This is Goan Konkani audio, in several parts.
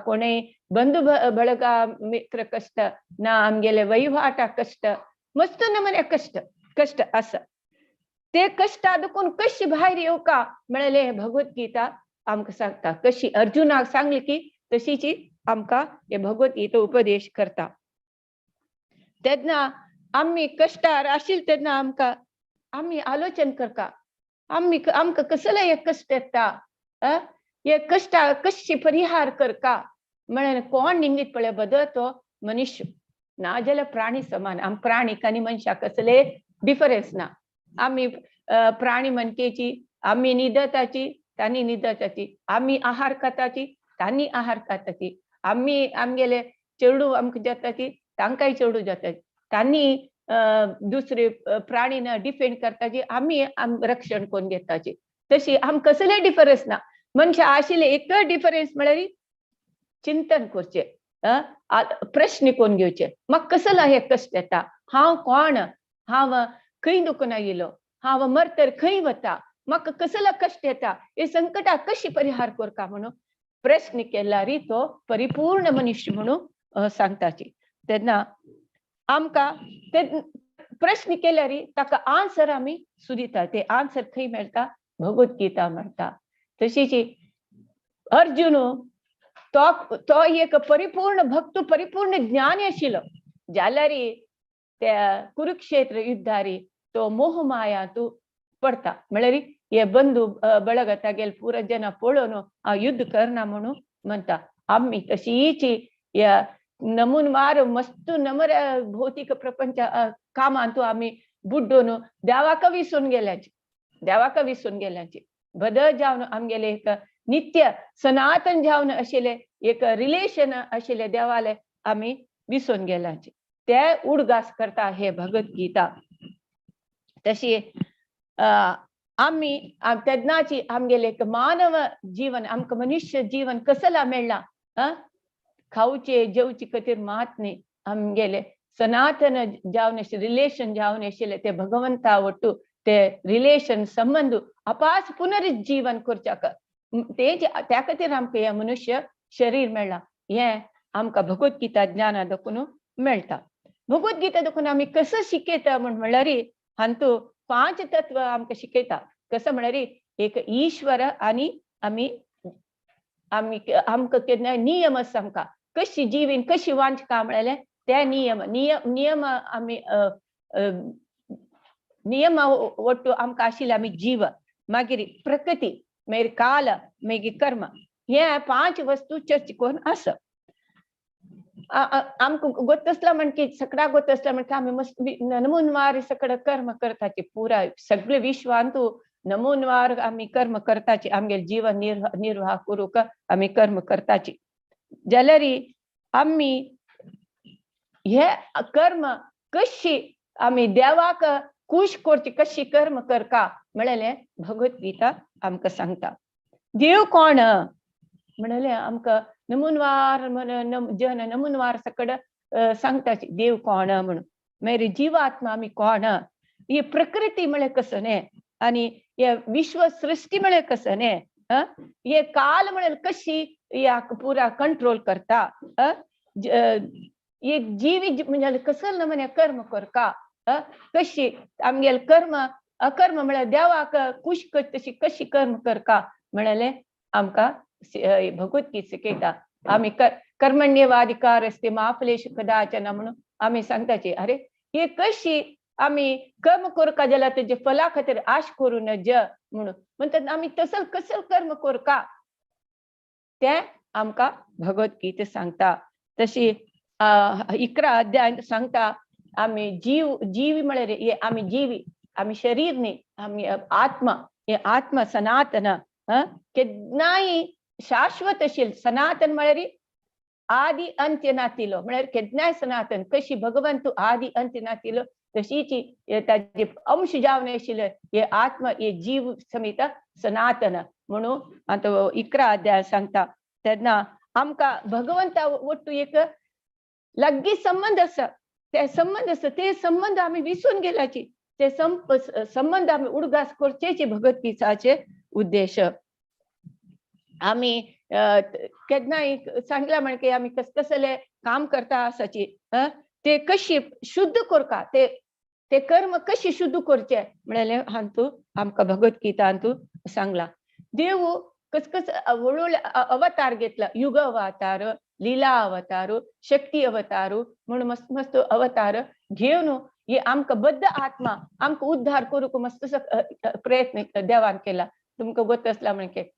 कोणय बंधू ಬಳಗ मित्र कश्ट ना, आमगेले वहिवाटा कश्ट, मस्त नमने कश्ट कश्ट आसा. ते कश्टा दुखून कशी भायर येवका म्हळ्यार भगवद्गीता आमकां सांगता. कशी अर्जुनाक सांगली की तशीची आमकां हे भगवद्गीता उपदेश करता. तेन्ना आमी कश्टार आशिल्ले तेन्ना आमकां आमी आलोचन करता, आमी आमकां कसले हे कश्ट येता, हे कश्टा कशी परिहार करका म्हळ्यार कोण निंगीत पळय बदल तो मनुष्य ना जाल्यार प्राणी समान. आम प्राणीक आनी मनशाक कसले डिफरन्स ना. आमी प्राणी मनकेची, आमी निदताची तांणी निदताची, आमी आहार खाताची तांणी आहार खाताची, आमी आमगेले चेडूं आमकां जाताची तांकांय चेडूं जाताची, तांणी दुसरे प्राणीन डिफेंड करताची, आमी रक्षण करून घेताची. तशी आम कसले डिफरन्स ना. मनशां आशिल्ले एकच डिफरन्स म्हळ्यार चिंतन करचें, प्रश्न कोण घेवचे, म्हाका कसलो हे कश्ट येता, हांव कोण, हांव खंय दुखून आयिल्लो, हांव मरतर खंय वता, म्हाका कसलो कश्ट येता, हे संकटाक कशी परिहार करका म्हणून प्रश्न केल्यार तो परिपूर्ण मनुष्य म्हणून सांगताची. तेन्ना आमकां ते प्रश्न केल्यार ताका आन्सर आमी सुदिता. ते आन्सर खंय मेळटा? भगवद्गीता मेळटा. तशीच अर्जुन तो तो एक परिपूर्ण भक्त, परिपूर्ण ज्ञानी आशिल्लो, जाल्यार त्या कुरुक्षेत्र युद्धारी तो मोहमाया तूं पडता. म्हळ्यार हे बंधू ಬಳಗ तागेले पुरा जन पळोवन हांव युद्ध करना म्हणून म्हणटा. आमी तशीच ह्या नमूनवार मस्त नमर भौतीक प्रपंच कामांतू आमी बुड्डून देवाक विसरून गेल्याची, देवाक विसरून गेल्याची. बदल जावन आमगेले एक नित्य सनातन जावन आशिल्ले एक रिलेशन आशिल्ले देवाले आमी विसरून गेल्याची. ते उडगास करता हे भगवद्गीता. तशी आमी तेन्नाची आमगेले एक मानव जीवन, आमकां मनुष्य जीवन कसला मेळ्ळा, खावचे जेवचे खातीर मात न्ही, आमगेले सनातन जावन रिलेशन जावन आशिल्ले ते भगवंता ಒಟ್ಟು ते रिलेशन संबंद अपास पुनरुज्जीवन करच्याक ते त्या खातीर आमकां हें मनुष्य शरीर मेळ्ळां. हें आमकां भगवद्गीता ज्ञाना देखून मेळटा. भगवद्गीता देखून आमी कसो शिकयता म्हण म्हणल्यार हातूंत पांच तत्व आमकां शिकयता. कसो म्हळ्यार एक ईश्वर आनी आमी आमी आमकां केन्ना नियम आसा, आमकां कशी जिवीन कशी वांचका म्हळ्यार ते नियम नियम नियम आमी नियम ಒಟ್ಟು आमकां आशिल्ले आमी जीव, मागीर प्रकृती, मागीर काल, मागीर कर्म, हे पांच वस्तू चर्च करून आसा. आमकां गोत आसला म्हण की सगळ्या गोत आसला म्हण आमी मस्त नमूनवार सगळं कर्म करताची. पुरा सगळे विश्वांतू नमूनवार आमी कर्म करताची, आमगेले जीवन निर्वाह करूंक आमी कर्म करताची. जाल्यार आमी हे कर्म कशी आमी देवाक खुश करची, कशी कर्म करका म्हणलें भगवद्गीता आमकां सांगता. देव कोण म्हणलें आमकां नमूनवार जन नमूनवार सकड सांगता देव कोण म्हणून. मागीर जिवात्मा आमी कोण, ही प्रकृती म्हळ्यार कसो न्ही, आनी हे विश्व सृष्टी म्हळ्यार कसो न्ही, हे काल म्हळ्यार कशी ह्या पुरा कंट्रोल करता, एक जीवी म्हणजे कसं नमने कर्म करका, कशी आमगेले कर्म अकर्म म्हळ्यार देवाक खुश कर तशी कशी कर्म करका म्हणलें आमकां भगवद्गीता शिकयता. आमी कर्मण्यवाधिकार असते मा फलेषु कदाचन म्हणून आमी सांगताची. अरे हे कशी आमी कर्म करका जाल्यार तेजे फला खातीर आश करूं नज म्हणून म्हणटात. आमी तसल कसल कर्म करका तें आमकां भगवद्गीता सांगता. तशी 11 अध्याय सांगता आमी जीव, जीव म्हळ्यार हे आमी जीवी, आमी शरीर न्ही, आमी आत्मा. हे आत्मा सनातन केन्नाय शाश्वत आशिल्ले. सनातन म्हळ्यार आदी अंत्य नातिलो, म्हळ्यार केन्नाय सनातन. कशी भगवंत आदी अंत्य नातिलो तशीच ताजे अंश जावन आशिल्ले हे आत्मा, हे जीव समेत सनातन म्हणून आतां 11 अध्याय सांगता. तेन्ना आमकां भगवंता ಒಟ್ಟು एक लागीं संबंद आसा, ते संबंद आसा, ते संबंद आमी विसरून गेल्याची, ते संबंद आमी उडगास करचेची भगवद्गीताचे उद्देश. आमी केन्नाय सांगला म्हण की आमी कस कसले काम करता आसाची, ते कशी शुद्ध करका, ते ते कर्म कशी शुद्ध करचे म्हणले हांतू आमकां भगवत हांतू सांगला. देव कस कस व्हडले अवतार घेतला, युग अवतार, लीला अवतार, शक्ती अवतार म्हणून मस्त मस्त अवतार घेवन हे आमकां बद्द आत्मा आमकां उद्धार करूंक मस्त प्रयत्न देवान केला. तुमकां गोत आसला म्हणके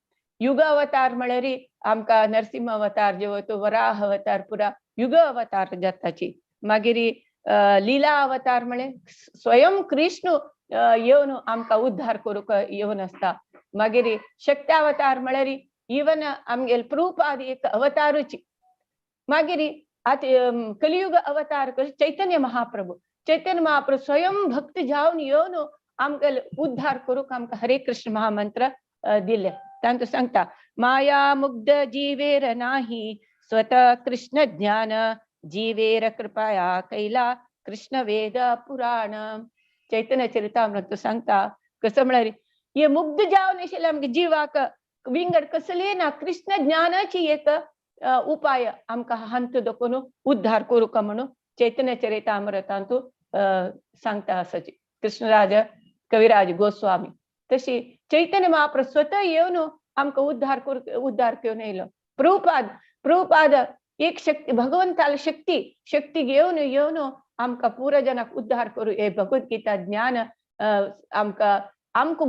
युग अवतार म्हळ्यार आमकां नरसिंह अवतार जेव तो वराह अवतार पुरा युग अवतार जाताची. मागीर लीला अवतार म्हळे स्वयं कृष्ण येवन आमकां उद्धार करूंक येवन आसता. मागीर शक्त्यावतार म्हळ्यार इवन आमगेले प्रभुपाद एक अवतारूची. मागीर आतां कलियुग अवतार चैतन्य महाप्रभू, चैतन्य महाप्रभू स्वयं भक्त जावन येवन आमकां उद्धार करूंक आमकां हरे कृष्ण महामंत्र दिले. तांतू सांगता माया मुग्ध जीवेर नाही स्वतः कृष्ण ज्ञान, जीवेर कृपया कैला कृष्ण वेद पुराण. चैतन्य चरितामृत सांगता कसं म्हळ्यार हे मुग्ध जावन आशिल्ले आमगे जिवाक विंगड कसली ना कृष्ण ज्ञानाची एक उपाय आमकां हांतू दखून उद्धार करूंक म्हणून चैतन्य चरितामृतांतू सांगता आसाची कृष्णराज कविराज गोस्वामी. तशी चैतन्य महाप्रभू स्वतः येवन आमकां उद्धार करू उद्धार घेवन येयलो. प्रभुपाद, प्रभुपाद एक शक्ती भगवंताल शक्ती शक्ती घेवन येवन आमकां पुरा जनाक उद्धार करू हे भगवद्गीता ज्ञान आमकां आमकां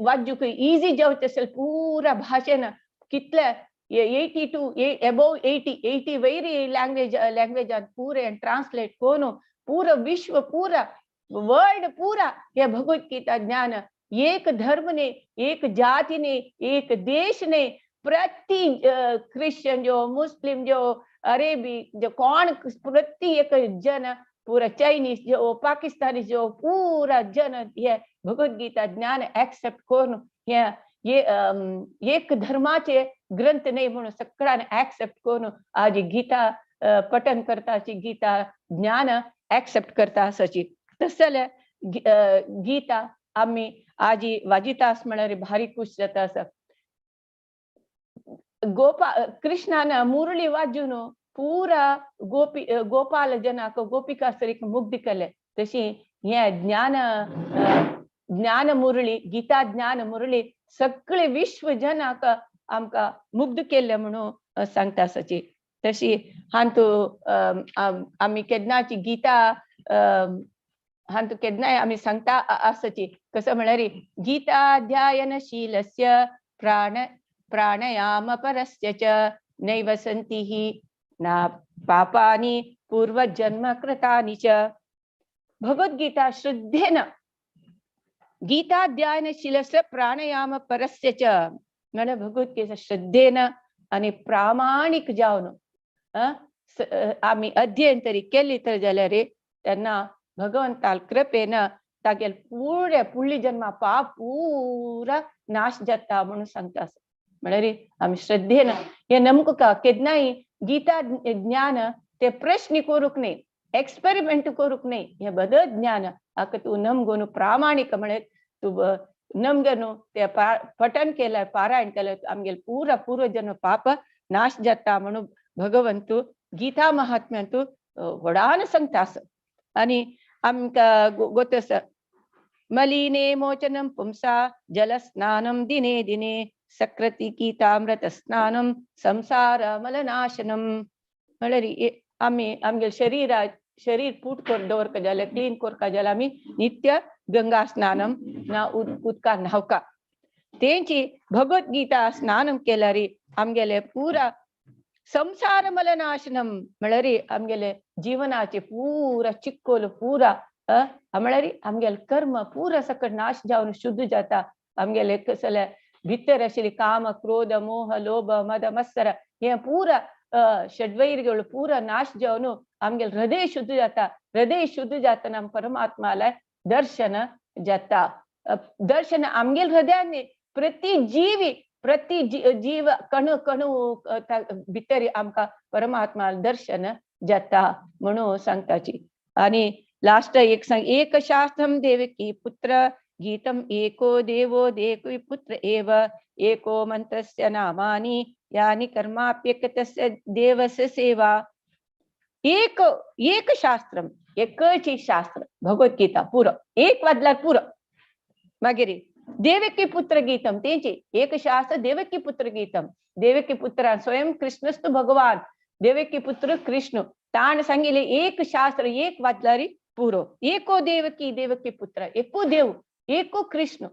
वाजूक इजी जावचें अशें पुरा भाशेन कितले 82 एबोव 80 वयर लँग्वेज लँग्वेजान पुरें ट्रान्सलेट करून पुरा विश्व पुरा वर्ल्ड पुरा हे भगवद्गीता ज्ञान एक धर्म ने एक जाति ने एक देश ने प्रति क्रिश्चियन जो मुस्लिम जो अरेबी जो कोण प्रति एक जन पूरा चाइनीज जो पाकिस्तानी जो पूरा जन हे भगवद्गीता ज्ञान एक्सेप्ट करून हे हे एक धर्माचे ग्रंथ नाही म्हणून सगळ्यांनी एक्सेप्ट करून आज गीता पठन करताची गीता ज्ञान एक्सेप्ट करता आसाची. तस जाल्यार गीता आमी आजी वाजिता म्हळ्यार भारी खुश जाता आसा. गोपा कृष्णान मुरळी वाजून पुरा गोपी गोपाल जनाक गोपिका सरीक मुग्ध केले. तशी हे ज्ञान ज्ञान मुरळी गीता ज्ञान मुरळी सगळे विश्व जनाक आमकां मुग्ध केल्ले म्हणून सांगता आसाची. तशी हांतू आमी केन्नाची गीता हांतू केन्नाय आमी सांगता आसाची कसं म्हळ्यार गीता ध्यायनशीलस्य प्राण प्राणायाम परस्य च नैव सन्ति हि ना पापानि पूर्वजन्म कृतानि च. भगवद्गीता श्रद्धेन गीता ध्यानशीलस्य प्राणायाम परस्य च म्हळ्यार भगवद्गीता श्रद्धेन आनी प्रामाणीक जावन आमी अध्ययन तरी केली तर जाल्यार तेन्ना भगवंताल कृपेन तागेल पुरे पुडली जन्मा पाप पुरा नाश जाता म्हणून सांगता. म्हळ्यार आमी श्रद्धेन हे नमक केन्नाय गीता ज्ञान ते प्रश्न करूंक न्ही, एक्सपेरिमेंट करूंक न्ही, हे बद ज्ञान हाका तूं नमगोन प्रामाणीक म्हळ्यार तूं नमगेन ते पठन केलें पारायण केलें आमगेले पुरा पूर्वजन्म पाप नाश जाता म्हणून भगवंतू गीता महात्म्यांतू व्हडान सांगता आसा. आनी आमकां गोत आसा मलिने मोचनं पुंसा जलस्नानं दिने दिने सकृति गीतामृत स्नानं संसार मलनाशनं. म्हळ्यार आमी आमगे शरीरा शरीर पूट कर दवरका जाल्यार क्लीन करका जाल्यार आमी नित्य गंगा स्नानं ना उदकान न्हावका. तेंची भगवद्गीता स्नानं केल्यार आमगेले पुरा संसार मलनाशनं म्हळ्यार आमगेले जीवनाचे पुरा चिक्कोल पुरा म्हळ्यार आमगेले कर्म पुरा सकट नाश जावन शुद्ध जाता. आमगेले कसले भितर आशिल्ली काम क्रोध मोह लोभ मद मत्सर हे पुरा षड्वैर्यಗಳು पुरा नाश जावन आमगेले हृदय शुद्ध जाता. हृदय शुद्ध जातना परमात्माला दर्शन जाता. दर्शन आमगेले हृदयान प्रति जीवी प्रति जीव कणु कणु भितर आमकां परमात्मा दर्शन जाता म्हणून सांगताची. आनी लास्ट एक सांग एक शास्त्रम देवकी पुत्र गीतम एको देवो देवी पुत्र एव एको मंत्रस्य नामानि यानि कर्माप्येकतस्य देवस्य सेवा. एक एक शास्त्रम, एकच शास्त्र भगवद्गीता पुरो, एक वाजल्यार पुरो. मागीर देवकी पुत्र गीतम, तेंची एक शास्त्र देवकी पुत्र गीतम. देवकी पुत्रान स्वयं कृष्णस्तु भगवान, देवकी पुत्र कृष्ण ताण सांगिले एक शास्त्र एक वाचल्यार पुरो. एको देवकी देवकी पुत्र, एको देव एको कृष्ण.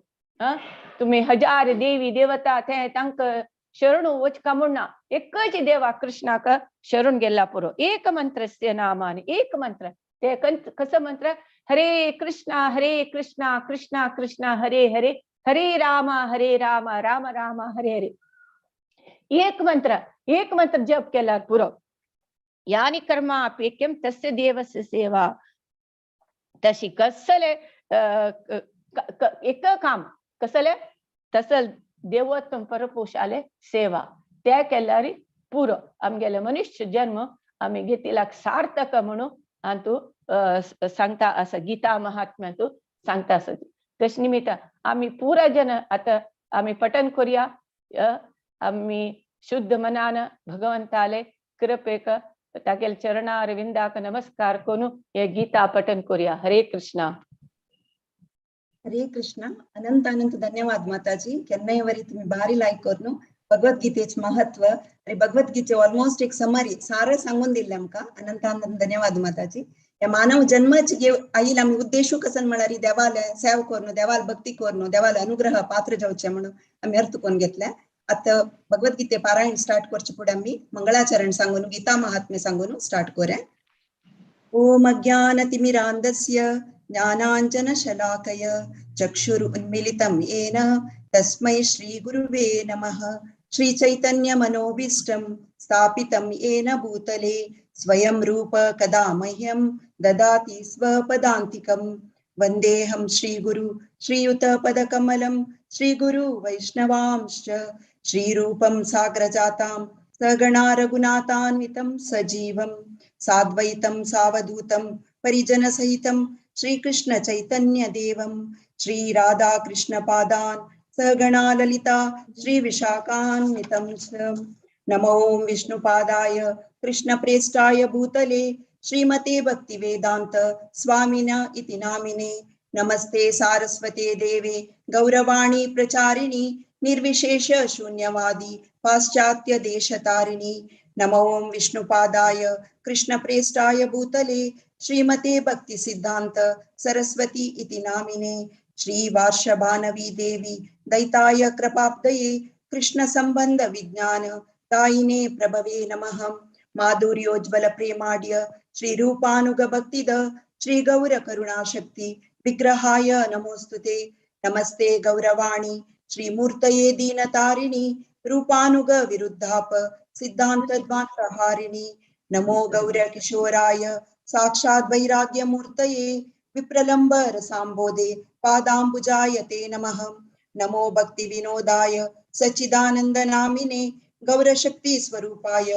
तुम्ही हजार देवी देवता ते तांकां शरण वचका म्हूण ना, एकच देवा कृष्णाक शरण गेला पुरो. एक मंत्रस्य नामानि, एक मंत्र ते कसं मंत्र, हरे कृष्णा हरे कृष्णा कृष्णा कृष्णा हरे हरे हरे राम राम राम हरे हरे. एक मंत्र, एक मंत्र जप केल्यार पुरो. यानि कर्मापेक्यं तस्य देवस्य सेवा. तशी कसले एक काम कसले तसल देवोत्तम परपुरुषाले सेवा त्या केल्यार पुरो. आमगेले मनुष्य जन्म आमी घेतिलाक सार्थक म्हणून हातूं सांगता आसा, गीता महात्म्यांतू सांगता आसा. तशें निमित्त आमी पुरा जन आतां आमी पठन करुया. आमी शुद्ध मनान भगवंताले कृपेक तागेले चरणारविंदाक नमस्कार करून हे गीता पठन करुया. हरे कृष्णा. हरे कृष्णा. अनंत अनंत धन्यवाद माताजी. केन्नाय वरी तुम्ही भारी लायक करून भगवद्गीतेचे महत्व आणि भगवद्गीते ऑलमोस्ट एक समरी सारं सांगून दिले आमकां. अनंत अनंत धन्यवाद माताजी. या मानव जन्माचे आईल आमी उद्देशू कसन म्हळ्यार देवाले सेव करून, देवाल भक्ती करून, देवाले अनुग्रह पात्र जावचे म्हणून आमी अर्थ करून घेतले. आतां भगवद्गीते पारायण स्टार्ट करचे फुडें आमी मंगळाचरण सांगून गीता महात्म्य सांगून स्टार्ट करूया. ओम अज्ञानतिमिरान्धस्य ज्ञानाञ्जनशलाकय चक्षुरुन्मीलितं येन तस्मै श्रीगुरुवे नमः. श्रीचैतन्यमनोभीष्टं स्थापितं येन भूतले स्वयं रूप कदा मह्यं ददाति स्वपदान्तिकं. वन्देऽहं श्रीगुरु श्रीयुतपदकमलं श्रीगुरु वैष्णवांश्च श्रीरूपं साग्रजातां सगणा रघुनाथान्वितं सजीवं साद्वैतं सावधूतं परिजनसहितं श्रीकृष्ण चैतन्य देवं श्री राधा कृष्ण पादान सगणा ललिता श्री विशाखान्वितं च. नमो विष्णुपादाय कृष्ण प्रेष्ठाय भूतले श्रीमते भक्तिवेदांत स्वामिना इति नामिने. नमस्ते सारस्वते देवे गौरवाणी प्रचारिणी निर्विशेष शून्यवादी पाश्चात्य देशतारिणी. नमो विष्णुपादाय कृष्ण प्रेष्ठाय भूतले श्रीमते भक्ति सिद्धांत सरस्वती इति नामिने. श्री वार्षभानवी देवी दैताय कृपाब्दये कृष्ण संबंध विज्ञान दायिने प्रभवे नमः. माधुर्योज्वल प्रेमाढ्य श्री रूपानुग भक्तिद श्री गौर करुणा शक्ति विग्रहाय नमोस्तुते. नमस्ते गौरवाणी श्रीमूर्तये दीनतारिणी रूपानुग विरुद्धाप सिद्धांत द्वांतहारिणी. नमो गौर किशोराय साक्षात् वैराग्य मूर्तये विप्रलंब रसांबोधे पादांबुजाय ते नमः. नमो भक्ति विनोदाय सच्चिदानंद नामिने गौरशक्ति स्वरूपाय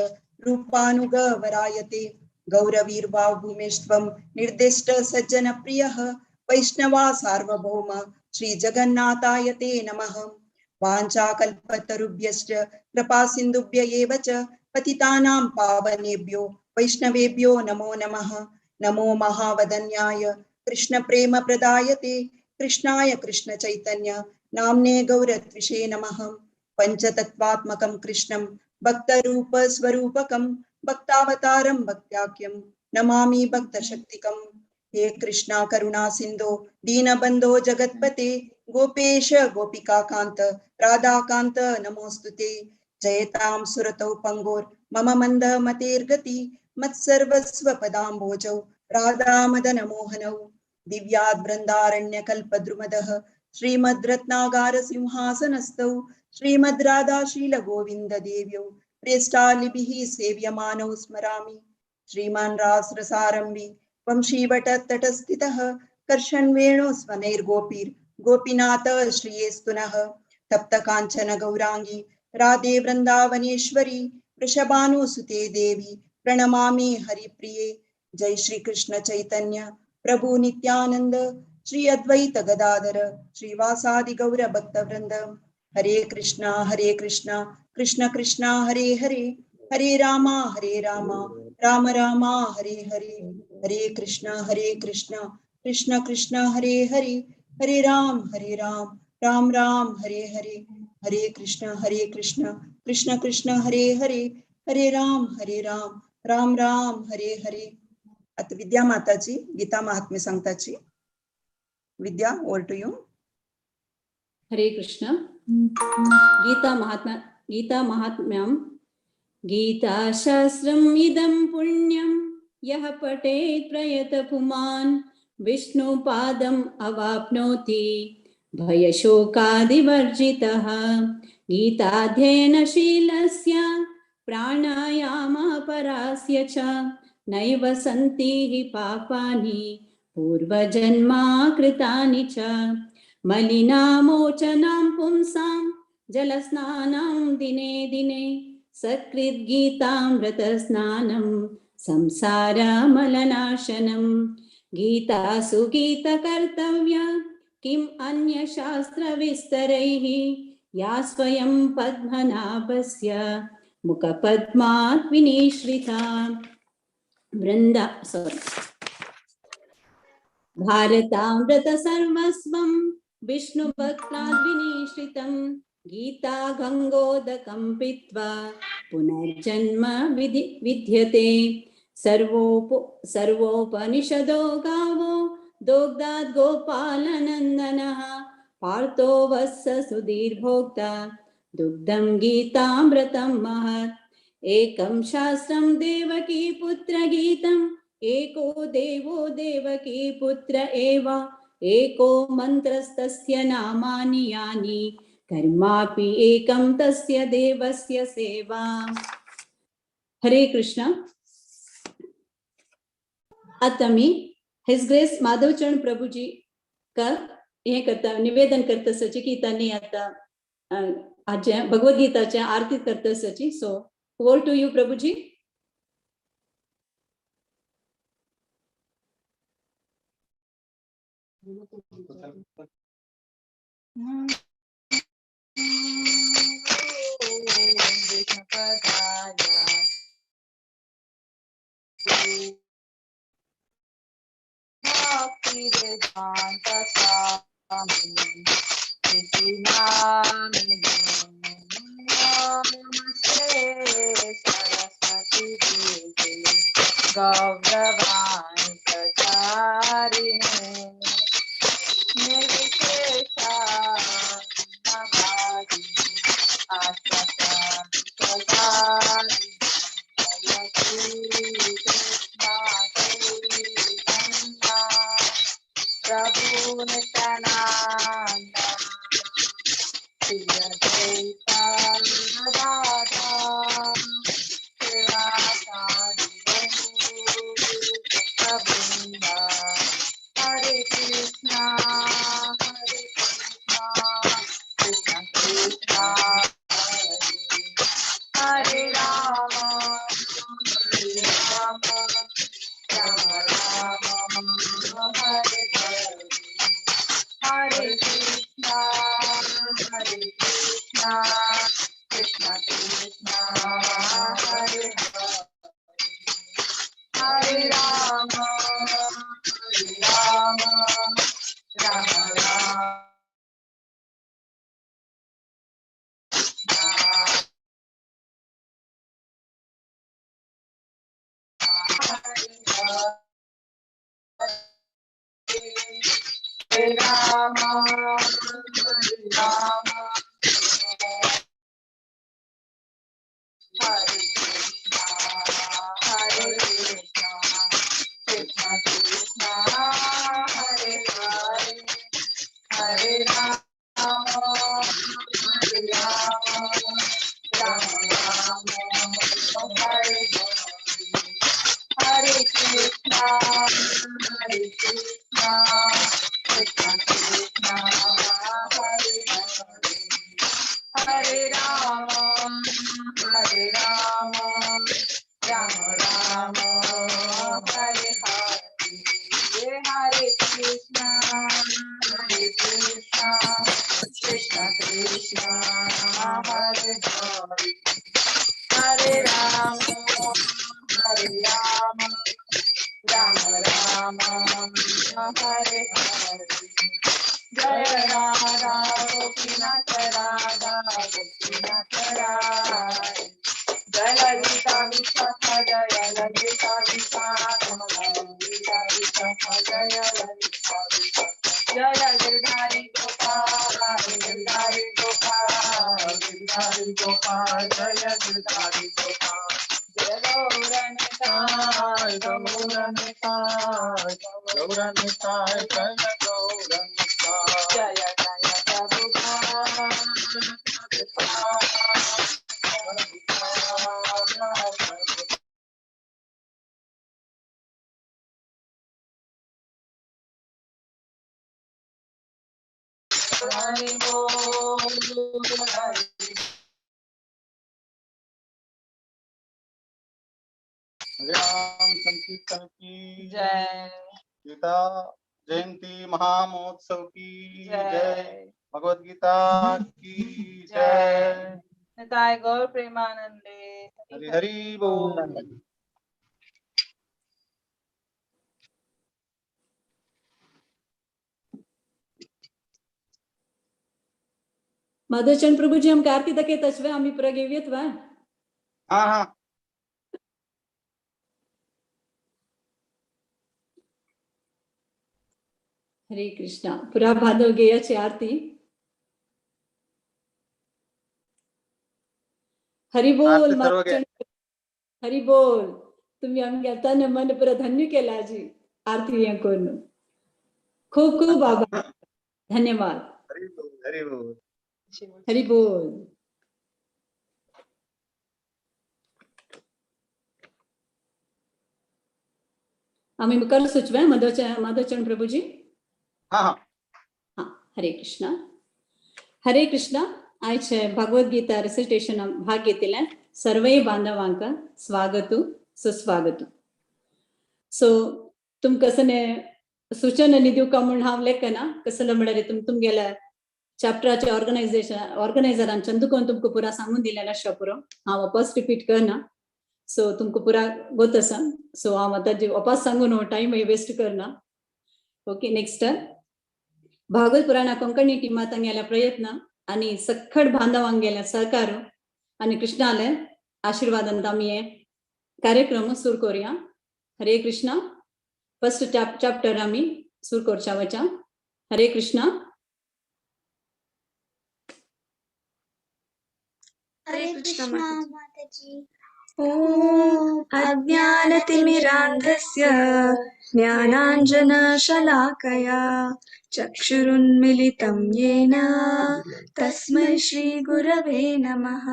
रूपानुग वरायते. गौरवीर्वाव भूमेस्त्वं निर्दिष्ट सज्जन प्रियः वैष्णवा सार्वभौम श्री जगन्नाथाय ते नमः. वाञ्छाकल्पतरुभ्यश्च कृपा सिन्धुभ्य एव च पतितानां पावनेभ्यो वैष्णवेभ्यो नमो नमः. नमो महावदन्याय कृष्ण प्रेम प्रदायते कृष्णाय कृष्ण चैतन्य नाम्ने गौरत्विषे नमः. पंचतत्वात्मकं कृष्णं भक्तरूप स्वरूपकं भक्तावतारं भक्त्याख्यं नमामि भक्तशक्तिकं. हे कृष्णा करुणा सिंधो दीनबंधो जगत्पते गोपेश गोपिकाकांत राधाकांत नमोस्तुते. जयतां सुरतौ पंगोर मम मंद मतेर्गति मत्सर्वस्व पदाम्बोजौ राधा मदन मोहनौ. दिव्याद् वृन्दारण्य कल्पद्रुमदः श्रीमद्रत्नागार सिंहासनस्थौ श्रीमद् राधा श्रील गोविंद देव्यौ प्रेष्ठालिभिः सेव्यमानौ स्मरामि. श्रीमान् रासरसारंभि वंशीवट तटस्थितः कर्षन् वेणु स्वनैर्गोपीर् गोपीनाथ श्रियेस्तु नः. तप्त कांचन गौरांगी राधे वृंदावनेश्वरी वृषभानुसुते देवी प्रणमामि हरिप्रिये. जय श्री कृष्ण चैतन्य प्रभु नित्यानंद श्री अद्वैत गदाधर श्रीवासादि गौर भक्तवृंद। हरे कृष्णा कृष्ण कृष्ण हरे हरे, हरे राम राम राम हरे हरे। हरे कृष्ण कृष्ण कृष्ण हरे हरे, हरे राम राम राम हरे हरे। हरे कृष्ण कृष्ण कृष्ण हरे हरे, हरे राम राम राम हरे हरे। आता विद्या माताजी गीता महात्म्य सांगताची। Vidya, over to you. Hare Krishna. Gita mahatmyam. Gita शास्त्रम् इदं पुण्यं यः पठेत् प्रयत पुमान् विष्णुपादम् अवाप्नोति भयशोकादिवर्जितः। गीताध्ययनशीलस्य प्राणायामपरास्य च नैव सन्ति हि पापानि पूर्वजन्मा कृतानि च। मलिनामोचनां पुंसां जलस्नानं दिने दिने सकृद्गीतामृतस्नानं संसारमलनाशनं। गीतासु गीतकर्तव्या किम् अन्यशास्त्रविस्तरैः या स्वयं पद्मनाभस्य मुखपद्मात् विनिश्रिता। भारतामृत सर्वस्वं विष्णुभक्ताद् विनिश्रितं गीता गंगोदकं पीत्वा पुनर्जन्म विद्यते। सर्वोपनिषदो गावो दोग्धाद् गोपालनन्दनः पार्थो वत्स सुधीर्भोक्ता दुग्धं गीतामृतं महत्। एकं शास्त्रं देवकी पुत्र गीतम् एको देवो देवकी पुत्र एव एको मन्त्रस्तस्य नामानि यानि कर्मापि एकं तस्य देवस्य सेवा। हरे कृष्ण। आता मी his grace Madhavcharan Prabhuji का हे करता निवेदन करता सची की त्यांनी आता आज भगवद्गीताच्या आरती करता सची। So over to you Prabhuji. Bhakti Vedanta Swami इति नामिने नमस्ते सरस्वती देवी गौरवाणी प्रचारिणे निर्विशेषा प्रभु नित्यानंद श्री अद्वैता गदाधर श्रीवासादि गौर हरे कृष्णा कृष्ण कृष्ण हरे राम राम राम हरे हरे। हरे कृष्णा कृष्ण कृष्ण हरे हरे। हरे राम राम राम हरे राम राम हरे कृष्णा कृष्ण कृष्ण हरे हरे। हरे राम राम राम हरे हरे। हरे कृष्णा कृष्ण कृष्ण हरे हरे। हरे राम राम राम हरे हरे। हरे Krishna Hare Krishna, Krishna Krishna, Hare Hare, Hare Rama, Hare Rama, Rama Rama, Hare Hare. Jaya Radha Gopinath Radha Gopinath Radha. Jaya Lalita Vishakha Jaya Lalita Vishakha Lalita Vishakha Jaya Lalita Vishakha. Jaya Giridhari Gopal Giridhari Gopal Giridhari Gopal Jaya Giridhari Gopal. Jaya Gauranitai Gauranitai Gauranitai Jaya Gauranitai. Jaya Jaya Prabhupada Hari Bol Hari. Ram संकीर्तन की जय, गीता जयंती महामहोत्सव की जय, जय, भगवत गीता की जय। निताय गौर प्रेमानंदे हरि हरि बोल। माधवचंद प्रभुजी आमकां आरती दाखयता वे आमी पुरा घेवयेत वा? हाँ हाँ। हरे कृष्णा। पुरा भादव गेयाची आरती। हरि बोल आरती सर्व माधवचंद, हरि बोल। तुम्ही आमगे तन मन पुरा धन्य केला आजी आरती हें करून। खूब खूब आभार, धन्यवाद। हरि बोल हरि बोल हरि बोल। आम्ही मुखार सुचवे माधवचरण प्रभुजी। हाँ हाँ हाँ। हरे कृष्णा हरे कृष्णा। आयचे भगवद गीता रेसिटेशन भाग घेतिल्ल्या सर्वय बांधवांक स्वागतू सुस्वागतू। सो तुमकां कसने सूचना आनी दिवका म्हूण हांव लेखना कसलो म्हळ्यार तुमगेल्या चॅप्टराचे ऑर्गनायझरान चंदुकोन तुमकां पुरा सांगून दिलें आसता पुरो, हांव वापस रिपीट करना। सो तुमकां पुरा गोत आसा। सो हांव आतां वापस सांगून टायम वेस्ट करना। ओके, नेक्स्ट भागवत पुराणा कोंकणी टिमा तांगेल्या प्रयत्न आनी सखड बांधवांगेल्या सहकार आनी कृष्णाले आशीर्वादान आमी हे कार्यक्रम सुरू करूया। हरे कृष्णा। फर्स्ट चॅप्टर आमी सुरू करच्या वचा। हरे कृष्णा। हरे कृष्णा माताजी। ॐ अज्ञानतिमिरान्धस्य ज्ञानाञ्जनशलाकया चक्षुरुन्मिलितं येन तस्मै श्रीगुरवे नमः।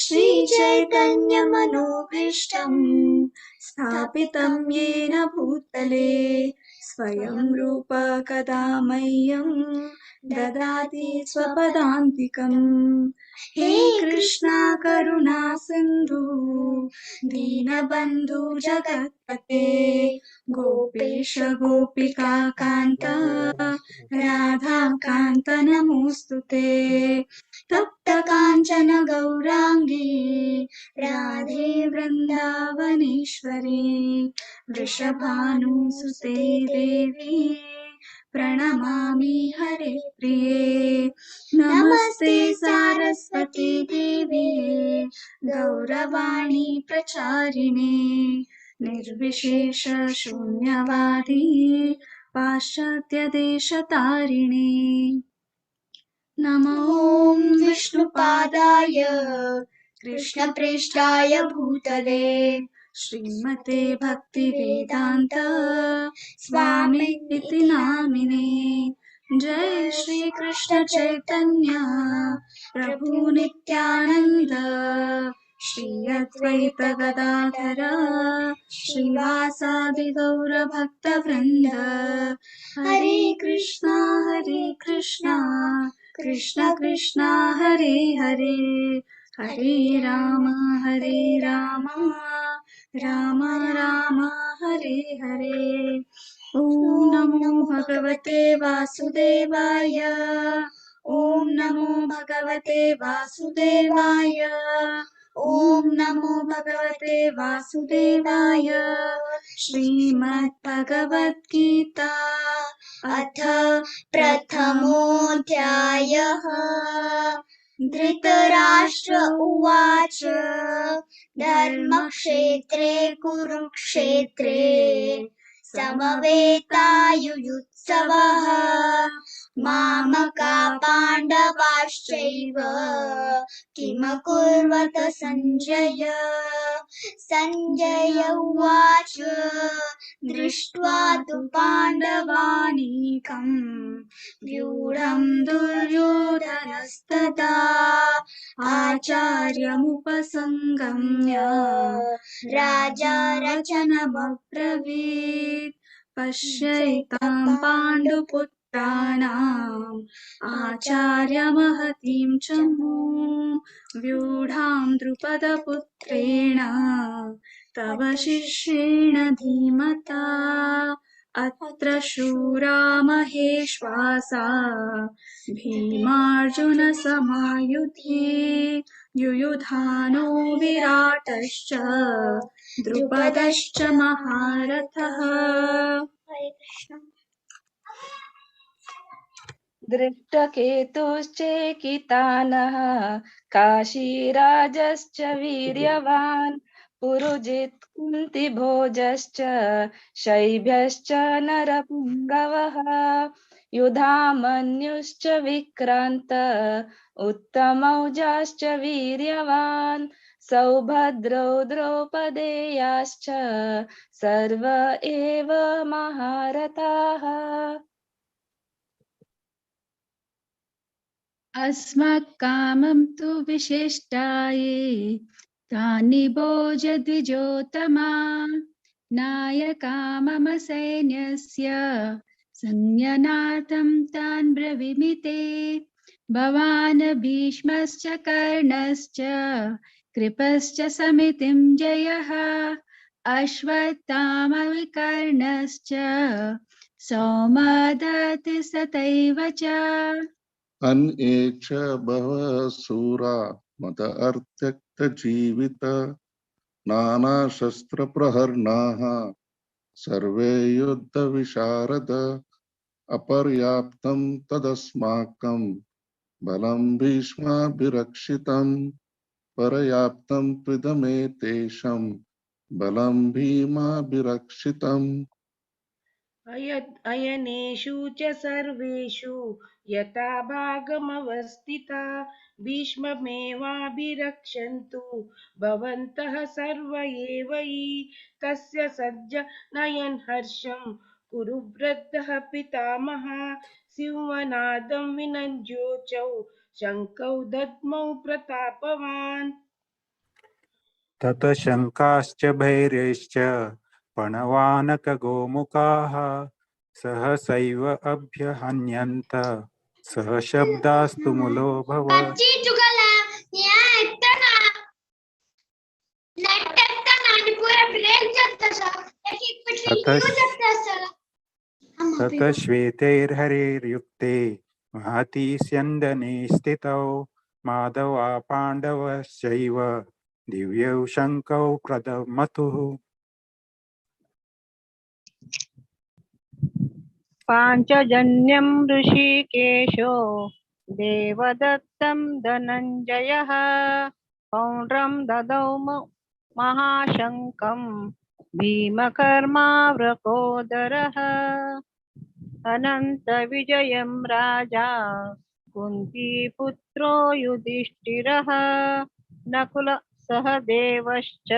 श्रीचैतन्यमनोभीष्टं स्थापितं येन भूतले स्वयं रूप कदा मह्यं ददाति स्वपदान्तिकम्। हे कृष्णा करुणा सिन्धु दीनबन्धु जगत्पते गोपेश गोपिका कान्त राधा कान्त नमोऽस्तु ते। तप्त काञ्चन गौराङ्गी राधे वृन्दावनेश्वरी वृषभानुसुते देवी प्रणमामि हरे प्रिये। नमस्ते सारस्वती देवी गौरवाणी प्रचारिणे निर्विशेष शून्यवादी पाश्चात्य देशतारिणे। नमो विष्णुपादाय कृष्णप्रेष्ठाय भूतले श्रीमते भक्तिवेदान्त स्वामी इति नामिने। जय श्री कृष्ण चैतन्य प्रभु नित्यानंद श्री अद्वैत गदाधर श्रीवासादि गौर भक्त वृंद। हरे कृष्णा कृष्ण कृष्ण हरे हरे, हरे राम राम राम हरे हरे। ॐ नमो भगवते वासुदेवाय। ॐ नमो भगवते वासुदेवाय। ॐ नमो भगवते वासुदेवाय। श्रीमद्भगवद्गीता अथ प्रथमोऽध्यायः। धृतराष्ट्र उवाच। धर्मक्षेत्रे कुरुक्षेत्रे समवेतायुयुत्सवः। मामका पाण्डवाश्चैव किमकुर्वत सञ्जय। सञ्जय उवाच। दृष्ट्वा तु पाण्डवानीकं व्यूढं दुर्योधनस्तदा आचार्यमुपसङ्गम्य राजा रचनमब्रवीत्। पश्यैतां पाण्डुपुत्राणाम् आचार्यमहतीं च मूं व्यूढां द्रुपदपुत्रेण तव शिष्येण धीमता। अत्र शूरा महेश्वासा भीमार्जुनसमायुधि युयुधानो विराटश्च द्रुपदश्च महारथः। हरे कृष्ण। दृष्टकेतुश्चेकितानः काशीराजश्च वीर्यवान् पुरुजित् कुन्तिभोजश्च शैभ्यश्च नरपुङ्गवः युधामन्युश्च विक्रान्त उत्तमौजाश्च वीर्यवान् सौभद्रौ द्रौपदेयाश्च सर्व एव महारथाः। अस्मत्कामं तु विशिष्टाये तानि भोज द्विजोत्तमा नायका मम सैन्यस्य संज्ञानार्थं तान् ब्रवीमि ते। भवान् भीष्मश्च कर्णश्च कृपश्च समितिं जयः अश्वत्थामविकर्णश्च सौमदत्तस्तथैव च। अन्ये च बहवः शूरा मद अर्त्यक्त जीवित नानाशस्त्रप्रहरणाः सर्वे युद्धविशारद अपर्याप्तं तदस्माकं बलं भीष्माभिरक्षितं पर्याप्तं त्विदमेतेषां बलं भीमाभिरक्षितम्। अयनेषु च सर्वेषु यथा भागमवस्थिता भीष्ममेवाभिरक्षन्तु भवन्तः सर्व एव हि। तस्य सज्ज नयन् हर्षं कुरु वृद्धः पितामहः सिंहनादं विनञ्जोचौ शङ्खौ दद्मौ प्रतापवान्। ततः शङ्काश्च भैर्यश्च पणवानकगोमुखाः सहसैव अभ्यहन्यन्त सह शब्दास्तु मुलो भवत्। ततः श्वेतैर्हरैर्युक्ते महती स्यन्दने स्थितौ माधवा पाण्डवश्चैव दिव्यौ शङ्खौ प्रदमतुः। पाञ्चजन्यं ऋषिकेशो देवदत्तं धनञ्जयः पौण्ड्रं ददौ महाशङ्खं भीमकर्मावृकोदरः। अनन्तविजयं राजा कुन्तीपुत्रो युधिष्ठिरः नकुल सहदेवश्च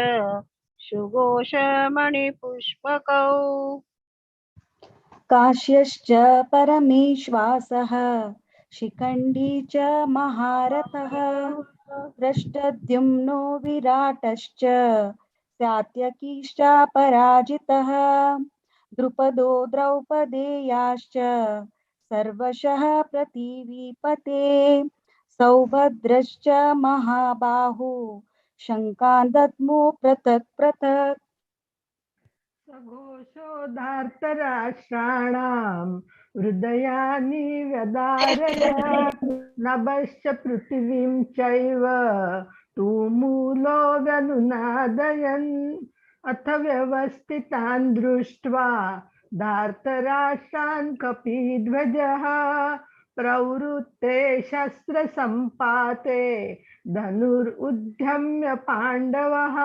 सुघोषमणिपुष्पकौ। काश्यश्च परमेश्वासः शिखण्डी च महारथः दृष्टद्युम्नो विराटश्च सात्यकीश्चापराजितः द्रुपदो द्रौपदेयाश्च सर्वशः प्रतिवीपते। सौभद्रश्च महाबाहु शङ्कान् दद्मो पृथक् पृथक्। सघोषो घोषोधार्तराष्ट्राणां हृदयानि व्यदारयत् नभश्च पृथिवीं चैव तूमूलो व्यनुनादयन्। अथ व्यवस्थितान् दृष्ट्वा धार्तराष्ट्रान् कपिध्वजः प्रवृत्ते शस्त्रसम्पाते धनुरुद्यम्य पाण्डवः।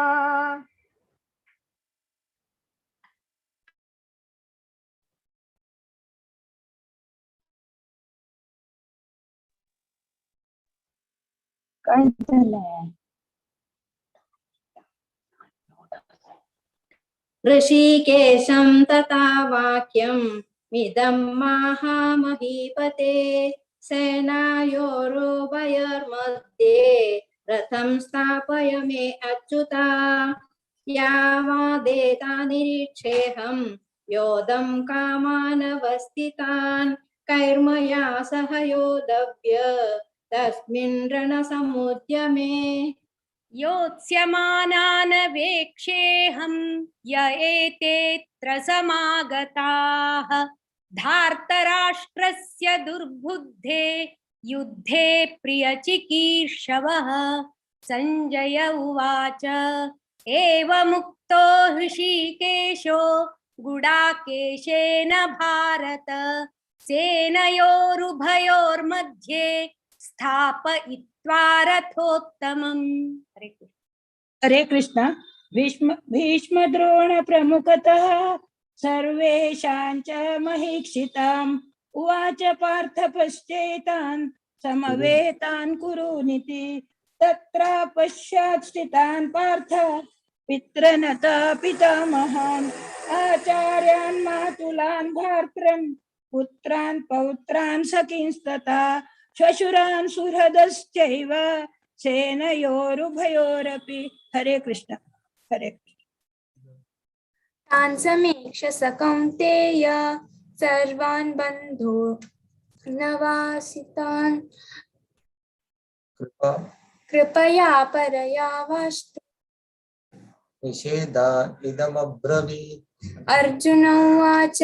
काय झालंय? ऋषिकेशं तथा वाक्यं मिदं महामहीपते सेनायोरुभयोर्मध्ये रथं स्थापय मे अच्युता। यावादेता निरीक्षेऽहं योधं कामानवस्थितान् कैर्मया सह योधव्य तस्मिन् रणसमुद्यमे। योत्स्यमानान् वेक्षेऽहं य एतेऽत्र समागताः धार्तराष्ट्रस्य दुर्बुद्धे युद्धे प्रियचिकीर्षवः। सञ्जय उवाच एवमुक्तो हृषीकेशो गुडाकेशेन भारत सेनयोरुभयोर्मध्ये स्थापयित्वा रथोत्तमम्। हरे कृष्ण। हरे कृष्ण। भीष्म द्रोण प्रमुखतः सर्वेषां च महीक्षिताम् उवाच पार्थ पश्चेतान् समवेतान् कुरूनिति। तत्र पश्यात् स्थितान् पार्थ पितृनता पितामहान् आचार्यान् मातुलान् भ्रातॄन् पुत्रान् पौत्रान् सखींस्तथा श्वशुरान् सुहृदश्चैव सेनयोरुभयोरपि। हरे कृष्ण। हरे कृष्ण। तान् समीक्ष स कौन्तेय सर्वान् बन्धूनवासितान् कृपया परया वास्तु निषेधा इदमब्रवीत्। अर्जुन उवाच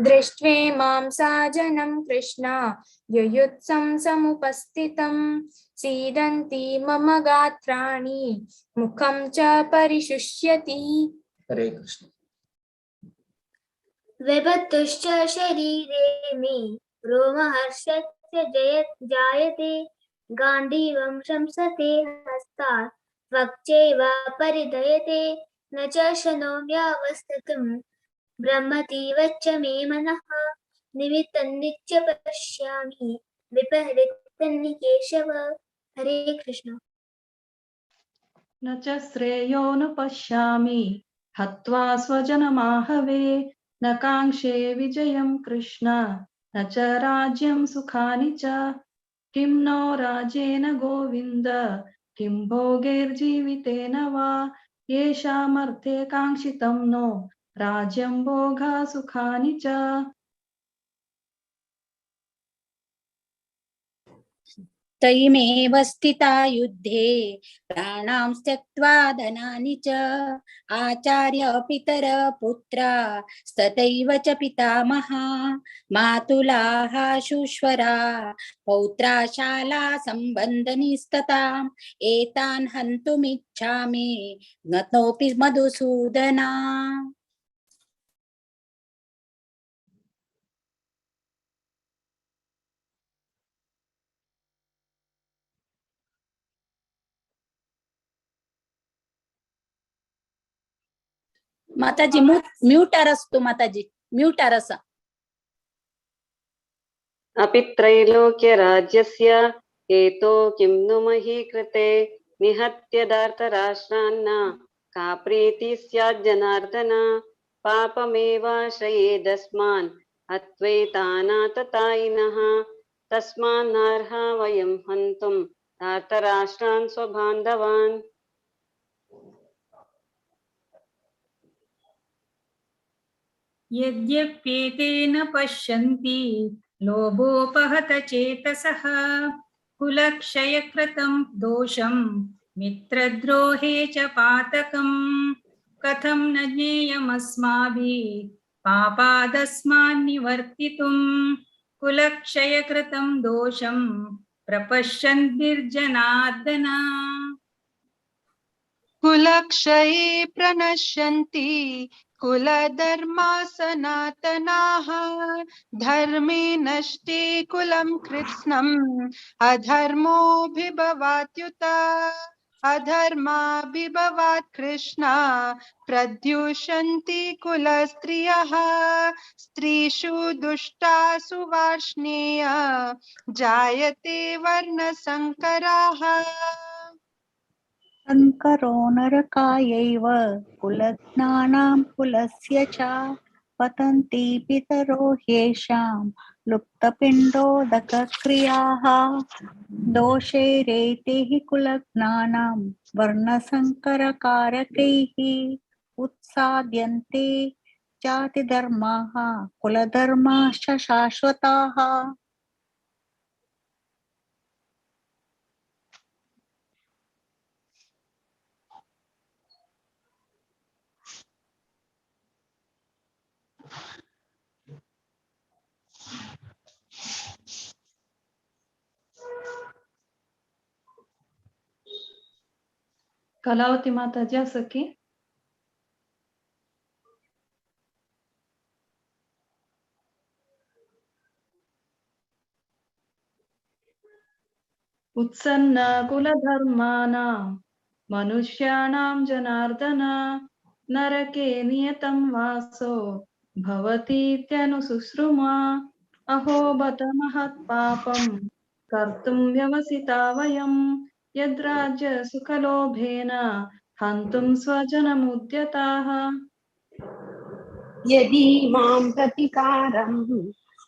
दृष्ट्वेमां साजनं कृष्ण युयुत्सं समुपस्थितं सीदन्ति मम गात्राणि मुखं च परिशुष्यति। हरे कृष्ण। विभक्तश्च शरीरे मे रोमहर्षस्य जायते गाण्डीवं शंसते हस्तात् त्वक्चैव परिदयते न च शनोम्यवस्थितुं ब्रह्मतीवच्च मे मनः निमित्तं नित्य पश्यामि विपहृतन्नि केशव। हरे कृष्ण। न च श्रेयोनुपश्यामि हत्वा स्वजनमाहवे न काङ्क्षे विजयं कृष्ण न च राज्यं सुखानि च। किं नो राज्येन गोविन्द किं भोगैर्जीवितेन वा येषामर्थे काङ्क्षितं नो राज्यं भोगा सुखानि च। तैमेव स्थिता युद्धे प्राणां त्यक्त्वा धनानि च आचार्य पितर पुत्रा स्तथैव च पितामहा मातुलाः शुश्वरा पौत्रा शाला सम्बन्धनिस्तथा एतान् हन्तुमिच्छामि गतोऽपि मधुसूदना। माताजी म्यूटार असतो। माताजी म्यूटार असा। अपि त्रैलोक्य राज्यस्य हेतो किं नु मही कृते निहत्य धार्तराष्ट्रान्न का प्रीतिः स्यात् जनार्दन। पापमेवाश्रयेदस्मान् हत्वैतानाततायिनः तस्मान्नार्हा वयं हन्तुं धार्तराष्ट्रान् स्वबान्धवान्। यद्यप्येतेन पश्यन्ति लोभोपहत चेतसः कुलक्षयकृतं दोषं मित्रद्रोहे च पातकं। कथं न ज्ञेयमस्माभिः पापादस्मान्निवर्तितुं कुलक्षयकृतं दोषं प्रपश्यन्तिर्जनार्दन। कुलक्षये प्रणश्यन्ति कुलधर्मा सनातनाः धर्मे नष्टे कुलं कृत्स्नम् अधर्मोऽभिभवात्युत अधर्माभिभवात् कृष्ण प्रद्युषन्ति कुलस्त्रियः स्त्रीषु दुष्टासु वार्ष्णेय जायते वर्णसंकराः। संकरो नरकायैव कुलज्ञानां कुलस्य च पतन्ति पितरो ह्येषां लुप्तपिण्डोदकक्रियाः दोषैरेते हि कुलज्ञानां वर्णसंकरकारकैः उत्साद्यन्ते जातिधर्माः कुलधर्माश्च शाश्वताः। कलावती माताजी आसा की? उत्सन्न कुलधर्माणां मनुष्याणां जनार्दन नरके नियतं वासो भवतीत्यनुशुश्रुमा। अहो बत महत्पापं कर्तुं व्यवसिता वयं यद्राज्य सुखलोभेन हन्तुं स्वजनमुद्यताः। यदि मां प्रतिकारम्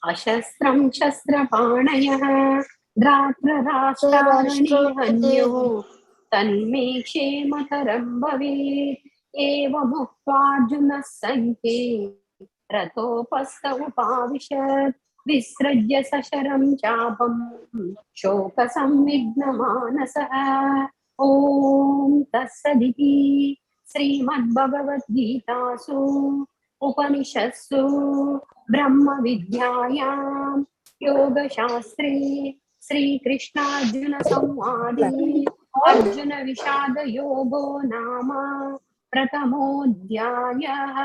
अशस्त्रं शस्त्रपाणयः धार्तराष्ट्रारणे हन्युः तन्मे क्षेमतरं भवेत्। एवमुक्त्वार्जुनः सङ्ख्ये रथोपस्थ उपाविशत् विसृज्य सशरं चापं शोकसंविघ्नमानसः। ॐ तत्सदिति श्रीमद्भगवद्गीतासु उपनिषत्सु ब्रह्मविद्यायां योगशास्त्रे श्रीकृष्णार्जुनसंवादे अर्जुनविषादयोगो नाम प्रथमोऽध्यायः।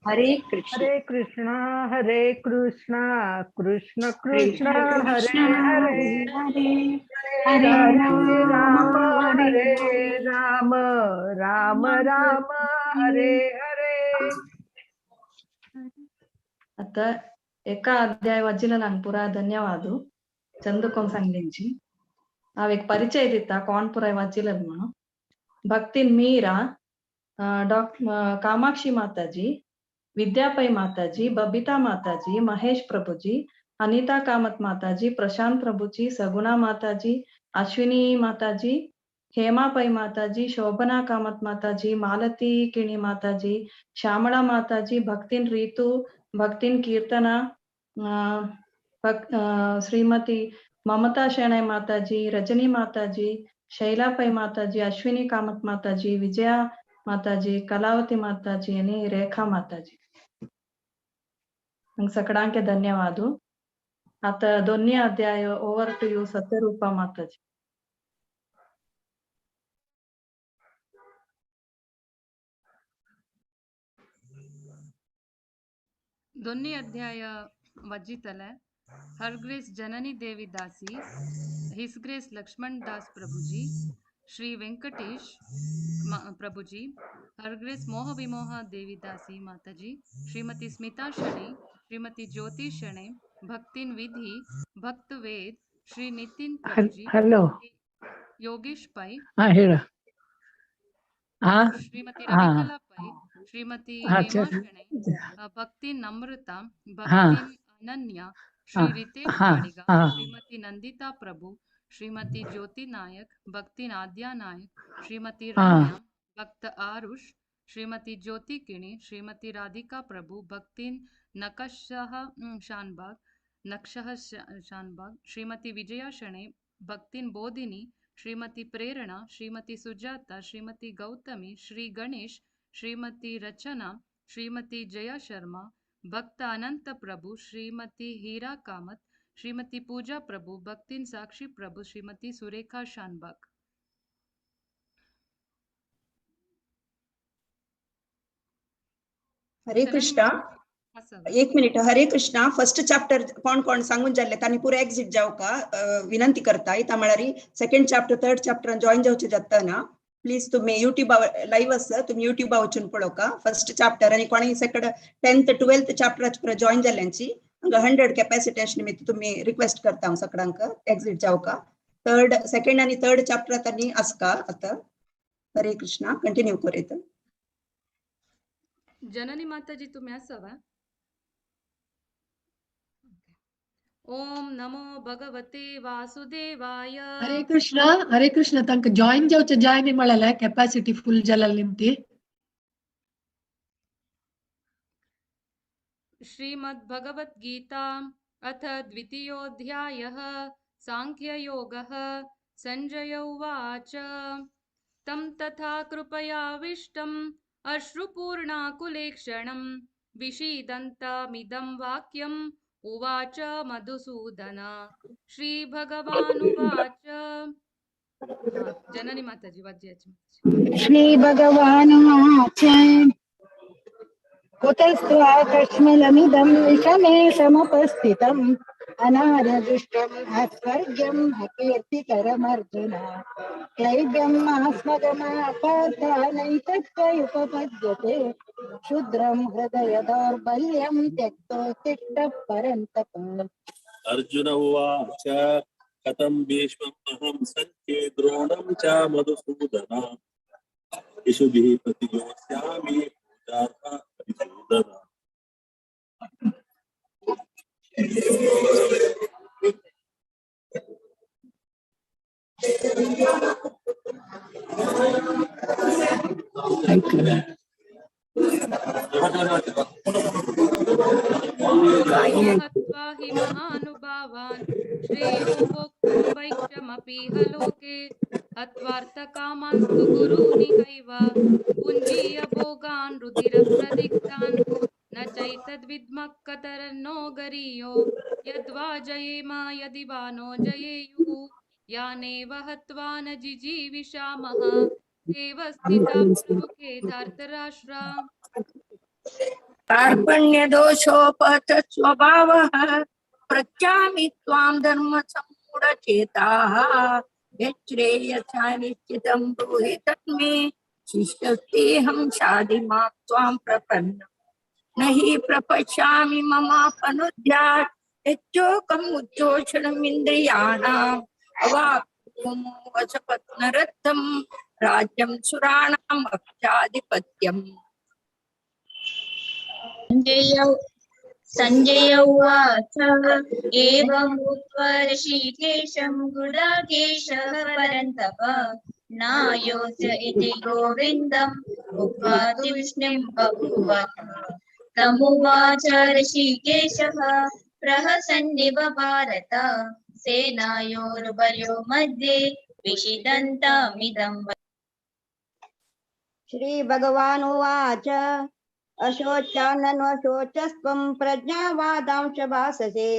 हरे कृष्ण हरे कृष्णा हरे कृष्णा कृष्ण कृष्ण हरे हरे हरे हरे राम हरे राम राम राम हरे हरे। आता एका अध्याय वाचिला पुराय धन्यवाद चंद कोण सांगलेंची। हांव एक परिचय दिता कोण पुराय वाचिले म्हणून। भक्तीन मीरा, डॉक्टर कामाक्षी माताजी, विद्यापै माताजी, बबिता माताजी, महेश प्रभुजी, अनिता कामत माताजी, प्रशांत प्रभुजी, सगुणा माताजी, अश्विनी माताजी, हेमा पै माताजी, शोभना कामत माताजी, मालती किणी माताजी, श्यामला माताजी, भक्तिन रीतु, भक्तिन कीर्तना, श्रीमती ममता शेणै माताजी, रजनी माताजी, शैला पै माताजी, अश्विनी कामत माताजी, विजया माताजी, कलावती माताजी आणि रेखा माताजी। सगळ्यांके धन्यवाद। आता दोन्ही अध्याय over to you Satyarupa Mataji. दोन्ही अध्याय वाजितले Her Grace Janani Devi Dasi, His Grace Lakshman Das Prabhuji, Shri Venkatesh Prabhuji, Her Grace Moha Vimoha Devi Dasi Mataji, Shrimati Smita Shenoy, Shrimati Jyoti Shenoy, Bhaktin Vidhi, Bhakt Ved, Shri Nitin Prabhuji, hello Yogesh Pai, हाँ हेळ हाँ श्रीमती हाँ रविकला पै, श्रीमती हाँ हेमा शणै, भक्ति नम्रता, हाँ भक्ति अनन्या, श्री हाँ रितेश हाँ गाडिगा, हाँ श्रीमती नंदिता प्रभु, श्रीमती ज्योति नायक, भक्ति नाद्या नायक, श्रीमती हाँ रम्या, भक्त आरुष, श्रीमती ज्योति किणी, श्रीमती राधिका प्रभु, भक्ति नकशः शानबाग, नक्षः शानबाग, श्रीमती विजया शणै, भक्तिन बोधिनी, श्रीमती प्रेरणा, श्रीमती सुजाता, श्रीमती गौतमी, श्री गणेश, श्रीमती रचना, श्रीमती जया शर्मा, भक्त अनंत प्रभु, श्रीमती हीरा कामत, श्रीमती पूजा प्रभु, भक्तिन साक्षी प्रभु, श्रीमती सुरेखा शानबाग. हरे कृष्णा. एक मिनिट. हरे कृष्णा. फर्स्ट चॅप्टर कोण कोण सांगून जाल्ले तांणी पुरा एक्झिट जाव का विनंती करता. इता म्हळ्यार second chapter third chapter join जावचे जाता ना, प्लीज तुम्ही युट्यूबा लाईव्ह आसा, तुम्ही युट्यूबा वचून पळोवका फर्स्ट चॅप्टर. आनी कोणी सेकंड 10th 12th चॅप्टराचे पुरा जॉईन जाल्ल्यांची हांगा 100 कॅपॅसिटी अशें निमित्त तुम्ही रिक्वेस्ट करता हांव सगळ्यांक एक्झिट जावका. थर्ड सेकंड आनी थर्ड चॅप्टर तांणी आसका आतां. हरे कृष्णा. कंटिन्यू करीत. जननी माताजी तुम्ही असावा. ओम नमो भगवते वासुदेवाय. हरे कृष्ण. हरे कृष्ण. तांकां जॉईन जावचे जाय म्हळ्यार कॅपॅसिटी फुल जाल्या निमती. श्रीमद्भगवद्गीता अथ द्वितीयोऽध्यायः सांख्ययोगः. संजय उवाच. तं तथा कृपयाविष्टम् अश्रुपूर्णाकुलेक्षणं विषीदन्तमिदं वाक्यम् उवाच मधुसूदन. श्रीभगवानुवाच. जननी माताजी वाज्याची. श्रीभगवानुवाच. कुतस्त्वाकश्मलमिदं विषमे समुपस्थितम् अनार्यदुष्टम् अस्वर्ग्यम् अकीर्तिकरमर्जुन क्लैब्यम् आस्मगमापार्थ नैतत्त्वयुपपद्यते क्षुद्रं हृदय दौर्बल्यं त्यक्तोत्तिष्ठ परन्तप. अर्जुन उवाच. कथं भीष्मम् अहं सङ्ख्ये द्रोणं च मधुसूदन इषुभिः प्रतियोत्स्यामि पूजार्हा हरिसूदन. हत्वा हि महानुभावान् श्रेयो भोक्तुं वैक्षमपीह लोके हत्वार्थकामांस्तु गुरूनिहैव भुञ्जीय भोगान् रुधिरप्रदिग्धान् न चैतद्विद्मः कतरन्नो गरीयो यद्वा जयेम यदि वा नो जयेयुः यानेव हत्वा न जिजीविषामः देव स्थिता प्रमुखे धार्तराष्ट्रा. कार्पण्यदोषोपहत स्वभावः पृच्छामि त्वां धर्मसम्मूढचेताः यच्छ्रेयसा निश्चितं ब्रूहि तन्मे शिष्यस्तेऽहं शाधि मां त्वां प्रपन्नम्. न हि प्रपश्यामि ममापनुद्यात् यच्चोकम् उच्चोषणमिन्द्रियाणाम् अवाप्तुमोऽसपत्नरथं राज्यं सुराणाम् अक्षाधिपत्यम्. संजय उवाच. एवं उक्त्वा ऋषिकेशं गुडाकेशः परन्तप नायोज इति गोविन्दम् उक्त्वा तूष्णीं बभूव. तमुवाच ऋषिकेशः प्रहसन्निव भारत सेनायोरुभयो मध्ये विषिदन्तमिदं. श्रीभगवानुवाच. अशोच्यानन्वशोचस्त्वं प्रज्ञावादांश भाससे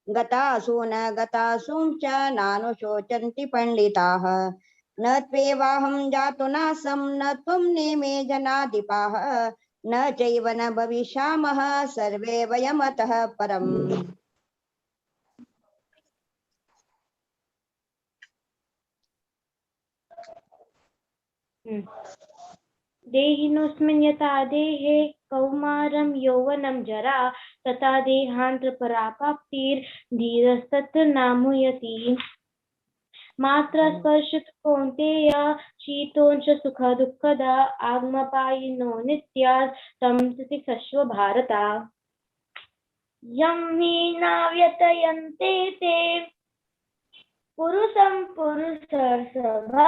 गतासु न गतासुं च नानुशोचन्ति पण्डिताः. न त्वेवाहं जातु नासं न त्वं नेमे जनाधिपाः न चैव न भविष्यामः सर्वे वयमतः परम्. देहिनोऽस्मिन् यथा देहे कौमारं यौवनं जरा तथा देहान्तरपराप्तिर्धीरस्तत्र नामुयति. मात्रा स्पर्शतु कौन्तेय शीतोंश सुखदुःखदा आगमपायिनो नित्यात् तं तितिक्षस्व भारत. यं हि नाव्यतयन्ते ते पुरुषं पुरुषर्षभा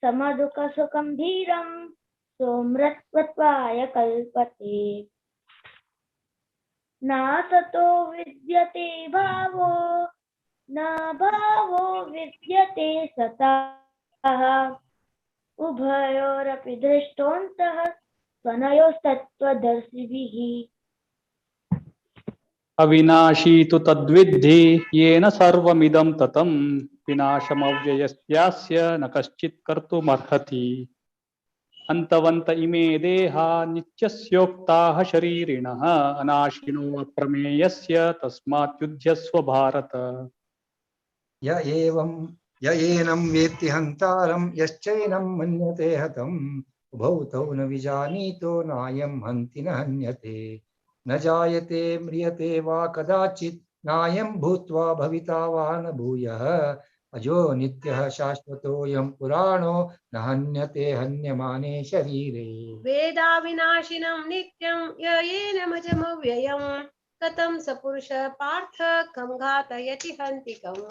समदुःखसुखं धीरं सोमृतत्वाय कल्पते. नासतो विद्यते भावो न भावो विद्यते सतः। उभयोरपि दृष्टोऽन्तः स्वनयोस्तत्त्वदर्शिभिः। अविनाशी तु तद्विद्धि येन सर्वमिदं ततं विनाशमव्ययस्यास्य न कश्चित् कर्तुमर्हति। अन्तवन्त इमे देहा नित्यस्योक्ताः शरीरिणः अनाशिनो अप्रमेयस्य तस्मात् युध्यस्व भारत। य एवं य एनं वेत्ति हन्तारं यश्चैनं मन्यते हतम् उभौ तौ न विजानीतो नायं हन्ति न हन्यते। न जायते म्रियते वा कदाचित् नायं भूत्वा भविता वा न भूयः। अजो नित्यः शाश्वतोऽयं पुराणो न हन्यते हन्यमाने शरीरे। वेदाविनाशिनं नित्यं येनमजमव्ययं कथं स पुरुषः पार्थ कं घातयति हन्तिकम्।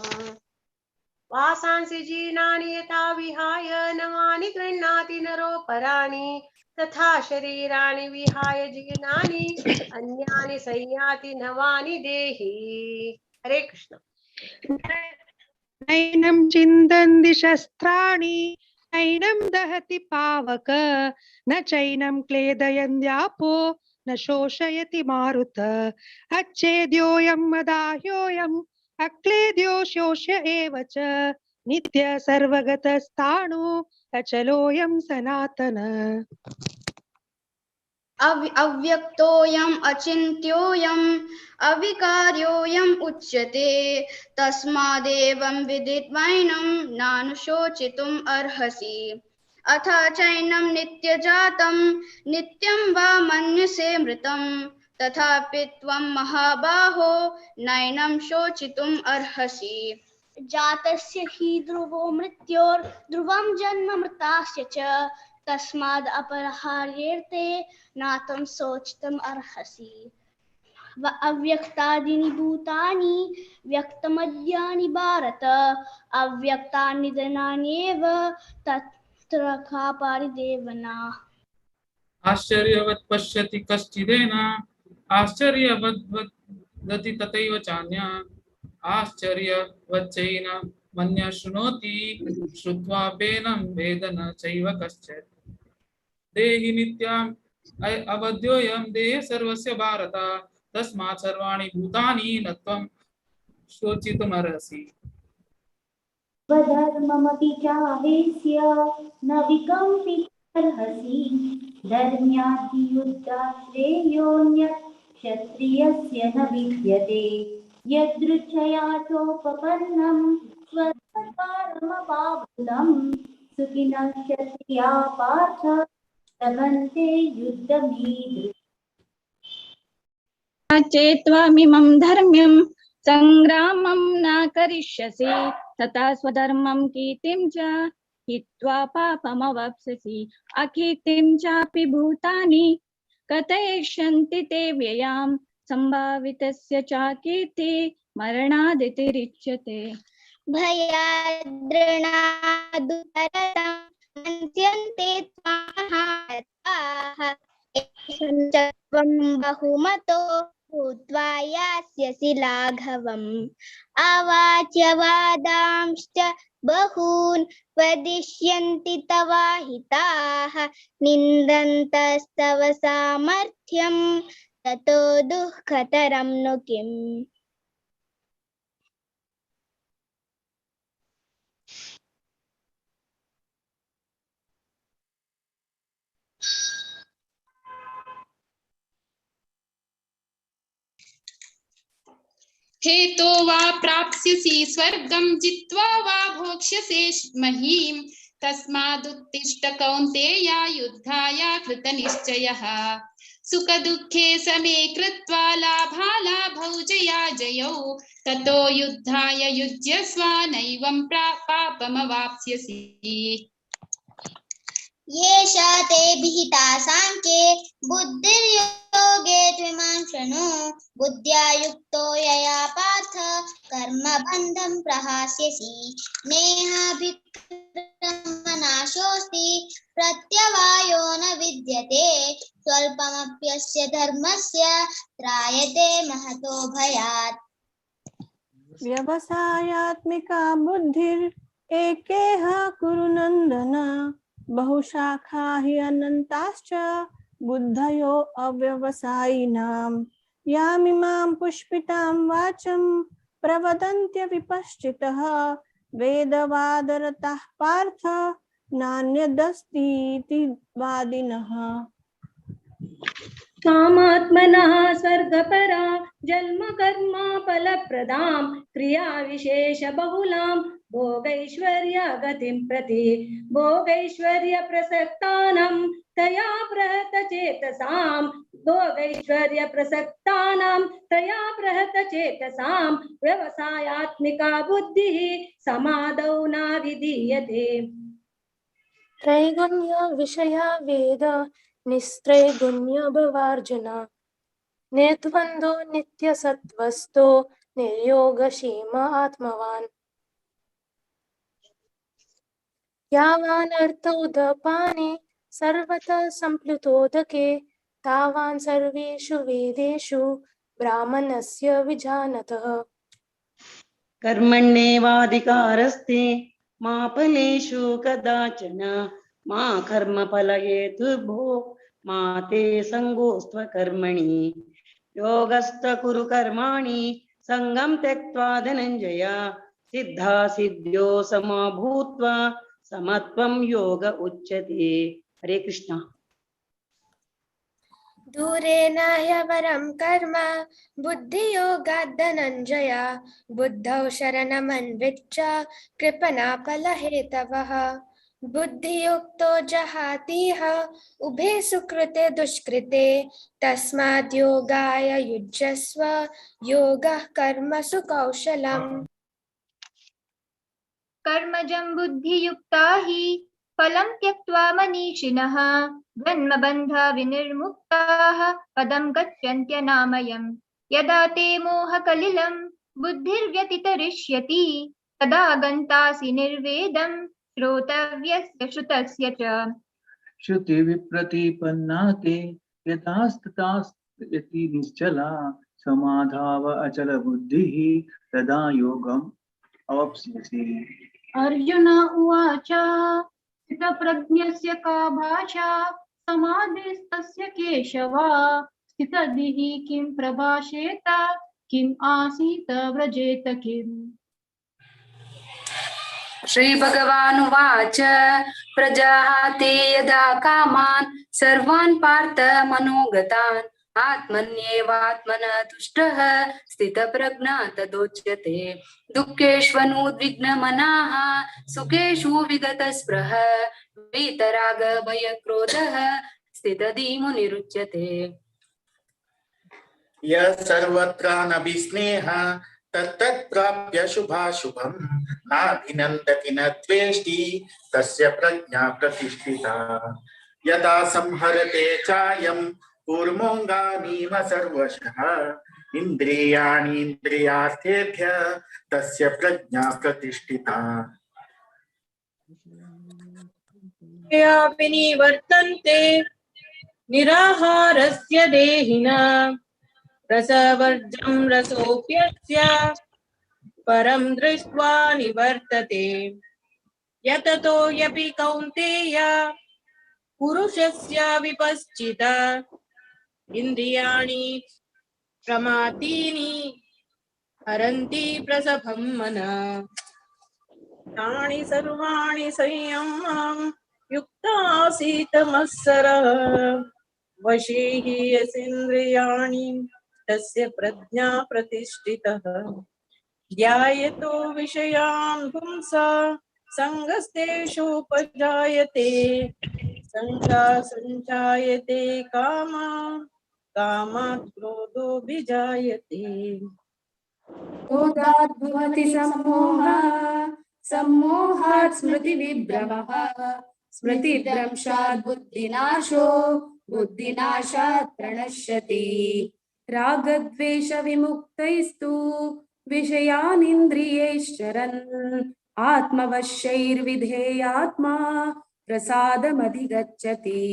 वासांसि जीर्णानि यथा विहाय नवानि गृह्णाति नरोपराणि तथा शरीराणि विहाय जीर्णानि अन्यानि संयाति नवानि देहि। हरे कृष्ण। नैनं छिन्दन्ति शस्त्राणि नैनं दहति पावक न चैनं क्लेदयन्त्यापो न शोषयति मारुत। अच्छेद्योऽयं मदाह्योऽयम् अक्लेद्यो शोष्य एव च नित्य सर्वगतस्थाणु अचलोऽयं सनातन। अव्यक्तोऽयम् अचिन्त्योऽयम् अविकार्योऽयम् उच्यते तस्मादेवं विदित्वैनं नानुशोचितुम् अर्हसि। अथ चैनं नित्यजातं नित्यं वा मन्यसे मृतं तथापि त्वं महाबाहो नैनं शोचितुम् अर्हसि। जातस्य हि ध्रुवो मृत्योर्ध्रुवं जन्म मृतास्य च तस्माद् अपरहार्येर्ते नातं शोचितुम् अर्हसि। अव्यक्तादीनि भूतानि व्यक्तमद्यानि भारत अव्यक्तानि धनान्येव तत्र का पारिदेवना। आश्चर्यवत् पश्यति कश्चिदेन आश्चर्यवद् वदति तथैव चान्य आश्चर्यवच्चैन मन्य शृणोति श्रुत्वापेनं वेद न चैव कश्चित्। देहि नित्यम् अवध्योऽयं देह सर्वस्य भारत तस्मात् सर्वाणि भूतानि न त्वं शोचितुमर्हसि। स्वधर्ममपि चावेश्य न विकम्पितुमर्हसि धर्म्यादि युद्धात् श्रेयोऽन्यत् क्षत्रियस्य न विद्यते। यदृच्छया चोपपन्नं स्वधर्मपारमपावृतं सुखिनः क्षत्रिया पार्थ लभन्ते युद्धमीदृशम्। चेत्त्वमिमं धर्म्यं संग्रामं न करिष्यसि तथा स्वधर्मं कीर्तिं च हित्वा पापमवाप्स्यसि। अकीर्तिं चापि भूतानि कथयिष्यन्ति ते व्ययां संभावितस्य चाकीर्ति मरणादितिरिच्यते। भयाद्रणादुतरतं मन्यन्ते त्वां त्वं बहुमतो भूत्वा यास्यसि लाघवम्। अवाच्य वादांश्च बहून् वदिष्यन्ति तवाहिताः निन्दन्तस्तव सामर्थ्यं ततो दुःखतरं नु किम्। हेतो वा प्राप्स्यसि स्वर्गं जित्वा वा भोक्ष्यसे महीं तस्मादुत्तिष्ठ कौन्तेय युद्धाय कृतनिश्चयः। सुखदुःखे समे कृत्वा लाभालाभौ जयाजयौ ततो युद्धाय युज्यस्व नैवं पापमवाप्स्यसि। येषा ते विहिता साङ्ख्ये बुद्धिर्योगे त्विमां शृणु बुद्ध्या युक्तो यया पार्थ कर्मबन्धं प्रहास्यसि। नेहाभिक्रमनाशोऽस्ति प्रत्यवायो न विद्यते स्वल्पमप्यस्य धर्मस्य त्रायते महतो भयात्। व्यवसायात्मिका बुद्धिर् एकेह कुरु नंदन, बहुशाखा हि अनंताश्च बुद्धयो अव्यवसायिनां। यामिमां पुष्पितां वाचं प्रवदन्त्य विपश्चितः, वेदवादरतः पार्थ नान्यदस्तीति वादिनः। कामात्मनः स्वर्गपरा जन्म कर्म फलप्रदां क्रिया विशेष बहुलां भोगैश्वर्य गतिं प्रति भोगैश्वर्य प्रसक्तानां तया प्रहत चेतसां भोगैश्वर्य प्रसक्तानां तया प्रहत चेतसां व्यवसायात्मिका बुद्धिः समाधौ न विधीयते। त्रैगुण्य विषया वेद निस्त्रैगुण्य भवार्जुन, निर्द्वन्द्वो नित्यसत्त्वस्तो निर्योगक्षेम आत्मवान्। यावानर्थ उदपाने सर्वतः सम्प्लुतोदके तावान् सर्वेषु वेदेषु ब्राह्मणस्य विजानतः। कर्मण्येवाधिकारस्ते मा फलेषु कदाचन, मा कर्मफलहेतुर्भो मा ते सङ्गोऽस्त्व कर्मणि। योगस्थ कुरु कर्माणि सङ्गं त्यक्त्वा धनञ्जय, सिद्धा सिद्ध्यो समो भूत्वा समत्वं योग उच्यते। हरे कृष्णा। दूरे नाह्यवरं कर्म बुद्धियोगात् धनञ्जय, बुद्धौ शरणमन्विच्छ कृपणाफलहेतवः। बुद्धियुक्तो जहातीह उभे सुकृते दुष्कृते, तस्माद् योगाय युज्यस्व योगः कर्मसु कौशलम्। कर्मजं बुद्धियुक्ता हि फलं त्यक्त्वा मनीषिणः, जन्मबन्ध विनिर्मुक्ताः पदं गच्छन्त्यनामयम्। यदा ते मोहकलिलं बुद्धिर्व्यतितरिष्यति, तदा गन्तासि निर्वेदं श्रोतव्यस्य श्रुतस्य च। श्रुतिविप्रतिपन्ना ते यथास्तथास्यति निश्चला, समाधाव अचल बुद्धिः तदा योगम् अवाप्स्यसि। अर्जुन उवाच, स्थितप्रज्ञस्य का भाषा समाधिस्तस्य केशव, स्थितधिः किं प्रभाषेत किम् आसीत व्रजेत किम्। श्रीभगवानुवाच, प्रजाहाते यदा कामान् सर्वान् पार्थ मनोगतान्, आत्मन्येवात्मना तुष्टः स्थितप्रज्ञा तदोच्यते। दुःखेष्वनुद्विग्नमनाः सुखेषु विगतस्पृह, वीतरागभयक्रोधः स्थितधीमुनिरुच्यते। यः सर्वत्र नभिस्नेह तत्तत्प्राप्य शुभाशुभं, नाभिनन्दति न द्वेष्टि तस्य प्रज्ञा प्रतिष्ठिता। यदा संहरते चायं कूर्मोऽङ्गानीव सर्वशः, इन्द्रियाणीन्द्रियार्थेभ्यः तस्य प्रज्ञा प्रतिष्ठिता। विनिवर्तन्ते निराहारस्य देहिनः, रसवर्जं रसोऽप्यस्य परं दृष्ट्वा निवर्तते। यततो यपि कौन्तेय पुरुषस्य विपश्चिता, इन्द्रियाणि प्रमातीनि हरन्ति प्रसभं मनः। तानि सर्वाणि संयमं युक्तासीत मत्सरः, वशी हि यस्येन्द्रियाणि तस्य प्रज्ञा प्रतिष्ठितः। ध्यायतो विषयान् पुंसा सङ्गस्तेषुपजायते, सङ्गा सञ्जायते कामा कामात् क्रोधोऽभिजायते। क्रोधात् भवति सम्मोहः, सम्मोहात् स्मृतिविभ्रमः, स्मृतिभ्रंशात् बुद्धिनाशो, बुद्धिनाशात् प्रणश्यति। रागद्वेषविमुक्तैस्तु विषयानिन्द्रियैश्चरन्, आत्मवश्यैर्विधेयात्मा प्रसादमधिगच्छति।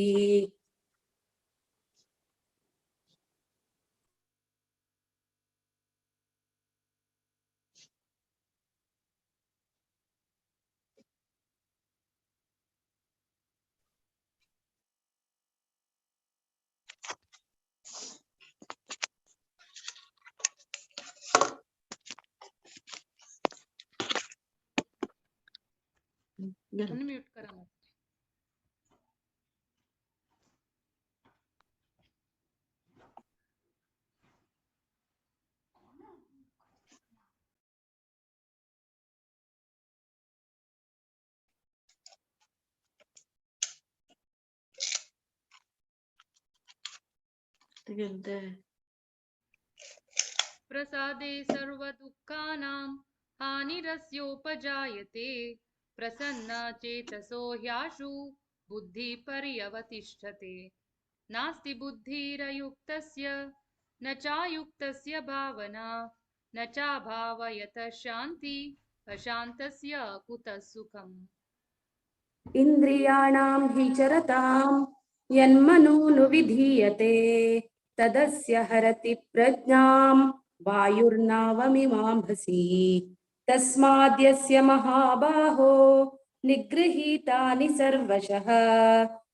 अनम्यूट करा माताजी. प्रसादे सर्वदुःखानां हानिरस्योपजायते, प्रसन्न चेतसो ह्याशु बुद्धिः पर्यवतिष्ठते। नास्ति बुद्धिरयुक्तस्य न चायुक्तस्य भावना, न चाभावयतः शान्ति अशान्तस्य कुतः सुखम्। इन्द्रियाणां हि चरतां यन्मनोनुविधीयते, तदस्य हरति प्रज्ञां वायुर्नावमिमाम्भसि। तस्माद्यस्य महाबाहो निगृहीतानि सर्वशः,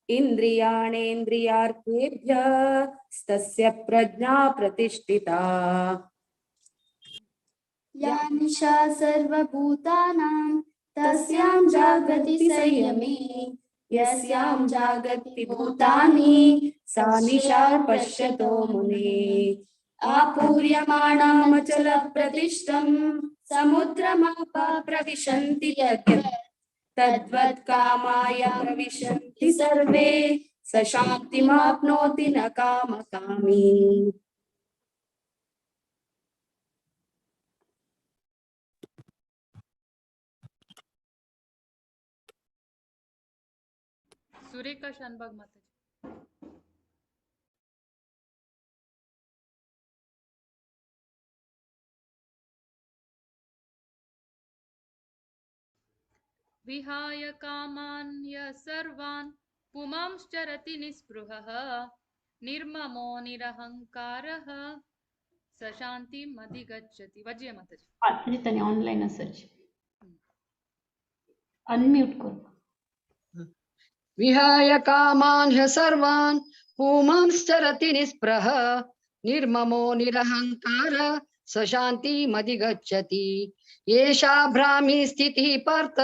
इन्द्रियाणेन्द्रियार्थेभ्यस्तस्य प्रज्ञा प्रतिष्ठिता। या निशा सर्वभूतानां तस्यां जागृति संयमी, यस्यां जागति भूतानि सा निशा पश्यतो मुने। आपूर्यमाणामचलप्रतिष्ठं समुद्रमापः प्रविशन्ति यद्वत्, तद्वत् कामाय प्रविशन्ति सर्वे, स शान्तिमाप्नोति न कामकामी। सुरेखा शानबाग माताजी. विहाय कामान् यः सर्वान् पुमांश्चरति निःस्पृहः, निर्ममो निरहंकारः स शान्तिम् अधिगच्छति. वज्य माताजी. म्हणजे ऑनलाईन असायची. अनम्यूट करू. विहाय कामान् ह्य सर्वान् पुमांश्चरति निःस्पृहः, निर्ममो निरहंकार स शान्तिमधिगच्छति। एषा भ्रामी स्थितिः पार्थ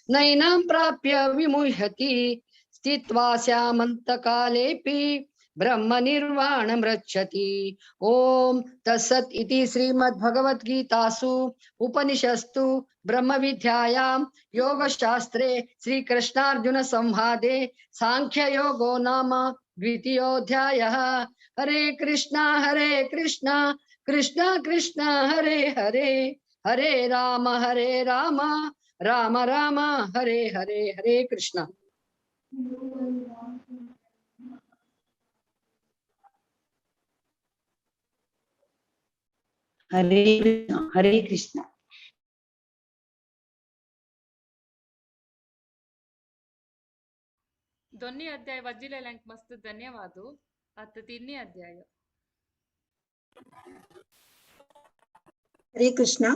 नैनां प्राप्य विमुह्यति, स्थित्वा स्यामन्तकालेऽपि ब्रह्मनिर्वाणं रक्षति। ॐ तत्सत् इति श्रीमद्भगवद्गीतासु उपनिषत्सु ब्रह्मविद्यायां योगशास्त्रे श्रीकृष्णार्जुन संवादे सांख्ययोगो नाम द्वितीयोऽध्यायः। हरे कृष्णा कृष्णा कृष्णा हरे हरे, हरे राम राम राम हरे हरे। हरे कृष्णा। हरे कृष्णा हरे कृष्णा. दोन्ही अध्याय वाचिल्ल्यांक मस्त धन्यवाद. आता तिन्ही अध्याय. हरे कृष्णा.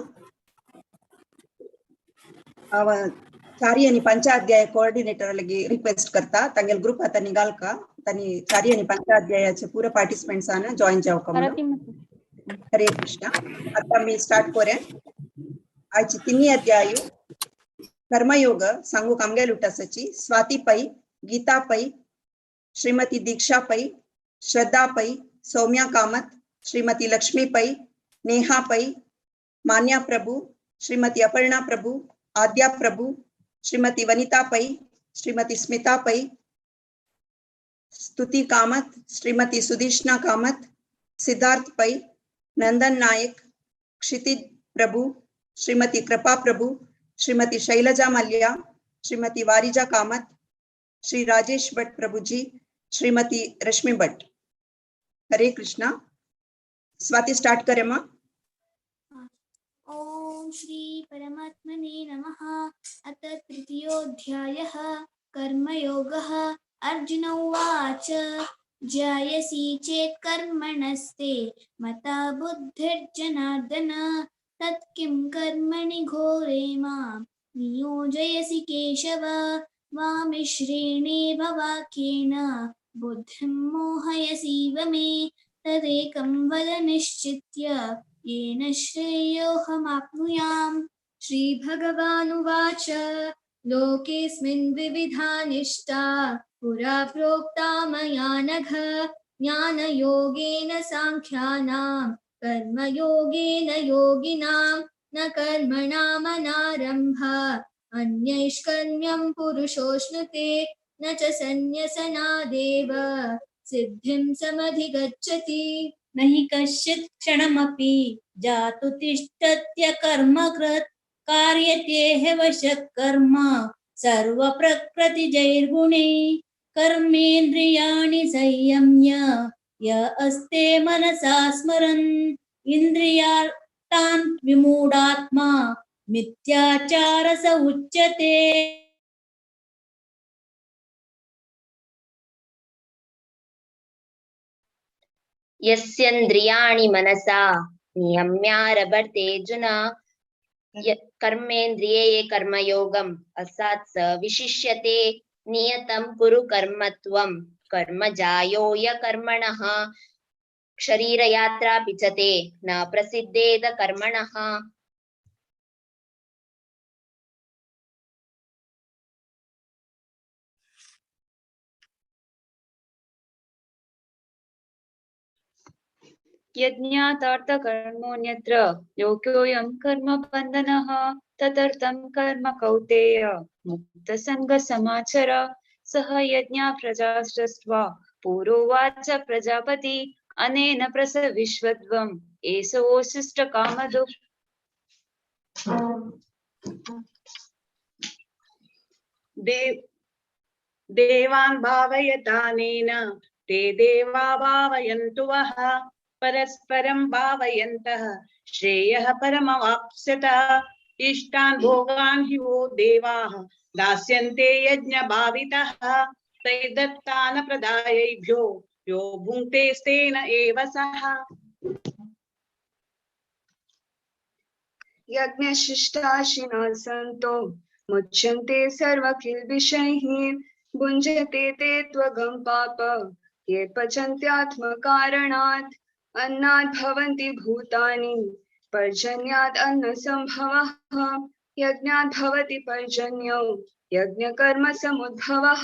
चारी आणि पंचाध्याय कोऑर्डिनेटर लगी रिक्वेस्ट करता तांगेल ग्रुप आता निघालका तानी चारी आणि पंचाध्यायाचे पुरे पार्टिसिपेंट्स जॉईन जावका म्हणून. हरे कृष्णा. आता मी स्टार्ट करूया. आजची तिन्ही अध्याय कर्मयोग सांगू आमगेल उटासाची स्वाती पै, गीता पै, श्रीमती दीक्षा पै, श्रद्धा पै, सौम्या कामत, श्रीमती लक्ष्मी पै, नेहा पै, मान्या प्रभु, श्रीमती अपर्णा प्रभु, आद्या प्रभु, श्रीमती वनिता पै, श्रीमती स्मिता पै, स्तुति कामत, श्रीमती सुदीष्णा कामत, सिद्धार्थ पै, नंदन नायक, क्षितिज प्रभु, श्रीमती कृपा प्रभु, श्रीमती शैलजा मल्या, श्रीमती वारिजा कामत, श्री राजेश भट्ट प्रभु जी, श्रीमती रश्मि भट्ट। हरे कृष्णा। स्वाति स्टार्ट करें माँ। ओम श्री परमात्मने नमः। अथ तृतीयोऽध्यायः कर्मयोगः। अर्जुन उवाच, ज्यायसि चेत् कर्मणस्ते मता बुद्धिर्जनार्दन, तत् किं कर्मणि घोरे मां नियोजयसि केशव, वामिश्रेणेव वाक्येन बुद्धिं मोहयसीव मे, तदेकं वद निश्चित्य येन श्रेयोऽहमाप्नुयाम्। श्रीभगवानुवाच, लोकेऽस्मिन् विविधा निष्ठा पुरा प्रोक्ता मया नघ। ज्ञानयोगेन साङ्ख्यानां कर्मयोगेन योगिनां न कर्मणामनारम्भ अन्यैष्कर्म्यं पुरुषोऽश्नुते न च सन्न्यसनादेव सिद्धिं समधिगच्छति। न हि कश्चित् क्षणमपि जातु तिष्ठत्य कर्मकृत् कार्यते ह्यवशः कर्म सर्वप्रकृतिजैर्गुणैः। कर्मेन्द्रियाणि संयम्य य अस्ते मनसा स्मरन् इन्द्रियार्थान् विमूढात्मा मिथ्याचार स उच्यते। यस्येन्द्रियाणि मनसा नियम्यारभतेऽर्जुन कर्मेन्द्रिये कर्मयोगम् असात् स विशिष्यते। नियतं कुरु कर्म त्वं कर्म जायो य कर्मणः शरीरयात्रा पिचते न प्रसिद्धेद कर्मणः। यज्ञातार्थकर्मोऽन्यत्र लोकोऽयं कर्मबन्धनः तदर्थं कर्म कौन्तेय मुक्तसङ्गसमाचर। सह यज्ञा प्रजा सृष्ट्वा पुरोवाच प्रजापति अनेन प्रसविष्वध्वम् एषोऽशिष्टकामधुः। देवान् भावयतानेन ते देवा भावयन्तु वः परस्परं भावयन्तः श्रेयः परमवाप्स्यतः। इष्टान् भोगान् हि वो देवाः दास्यन्ते यज्ञभावितः तैर्दत्तान् प्रदायैभ्यो यो भुङ्क्तेस्तेन एव सः। यज्ञशिष्टाशिनः सन्तो मुच्यन्ते सर्वकिल्बिषैः भुञ्जते ते त्वगं पाप ये पचन्त्यात्मकारणात्। अन्नात् भवन्ति भूतानि पर्जन्यात् अन्नसम्भवः यज्ञात् भवति पर्जन्यो यज्ञकर्म समुद्भवः।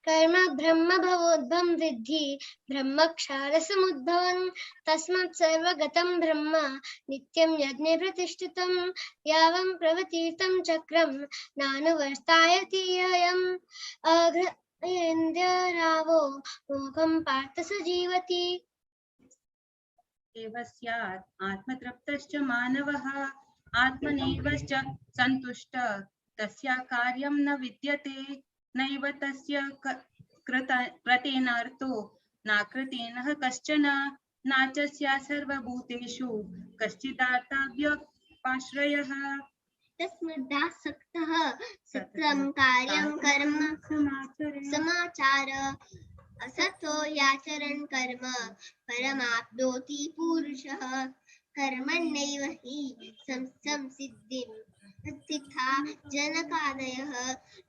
कर्म ब्रह्म भवोद्भं विद्धि ब्रह्मक्षारसमुद्भवं तस्मात् सर्वगतं ब्रह्म नित्यं यज्ञे प्रतिष्ठितं। यावं प्रवतीर्तं चक्रं नानुवर्तायति अयम् अग्रेन्द्ररावो मोघं पार्थ स जीवति। एव स्यात् आत्मतृप्तश्च मानवः आत्मनैवश्च सन्तुष्ट तस्य कार्यं न विद्यते नैव तस्य कृतेनार्थो नाकृतेन कश्चन नाचस्या सर्वभूतेषु कश्चिदार्ताव्यपाश्रयः। तस्मादासक्तः सत्यं कार्यं कर्म समाचार असतो याचरन् कर्म परमाप्नोति पुरुषः। कर्मण्यैव हि संसिद्धिं स्थिता जनकादयः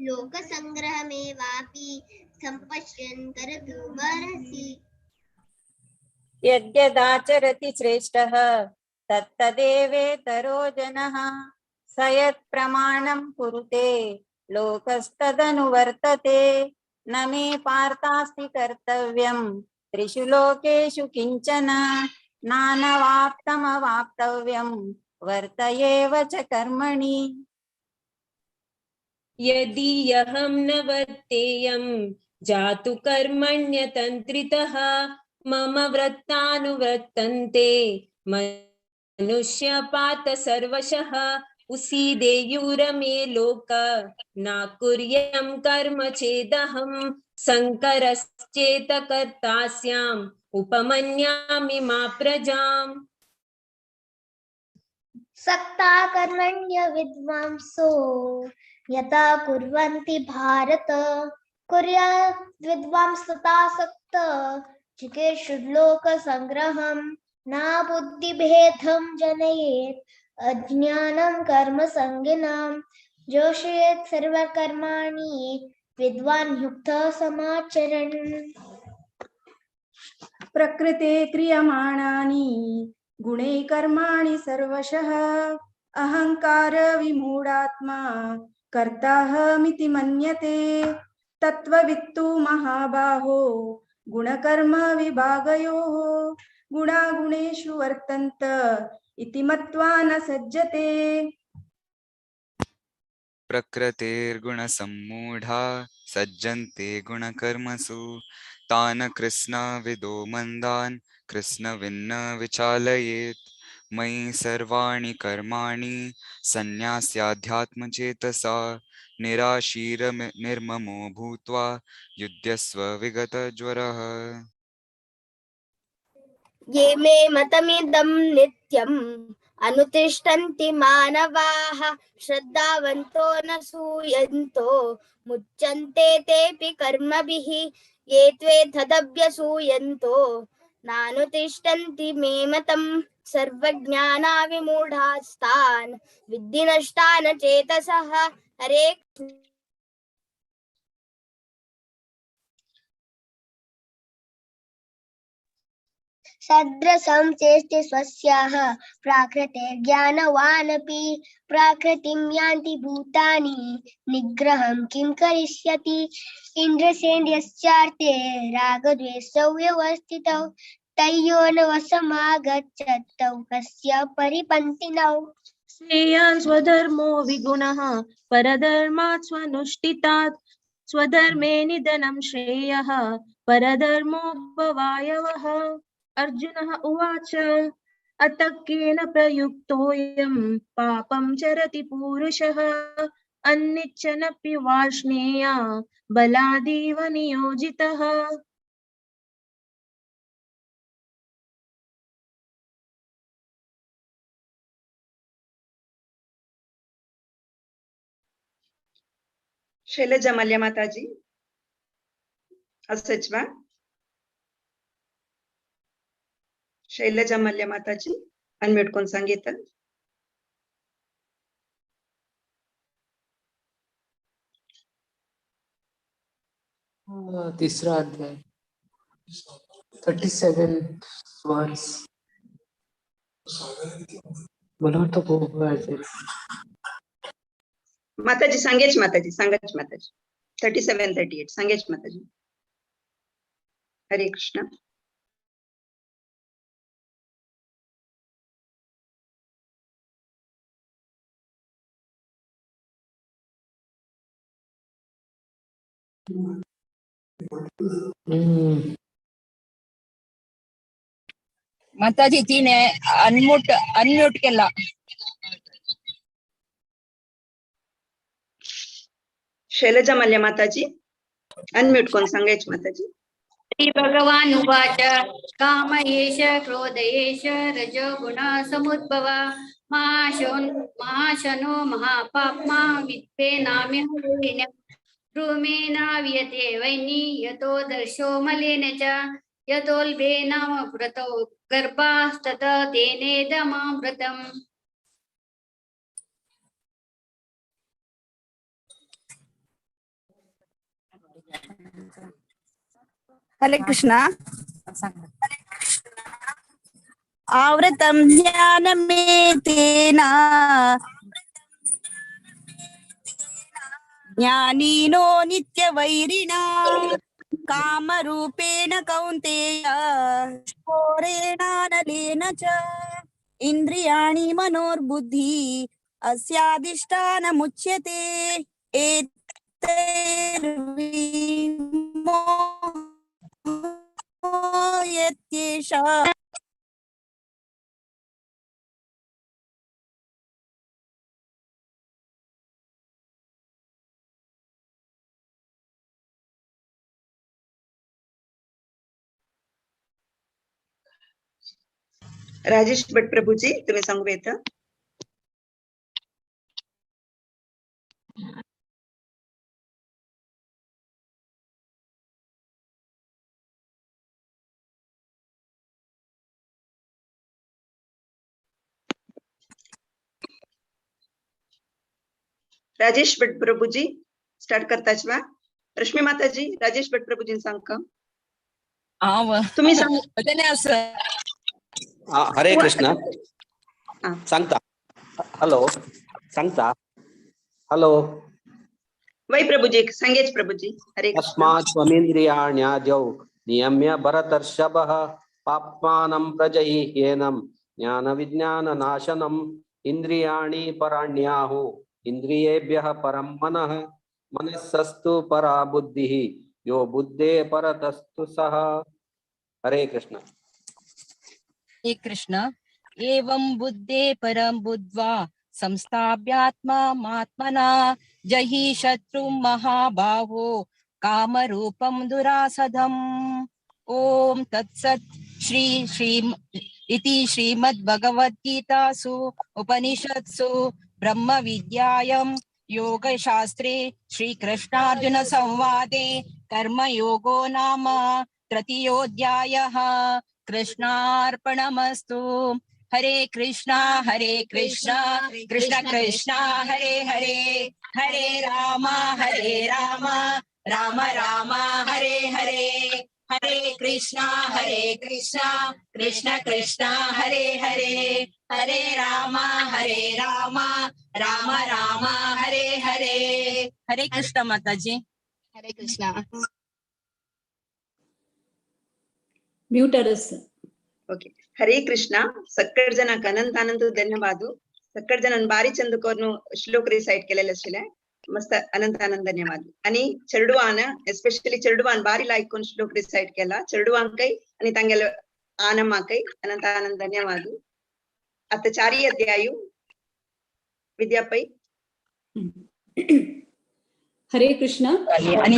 लोकसङ्ग्रहमेवापि सम्पश्यन् कर्तुमर्हसि। यद्यदाचरति श्रेष्ठः तत्तदेवेतरो जनः स यत्प्रमाणं कुरुते लोकस्तदनुवर्तते। न मे पार्थास्ति कर्तव्यं त्रिषु लोकेषु किंचन नानवाप्तमवाप्तव्यं वर्त एव च कर्मणि। यदि अहं न वर्तेयं जातु कर्मण्यतन्त्रितः मम व्रतानुवर्तन्ते मनुष्यपात सर्वशः। उसीदेयुरमे लोक नाकुर्यं कर्म चेदहं संकरश्चेत कर्तास्याम् उपमन्यामि मा प्रजाम्। सक्ता कर्मण्य विद्वांसो यथा कुर्वन्ति भारत कुर्याद् विद्वांसता सक्त चिकीर्षुर्लोकसङ्ग्रहं न बुद्धिभेदं जनयेत् अज्ञानं कर्मसङ्गिनां जोषयेत् सर्वकर्माणि विद्वान् युक्तः समाचरन्। प्रकृते क्रियमाणानि गुणैः कर्माणि सर्वशः अहंकार विमूढात्मा कर्ताहमिति मन्यते। तत्त्ववित्तु महाबाहो गुणकर्म विभागयोः गुणागुणेषु वर्तन्त इति मत्वा न सज्जते। प्रकृतेर्गुणसम्मूढा सज्जन्ते गुणकर्मसु तान् कृत्स्नविदो मन्दान् कृत्स्नविन्न विचालयेत्। मयि सर्वाणि कर्माणि सन्न्यास्याध्यात्मचेतसा निराशीर्निर्ममो भूत्वा युध्यस्व विगतज्वरः। ये मे मतमिदं नित्यम् अनुतिष्ठन्ति मानवाः श्रद्धावन्तो न सूयन्तो मुच्यन्ते तेऽपि कर्मभिः। ये त्वेतदभ्यसूयन्तो नानुतिष्ठन्ति मे मतम् सर्वज्ञानाविमूढास्तान् विद्धि नष्टान् चेतसः। हरे सदृशं चेष्टे स्वस्याः प्राकृतिर्ज्ञानवानपि प्राकृतिं यान्ति भूतानि निग्रहं किं करिष्यति। इन्द्रसेन्द्रियश्चार्थे रागद्वेषौ व्यवस्थितौ तयोर्न वशमागच्छतौ कस्य परिपन्थिनौ। श्रेयान् स्वधर्मो विगुणः परधर्मात् स्वनुष्ठितात् स्वधर्मे निधनं श्रेयः परधर्मो भवायवः। अर्जुनः उवाच अतः केन प्रयुक्तोऽयं पापं चरति पुरुषः अन्निच्छनपि वार्ष्णेय बलादीव नियोजितः। शैलजा मल्य माताजी असच वा? शैलजा मल्य माताजी अनम्यूट कोण सांगितलं? तिसरा अध्याय 37 वर्स। मला वाटतं खूप वेळ जाईल। माताजी सांगेच, माताजी सांगच, माताजी 37 38 सांगेच माताजी। हरे कृष्ण। माताजी तिने अनम्यूट अनम्यूट केला। शैलजा मल्य माताजी अनम्यूट कोण सांगायच माताजी। श्री भगवान उवाच काम एष क्रोध एष रजोगुण समुद्भव महाशनो महापाप्मा विद्वेनामिह ध्रुमेनाव्यते वैनी यतो दर्शो मलेन च यतोल्बेनामृतौ गर्भास्तत तेनेदमामृतम्। हरे कृष्णा। आवृतं ज्ञानमेतेन ज्ञानिनो नित्यवैरिणा कामरूपेण कौन्तेय घोरेणानलेन च इंद्रियाणि मनोर्बुद्धि अस्याधिष्ठानमुच्यते एतैर्विमोहयत्येषा। राजेश भट प्रभूजी तुम्ही सांगू येतं? राजेश भट प्रभूजी स्टार्ट करताच वा? रश्मी माताजी राजेश भट प्रभूजी सांग तुम्ही सांग। हरे कृष्ण सांगता। हॅलो सांगता. हॅलो. वै प्रभुजी, संगेश प्रभुजी. हरे कृष्ण. तस्मात् त्वमिन्द्रियाण्याद्यौ नियम्य भरतर्षभः पाप्मानं प्रजहिह्येनं ज्ञानविज्ञाननाशनम्. इंद्रियाणि पराण्याहु इंद्रियेभ्यः परं मनः मनस्सस्तु परा बुद्धिः यो बुद्धे परतस्तु सः. हरे कृष्ण. हरे कृष्ण. एवं बुद्धे परं बुद्ध्वा संस्थाप्यात्मात्मना जहि शत्रुं महाबाहो कामरूपं दुरासदम्. ओम तत्सत् श्री श्री इति श्रीमद्भगवद्गीतासु उपनिषत्सु ब्रह्मविद्यायां योगशास्त्रे श्रीकृष्णार्जुन संवादे कर्मयोगो नाम तृतीयोऽध्यायः. कृष्णार्पणमस्तु. हरे कृष्णा हरे कृष्णा कृष्ण कृष्णा हरे हरे, हरे राम राम राम हरे हरे, हरे कृष्णा कृष्ण कृष्णा हरे हरे, हरे राम राम राम हरे हरे. हरे कृष्ण माताजी. हरे कृष्णा. म्यूट अरस. ओके. हरे कृष्णा. सक्कड जणांक अनंत अनंत धन्यवाद. सक्कड जणांनी बारी चंद करून श्लोक रिसाइट केलेले आशिल्ले. मस्त अनंत अनंत धन्यवाद. आणि चेडवान एस्पेशली चेडवान बारी लायक करून श्लोक रिसाइट केला. चेडवांकय आणि तांगेले आनमाकय अनंत अनंत धन्यवाद. आता चारी अध्यायु विद्यापै. हरे कृष्णा. आणि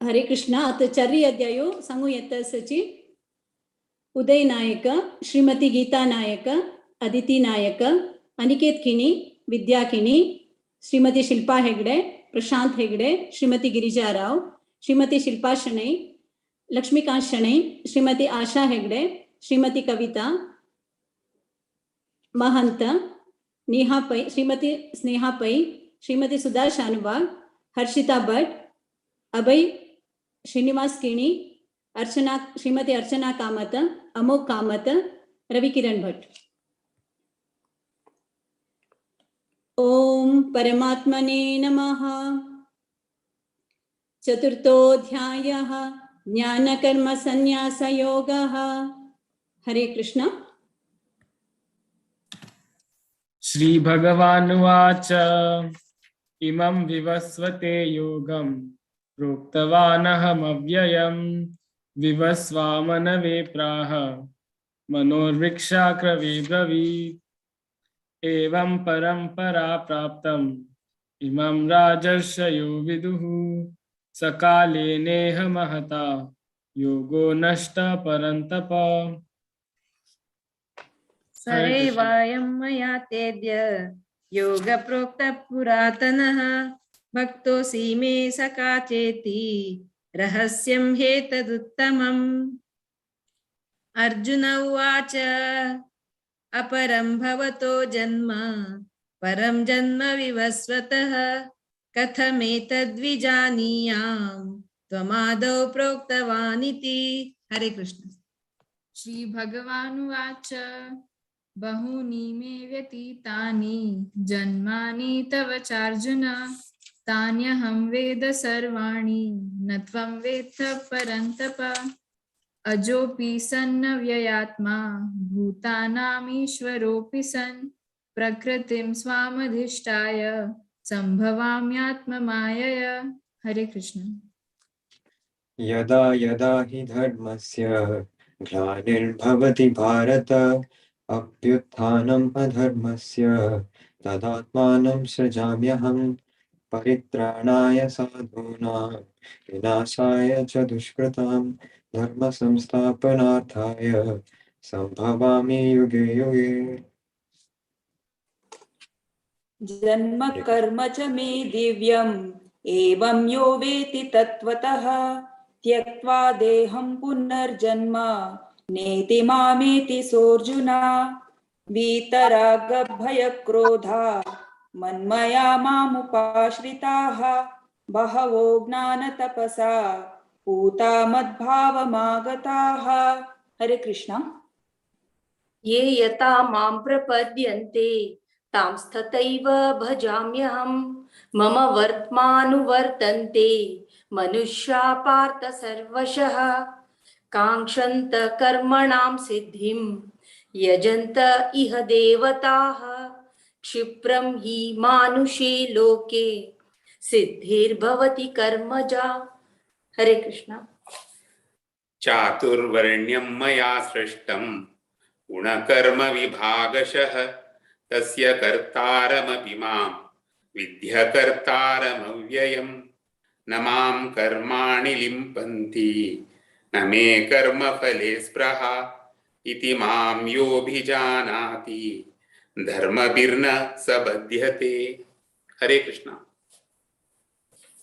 हरे कृष्णा. आता चारी अध्यायो सांगू येता सची उदय नायक, श्रीमती गीता नायक, अदिती नायक, अनिकेत किणी, विद्या किणी, श्रीमती शिल्पा हेगडे, प्रशांत हेगडे, श्रीमती गिरिजा राव, श्रीमती शिल्पा शणै, लक्ष्मीकांत शणै, श्रीमती आशा हेगडे, श्रीमती कविता महंत, नेहा पै, श्रीमती स्नेहा पै, श्रीमती सुधा शानुबाग, हर्षिता भट्ट, अभय श्रीनिवास किणी, अर्चना, श्रीमती अर्चना कामत, अमोघ कामत, रवि किरण भट्ट. ओम परमात्मने नमः. चतुर्थोऽध्यायः ज्ञानकर्म संन्यासयोगः. हरे कृष्ण. श्री भगवानुवाच. इमं विवस्वते योगं प्रोक्तवानहमव्ययं विवस्वामनवे प्राह मनोर्वृक्षाक्रवे ब्रवीत्. एवं परंपरा प्राप्तम् इमं राजर्षयो विदुः सकाले नेह महता योगो नष्ट परन्तप. सरेवायं मया तेद्य योग प्रोक्तः पुरातनः भक्तोऽसि मे सखा चेति रहस्यं हेतदुत्तमम्. अर्जुन उवाच. अपरं भवतो जन्म परं जन्म विवस्वतः कथमेतद्विजानीयां त्वमादौ प्रोक्तवानिति. हरे कृष्ण. श्री भगवानुवाच. बहूनि मे व्यतीतानि जन्मानि तव चार्जुन तान्यहं वेद सर्वाणि न त्वं वेत्थ परन्तप. अजोऽपि सन्न व्ययात्मा भूतानामीश्वरोऽपि सन् प्रकृतिं स्वामधिष्ठाय संभवाम्यात्ममायया. हरे कृष्ण. यदा यदा हि धर्मस्य ग्लानिर्भवति भारत अभ्युत्थानम् अधर्मस्य तदात्मानं सृजाम्यहम्. परित्राणाय साधूनां विनाशाय च दुष्कृतां धर्म संस्थापनार्थाय संभवामि युगे युगे. जन्म कर्म च मे दिव्यम् एवं यो वेति तत्त्वतः त्यक्त्वा देहं पुनर्जन्म नेति मामेति सोऽर्जुन. वीतरागभयक्रोधा मन्मया मामुपाश्रिताः बहवो ज्ञानतपसा पूता मद्भावमागताः. हरे कृष्णा. ये यथा मां प्रपद्यन्ते तांस्तथैव भजाम्यहम्। मम वर्त्मानुवर्तन्ते मनुष्या पार्थ सर्वशः। काङ्क्षन्त कर्मणां सिद्धिं यजन्त इह देवताः। क्षिप्रं हि मानुषे लोके सिद्धिर्भवति कर्मजा। हरे कृष्ण। चातुर्वर्ण्यं मया सृष्टं गुणकर्म विभागशः तस्य कर्तारमपि मां विद्य कर्तारमव्ययम्। न मां कर्माणि लिम्पन्ति न मे कर्मफले स्पृहा इति मां योऽभिजानाति धर्मभिर्न स बध्यते। हरे कृष्ण।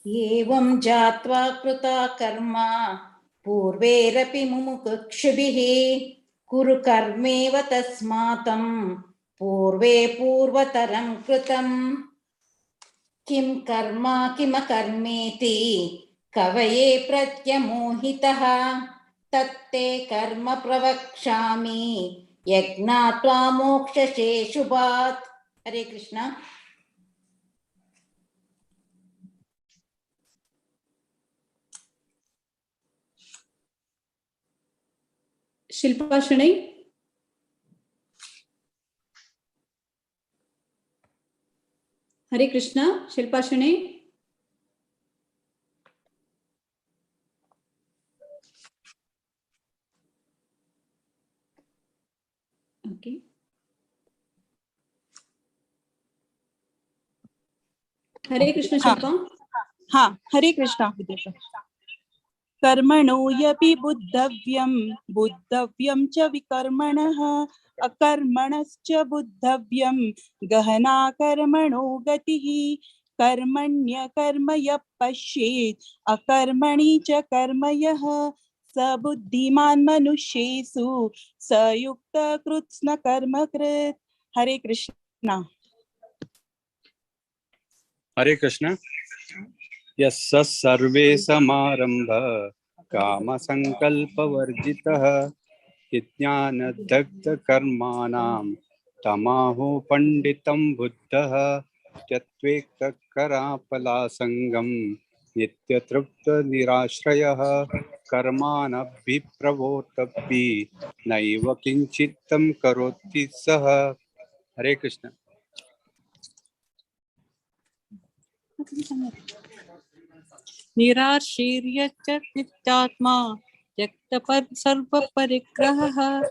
एवं जात्वा कृता कर्म पूर्वेरपि मुमुक्षुभिः कुरु कर्मेव तस्मातं पूर्वे पूर्वतरं कृतम्। किं कर्म किमकर्मेति कवये प्रत्यमोहितः तत्ते कर्म प्रवक्ष्यामि यज्ञात्वा मोक्षसे शुभात्। हरे कृष्ण। शिल्पा शणै। हरे कृष्णा। शिल्पा शणै। ओके। हरे कृष्ण शिल्पा। हाँ, हरे कृष्णा। कर्मणो यपि बुद्धव्यं बुद्धव्यं च विकर्मणः अकर्मणश्च बुद्धव्यं गहना कर्मणो गतिः। कर्मण्यकर्म यः पश्येत् अकर्मणि च कर्म यः स बुद्धिमान् मनुष्येषु स युक्तः कृत्स्न कर्मकृत्। हरे कृष्णा। हरे कृष्ण। यस्य सर्वे समारंभ कामसंकल्पवर्जितः विज्ञानदग्धकर्माणां तमाहो पंडितं बुद्धः त्यक्त्वेककरापलासङ्गं नित्यतृप्तनिराश्रयः कर्मानभिप्रवोतपि नैव किंचित् तं करोति सः। हरे कृष्ण। निराशीर्यच्च नित्यात्मा त्यक्तपर सर्वपरिग्रहः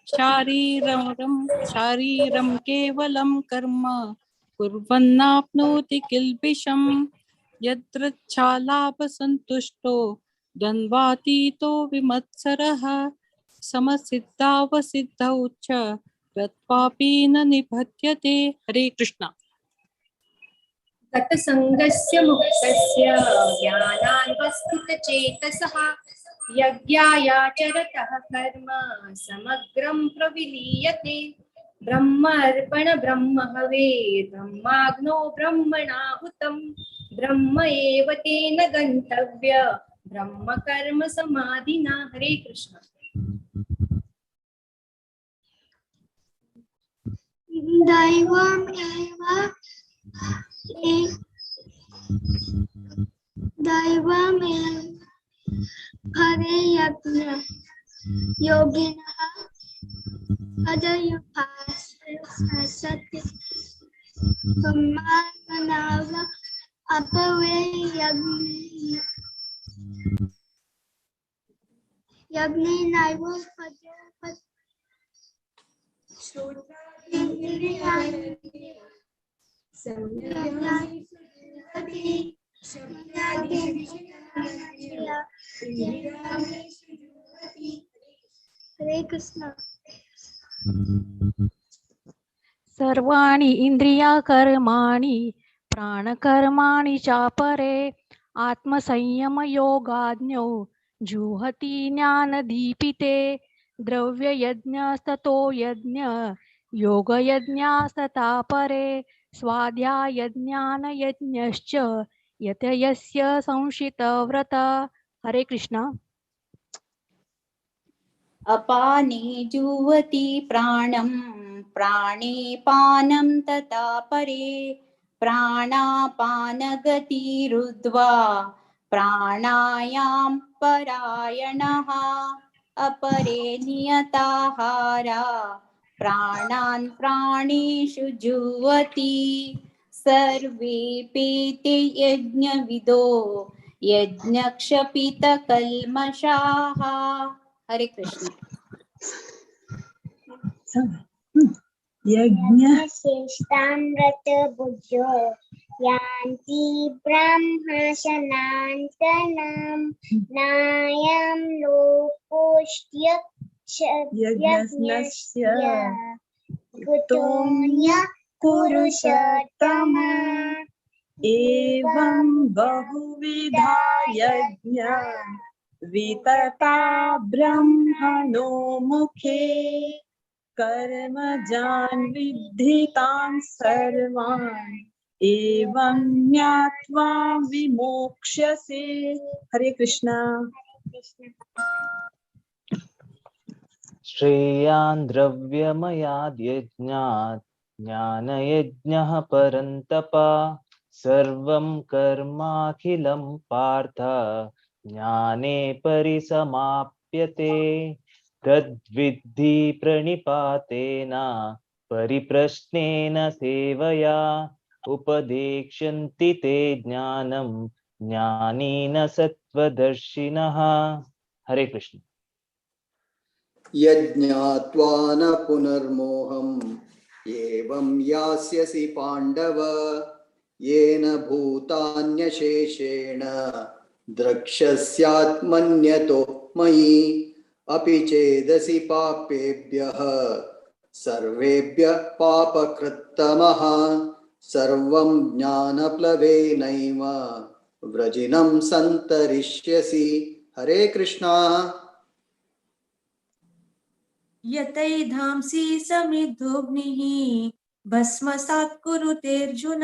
शारीरं शारीरं केवलं कर्म कुर्वन्नाप्नोति किल्बिषं यदृच्छालाभसन्तुष्टो द्वन्द्वातीतो विमत्सरः समसिद्धावसिद्धौ च कृत्वापि न निबध्यते। हरे कृष्ण। गतसङ्गस्य मुक्तस्य ज्ञानान्वस्थितचेतसः यज्ञायाचरतः कर्म समग्रं प्रविलीयते। ब्रह्मार्पण ब्रह्म हवे ब्रह्माग्नो ब्रह्मणाहुतं ब्रह्म एव तेन गन्तव्य ब्रह्म कर्म समाधिना। हरे कृष्ण। दैवम् एव दैवमेव हरे यज्ञ योगिनः अदयुपासते ब्रह्मात्मनाव अपवे यज्ञेनैव हरे कृष्ण। सर्वाणि इंद्रियकर्माणि प्राणकर्माणि चापरे आत्मसंयमयोगाज्ञौ जुहति ज्ञानदीपिते। द्रव्ययज्ञस्ततो यज्ञ योगयज्ञास्तथा परे स्वाध्यायज्ञानयज्ञश्च यत यस्य संशितव्रत। हरे कृष्ण। अपाने जुवति प्राणं प्राणे पानं तथा परे प्राणापानगतिरुद्ध्वा प्राणायाम परायणः अपरे नियताहारा प्राणान् प्राणेषु जुवति सर्वे पेते यज्ञविदो यज्ञक्षपितकल्मषाः. हरे कृष्ण. यज्ञ श्रेष्ठामृतभुजो यान्ति ब्रह्म सनातनं नायं लोकोऽस्त्य यज्ञस्य कुतोऽन्य पुरुषोत्तम. एवं बहुविधा यज्ञा वितता ब्रह्मणो मुखे कर्मजान् विद्धितान् सर्वान् एवं ज्ञात्वा विमोक्ष्यसे. हरे कृष्णा. श्रेयान् द्रव्यमयाद् यज्ञात् ज्ञानयज्ञः परन्तप सर्वं कर्माखिलं पार्थ ज्ञाने परिसमाप्यते. तद्विद्धि प्रणिपातेन परिप्रश्नेन सेवया उपदेक्ष्यन्ति ते ज्ञानं ज्ञानेन सत्त्वदर्शिनः. हरे कृष्ण. यज्ञात्वा न पुनर्मोहम् एवं यास्यसि पाण्डव येन भूतान्यशेषेण द्रक्ष्यस्यात्मन्यतो मयि अपि चेदसि पापेभ्यः सर्वेभ्यः पापकृत्तमः सर्वं ज्ञानप्लवेनैव व्रजिनं सन्तरिष्यसि. हरे कृष्णा. यतैधांसि समिद्धोऽग्निः भस्मसात् कुरुतेऽर्जुन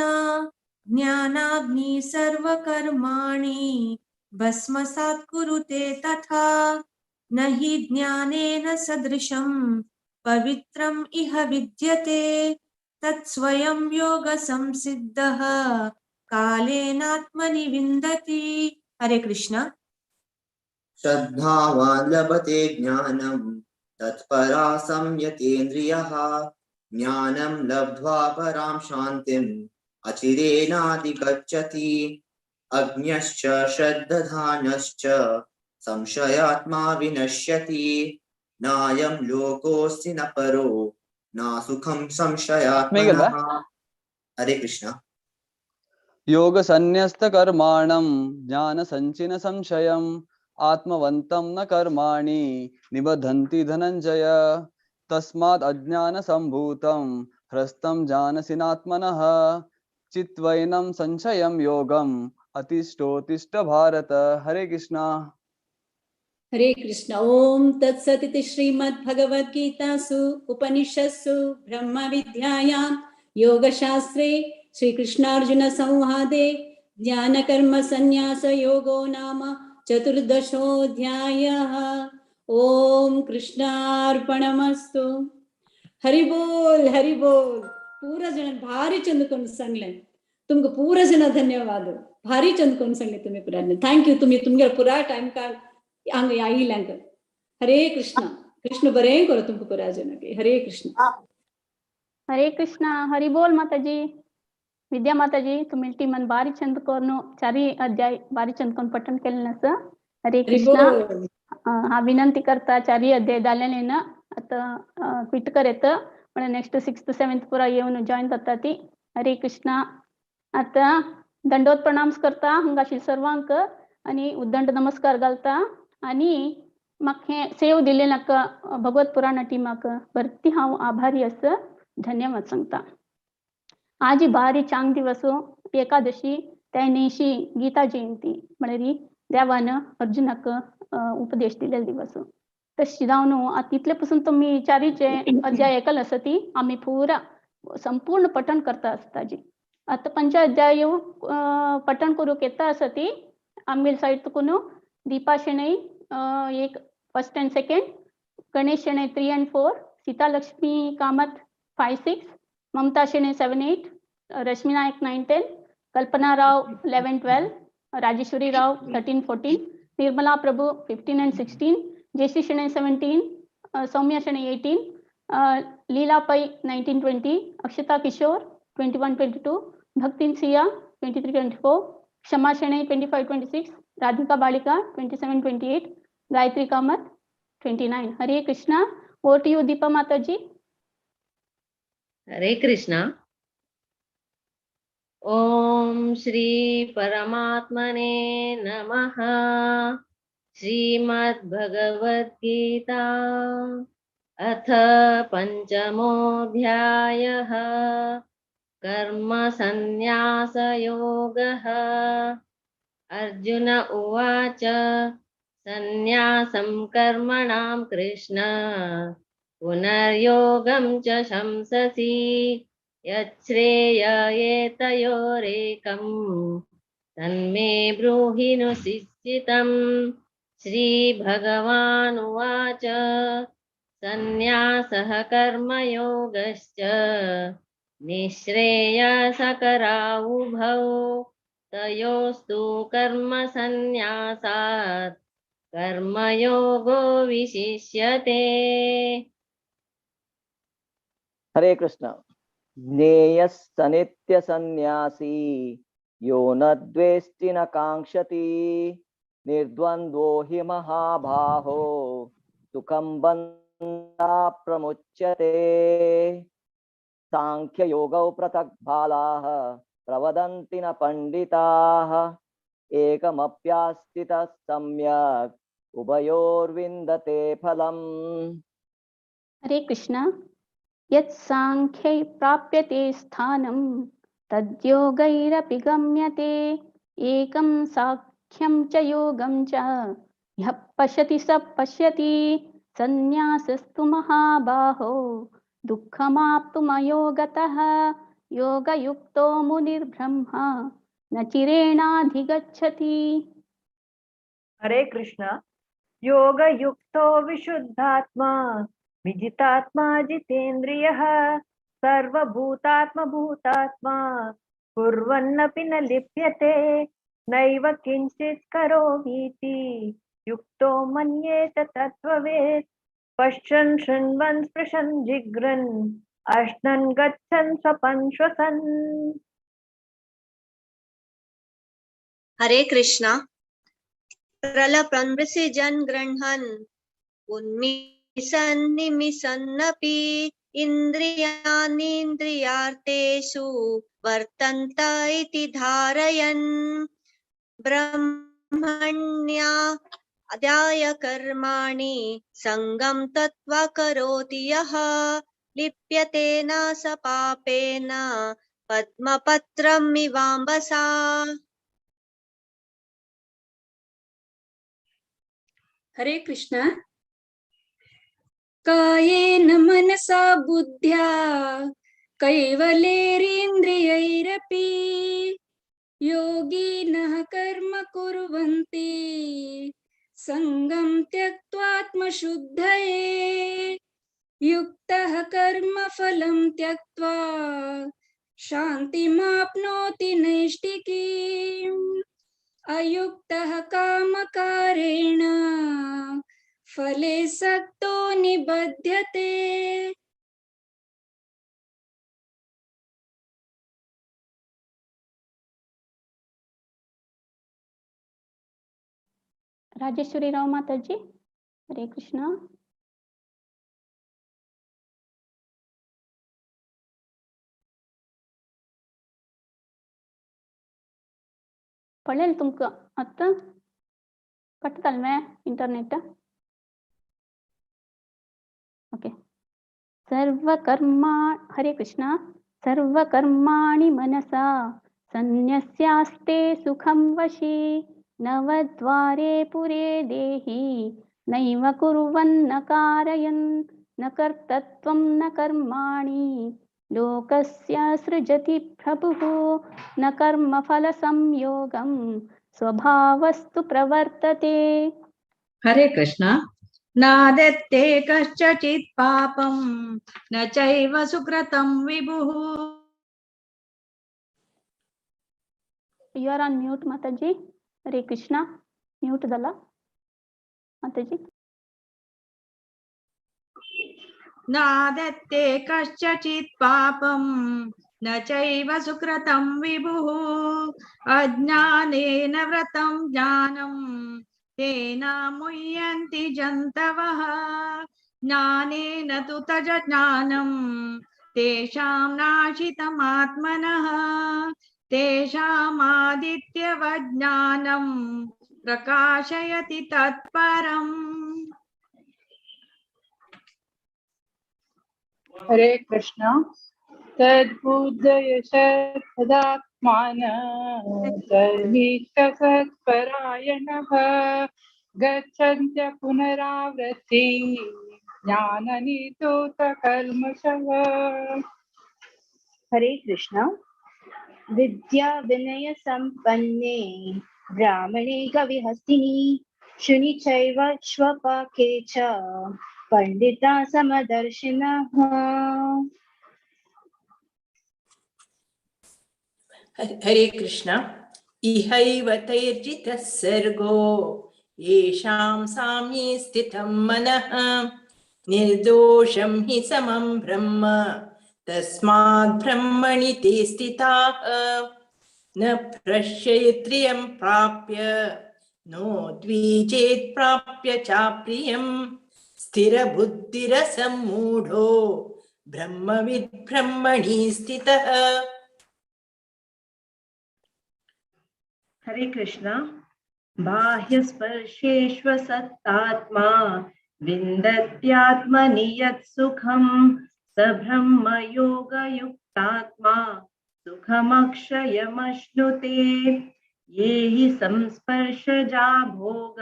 ज्ञानाग्नि सर्वकर्माणि भस्मसात् कुरुते तथा. न हि ज्ञानेन सदृशं पवित्रम् इह विद्यते तत्स्वयं योगसंसिद्धः कालेनात्मनि विन्दति. हरे कृष्ण. श्रद्धावान् लभते ज्ञानं तत्परा संयतेन्द्रियः ज्ञानं लब्ध्वा परां शान्तिम् अचिरेणाधिगच्छति. अज्ञश्च श्रद्धानश्च संशयात्मा विनश्यति. नायं लोकोऽस्ति न परो न सुखं संशयात्मनः. हरे कृष्ण. योग संन्यस्त कर्माणं ज्ञान संचिन संशयम् आत्मवन्तं न कर्माणि निबधन्ति धनंजय. तस्मात् अज्ञान संभूतं ह्रस्तं जानसि नात्मनः चित्वैनं संशयं योगम् अतिष्ठोतिष्ठ भारत. हरे कृष्णा. हरे कृष्ण. ओम तत्सदिति श्रीमद्भगवद्गीतासु उपनिषत्सु ब्रह्मविद्यायां योगशास्त्रे श्रीकृष्णार्जुन संवादे ज्ञानकर्म संन्यास योगो नाम चतुर्दशोऽध्यायः. ओम कृष्णार्पणमस्तु. हरि बोल. हरि बोल. पूरा जण भारी चंद कोण सांगले तुमका पूरा जण धन्यवाद. भारी चंद कोण सांगले तुम्ही पुरा. Thank you. तुम्ही तुमगे पुरा टाइम काल हांगा आयिल्यांक. हरे कृष्ण. कृष्ण बरें करो तुमकां पुरा जणांक. हरे कृष्ण. हरे कृष्ण. हरि बोल माताजी. विद्या माताजी तुम्ही टीमान बारी चंद कोरून चारी अध्याय बारी चंद कोरून पठण केलेलं आसा. हरे कृष्ण. हा विनंती करता चारी अध्याय जालेले ना आता क्विट कर येता पण नेक्स्ट 6th 7th पुरा येवन जॉईन जाता ती. हरे कृष्ण. आता दंडोत प्रणाम करता हांगाशी सर्वांक आणि उद्दंड नमस्कार घालता आणि म्हाका हें सेव दिले नाका भगवत पुराण टिमाक भरती हांव आभारी आसा. धन्यवाद सांगता. आज बारी चांग दिवस एकादशी त्या गीता जयंती म्हळ्यार देवान अर्जुनाक उपदेश दिलेलो दिवस. तशी जावन तितले पासून तुमी चारीचे अध्याय एकल आसा ती आमी पुरा संपूर्ण पठण करता आसता जी. आतां पंच अध्याय पठण करूंक येता आसा ती आमगेले सायड तुकून दीपा शेणै एक first and second, Ganesh Shenoy 3 and 4, Sita Lakshmi Kamath 5 6, Mamta Shenoy 7 8, Rashmi Naik 9 10, Kalpana Rao 11 12, Rajeshwari Rao 13 14, Nirmala Prabhu 15 and 16, Jayashree Shenoy 17, Soumya Shenoy 18, Leela Pai 19 20, Akshata Kishore 21 22, Bhaktin Siya 23 24, Kshama Shenoy 25 26, Radhika Balika 27 28, Gayatri Kamath 29. Hare Krishna. Over to you, Deepa Mataji. Hare Krishna. Om Shri Paramatmane Namaha. Srimad Bhagavad Gita अथ पञ्चमोऽध्यायः. कर्मसन्न्यासयोगः. अर्जुन उवाच, सन्न्यासं कर्मणां कृष्ण पुनर्योगं च शंससि, यच्छ्रेय एतयोरेकं तन्मे ब्रूहि नु निश्चितम्. श्रीभगवानुवाच, सन्न्यासः कर्मयोगश्च निःश्रेयसकरावुभौ, तयोस्तु कर्मसन्न्यासात् कर्मयोगो विशिष्यते. हरे कृष्ण. ज्ञेयः स नित्यसन्न्यासी यो न द्वेष्टि न काङ्क्षति, निर्द्वन्द्वो हि महाबाहो सुखं बन्धात् प्रमुच्यते. सांख्ययोगौ पृथक् बालाः प्रवदन्ति न पण्डिताः, एकमप्यास्थितः सम्यक् उभयोर्विन्दते फलम्. हरे कृष्ण. यत् सांख्यै प्राप्यते स्थानं तद्योगैरपि गम्यते, एकं साख्यं च योगं च यः पश्यति स पश्यति. सन्न्यासस्तु महाबाहो दुःखमाप्तुमयोगतः, योगयुक्तो मुनिर्ब्रह्मा न चिरेणाधिगच्छति. हरे कृष्ण. योगयुक्तो विशुद्धात्मा विजितात्मा जितेन्द्रियः, सर्वभूतात्मभूतात्मा कुर्वन्नपि न लिप्यते, नैव किञ्चित् करोमीति युक्तो मन्येत तत्त्ववेत्. पश्यन् शृण्वन् स्पृशन् जिघ्रन् अश्नन् गच्छन् स्वपन् श्वसन्. हरे कृष्णा. प्रलपन् विसृजन् गृह्णन् उन्मिषन् निमिषन्नपि, इन्द्रियाणीन्द्रियार्थेषु वर्तन्त इति धारयन्. ब्रह्मण्या अध्याय कर्माणि संगं तत्त्वा करोति यः, लिप्यते न स पापेन पद्मपत्रमिवाम्बसा. हरे कृष्ण. कायेन मनसा बुद्ध्या कैवलेरिन्द्रियैरपि, योगिनः कर्म कुर्वन्ति संगं त्यक्त्वात्मशुद्धये. युक्तः कर्मफलं त्यक्त्वा शान्तिमाप्नोति नैष्ठिकीम्. अयुक्तः कामकारेण फले सक्तो निबध्यते. राजेश्वरी राव माताजी. हरे कृष्ण. पळेल तुमकां आतां कट्टताल मे इंटरनेट. ओके. सर्वकर्मा. हरे कृष्ण. सर्वकर्माणि मनसा सन्न्यस्यास्ते सुखं वशी, नवद्वारे पुरे देहि नैव कुर्वन्न कारयन्, न कर्तृत्वं न कर्माणि लोकस्य सृजति प्रभुः, न कर्मफलसंयोगं स्वभावस्तु प्रवर्तते. हरे कृष्ण. नादत्ते कश्चित् पापं न चैव सुकृतं विभुः. You are on mute, Mataji. Hare Krishna. Mute dala. Mataji. नादत्ते कश्चित् पापं न चैव सुकृतं विभुः. अज्ञानेन व्रतं ज्ञानं तेन मुह्यन्ति जन्तवः. ज्ञानेन तु तज्ज्ञानं तेषां नाशितमात्मनः. तेषामादित्यवज्ञानं प्रकाशयति तत्परम्. हरे कृष्ण. तद्बुद्धय सदात्मानः सत्परायणः गच्छन्त्य पुनरावृत्ति ज्ञाननितोतकल्मषः. हरे कृष्ण. विद्या विनय संपन्ने ब्राह्मणे कविहस्तिनि शुनि चैव श्वपाके च पंडिता समदर्शिनः. हरे कृष्ण. इहैव तैर्जितः सर्गो येषां साम्ये स्थितं मनः. निर्दोषं हि समं ब्रह्म तस्मात् ब्रह्मणि ते स्थिताः. न प्रश्ययत्रियं प्राप्य नो द्विजेत् प्राप्य चाप्रियं. स्थिरबुद्धिरसम्मूढो ब्रह्मविद् ब्रह्मणि स्थितः. हरे कृष्ण. बाह्यस्पर्शेष्वसक्तात्मा विन्दत्यात्मनि यत् सुखं स ब्रह्मयोगयुक्तात्मा सुखमक्षयमश्नुते. ये हि संस्पर्शजा भोग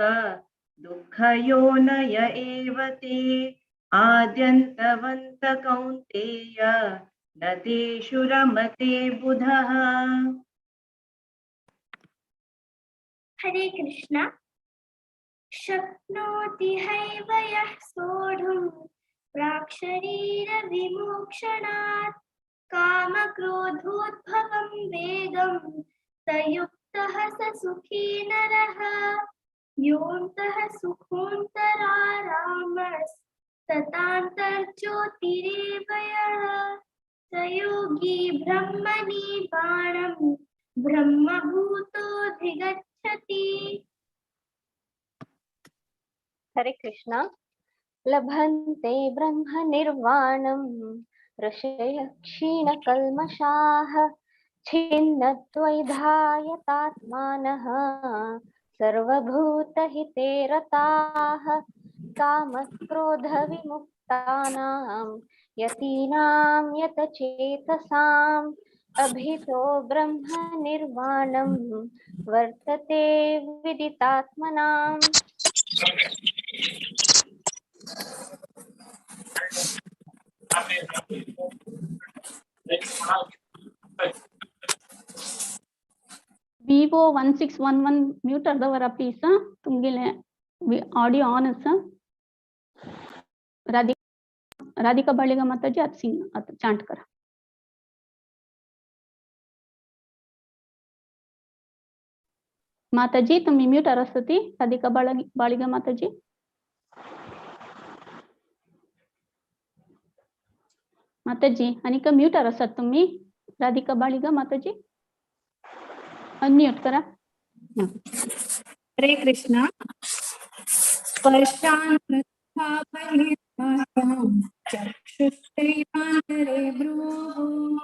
दुःखयोनय एव ते. आद्यन्तवन्त कौन्तेय न तेषु रमते बुधः. हरे कृष्ण. शक्नोति हैव यः सोढुं प्राक्शरीरविमोक्षणात् कामक्रोधोद्भवं वेगं स युक्तः स सुखी नरः. योऽन्तः सुखोऽन्तरारामस्ततान्तर्ज्योतिरेव यः स योगी ब्रह्मनिर्वाणं ब्रह्मभूतोऽधिगच्छति. हरे कृष्ण. लभन्ते ब्रह्मनिर्वाणं ऋषयः क्षीणकल्मषाः छिन्नद्वैधायतात्मानः सर्वभूतहिते रताः. कामक्रोधविमुक्तानां यतीनां यतचेतसाम् अभितो ब्रह्मनिर्वाणं वर्तते विदितात्मनाम्. Vivo 1611 mute अर्धवरा प्लीज. तुमगेले ऑडियो ऑन आसा. राधिका बाळिगा माताजी आत सिंग आत चांट करा. माताजी तुम्ही म्यूट आसती. राधिका बाळिगा माताजी. माताजी अनिका म्यूट आसात तुम्ही. राधिका बाळिगा माताजी अनम्यूट करा. हरे कृष्णा. स्पर्शान् चक्षुश्चैवान्तरे भ्रुवोः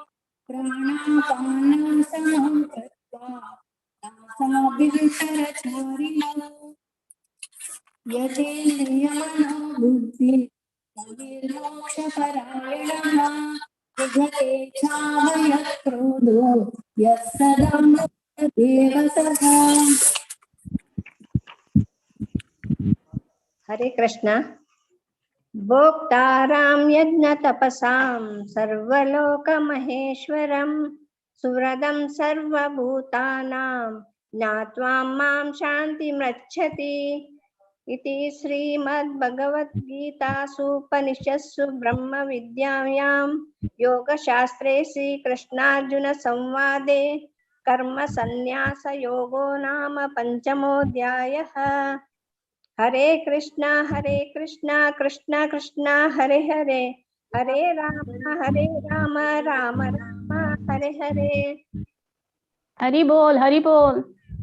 प्राणापानं समं कृत्वा नासाभ्यन्तरचारिणौ यतेन्द्रियमनो बुद्धिः मोक्षपरायणः विगतेच्छामयक्रोधो यः सदा मुक्तदेव सः. हरे कृष्ण. भोक्तारां यज्ञतपसां सर्वलोकमहेश्वरं सुहृदं सर्वभूतानां ज्ञात्वा मां शान्तिमृच्छति. इति श्रीमद्भगवद्गीतासूपनिषत्सु ब्रह्मविद्यायां योगशास्त्रे श्रीकृष्णार्जुनसंवादे कर्मसन्न्यासयोगो नाम पञ्चमोऽध्यायः। हरे कृष्णा कृष्ण कृष्ण हरे हरे, हरे राम राम राम हरे हरे। हरि बोल हरि बोल।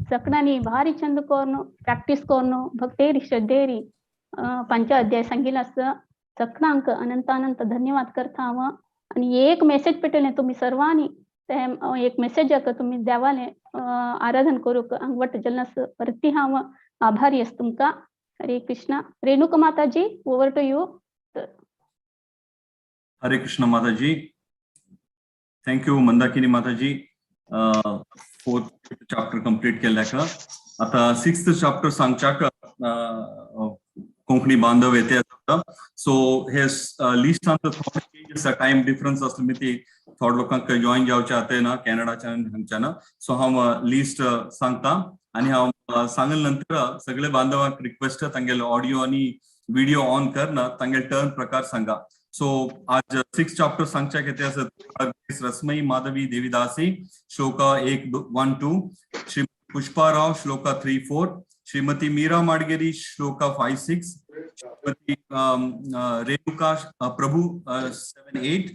सकणांनी भारी छंद कोरनो प्रॅक्टिस कोरनो भक्तेरी श्रद्धेरी पंच अध्याय सांगितलं असं सकणांक अनंत अनंत धन्यवाद करता हांव। आणि एक मेसेज पेटले तुम्ही सर्वांनी ते एक मेसेज तुम्ही देवाले आराधन करूक अंगवट जलनस परती हांव आभारी आस तुमकां। Hare Krishna. Renuka Mataji, over to you. Hare Krishna Mataji, thank you Mandakini Mataji. Fourth chapter complete केल्याक आता सिक्स्थ चॅप्टर सांगच्याक कोंकणी बांधव येते। सो हे लिस्टांत थोडे चेंज आसा, टायम डिफरन्स आसले मी ती थोडे लोकांक जॉईन जावचे आतां ना कॅनडाच्यान हांगच्यान। सो हांव लिस्ट सांगता आनी हांव सांगले नंतर सगळे बांधवांक रिक्वेस्ट तांगेले ऑडियो आनी व्हिडिओ ऑन करना तांगेले टर्न प्रकार सांगा। सो आज सिक्स चॅप्टर सांगच्या कितें आसा, रसमयी माधवी देवीदासी श्लोका 1 1 2, श्री पुष्पा राव श्लोका 3 4, श्रीमती मीरा माडगेरी श्लोका 5 6, श्रीमती रेणुका प्रभु 7 8,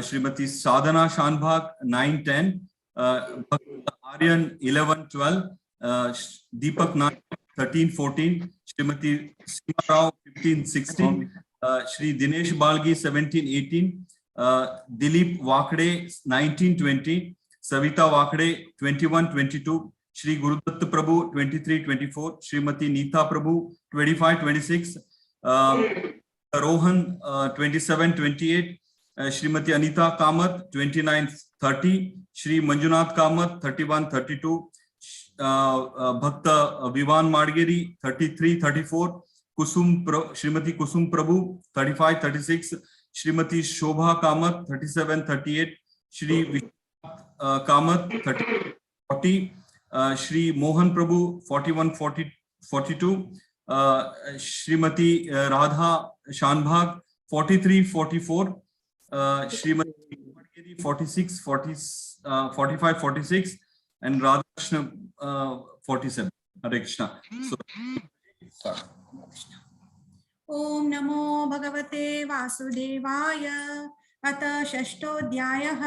श्रीमती साधना शानभाग 9 10, आर्यन 11 12, दीपक नायक 13 14, श्रीमती सीमा राव 15 16, श्री दिनेश बालगी 17 18, दिलीप वाकड़े 19 20, सविता वाकड़े 21 22, श्री गुरुदत्त प्रभु 23 24, श्रीमती नीता प्रभु 25 26, रोहन 27 28, श्रीमती अनीता कामत 29 30, श्री मंजुनाथ कामत 31 32, भक्त विवान माडगेरी 33 34, श्रीमती कुसुम प्रभु 35 36, श्रीमती शोभा कामत 37 38, श्री विश्वनाथ कामत 30 40, श्री मोहन प्रभु 41 40 42, श्रीमती राधा शानभाग 43 44, श्रीमती 46 40 45 46 and Radha Krishna 47. Hare Krishna. So, start. ॐ नमो भगवते वासुदेवाय। अथ षष्ठोऽध्यायः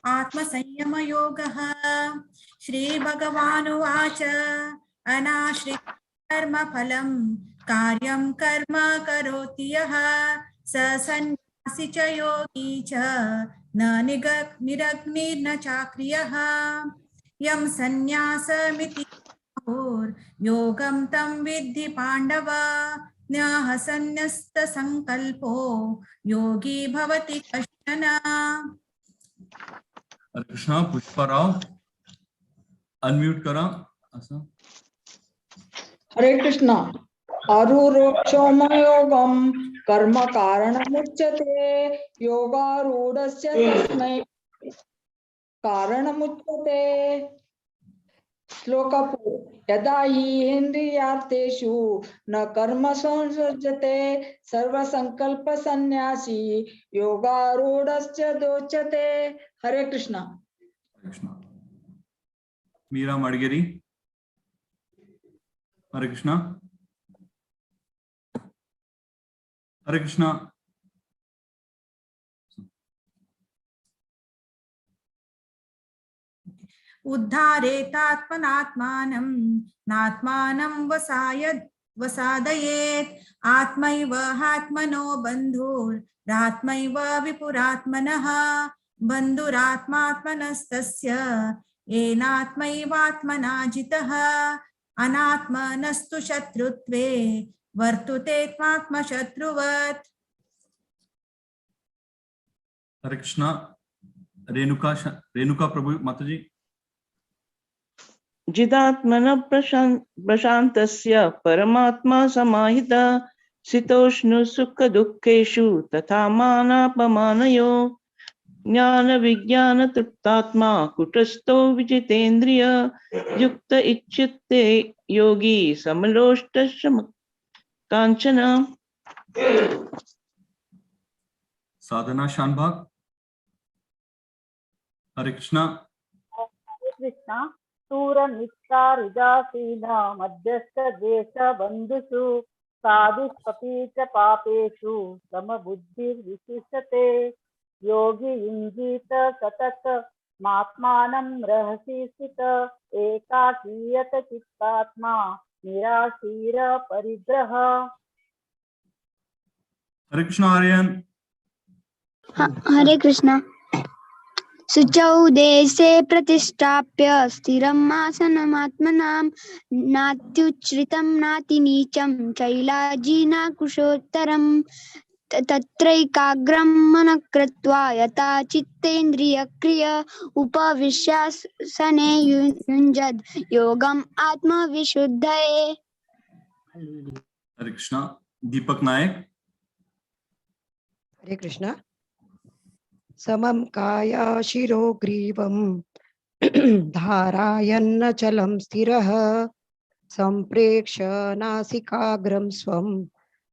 आत्मसंयमयोगः। श्रीभगवानुवाच अनाश्रित कर्मफलं कार्यं कर्म करोति यः स सन्न्यासी च योगी च न निरग्निर्न चाक्रियः। यं सन्न्यासमिति योगं तं विद्धि पाण्डव न्याह सन्न्यस्त संकल्पो योगी भवति कश्चन। हरे कृष्णा। पुष्पा राव अनम्यूट करा असं। हरे कृष्णा। आरूरोक्षोमयोगं कर्म कारणमुच्यते योगारूढस्य तस्मै कारणमुच्यते। श्लोक यदा हि इन्द्रियार्थेषु न कर्म संसृजते सर्वसंकल्प संन्यासी योगारूढश्च दोच्यते। हरे कृष्णा। मीरा मडगेरी। हरे कृष्णा। हरे कृष्णा। उद्धारेतात्मनात्मानं नात्मानं वसादयेत् आत्मैव हात्मनो बन्धुरात्मैव विपुरात्मनः बन्धुरात्मात्मनस्तस्य येनात्मैवात्मना जितः अनात्मनस्तु शत्रुत्वे वर्तुते त्वात्मशत्रुवत्। हरे कृष्णा। रेणुका रेणुका प्रभु माताजी। जिदात्मन प्रशांतस्य परमात्मा समाहिता शीतोष्ण सुख दुःखेषु तथा मानापमानयो ज्ञान विज्ञान तृप्तात्मा कुटस्थो विजितेन्द्रिय युक्त इच्छिते योगी समलोष्टश्च कांचन। साधना शानभाग। हरे कृष्णा। हरे कृष्णा। शूरमित्रारुदासीना मध्यस्थ द्वेष बन्धुषु साधुष्वपि च पापेषु समबुद्धिर्विशिष्यते। योगी युञ्जीत सतत मात्मानं रहसि स्थित एकाकीयत चित्तात्मा निराशीर परिग्रह। हरे कृष्णा आर्यन। हरे कृष्णा। शुचौ देशे प्रतिष्ठाप्य स्थिरम् आसनमात्मनां नात्युच्छ्रितं नातिनीचं चैलाजिनाकुशोत्तरम् तत्रैकाग्रं मनः कृत्वा यथा चित्तेन्द्रियक्रिय उपविश्यासने युञ्जद् योगम् आत्मविशुद्धये। हरे कृष्णा। दीपक नायक। हरे कृष्णा। समं काया शिरो ग्रीवं धारायन्नचलं स्थिरः संप्रेक्ष्य नासिकाग्रं स्वं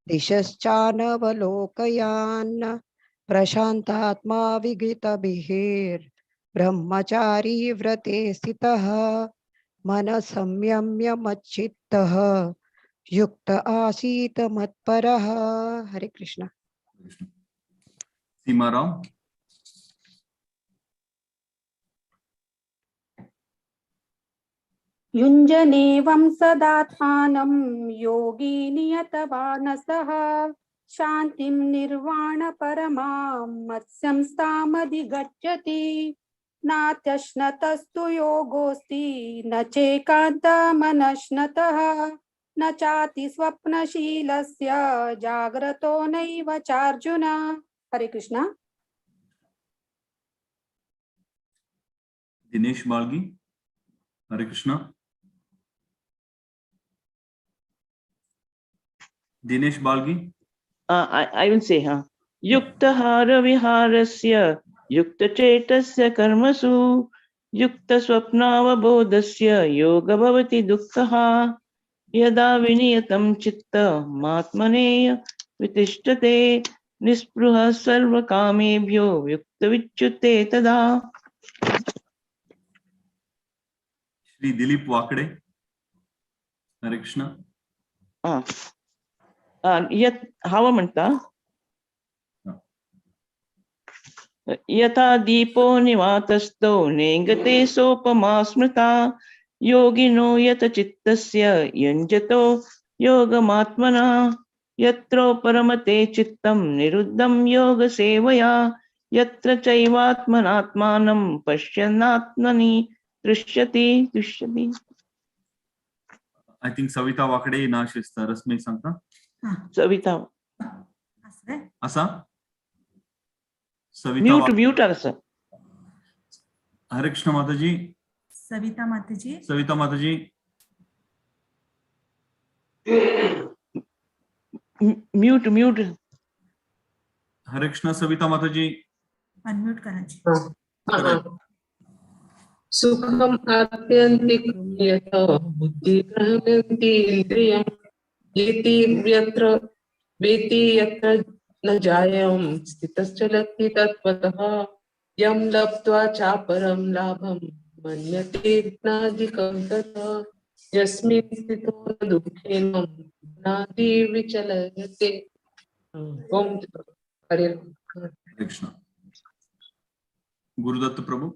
दिशश्चानवलोकयान् प्रशान्तात्मा विगतभिर्ब्रह्मचारी व्रते स्थितः मनः संयम्य मच्चित्तः युक्त आसीत मत्परः। हरे कृष्णा। सीमा राव। युञ्जनेवं सदात्मानं योगी नियतमानसः शान्तिं निर्वाणपरमां मत्संस्थामधिगच्छति। नात्यश्नतस्तु योगोऽस्ति न चेकान्तमनश्नतः न चाति स्वप्नशीलस्य जाग्रतो नैव चार्जुन। हरे कृष्णा। दिनेश बालगी। हरे Krishna. Dinesh Balgi. I will say, हाँ। युक्तहार विहारस्य युक्तचेतस्य कर्मसु युक्तस्वप्नावबोधस्य योग भवति दुःखः। यदा विनियतं चित्तमात्मनेय वितिष्ठते निस्पृहः सर्वकामेभ्यो युक्तविच्युते तदा। श्री दिलीप वाकड़े। हरे कृष्णा। यत् हांव म्हणटा यथा दीपो निवातस्थो नेङ्गते सोपमा स्मृता योगिनो यत चित्तस्य युञ्जतो योगमात्मना यत्रो परमते चित्तं निरुद्धं योगसेवया यत्र चैवात्मनात्मानं पश्यन्नात्मनि दृश्यति दृश्यति। I think Savita Wakade ना शिस्त रश्मी सांगता। सविता असा सविता म्यूट म्यूट आसा। हरे कृष्ण माताजी। सविता माताजी। सविता माताजी। Mute mute. हरे कृष्ण सविता माताजी। अनम्यूट करायची। सुखम आत्यंतिकं यथ बुद्धिर्भ्रमन्ति इंद्रियं येति यत्र वेति यत्र न जायं स्थितश्चलति तत्त्वतः यं लब्ध्वा चापरं लाभं मन्यते नाधिकं तथा यस्मिन् स्थितो न दुःखेन नादि विचलयते। ओम हरे कृष्ण। गुरुदत्त प्रभु।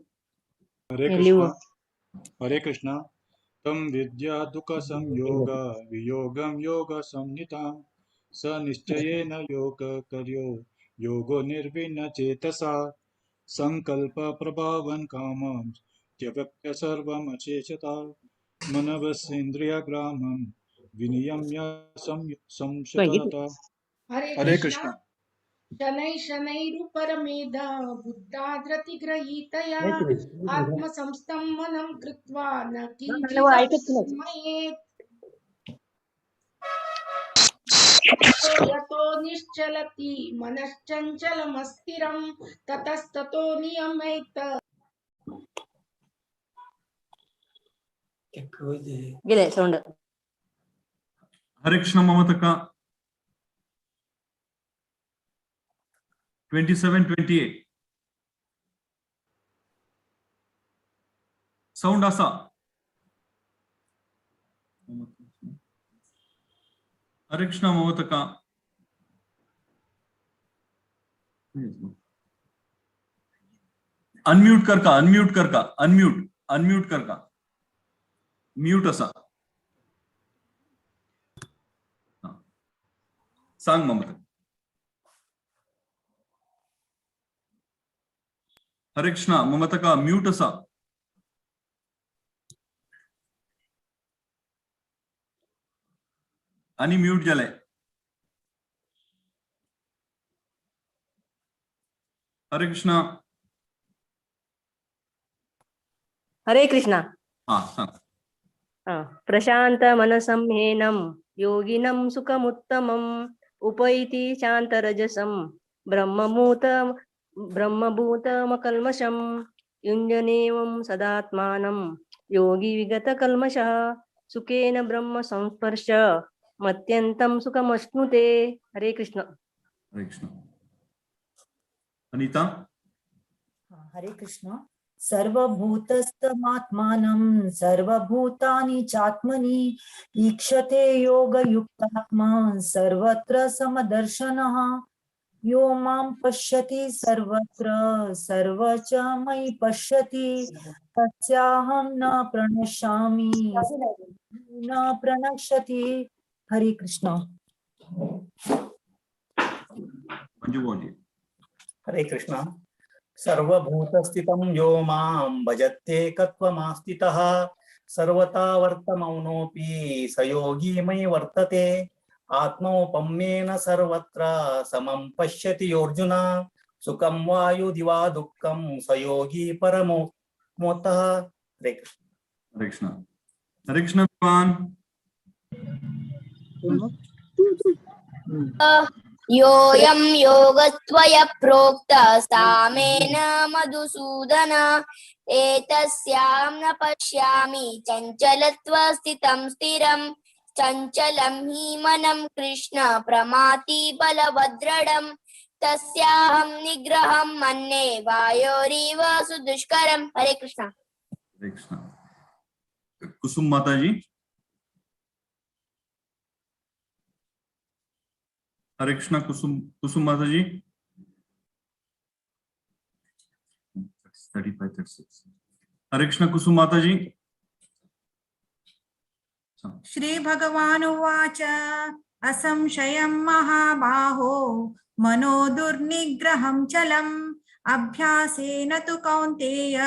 हरे कृष्णा। हरे कृष्णा। तम विद्या दुःख संयोग वियोगं योग संहितां स निश्चयेन योग कर्यो योगो निर्विण्ण चेतसा संकल्प प्रभावं कामं त्यवक्य सर्वमशेषता मनवसेन्द्रियग्रामं विनियम्य संशतता। हरे कृष्णा। शनै शनैरुपरमेध बुद्धाद्रतिग्रहीतया आत्मसंस्थं मनं कृत्वा न किञ्चिदस्मयेत्। यतो निश्चलति मनश्चञ्चलमस्थिरं ततस्ततो नियमेत। हरे कृष्ण ममतका। 27 28. Sound आसा. हरे कृष्णा ममतका. अनम्यूट कर का, अनम्यूट कर का, अनम्यूट, अनम्यूट कर का, म्यूट असा. सांग ममता. हरे कृष्णा ममता का म्यूट असा. आणि म्यूट झालंय. हरे कृष्णा. हरे कृष्णा. हा सांग. प्रशांत मनसं हेनं योगिनं सुखमुत्तमम् उपैति शान्तरजसं ब्रह्मभूत ब्रह्मभूतमकल्मषं युञ्जनेवं सदात्मानं योगी विगतकल्मषः सुखेन ब्रह्म संस्पर्श मत्यंतं सुखमश्नुते. हरे कृष्ण. हरे कृष्ण. अनिता. हरे कृष्ण. सर्वभूतस्थमात्मानं सर्वभूतानि चात्मनि ईक्षते योगयुक्तात्मा सर्वत्र समदर्शनः. यो मां पश्यति सर्वत्र सर्व च मयि पश्यति तस्याहं न प्रणश्यामि न प्रणश्यति. हरे कृष्ण. मंजू भाऊजी. हरे कृष्ण. सर्वभूतस्थितं यो मां भजत्येकत्वमास्थितः सर्वथा वर्तमौनोऽपि स योगी मयि वर्तते. आत्मौपम्येन सर्वत्र समं पश्यति योऽर्जुन सुखं वायुदिवा दुःखं स योगी परमो मोतः. हरे कृष्ण. हरे कृष्ण. हरे कृष्ण भगवान. योऽयं योगस्त्वया प्रोक्तः सामेन मधुसूदन एतस्यां न पश्यामि चञ्चलत्व स्थितं स्थिरं चञ्चलं हि मनं कृष्ण प्रमाति बलवद्रढं तस्याहं निग्रहं मन्ये वायोरिव सुदुष्करम्. हरे कृष्ण. हरे कृष्ण. कुसुम माताजी. हरे कृष्णा. कुसुम, कुसुम माताजी. 35 36. हरे कृष्णा कुसुम माताजी. श्री भगवानुवाच असंशयं महाबाहो मनो दुर्निग्रहं चलम् अभ्यासेन तु कौन्तेय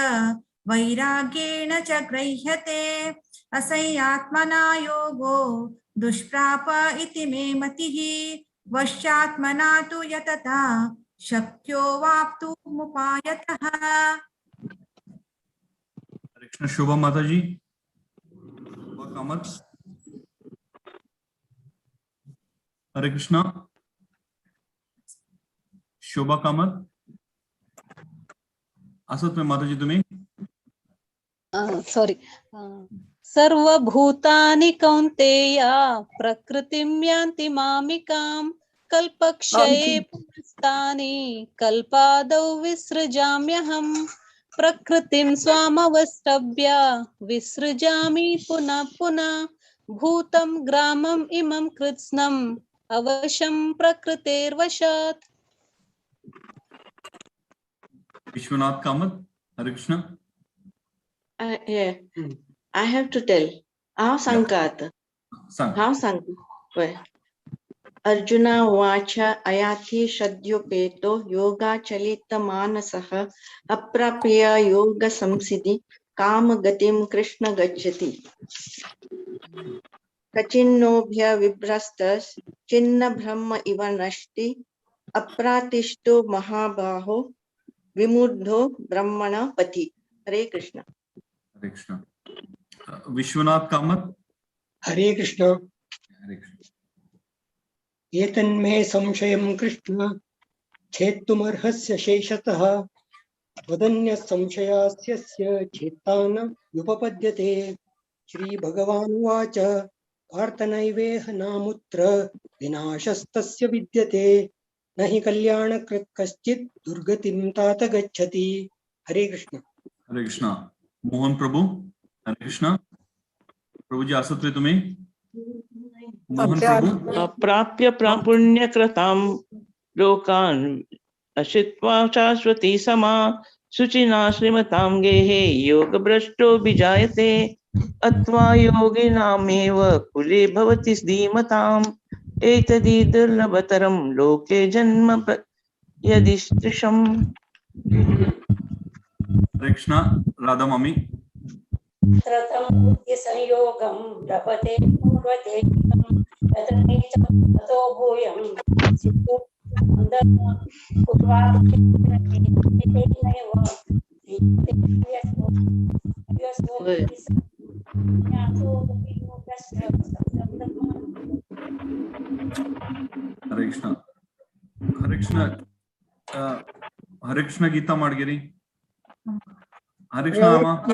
वैराग्येण च गृह्यते. असंयात्मना योगो दुष्प्राप इति मे मतिः वश्यात्मना तु यतता शक्यो वाप्तुमुपायतः. हरे कृष्ण. शोभा माताजी. शोभा कामत. हरे कृष्ण. शोभा कामत असत माताजी तुम्ही. सॉरी. सर्वभूतानि कौन्तेय प्रकृतिं यान्ति मामिकां कल्पक्षये पुनस्तानि कल्पादौ विसृजाम्यहम् प्रकृतिं स्वामवष्टभ्य विसृजामि पुनः पुनः भूतं ग्रामम् इमं कृत्स्नम् अवशं प्रकृतेर्वशात्. Vishwanath Kamath. Hare Krishna. I have to tell. हांव सांगता आतां. हांव सांगता. पळय. अर्जुना उवाच अयाति श्रद्धोपेतो योगाचलित मानसः अप्राप्य योग संसिद्धि कामगतिं कृष्ण गच्छति. कचिन्नोभ्य विभ्रस्तश्चिन्न ब्रह्म इव नष्टि अप्रातिष्ठो महाबाहो विमुग्धो ब्रह्मण पथि. हरे कृष्ण. हरे कृष्ण. विश्वनाथ कामत. हरे कृष्ण. हरे कृष्ण. एतन्मे संशयं कृष्ण छेत्तुमर्हस्य शेषतः त्वदन्यः संशयास्य छेत्ता न उपपद्यते. श्री भगवानुवाच पार्थ नैवेह नामुत्र विनाशस्तस्य विद्यते न हि कल्याणकृत् कश्चित् दुर्गतिं तात गच्छति। हरे कृष्ण। हरे कृष्ण। मोहन प्रभू, हरे कृष्ण। प्रभूजी आसत रे तुम्ही? मोहन प्रभू। प्राप्य प्रापुण्यकृतां लोकान् अशित्वा शाश्वती समा शुचिना श्रीमतां गेहे योगभ्रष्टोऽभिजायते अत्वा योगिनामेव कुले भवति धीमताम् एतदि दुर्लभतरं लोके जन्म यदिष्टृशम्। हरे कृष्ण। राधा मामी। त्रतं बुद्धि संयोगं लभते पूर्वते ततो भूयं हरे कृष्ण। हरे कृष्ण। हरे कृष्ण। गीता माडगिरी। हरे कृष्ण।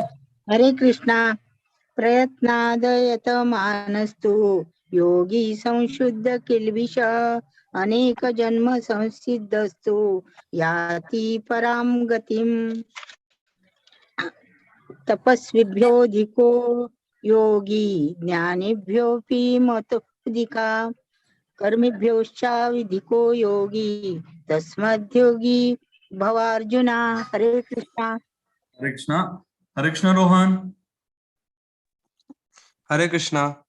हरे कृष्णा। प्रयत्नादयत मानस्तु योगी संशुद्ध किल्बिष अनेक जन्म संसिद्धस्तु याति परां गतिम्। तपस्विभ्योऽधिको योगी ज्ञानिभ्योऽपि मतोऽधिका कर्मिभ्योश्चाविधिको योगी तस्मद्योगी भवार्जुना। हरे कृष्णा। हरे कृष्णा। हरे कृष्णा रोहन। हरे कृष्णा।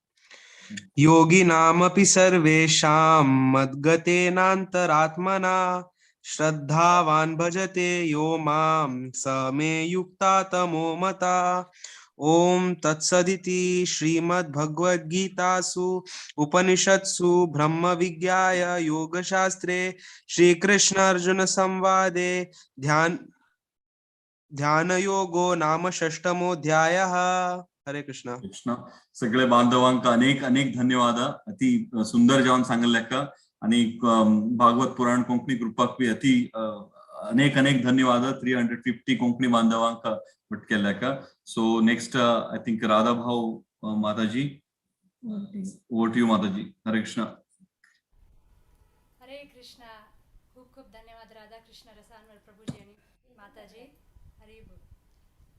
योगिनामपि सर्वेषां मद्गतेनान्तरात्मना श्रद्धावान् भजते यो मां स मे युक्तातमो मता। ओम तत्सदिति श्रीमद्भगवद्गीतासु उपनिषत्सु ब्रह्म विज्ञाय योगशास्त्रे श्रीकृष्ण अर्जुन संवादे ध्यान योगो नाम षष्ठमोऽध्यायः। हरे कृष्ण। कृष्ण। सगळे बांधवांक अनेक अनेक धन्यवाद। अति सुंदर जावन सांगल्ल्याक आणि भागवत पुराण कोंकणी ग्रुपाक बी अति अनेक अनेक धन्यवाद। 350 कोंकणी बांधवांक भट केल्ल्याक। So next I think Radha Bhau Mataji, over to you Mataji. Hare Krishna. Hare Krishna. खूप खूप धन्यवाद राधा कृष्ण रसांवर प्रभूजी आणि माताजी। हरी बोल।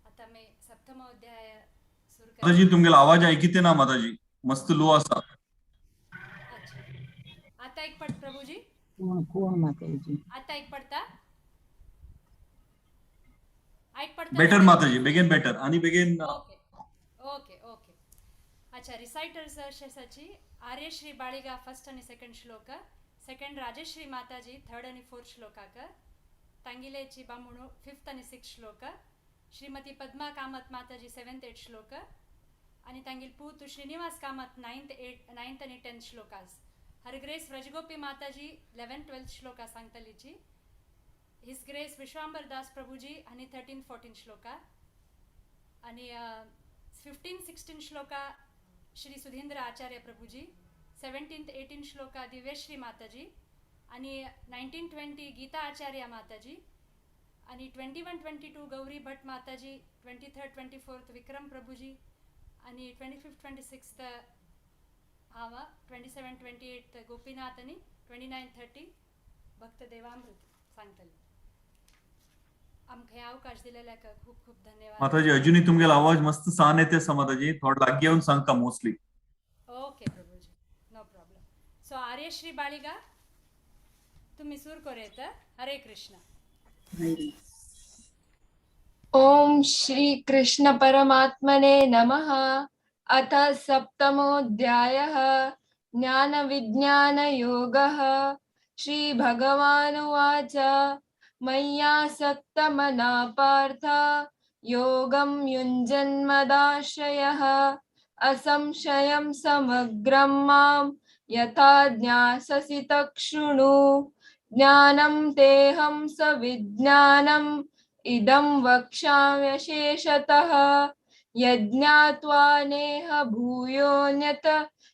आता मी सप्तम अध्याय सुरू करते। माताजी तुमगेला आवाज ऐकिते ना माताजी, मस्त लो असा। अच्छा, आता एक पट प्रभूजी। कोण माताजी? आता एक पडता, ऐक पडता बेटर माताजी, बेगीन बेटर आणि बेगीन। Okay okay okay. अच्छा, रिसाइटर्स अशाची आर्यश्री बाळिगा फर्स्ट आणि सेकंड श्लोक, सेकंड राजश्री माताजी थर्ड आणि फोर्थ श्लोकाक, तांगिलेची बामणू फिफ्थ आणि सिक्स श्लोक, श्रीमती पद्मा कामत माताजी सेवन्थ एट श्लोक आणि तांगील पूत श्रीनिवास कामत नाइन्थ आणि टेन्थ श्लोकास, हरग्रेस व्रजगोपी माताजी 11 12 shloka सांगतलीची, his grace Vishwambar Das Prabhuji आणि 13 14 श्लोका आणि 15 16 श्लोका श्री सुधींद्र आचार्य प्रभूजी, 17 18 श्लोका दिव्यश्री माताजी आणि 19 20 गीता आचार्य माताजी आणि 21 22 गौरी भट्ट माताजी, 23 24 विक्रम प्रभूजी आणि 25 26 हांव, 27 28 गोपीनाथ आणि 29 30 भक्त देवामृत सांगतले। आमकां हे अवकाश दिलेल्याक खूप खूप धन्यवाद। माताजी अजूनही तुमगेला आवाज मस्त सान येते आसा माताजी, थोडो लागीं येवन सांगता mostly. Okay Prabhuji, no problem. So Aryashree Baliga तुम्ही सुर करूं. हरे कृष्ण. ओम श्री कृष्ण परमात्मने नमः. अथ सप्तमोऽध्यायः ज्ञान विज्ञान योगः. श्री भगवानुवाच मय्यासक्तमना पार्थ योगं युञ्जन्मदाश्रयः असंशयं समग्रं मां यथा ज्ञास्यसि तच्छृणु. ज्ञानं तेऽहं सविज्ञानम् इदं वक्ष्याम्यशेषतः. यज्ञात्वा नेह भूयोऽन्यत्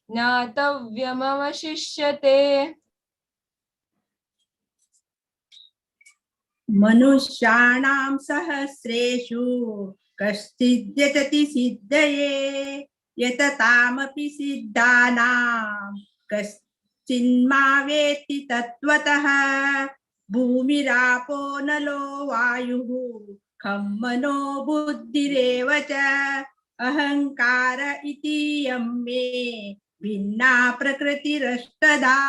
ज्ञातव्यमवशिष्यते. मनुष्याणां सहस्रेषु कश्चिद्यतति सिद्धये यततामपि सिद्धानां कश्चिन्नाधिगच्छति. कश्चिन्मा वेत्ति तत्त्वतः। भूमिरापो नलो वायुः खं मनो बुद्धिरेव च अहंकार इति यं मे भिन्ना प्रकृतिरष्टधा।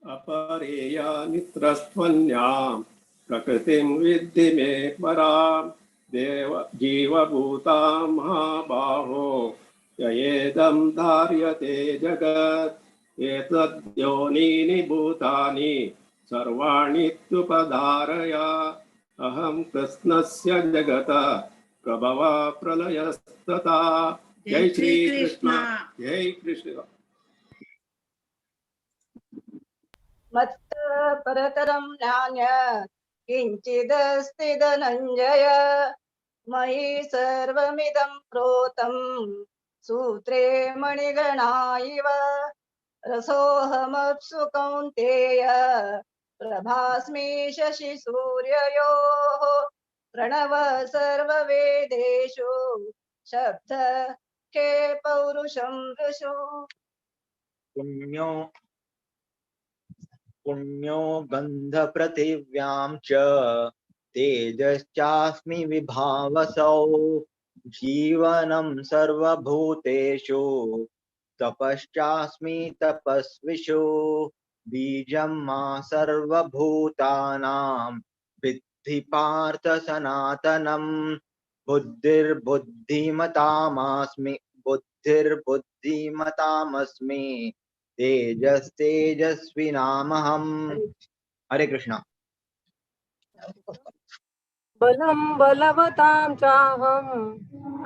अपरेयानित्रस्त्वन्यां प्रकृतिं विद्धि मे परां देव जीवभूतां महाबाहो ययेदं धार्यते जगत् एतद्योनीनि भूतानि सर्वाणीत्युपधारय अहं कृत्स्नस्य जगतः प्रभव प्रलयस्तथा। जय श्री कृष्ण। जय कृष्ण। मत्तः परतरं नान्यत् किञ्चिदस्ति धनञ्जय मयि सर्वमिदं प्रोतं सूत्रे मणिगणा इव रसोऽहमप्सु कौन्तेय प्रभास्मि शशिसूर्ययोः प्रणव सर्ववेदेषु शब्द के पौरुषं ऋषु। पुण्यो पुण्यो गन्धपृथिव्यां च तेजश्चास्मि विभावसौ जीवनं सर्वभूतेषु तपश्चास्मि तपस्विषु बीजं मा सर्वभूतानां विद्धि पार्थ सनातनं बुद्धिर्बुद्धिमतामस्मि बुद्धिर्बुद्धिमतामस्मि तेजस्तेजस्विनामहम्। हरे कृष्णा। बलं बलवतां चाहं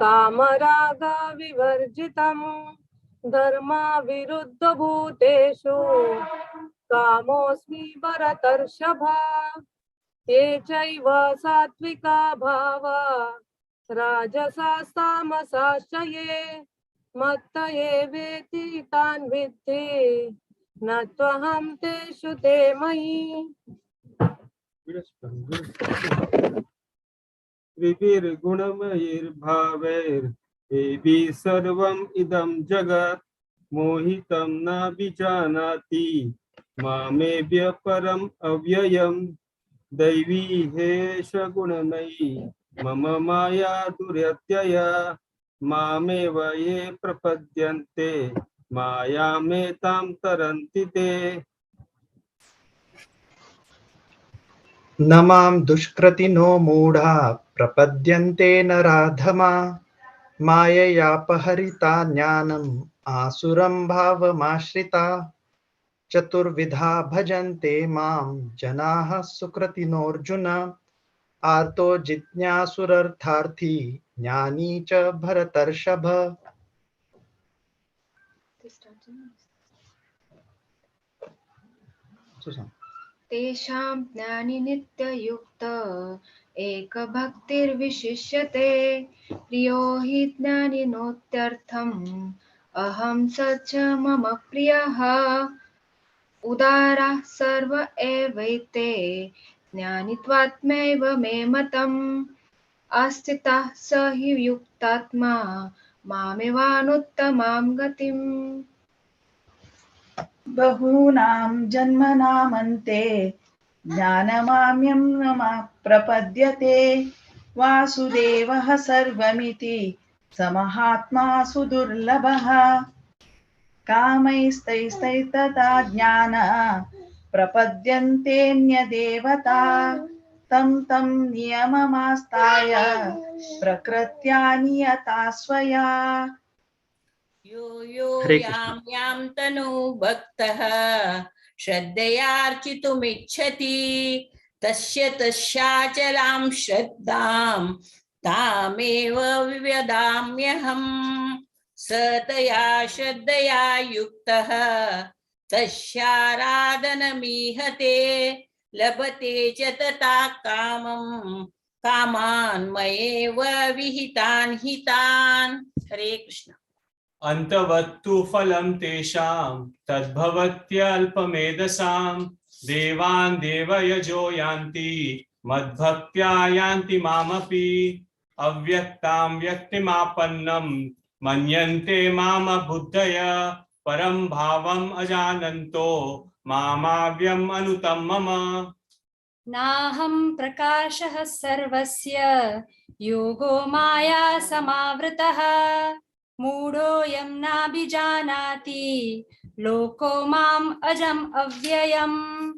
कामरागविवर्जितं धर्माविरुद्धभूतेषु कामोऽस्मि भरतर्षभ। ये चैव सात्विका भावा राजसास्तामसाश्च ये मत्त एवेति तान् विद्धि न त्वहं तेषु ते मयि। त्रिभिर्गुणमयैर्भावैर्देवी सर्वम् इदं जगत् मोहितं न विजानाति मामेव्य परम् अव्ययम् दैवी हेष गुणमयी मम माया दुरत्यया मामेव ये प्रपद्यन्ते मायामेतां तरन्ति ते। न मां दुष्कृतिनो मूढा प्रपद्यन्ते नराधमा माययापहरिता ज्ञानम् आसुरं भावमाश्रिता चतुर्विधा भजन्ते मां जनाः सुकृतिनोऽर्जुन आर्तो जिज्ञासुरर्थार्थी ज्ञानी च भरतर्षभ। तेषां ज्ञानि नित्ययुक्त एकभक्तिर्विशिष्यते प्रियो हि ज्ञानिनोत्यर्थम् अहं स च मम प्रियः। उदाराः सर्व एवैते ज्ञानित्वात्मैव मे मतम् आस्थितः स हि युक्तात्मा मामेवानुत्तमां गतिम्। बहूनां जन्मनामन्ते ज्ञानमाम्यं न प्रपद्यते वासुदेवः सर्वमिति स महात्मा सुदुर्लभः। कामैस्तैस्तैस्तथा ज्ञान प्रपद्यन्तेऽन्यदेवता तं तं नियममास्ताय प्रकृत्या नियता स्वया। यो यो यां यां तनु भक्तः श्रद्धयार्चितुमिच्छति तस्य तस्याचलां श्रद्धां तामेव विवदाम्यहम्। स तया श्रद्धया युक्तः तस्याराधनमीहते लभते च तथा कामं कामान् मयेव विहितान् हितान्। हरे कृष्ण। अंतवत्तु फलं तेषां तद्भवत्यल्पमेधसां देवान् देवयजो यान्ति मद्भक्त्या यान्ति मामपि। अव्यक्तां व्यक्तिमापन्नं मन्यन्ते माम बुद्धय परम भावम अजानन्तो मामाव्यम अनुतम मम। नाहं प्रकाशः सर्वस्य योगो माया समावृतः मूढोऽयं नाभिजानाति लोको माम् अजम् अव्ययम्।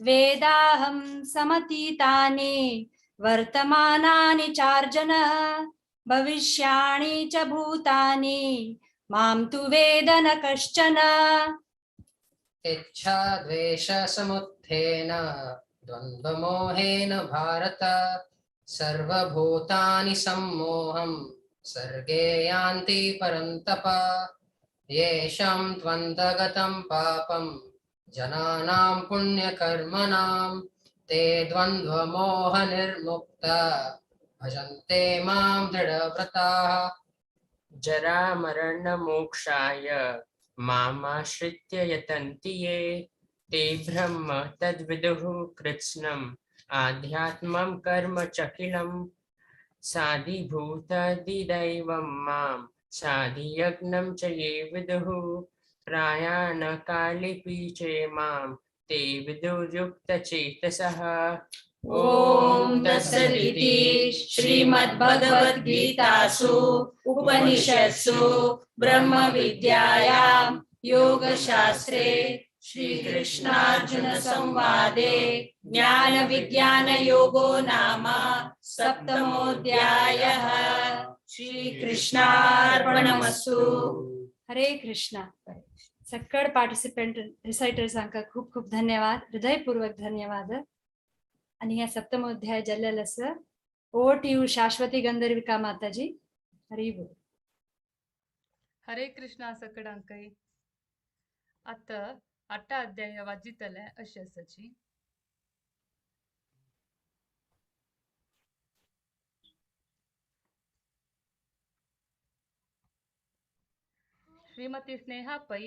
वेदाहं समतीतानि वर्तमानानि चार्जुन भविष्याणि च भूतानि मां तु वेद न कश्चन। इच्छा द्वेष समुत्थेन द्वन्द्वमोहेन भारत सर्वभूतानि सम्मोहं सर्गे यान्ति परन्तप। येषां त्वन्तगतं पापं जनानां पुण्यकर्मणां ते द्वन्द्वमोहनिर्मुक्ता भजन्ते मां दृढव्रताः। जरामरणमोक्षाय मामाश्रित्य यतन्ति ये ते ब्रह्म तद्विदुः कृत्स्नम् आध्यात्मं कर्म चकिलं साधिभूतादिदैवं मां साधियज्ञं च ये विदुः प्रायाणकालेऽपि च मां ते विदुर्युक्तचेतसः। ॐ तत्सदिति श्रीमद्भगवद्गीतासु उपनिषत्सु ब्रह्मविद्यायां योगशास्त्रे श्रीकृष्णार्जुन संवादे ज्ञानविज्ञानयोगो नाम सप्तमोऽध्यायः। श्रीकृष्णार्पणमस्तु। हरे कृष्णा। सक्कड पार्टिसिपेंट रिसायटर्सांका खूप खूप धन्यवाद, हृदयपूर्वक धन्यवाद। आणि ह्या सप्तम अध्याय जाल्लेलो आसा। Over to you Shashwati Gandharvika Mataji. Hari बोल। हरे कृष्णा सकडांकय। आतां आठा अध्याय वाजितले अशें आसाची। श्रीमती स्नेहा पै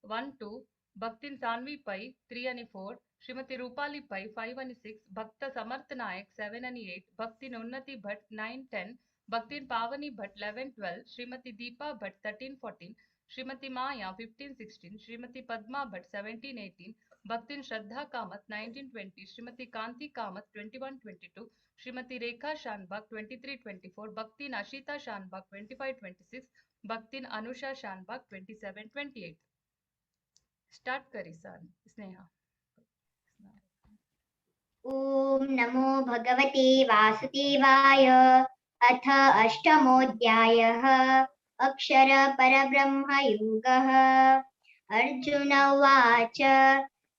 1 2, भक्तिन सान्वी पै 3 आणि 4, श्रीमती रूपाली पै 5 आणि 6, भक्त समर्थ नायक 7 आणि 8, भक्तिन उन्नती भट 9 10, भक्तिन पावनी भट 11 12, श्रीमती दीपा भट 13 14, श्रीमती माया 15 16, श्रीमती पद्मा भट 17 18, भक्तिन श्रद्धा कामत 19 20, श्रीमती कांती कामत 21 22, श्रीमती रेखा शानबाग 23 24, भक्तिन अशिता शानबाग 25 26, भक्तिन अनुषा शानबाग 27 28। स्टार्ट करी स्नेहा। ॐ नमो भगवते वासुदेवाय। अथ अष्टमोऽध्यायः। अक्षर परब्रह्मयोगः। अर्जुन उवाच,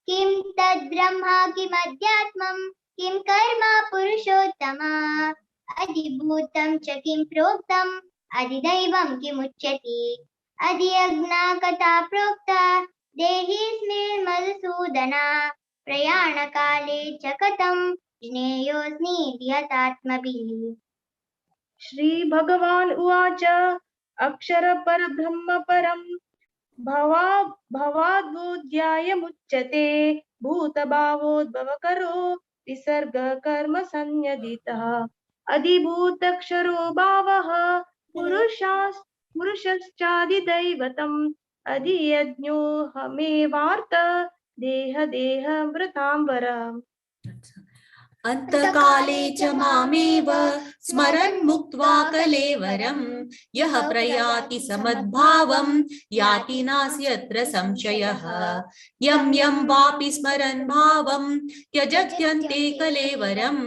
किं तद्ब्रह्म किमध्यात्मं किं कर्म पुरुषोत्तम अधिभूतं च किं प्रोक्तम् अधिदैवं किमुच्यते अधियज्ञा कथा प्रोक्ता देहि स्मृतिर्मधुसूदना प्रयाणकाले च कथं ज्ञेयोऽस्मि विहतात्मभिः। श्री भगवान उवाच, अक्षर परब्रह्म परं भवाद्बोध्यायमुच्यते भूतभावोद्भवकरो विसर्ग कर्म संयदितः अधिभूतक्षरो भावः पुरुषश्चादिदैवतम् अधियज्ञोऽहमेवार्थ देह देह मृतांबर। अन्तकाले च मामेव स्मरन् मुक्त्वा कलेवरं यः प्रयाति समद्भावं याति नास्यत्र संशयः। यं यं वापि स्मरन् भावं त्यजत्यन्ते कलेवरं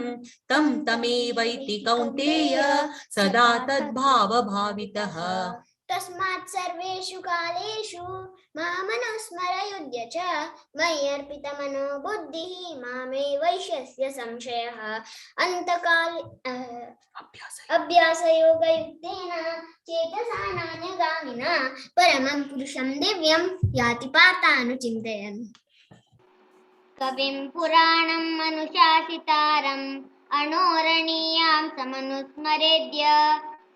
तं तमेवैति कौन्तेय सदा तद्भावभावितः। तस्मात् सर्वेषु कालेषु मामनुस्मर युध्य च मयि अर्पितमनो बुद्धिः मामे वैश्यस्य संशयः। अन्तकाले अभ्यासयोगयुक्तेन चेतसा नान्यगामिना परमं पुरुषं दिव्यं याति पार्थानुचिन्तयन्। कविं पुराणम् अनुशासितारम् अणोरणीयां समनुस्मरेद्य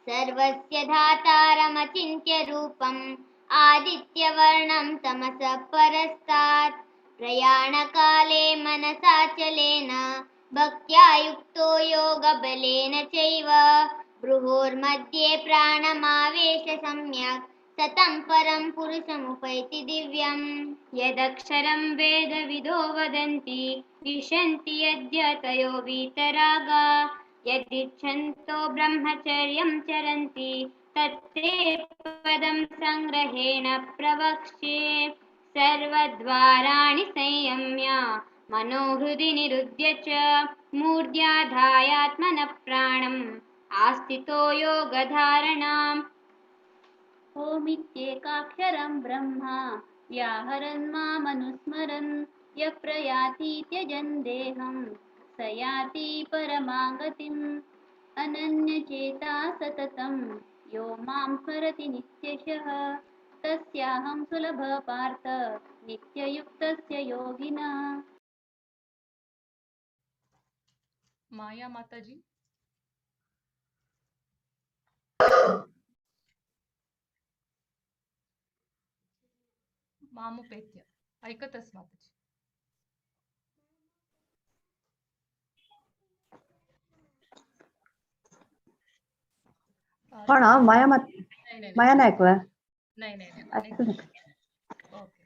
सर्वस्य धातारमचिन्त्य रूपम् आदित्यवर्णं तमसः परस्तात्। प्रयाणकाले मनसाचलेन भक्त्या युक्तो योगबलेन चैव भ्रुवोर्मध्ये प्राणमावेश सम्यक् सतं परं पुरुषमुपैति दिव्यम्। यदक्षरं वेदविदो वदन्ति विशन्ति यद्यतयो वीतरागा यदिच्छन्तो ब्रह्मचर्यं चरन्ति तत्ते पदं सङ्ग्रहेण प्रवक्ष्ये। सर्वद्वाराणि संयम्य मनोहृदि निरुध्य च मूर्ध्याधायात्मनः प्राणम् आस्थितो योगधारणाम्। ओमित्येकाक्षरं ब्रह्म व्याहरन् मामनुस्मरन् यः प्रयाति त्यजन् देहं स याति परमां गतिम्। अनन्यचेता सततं यो मां स्मरति नित्यशः तस्याहं सुलभः पार्थ नित्ययुक्तस्य योगिनः। माया माताजी। मामुपेत्य ऐकतस माताजी। कोण माया माया नायक वा? नाही नाही नाही. ओके.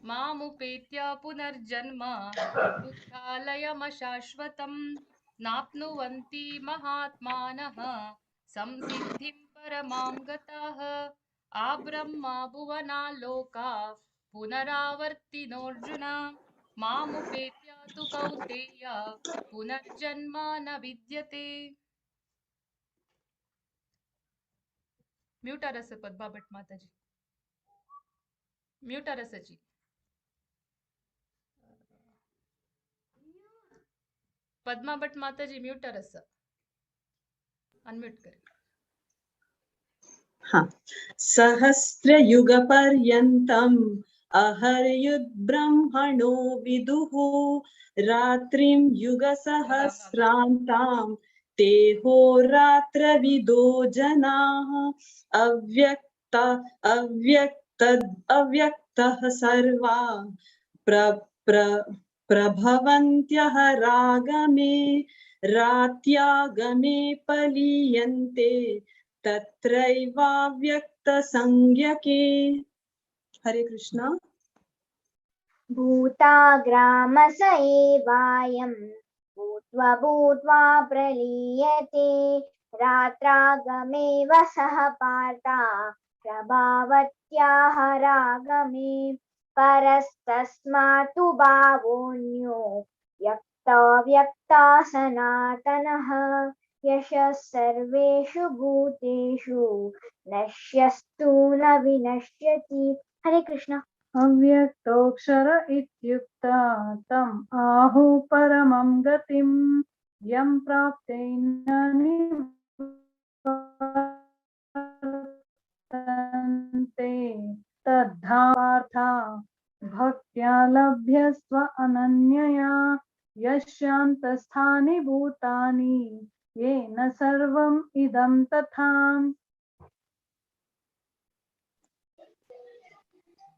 मामुपेत्य पुनर्जन्म दुःखालयमशाश्वतं नाप्नुवन्ति महात्मानः संसिद्धिं परमां गताः। आब्रह्मा भुवनालोका पुनरावर्तिनोऽर्जुन मामुपेत्य तु कौन्तेय पुनर्जन्म न विद्यते। म्यूट आरस पद्मा भट्ट माताजी, म्यूट आरसची। पद्मा भट्ट माताजी म्यूट आरस, अनम्यूट करें। हाँ। सहस्रयुगपर्यन्तम् अहर्युद्ब्रह्मणो विदुः रात्रिं युगसहस्रान्तां ते होरात्रविदो जनाः। अव्यक्त अव्यक्त अव्यक्तः सर्वा प्र प्र प्रभवन्त्यः रागमे रात्यागमे पलीयन्ते तत्रैवाव्यक्तसंज्ञके। हरे कृष्णा। भूताग्रामस एवायं भूत्वा भूत्वा प्रलीयते रात्रागमेव सह पार्था प्रभावत्याह रागमे। परस्तस्मात्तु भावोऽन्यो व्यक्ताव्यक्ता सनातनः यशः सर्वेषु भूतेषु नश्यस्तु न विनश्यति। हरे कृष्ण। अव्यक्तोऽक्षर इत्युक्ता तम् आहुः परमं गतिं यं प्राप्ते न निवर्तन्ते तद्धार्था भक्त्या लभ्यस्व अनन्यया यस्यान्तस्थानि भूतानि येन सर्वम् इदं तथा।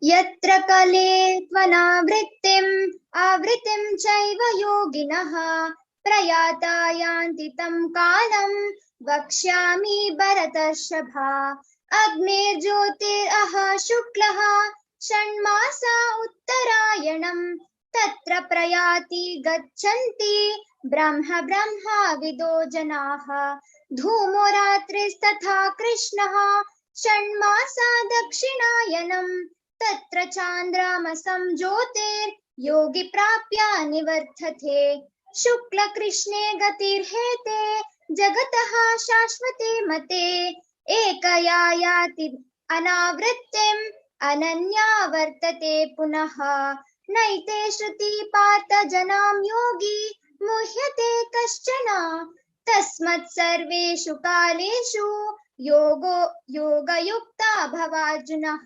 यत्र कले त्वनावृत्तिम् आवृत्तिं चैव योगिनः प्रयाता यान्ति तं कालं वक्ष्यामि भरतर्षभा। अग्निर्ज्योतिरह शुक्लः षण्मासा उत्तरायणं तत्र प्रयाति गच्छन्ति ब्रह्म ब्रह्माविदो जनाः। धूमो रात्रिस्तथा कृष्णः षण्मासा दक्षिणायनं तत्र चान्द्रामसं ज्योतिर्योगी प्राप्य निवर्तते। शुक्लकृष्णे गतिर्हेते जगतः शाश्वते मते एकया याति अनावृत्तिम् अनन्या वर्तते पुनः। नैते श्रुति पार्थ जनां योगी मुह्यते कश्चन तस्मत् सर्वेषु कालेषु योगो योगयुक्ता भवार्जुनः।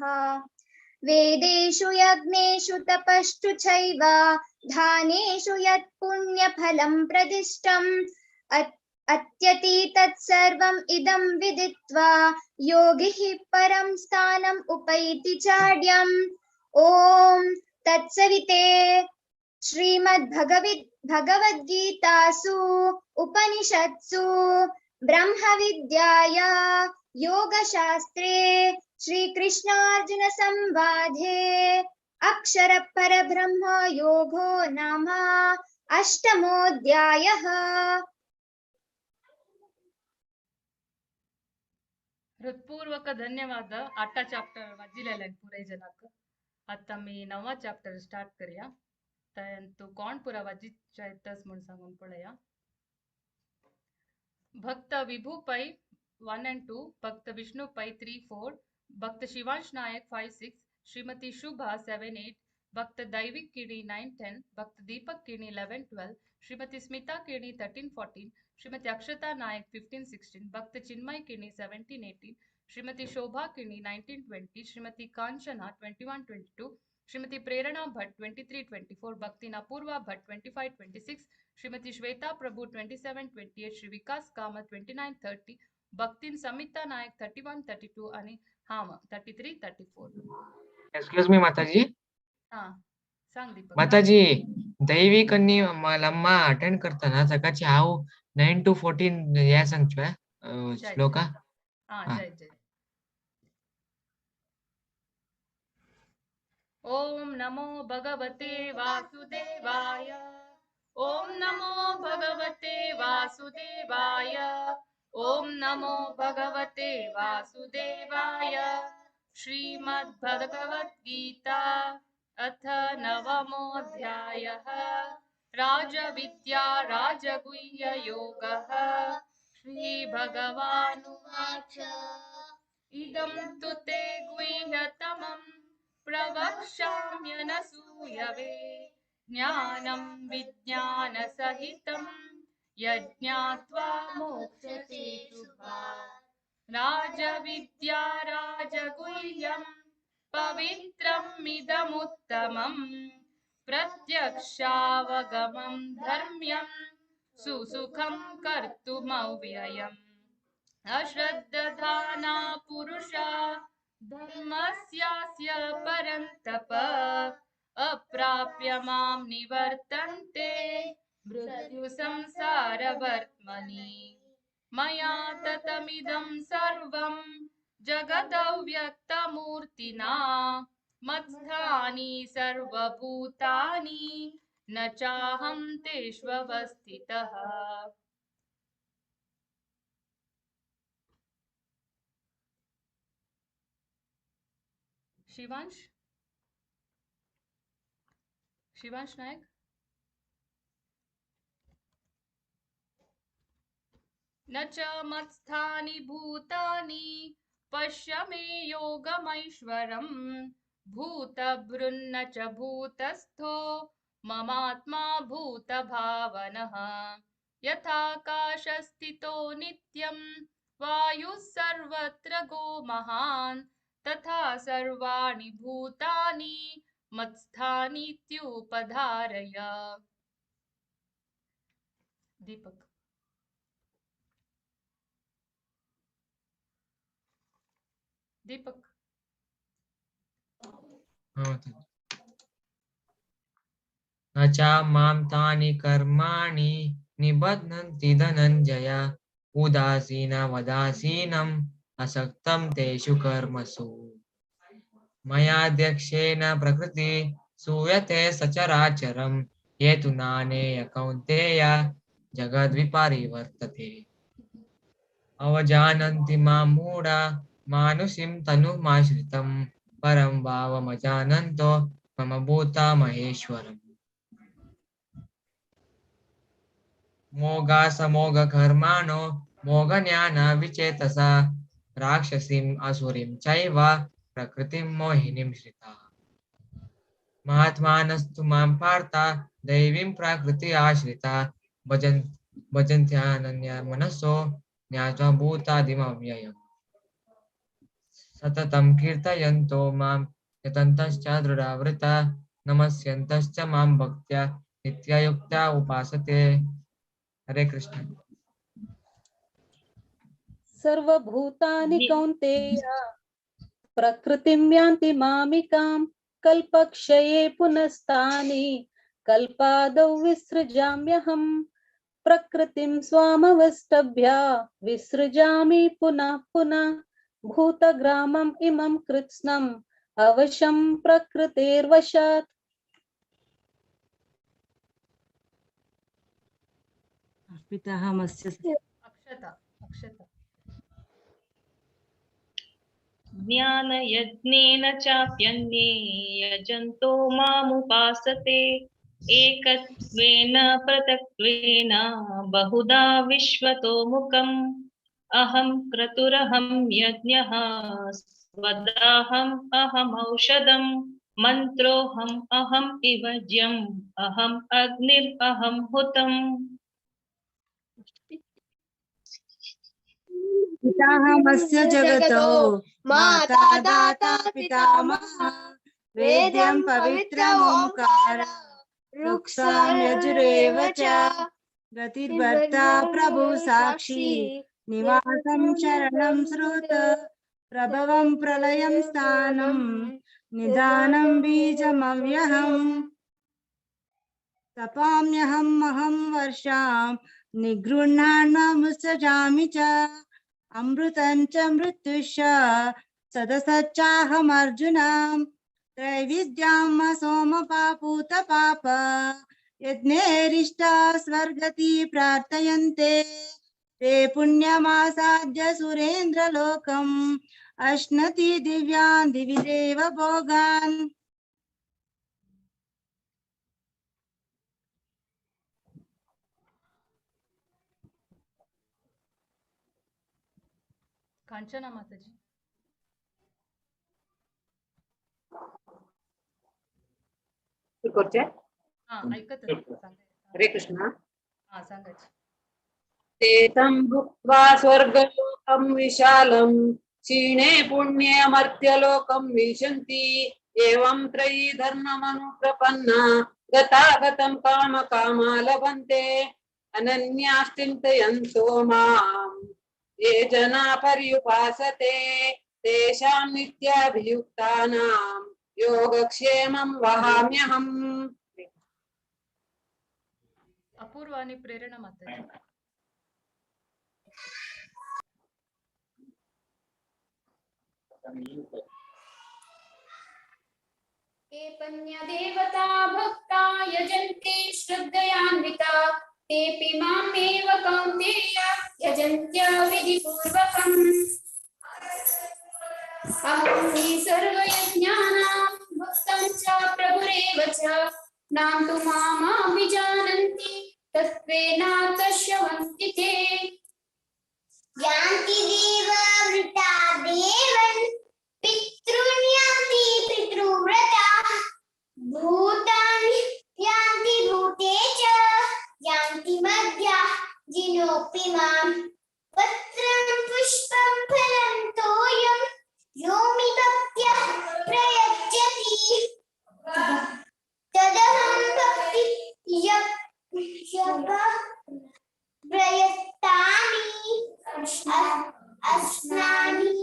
वेदेषु यज्ञेषु तपस्सु चैव दानेषु यत् पुण्यफलं प्रदिष्टम् अत्यतीतत् सर्वम् इदं विदित्वा योगिः परं स्थानम् उपैति चाड्यम्। ॐ तत्सविते श्रीमद्भगवद्गीतासु उपनिषत्सु ब्रह्मविद्याया योगशास्त्रे श्रीकृष्णार्जुन संवादे अक्षर परब्रह्म योगो नाम अष्टमोऽध्यायः. हृत्पूर्वक धन्यवाद. आठा चॅप्टर वाचिलेले पुराय जनाक. आता मी नवा चॅप्टर स्टार्ट करया. तंतु कोण पुरा वाचित म्हूण सांगून पळया. Bhakt Vibhu Pai 1 and 2, Bhakt Vishnu Pai 3 4, Bhakt Shivansh Nayak 5 6, Shrimati Shubha 7 8, Bhakt Daivik Kini 9 10, Bhakt Deepak Kini 11 12, Shrimati Smita Kini 13 14, Shrimati Akshata Nayak 15 16, Bhakt Chinmay Kini 17 18, Shrimati Shobha Kini 19 20, Shrimati Kanchana 21 22, Shrimati Prerana Bhat 23 24, Bhakti Apurva Bhat 25 26, Shrimati Shweta Prabhu 27 28, Shri Vikas Kamath 29 30, Bhaktin Samita Nayak 31 32 आणि हाम 33 34. एक्सक्यूज मी माताजी. हा सांग दीपक. माताजी, दैविक आणि लम्मा अटेंड करताना सकाळची हांव 9 to 14 हे सांगचो श्लोका. हा जय जय. ओम नमो भगवते वासुदेवाय. ओम नमो भगवते वासुदेवाय. ओम नमो भगवते वासुदेवाय. श्रीमद्भगवद्गीता अथ नवमोऽध्यायः. राजविद्या राजगुह्ययोगः. श्रीभगवानुवाच. इदं तु ते गुह्यतमं प्रवक्ष्याम्यनसूयवे ज्ञानं विज्ञानसहितं यज्ञात्वा मोक्षसे शुभात्. राजविद्या राजगुह्यं पवित्रम् इदमुत्तमं प्रत्यक्षावगमं धर्म्यं सुसुखं कर्तुमव्ययम्. अश्रद्दधाना पुरुषा धर्मस्यास्य परन्तप अप्राप्य मां निवर्तन्ते मृत्युसंसारवर्त्मनि. मया ततमिदं सर्वं जगदव्यक्तमूर्तिना मत्स्थानि सर्वभूतानि न चाहं तेष्वस्थितः. शिवांश, शिवांश नायक. न च मत्स्थानि भूतानि पश्य मे योगमैश्वरं भूतभृन्न च भूतस्थो ममात्मा भूतभावनः. यथाकाशस्थितो नित्यं वायुः सर्वत्र गो महान् तथा सर्वाणि भूतानि मत्स्थानीत्युपधारय. दीपक. दीपक. न च मां तानि कर्माणि निबध्नन्ति धनञ्जय उदासीनवदासीनम् असक्तं तेषु कर्मसु. मयाध्यक्षेण प्रकृति सूयते सचराचरं हेतुनानेय कौन्तेय जगद्विपरिवर्तते. अवजानन्ति मां मूढा मानुषीं तनुमाश्रितं परं भावमजानन्तो मम भूता महेश्वरम्. मोघासमोघकर्माणो मोघज्ञानविचेतसा राक्षसीम् असुरीं चैव प्रकृतिं मोहिनीं श्रिता. महात्मानस्तु मां पार्थ दैवीं प्रकृति आश्रिता भजन्त्यानन्यमनसो ज्ञात्वा भूतादिमव्ययम्. सततं कीर्तयन्तो मां यतन्तश्च दृढव्रता नमस्यन्तश्च मां भक्त्या नित्ययुक्ता उपासते. हरे कृष्ण. सर्वभूतानि कौन्तेय प्रकृतिं यान्ति मामिकां कल्पक्षये पुनस्तानि कल्पादौ विसृजाम्यहम्. प्रकृतिं स्वामवष्टभ्य विसृजामि पुनः पुनः। भूतग्रामम् इमं कृत्स्नम् अवशं प्रकृतेर्वशात्। पितामहस्य अक्षता अक्षता। ज्ञानयज्ञेन चाप्यन्ये यजन्तो मामुपासते एकत्वेन पृथक्त्वेन बहुधा विश्वतो मुखम्। अहं क्रतुरहं यज्ञः स्वदाहम् अहमौषधं मन्त्रोऽहम् अहम् इवज्यम् अहम् अग्निरहं हुतम्। पितामहस्य जगतो माता दाता पितामहः वेद्यं पवित्रमोंकार ऋक्साम यजुरेव च गतिर्भर्ता प्रभु साक्षी निवासं शरणं श्रुत प्रभवं प्रलयं स्थानं निदानं बीजमव्यहम्। तपाम्यहम् अहं वर्षां निगृह्णान्मुत्सजामि च अमृतं च मृत्युश्च सदसच्चाहमर्जुनं। त्रैविद्यां सोमपापूतपाप यज्ञेरिष्टा स्वर्गति प्रार्थयन्ते ते पुण्यमासाद्य सुरेन्द्रलोकम् अश्नति दिव्यान् दिवि देव भोगान्। कांचना माताजी। हरे कृष्ण। हाँ सांगायचे। ते तं भुक्त्वा स्वर्गलोकं विशालं क्षीणे पुण्ये अमर्त्यलोकं विशन्ति। एवं त्रयी धर्ममनुप्रपन्ना गतागतं काम कामा लभन्ते। अनन्याश्चिन्तयन्तो मां ये जना पर्युपासते तेषां नित्याभियुक्तानां योगक्षेमं वहाम्यहम्। अपूर्वा आणि प्रेरणा माताजी। ते पन्यदेवता भक्ता यजन्ते श्रद्धयान्विता तेऽपि मामेव कौन्तेय यजन्त्य विधिपूर्वकम्। अहं हि सर्वयज्ञानां भक्तं च प्रभुरेव च नां तु मामाभिजानन्ति तत्त्वेनातश्यवन्ति ते। यान्ति देववृता देवन् पितॄन् यान्ति पितृव्रता भूतानि यान्ति भूते च यान्ति मद्या जिनोऽपि मां। पत्रं पुष्पं फलं तोयं यो मे भक्त्या प्रयच्छति तदहं भक्ति प्रयत्तामि अस्नामि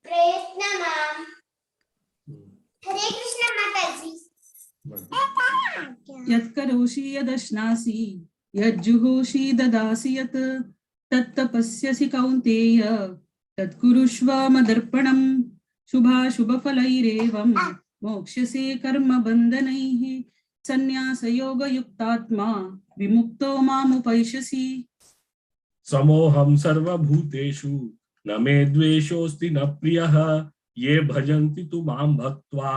प्रयत्नमाम्। हरे कृष्ण माताजी। यत्करोषि यदश्नासि यज्जुहोषि ददासि यत् तत्तपस्यसि कौन्तेय तत्कुरुष्व मदर्पणम्। शुभाशुभफलैरेवं मोक्ष्यसे कर्मबन्धनैः। सन्न्यासयोगयुक्तात्मा विमुक्तो मामुपैष्यसि। समोहं सर्वभूतेषु न मे द्वेषोऽस्ति न प्रियः। ये भजन्ति तु मां भक्त्वा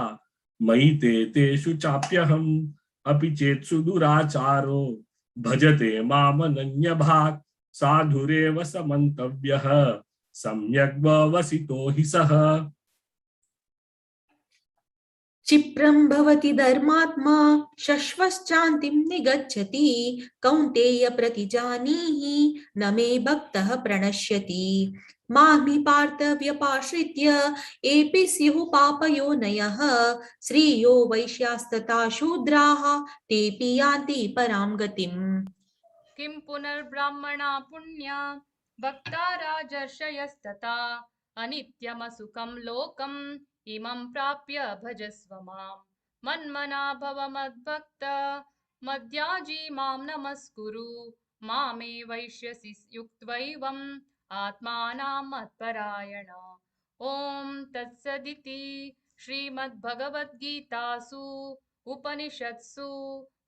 मयि ते तेषु चाप्यहम्। अपि चेत्सु दुराचारो भजते मामनन्यभाक् साधुरेव समन्तव्यः सम्यग्वसितो हि सः। क्षिप्रं भवति धर्मात्मा शश्वश्चान्तिं निगच्छति। कौन्तेय प्रतिजानीहि न मे भक्तः प्रणश्यति। मामि पार्थ व्यपाश्रित्य एपि स्युः पापयोनयः। श्रियो वैश्यास्तथा शूद्राः तेऽपि यान्ति परां गतिम्। किं पुनर्ब्राह्मणा पुण्या भक्ता राजर्षयस्तथा अनित्यमसुखं लोकम् इमं प्राप्य भजस्व माम्। मन्मना भव मद्भक्त मद्याजी मां नमस्कुरु मामे वैश्यसि युक्त्वैवम् आत्मानां मत्परायण। ॐ तत्सदिति श्रीमद्भगवद्गीतासु उपनिषत्सु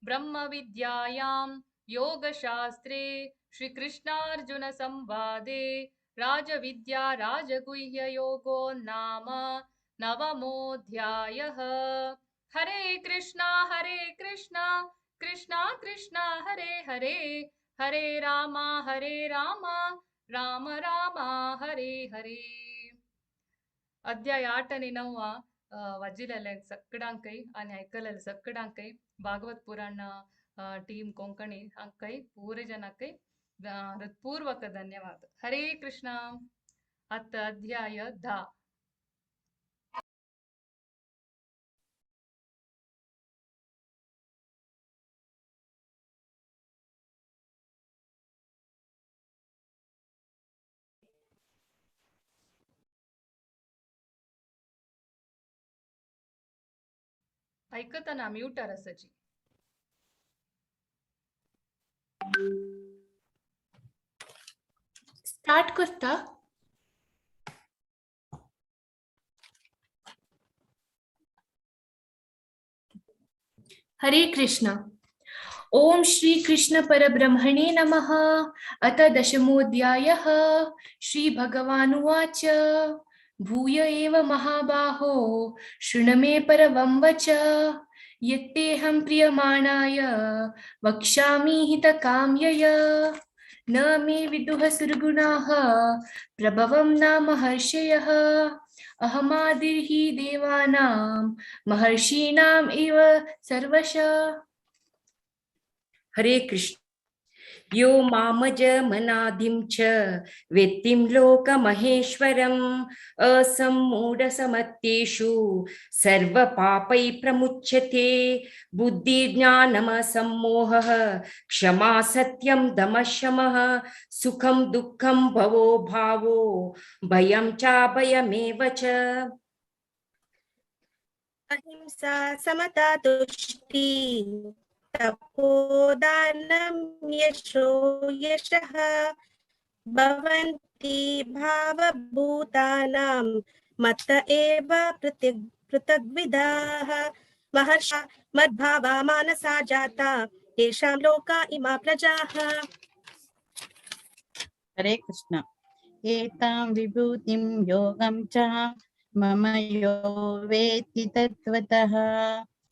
ब्रह्मविद्यायां योगशास्त्रे श्रीकृष्णार्जुनसंवादे राजविद्या राजगुह्ययोगो नाम नवमोऽध्यायः। हरे कृष्णा कृष्णा कृष्णा हरे हरे, हरे रामा राम राम हरे हरे। अध्याय 8 आणि 9 वाजिलेले सगळ्यांकय आणि ऐकलेले सगळ्यांकय भागवत पुराण टीम कोंकणी हांकाय पुरे जनाकय हृत्पूर्वक धन्यवाद। हरे कृष्णा। आता अध्याय 10. ऐकतना म्यूटर असाची. स्टार्ट करता. हरे कृष्णा. ओम श्री कृष्ण परब्रह्मणे नमः. अथ दशमोऽध्यायः. श्री भगवानुवाच. भूय एव महाबाहो शृणु मे परमं वच यत्तेऽहं प्रियमाणाय वक्ष्यामि हितकाम्यय. न मे विदुः सुरगुणाः प्रभवं न महर्षयः. अहमादिर्हि देवानां महर्षीणाम् इव सर्वश. हरे कृष्ण. यो मामजमनादिं च वेत्तिं लोकमहेश्वरम् असम्मूढसमत्तेषु सर्वपापैः प्रमुच्यते. बुद्धिर्ज्ञानमसम्मोहः क्षमा सत्यं दमः शमः सुखं दुःखं भवो भावो भयं चाभयमेव च. अहिंसा समता तुष्टि तपोदानं यशो यशः भवन्ति भावभूतानां मत एव पृथग्विदाः. महर्षा मद्भावा मानसा जाता येषां लोका इमा प्रजाः. हरे कृष्ण. एतां विभूतिं योगं च मम यो वेत्ति तत्त्वतः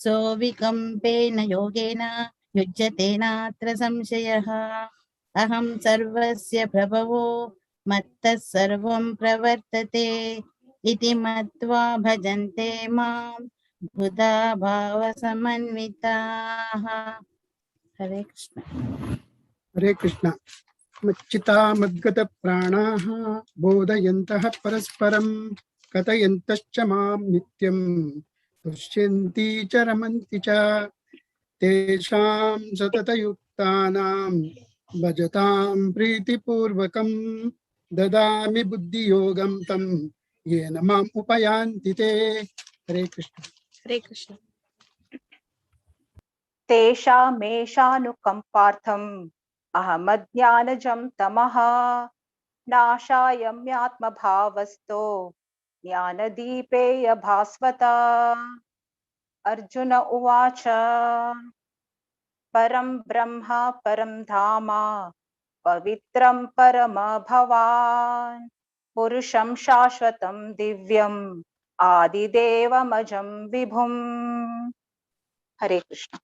सोऽविकम्पेन योगेन युज्यते नात्र संशयः. अहं सर्वस्य प्रभवो मत्तः सर्वं प्रवर्तते इति मत्वा भजन्ते मां बुधा भावसमन्विताः. हरे कृष्ण. हरे कृष्ण. मच्चिता मद्गत प्राणाः बोधयन्तः परस्परं कथयन्तश्च मां नित्यं तुष्यन्ति च रमन्ति च. तेषां सततयुक्तानां भजतां प्रीतिपूर्वकं ददामि बुद्धियोगं तं येन माम् उपयान्ति ते. हरे कृष्ण. हरे कृष्ण. तेषामेषानुकम्पार्थम् अहमज्ञानजं तमः नाशायम्यात्मभावस्तो ज्ञानदीपेय भास्वता. अर्जुन उवाच. परं ब्रह्म परं धाम पवित्रं परम भवान् पुरुषं शाश्वतं दिव्यम् आदिदेवमजं विभुम्. हरे कृष्ण.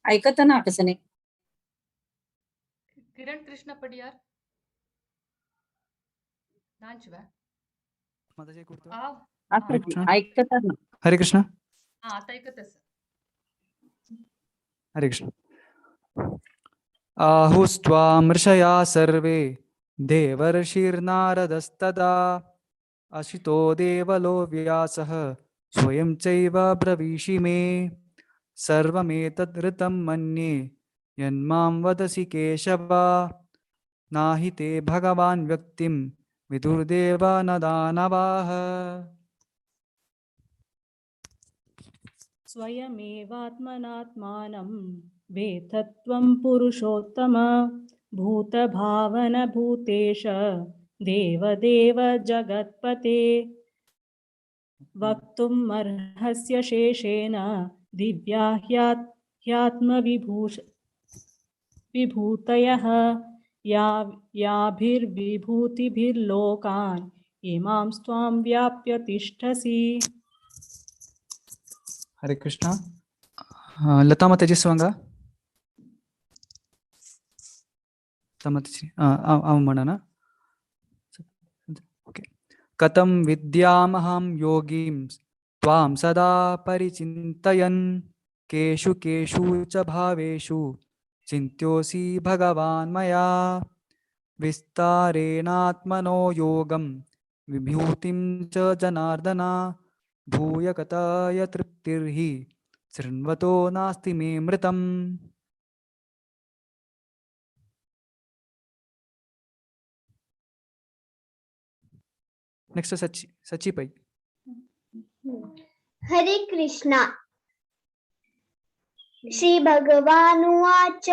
ऐकत ना कसं नाही. Kiran Krishna Padiyar. नांचवा. माताजी कुर्तो. आव. हरे कृष्ण. ऐकतात ना. हरे कृष्ण. हा, आता ऐकत अस. हरे कृष्ण. आहुस्त्वां ऋषया सर्वे देवर्षिर्नारदस्तदा अशितो देवलो व्यासः स्वयं चैव ब्रवीषि मे. सर्वमेतदृतं मन्ये यन्मां वदसि केशव. नाहि ते भगवान् व्यक्तिं विदुर्देव न दानवाः. स्वयमेवात्मनात्मानं वेतत्वं पुरुषोत्तम भूतभावन भूतेश देवदेव जगत्पते. वक्तुम् अर्हस्य शेषेण दिव्या ह्यात्मविभूष विभूतयः याभिर्विभूतिभिर्लोकान् इमां स्वां व्याप्य तिष्ठसि. हरे कृष्ण. लता माताजी सांगा. लता माताजी म्हणा ना. ओके. कथं विद्यामहं योगीं त्वां सदा परिचिन्तयन् केषु केषु च भावेषु चिन्त्योऽसि भगवान् मया. विस्तारेणात्मनो योगं विभूतिं च जनार्दन भूय कथय तृप्तिर्हि शृण्वतो नास्ति मे मृतम्. नेक्स्ट सची सची पै. हरे कृष्णा. श्री भगवानुवाच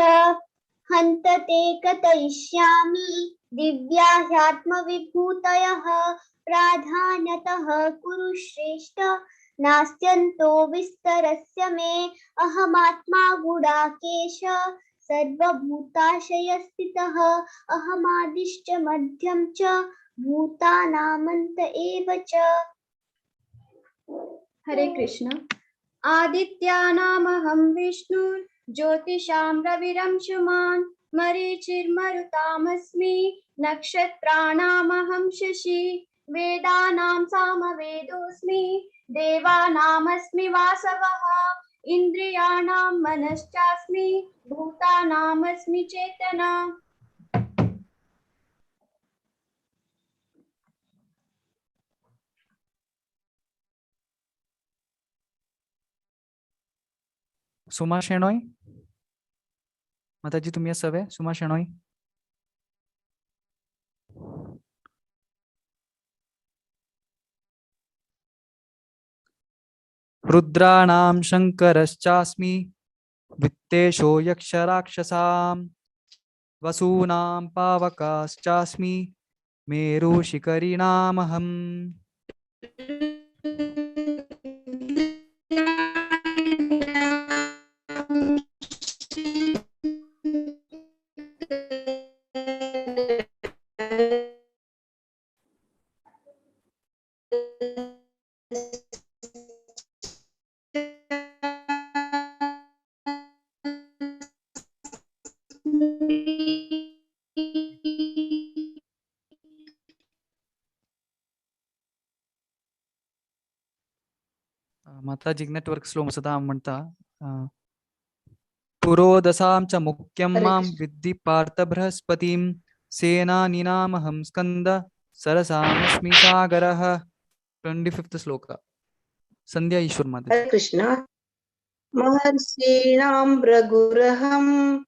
हन्त ते कथयिष्यामि दिव्या ह्यात्मविभूतयः प्राधान्यतः कुरु श्रेष्ठ नास्त्यन्तो विस्तरस्य मे. अहमात्मा गुडाकेश सर्वभूताशयस्थितः अहमादिश्च मध्यं च भूतानामन्त एव च. हरे कृष्ण. आदित्यानामहं विष्णुर्ज्योतिषां रविरंशुमान् मरीचिर्मरुतामस्मि नक्षत्राणामहं शशि वेदानां सामवेदोऽस्मि देवानामस्मि वासवः इन्द्रियाणां मनश्चास्मि भूतानामस्मि चेतना. सुमा शेणोय माताजी तुम्ही सवे सुमा शेणोय. रुद्राणां शंकरश्चास्मि वित्तेशो यक्षराक्षसां वसूनां पावकाश्चास्मि मेरुशिखरिणामहम्. माताजी नेटवर्क स्लो सदा म्हणता. पुरोदसां च मुख्यं मां विद्धि पार्थ बृहस्पतिं सेनानीनामहं स्कन्द सरसामस्मि सागरः. 25th श्लोक. संध्या ईश्वर माता. हरे कृष्ण. महर्षीणां भृगुरहं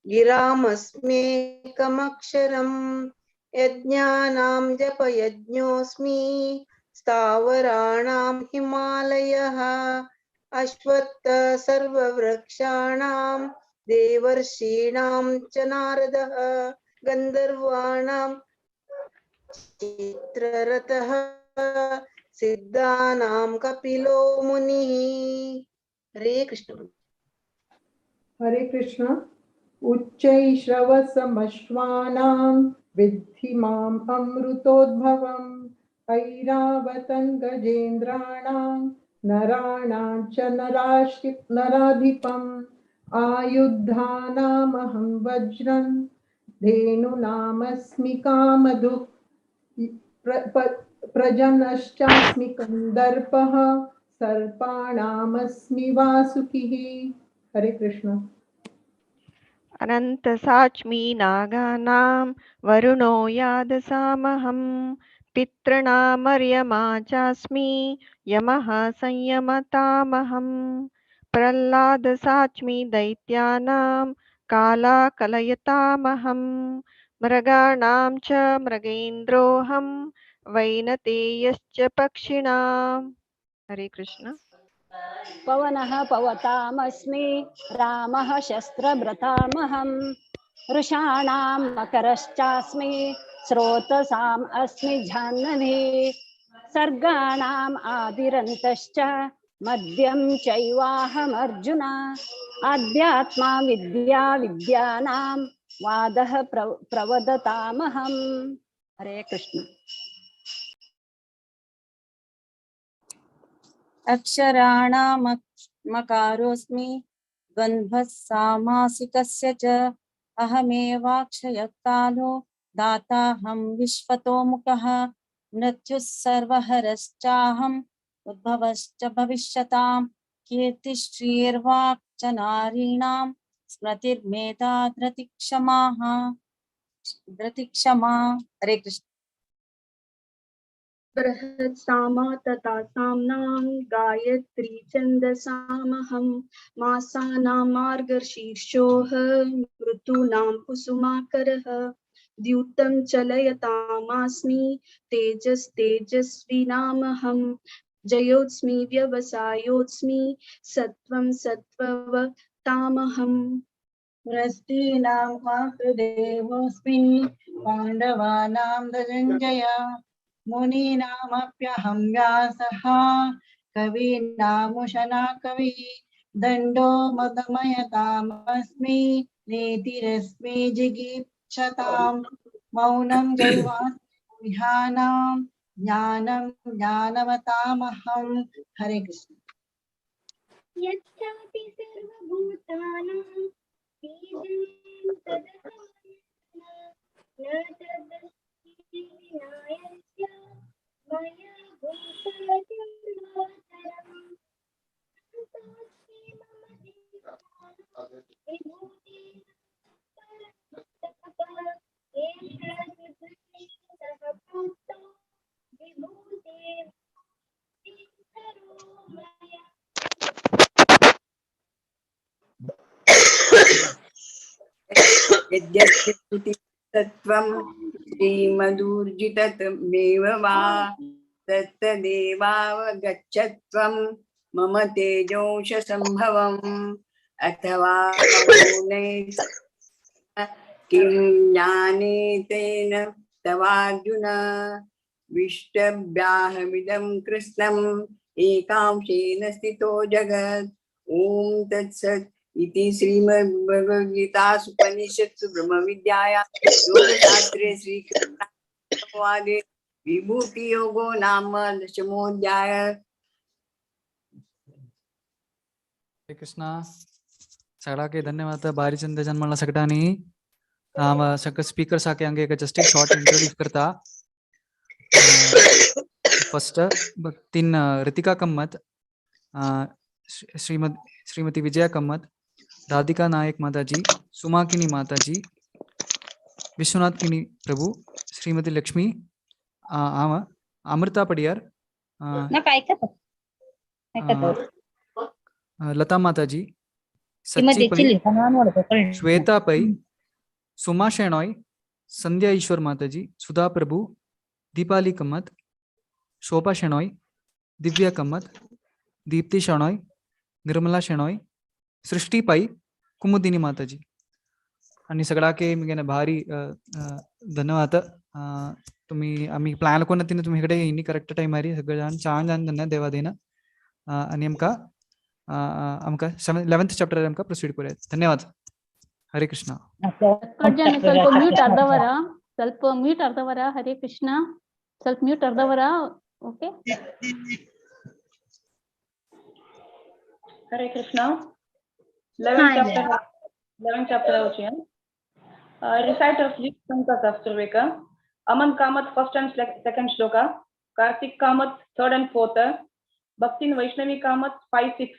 गिरामस्म्येकमक्षरं यज्ञानां जपयज्ञोऽस्मि स्थावराणां हिमालयः अश्वत्थ सर्ववृक्षाणां देवर्षीणां च नारदः गन्धर्वाणां चित्ररथः सिद्धानां कपिलो मुनिः. हरे कृष्ण. हरे कृष्ण. उच्चैश्रवसमश्वानां विद्धि माम् अमृतोद्भवम् ऐरावतं गजेन्द्राणां नराणां च नराधिपम् आयुधानामहं वज्रं धेनुनामस्मि कामधुक् प्रजनश्चास्मि कन्दर्पः सर्पाणामस्मि वासुकिः। हरे कृष्ण। अनन्तसाच्मि नागानां वरुणो यादसामहं पितॄणामर्यमा चास्मि यमः संयमतामहं प्रह्लादसाच्मि दैत्यानां कालाकलयतामहं मृगाणां च मृगेन्द्रोऽहं वैनतेयश्च पक्षिणाम्। हरे कृष्ण। पवनः पवतामस्मि रामः शस्त्रभृतामहं वृषाणां मकरश्चास्मि स्रोतसाम् अस्मि जाह्नवी सर्गाणाम् आदिरन्तश्च मद्यं चैवाहमर्जुन आध्यात्मा विद्या विद्यानां वादः प्रवदतामहम्। हरे कृष्ण। अक्षराणामकारोऽस्मि द्वन्द्वः सामासिकस्य च अहमेवाक्षयकालो दाताहं विश्वतोमुखः मृत्युः सर्वहरश्चाहम् उद्भवश्च भविष्यतां कीर्तिश्रीर्वाक् च नारीणां स्मृतिर्मेधा धृतिक्षमाः धृतिक्षमा। हरे कृष्ण। बृहत्सामा तथा साम्नां गायत्री छन्दसामहं मासानां मार्गशीर्षोः ऋतूनां कुसुमाकरः द्यूतं चलयतामास्मि तेजस्तेजस्विनामहं जयोऽस्मि व्यवसायोऽस्मि सत्त्वं सत्त्ववतामहम्। वृष्टीनां वासुदेवोऽस्मि पाण्डवानां धनञ्जय मुनीनामप्यहं व्यासः कवीनामुशना कवि दण्डो मदमयतामस्मि नीतिरस्मि जिगीप्सतां मौनं जैवास्मि ज्ञानं ज्ञानवतामहं। हरे कृष्ण। यच्चापि सर्वभूतानां बीजं तदहं न तदस्ति विनायस्य मया भूतचराचरम्। अन्तोऽस्मि मम देवानां विभूतिः परन्तप एष सह प्रोक्तो विभूतिर्विस्तरो मया। यद्यस्ति तत्त्वं श्रीमदूर्जितमेव वा तत्तदेवावगच्छत्वं मम तेजोंशसम्भवम् अथवा किं ज्ञाने तेन तवार्जुन विष्टभ्याहमिदं कृत्स्नम् एकांशेन स्थितो जगत्। ॐ तत्सत् इति श्रीमद्भगवद्गीतासुपनिषत्सु ब्रह्मविद्यायां योगशास्त्रे श्रीकृष्णवादे विभूतियोगो नाम दशमोऽध्याय। हरे कृष्णा। सगळाके धन्यवाद भारी चंद मला सगळ्यांनी सगळे स्पीकर साके अंगे एक जस्ट एक शॉर्ट इंट्रोड्यूस करता। फर्स्ट तीन रितिका कम्मत, श्रीमती विजया कम्मत, राधिका नायक माताजी, सुमाकिनी माताजी, विश्वनाथ किनी प्रभु, श्रीमती लक्ष्मी अमृता पडियार, लता माताजी, सच्ची पै, श्वेता पै, सुमा शेणॉय, संध्या ईश्वर माताजी, सुधा प्रभु, दीपाली कम्मत, शोभा शेणॉय, दिव्या कम्मत, दीप्ति शेणॉय, निर्मला शेणॉय, सृष्टी पै, कुमुदिनी माताजी। आणि सगळाके मी भारी धन्यवाद। तुम्ही आम्ही प्लॅन कोण तिने तुम्ही इकडे येईनी करेक्ट टाइम हारी सगळे जण छान छान धन्यवाद देवा देना। आणि आमका आमका 11th chapter आमका प्रोसीड करूया। धन्यवाद। हरे कृष्ण। ಸ್ವಲ್ಪ ಮ್ಯೂಟ್ ಅರ್ಧವರ, ಸ್ವಲ್ಪ ಮ್ಯೂಟ್ ಅರ್ಧವರ। ಹರೇ ಕೃಷ್ಣ। ಸ್ವಲ್ಪ ಮ್ಯೂಟ್ ಅರ್ಧವರ। Okay. Hare Krishna. 11th chapter, 11th chapter avchi. Recite of these stanzas after Aman Kamath first and second shloka, Karthik Kamath third and fourth, Bhaktin Vaishnavi Kamath 5, 6,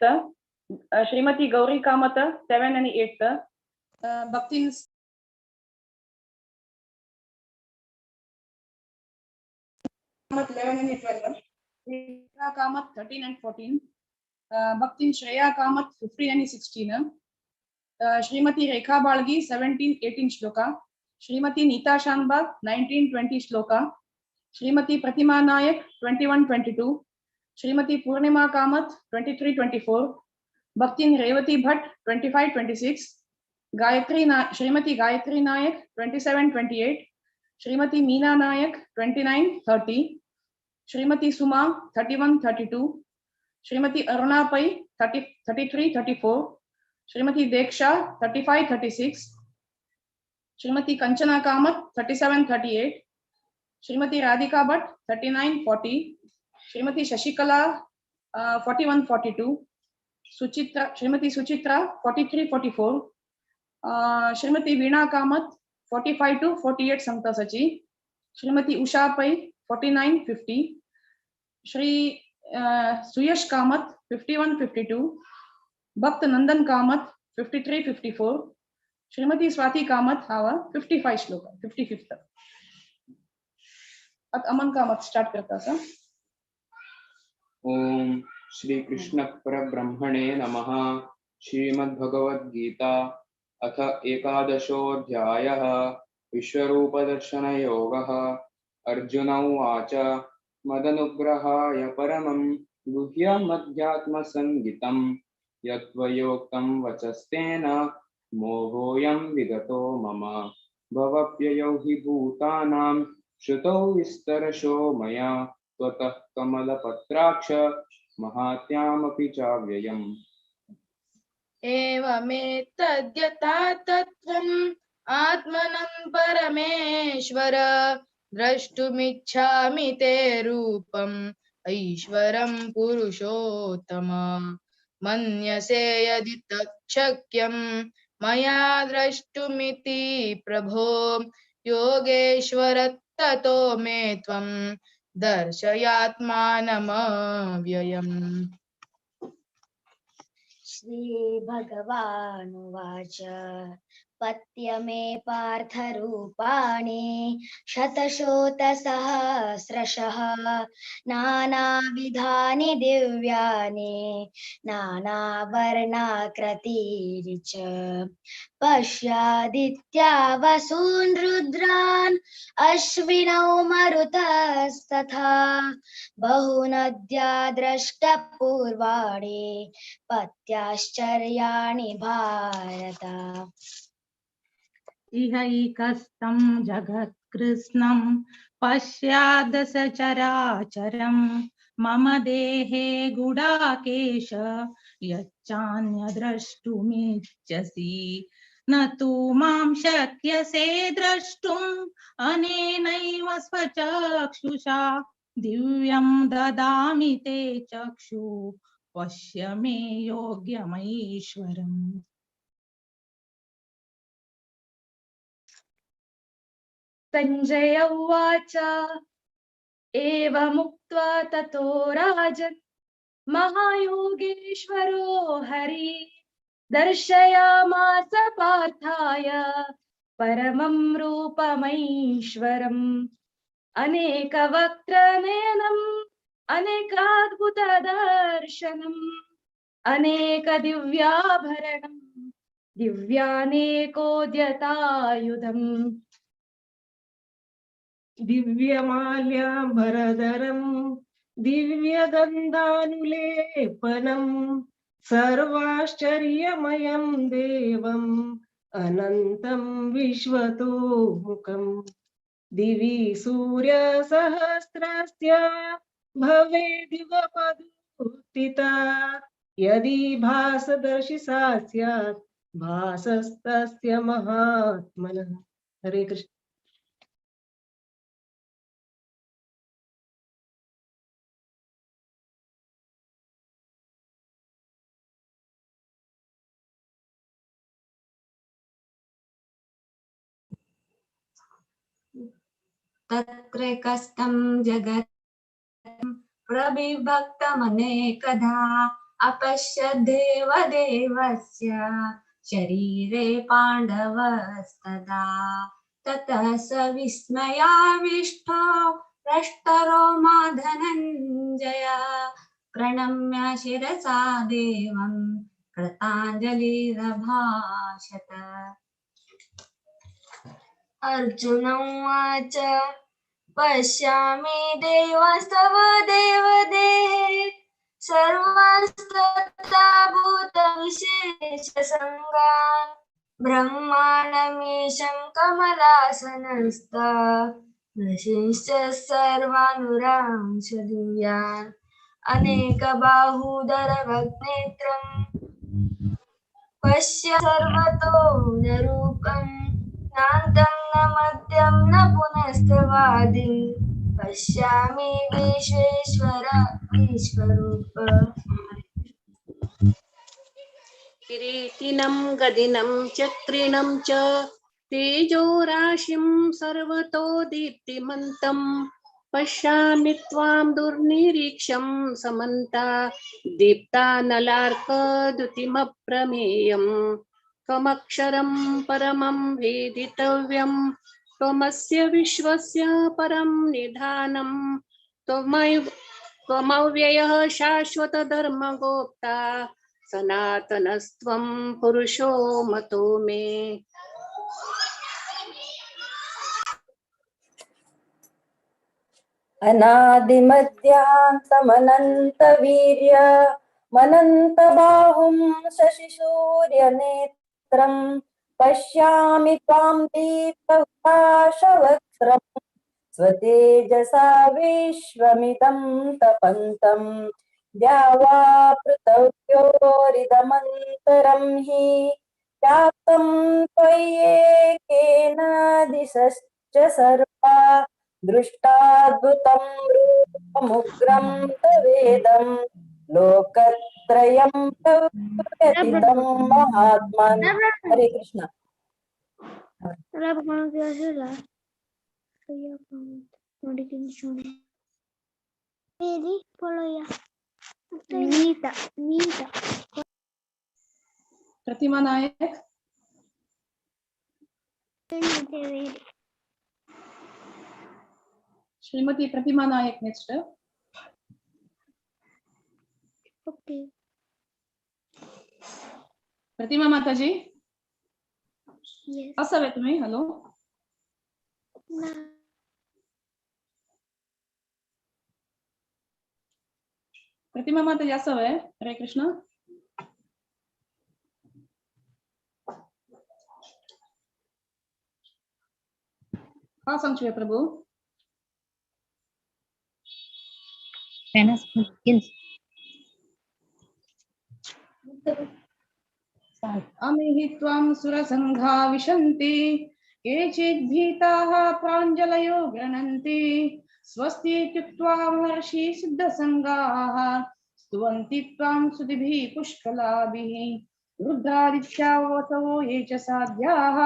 Srimati Gauri Kamath 7 and 8, Bhaktin Kamath 11 and 12, Rekha Kamath 13 and 14, Bhaktin Shreya Kamath 15 and 16, Srimati Rekha Balgi 17, 18 shloka, Srimati Neeta Shanbag 19, 20 shloka, Srimati Pratima Nayak 21, 22, Srimati Purnima Kamath 23, 24, Bhaktin Revati Bhatt 25, 26, Srimati Gayatri Nayak 27, 28, Srimati Meena Nayak 29, 30, Srimati Suma 31, 32, Srimati Aruna Pai 33, 34, Srimati Deksha 35, 36, Srimati Kanchana Kamath 37, 38, Srimati Radhika Bhatt 39, 40, Srimati Shashikala 41, 42, Suchitra, Srimati Suchitra 43, 44, Srimati Veena Kamath 45 to 48 Samtasachi, Srimati Usha Pai 49, 50, Shri Suyash Kamath 51, 52, Bhakt Nandan Kamath 53, 54, Srimati Swati Kamath have 55 shloka, 55th. At Aman Kamath start karta sa. Om Shri Krishna Parabrahmane Namaha. Shrimad Bhagavad Gita अथ एकादशोऽध्यायः विश्वरूपदर्शनयोगः. अर्जुन उवाच मदनुग्रहाय परमं गुह्यमध्यात्मसंगितं यत्त्वयोक्तं वचस्तेन मोहोऽयं विगतो मम. भवप्ययौ हि भूतानां श्रुतौ विस्तरशो मया त्वतः कमलपत्राक्ष महात्यामपि चाव्ययम्. एवमेतद्यथा तत्त्वम् आत्मनं परमेश्वर द्रष्टुमिच्छामि ते रूपम् ऐश्वरं पुरुषोत्तम. मन्यसे यदि तच्छक्यं मया द्रष्टुमिति प्रभो योगेश्वर ततो मे त्वं दर्शयात्मानमव्ययम्. श्री भगवानुवाच पत्य मे पार्थरूपाणि शतशोतसहस्रशः नानाविधानि दिव्यानि नानावर्णाकृतीनि च. पश्यादित्या वसून् रुद्रान् अश्विनौ मरुतस्तथा बहुनद्या द्रष्टपूर्वाणि पत्याश्चर्याणि भारत. इहैकस्तं जगत्कृत्स्नं पश्यादसचराचरं मम देहे गुडाकेश यच्चान्यद्रष्टुमिच्छसि. न तु मां शक्यसे द्रष्टुम् अनेनैव स्वचक्षुषा दिव्यं ददामि ते चक्षु पश्य मे योग्यमैश्वरम्. संजय उवाच एवमुक्त्वा ततो राजन् महायोगेश्वरो हरि दर्शयामास पार्थाय परमं रूपमैश्वरम्. अनेकवक्त्रनयनम् अनेकाद्भुतदर्शनम् अनेकदिव्याभरणम् दिव्यानेकोद्यतायुधम्. दिव्यमाल्याम्बरधरं दिव्यगन्धानुलेपनं सर्वाश्चर्यमयं देवम् अनन्तं विश्वतोमुखम्. दिवि सूर्यसहस्रस्य भवेद्युगपदुत्थिता यदि भासदर्शि सा स्यात् भासस्तस्य महात्मनः. हरे कृष्ण. तत्र कस्तं जगत् प्रविभक्तमनेकधा अपश्यद्देवदेवस्य शरीरे पाण्डवस्तदा। ततः स विस्मयाविष्टो प्रष्टरो मा धनञ्जय प्रणम्य शिरसा देवं कृताञ्जलिरभाषत। अर्जुन उवाच पश्यामि देवस्तव देवदेहे सर्वांस्तथा भूतविशेषसङ्गान् ब्रह्माणमीशं कमलासनस्था ऋषींश्च सर्वानुरांश दिव्यान् अनेकबाहुधरवग्नेत्रं पश्य सर्वतो न रूपं नान्तं न मध्यं न पुनस्तवादिं पश्यामि विश्वेश्वर विश्वरूप। किरीटिनं गदिनं चक्रिणं च तेजोराशिं सर्वतो दीप्तिमन्तं पश्यामि त्वां दुर्निरीक्षं समन्ता दीप्तानलार्कद्युतिमप्रमेयम्। त्वमक्षरं परमं वेदितव्यं त्वमस्य विश्वस्य परं निधानं त्वमव्ययः शाश्वतधर्मगोप्ता सनातनस्त्वं पुरुषो मतो मे। अनादिमध्यान्तमनन्तवीर्य मनन्तबाहुं शशिसूर्यनेत्रं पश्यामि त्वां दीप्तहुताशवक्त्रं स्वतेजसा विश्वमिदं तपन्तं द्यावा पृथिव्योरिदमन्तरं हि व्याप्तं त्वय्येकेन दिशश्च सर्वा दृष्टाद्भुतं रूपमुग्रं तवेदं लोकत्रयं प्रव्यथितं महात्मन्। हरे कृष्ण। प्रतिमा Naik. Shrimati Pratima Nayak next. Okay. Pratima Mataji. Yes. असावे तुम्ही? हॅलो. प्रतिमा माताजी असावे. हरे कृष्ण. हा सांगचुया प्रभू. अमिहि त्वां सुरसङ्घा विशन्ति केचिद् भीताः प्राञ्जलयो गृह्णन्ति स्वस्ति इत्युक्त्वा महर्षि सिद्धसङ्घाः स्तुवन्ति त्वां स्तुतिभिः पुष्कलाभिः। रुद्रादित्या वसवो ये च साध्याः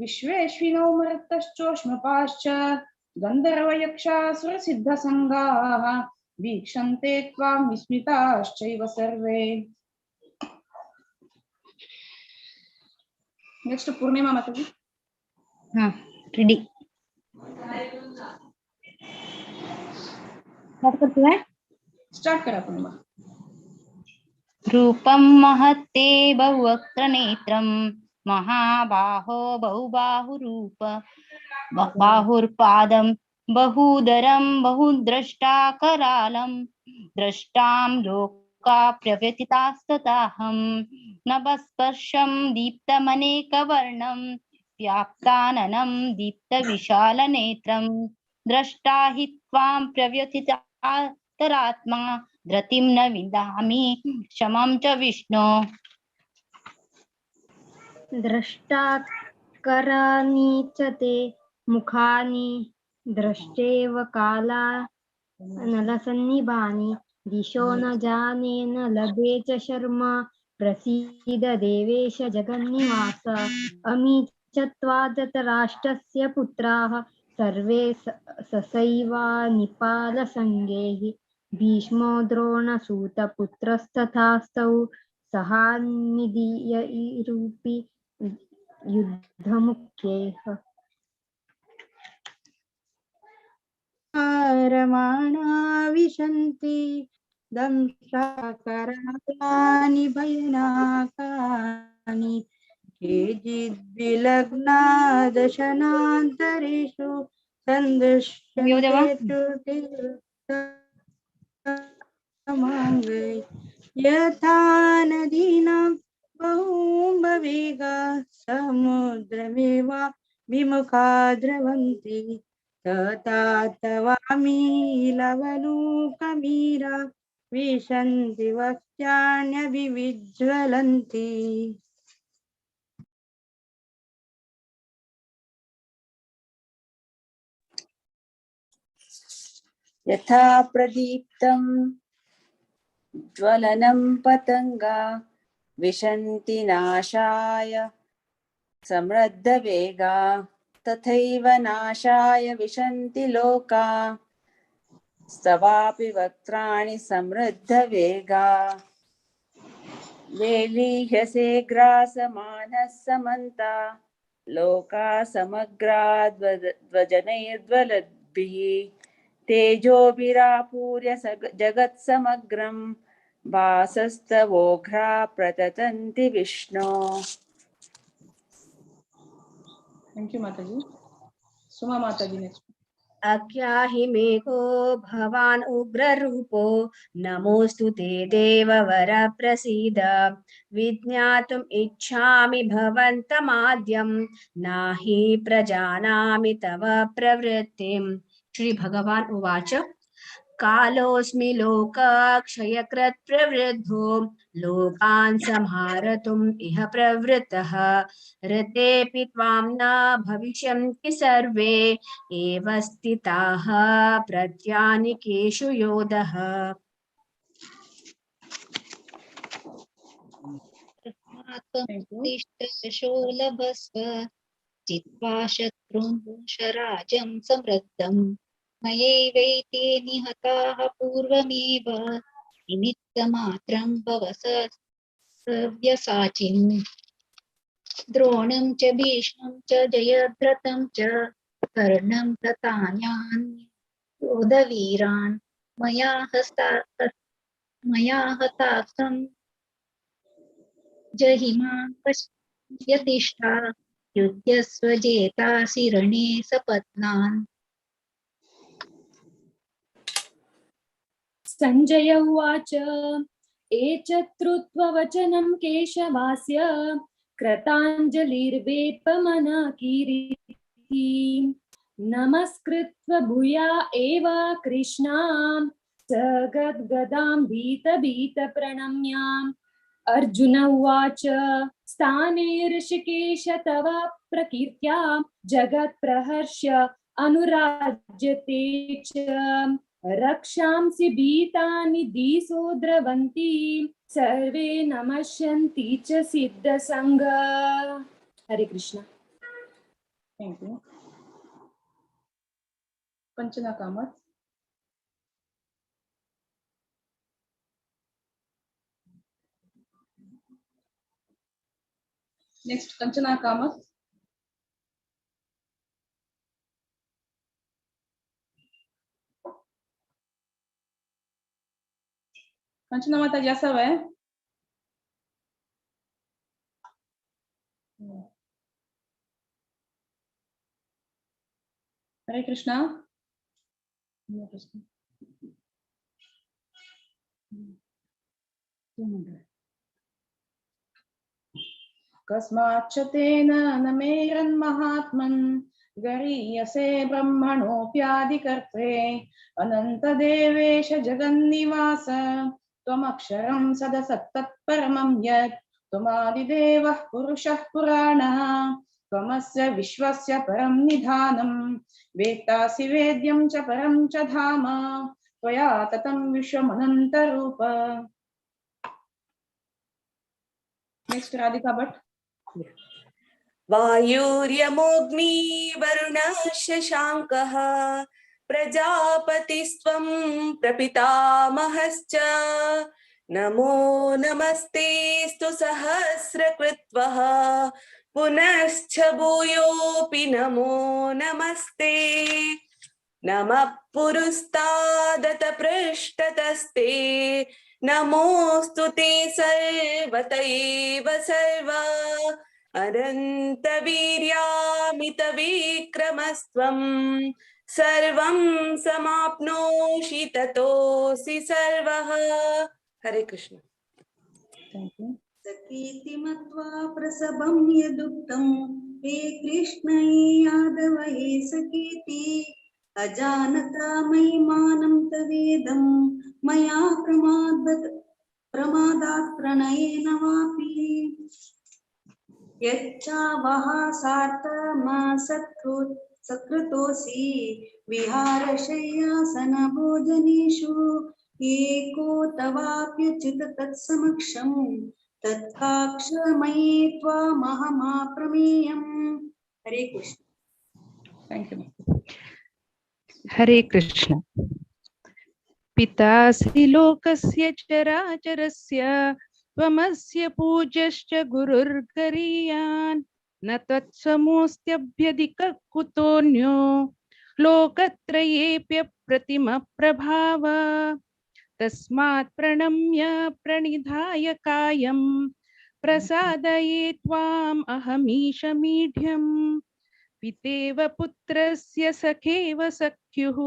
विश्वेश्विनो मरुतश्चोष्मपाश्च गन्धर्वयक्षासुरसिद्धसङ्घाः वीक्षन्ते त्वां विस्मिताश्चैव सर्वे। नेक्स्ट पूर्णिमा माताजी. हाँ, रेडी. स्टार्ट करते हैं. स्टार्ट करा पूर्णिमा. रूपं महत्ते बहुवक्त्रनेत्रं महाबाहो बहुबाहुरूप बाहुर्पादं बहुदरं बहुद्रष्टा करालं द्रष्टां लोका प्रव्यथितास्तताहं नभस्पर्शं दीप्तमनेकवर्णं व्याप्ताननं दीप्तविशालनेत्रं द्रष्टा हि त्वां प्रव्यथितान्तरात्मा धृतिं न विन्दामि क्षमां च विष्णो। द्रष्टा करानि च ते मुखानि द्रष्टेव काला नलसन्निभानि दिशो न जाने न लभे च शर्मा प्रसीद देवेश जगन्निवास। अमी च त्वा धृतराष्ट्रस्य पुत्राः सर्वे ससैवा निपालसङ्गैः भीष्मो द्रोणसूतपुत्रस्तथास्तौ सहान्निधीयैरूपि युद्धमुख्यैः। रमाणा विशन्ति दंशाकराणि भयनाकानि केचिद्विलग्ना दशनान्तरेषु सन्दृश्यन्ते त्रुटिमाङ्गै यथा नदीनां बहुम्बवेगा समुद्रमेव विमुखा द्रवन्ति तथा तवामि लवलूकमीरा विशन्ति वक्ष्याण्यभिविज्ज्वलन्ति। यथा प्रदीप्तं ज्वलनं पतङ्गा विशन्ति नाशाय समृद्धवेगा तथैव नाशाय विशन्ति लोका स्तवापि वक्त्राणि समृद्धवेगा वेलीह्यसे ग्रासमानः समन्ता लोका समग्रा ध्वजनैर्ज्वलद्भिः तेजोभिरापूर्य जगत्समग्रं भासस्तवोघ्रा प्रततन्ति विष्णो। Thank you Mataji. Suma Mataji next. अख्याहि मेघो भवान् उग्ररूपो नमोऽस्तु ते देववर प्रसीद। विज्ञातुम् इच्छामि भवन्तमाद्यं नाहि प्रजानामि तव प्रवृत्तिम्। श्री भगवान् उवाच कालोऽस्मि लोकक्षयकृत् प्रवृद्धो लोकान् संहारतुम् इह प्रवृत्तः। ऋतेऽपि त्वां न भविष्यन्ति सर्वे एव स्थिताः प्रत्यानिकेषु योधः। तस्मात् लभस्व जित्वा शत्रून् वंशराजं समृद्धम् मयैवैते निहताः पूर्वमेव निमित्तमात्रं भव सव्यसाचिन्। द्रोणं च भीष्मं च जयद्रथं च कर्णं तथान्यान् योधवीरान् मया हतास्तं जहिमां पश्यतिष्ठा युध्यस्व जेतासि रणे सपत्नान्। संजय उवाच एतच्छ्रुत्वा केशवास्य कृताञ्जलिर्वेपमना किरीति नमस्कृत्वा भूया एव कृष्णां सगद्गदां भीतभीत प्रणम्याम्। अर्जुन उवाच स्थाने ऋषिकेश तव प्रकीर्त्या जगत्प्रहर्ष्य अनुराज्यते च रक्षांसि भीतानि दिशो द्रवन्ति सर्वे नमस्यन्ति च सिद्धसंघ। Hare Krishna. Thank you. Kanchana Kamath. Next Kanchana Kamath. Kanchana Mataji असावय. Hare Krishna. कस्माच्च तेन न मेरन्महात्मन् गरीयसे ब्रह्मणोऽप्यादिकर्त्रे अनन्तदेवेश जगन्निवास त्वमक्षरं सदसत्तत्परमं यत् त्वमादिदेवः पुरुषः पुराणः त्वमस्य विश्वस्य परं निधानं वेत्तासि वेद्यं च परं च धाम त्वया ततं विश्वमनन्तरूप। नेक्स्ट राधिका भट्ट। वायुर्यमोऽग्नि वरुणः शशाङ्कः प्रजापतिस्त्वं प्रपितामहश्च। नमो नमस्तेऽस्तु सहस्रकृत्वः पुनश्च भूयोऽपि नमो नमस्ते। नमः पुरस्तादत पृष्ठतस्ते नमोऽस्तु ते सर्वत एव सर्व। अनन्तवीर्यामितविक्रमस्त्वं सर्वं समाप्नोषि ततोऽसि सर्वः। हरे कृष्ण। Thank you. सखीति मत्वा प्रसभं यदुक्तं हे कृष्ण हे यादव हे सखीति अजानता महिमानं तवेदं मया प्रमादात् प्रणयेन वापि। यच्चावः सार्थमासत्कृतोऽसि विहारशय्यासनभोजनेषु एको तवाप्युचित तत्समक्षं तत्काक्षमये त्वामहमाप्रमेयम्। हरे Krishna. Thank you. Hare Krishna. पितासि लोकस्य चराचरस्य त्वमस्य पूज्यश्च गुरुर्गरीयान् न तत्समोऽस्त्यभ्यधिकः कुतोऽन्यो लोकत्रयेऽप्यप्रतिमप्रभाव। तस्मात् प्रणम्य प्रणिधाय कायं प्रसादये त्वाम् अहमीशमीढ्यम्। पितेव पुत्रस्य सखेव सख्युः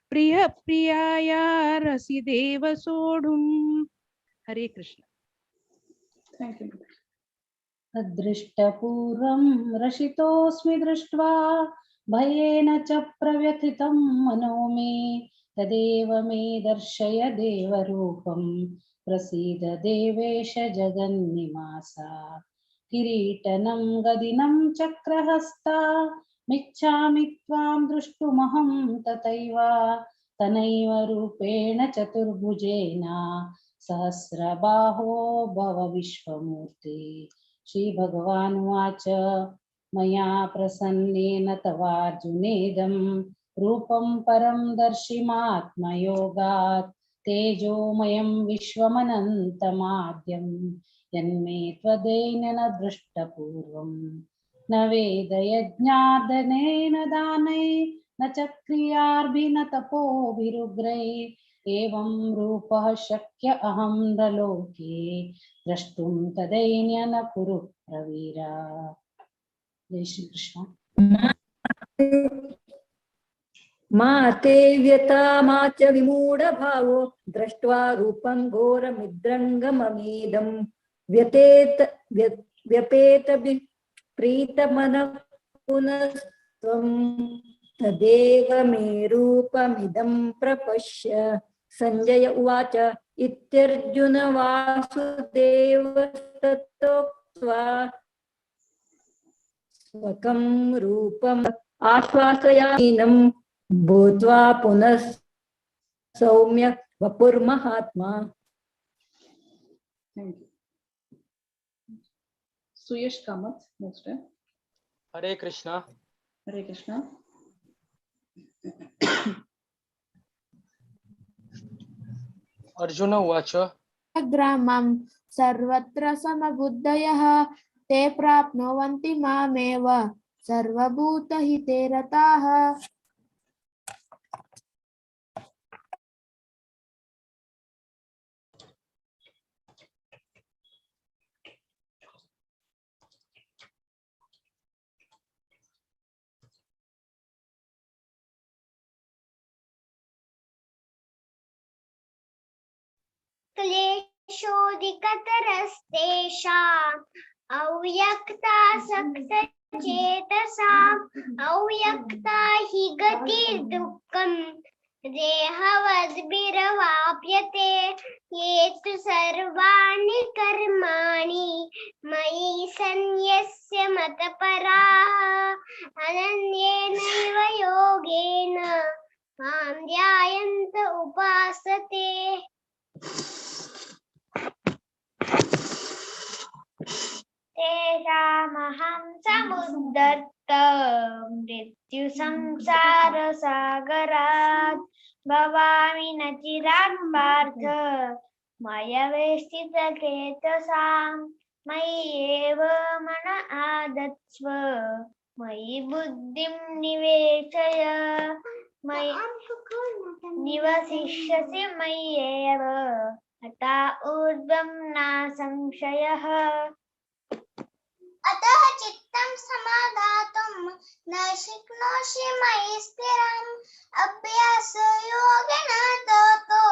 प्रियः प्रियायारसि देव सोढुम्। हरे कृष्ण। Thank you. अदृष्टपूर्वं रसितोऽस्मि दृष्ट्वा भयेन च प्रव्यथितं मनो मे तदेव मे दर्शय देवरूपं प्रसीद देवेश जगन्निवास। किरीटनं गदिनं चक्रहस्ता मिच्छामि त्वां द्रष्टुमहं तथैव तनैव रूपेण चतुर्भुजेन सहस्रबाहो भव विश्वमूर्ति। श्रीभगवानुवाच मया प्रसन्नेन तवार्जुनेदं रूपं परं दर्शिमात्मयोगात् तेजोमयं विश्वमनन्तमाद्यं यन्मे त्वदेन न दृष्टपूर्वं न वेदयज्ञादनेन दानै न च क्रियाभिर्न तपोभिरुग्रैः एवं रूपः शक्य अहं नलोके द्रष्टुं तदैन्य न कुरु प्रवीरा। जय श्री कृष्ण। मा ते व्यथा मा च विमूढभावो दृष्ट्वा रूपं घोरमिद्रङ्गममीदं व्यतेत व्यपेत प्रीतमनः पुनस्त्वं तदेव मे रूपमिदं प्रपश्य। संजय उवाच इत्यर्जुन वासुदेवस्ततोक्त्वा स्वकं रूपम् आश्वासयामीनं भूत्वा पुनः सौम्य वपुर्महात्मा। Thank you. Suyash Kamath, next. Hare Krishna. Hare Krishna. Arjuna उवाच ग्रामं सर्वत्र समबुद्धयः ते प्राप्नुवन्ति मामेव सर्वभूतहिते रताः। क्लेशोऽधिकतरस्तेषाम् अव्यक्तासक्तचेतसाम् अव्यक्ता हि गतिर्दुःखं देहवद्भिरवाप्यते। ये तु सर्वाणि कर्माणि मयि सन्न्यस्य मतपराः अनन्येनैव योगेन मां ध्यायन्त उपासते। तेषामहं समुद्धर्त मृत्यु संसार सागरात् भवामि न चिरात् पार्थ मयवेष्टितचेतसां मयि एव मन आदत्स्व मयि बुद्धिं निवेशय मयि निवसिष्यसि मय्येव अतः ऊर्ध्वं न संशयः। अतः चित्तं समाधातुं न शक्नोषि मयि स्थिरम् अभ्यासयोगेन ततो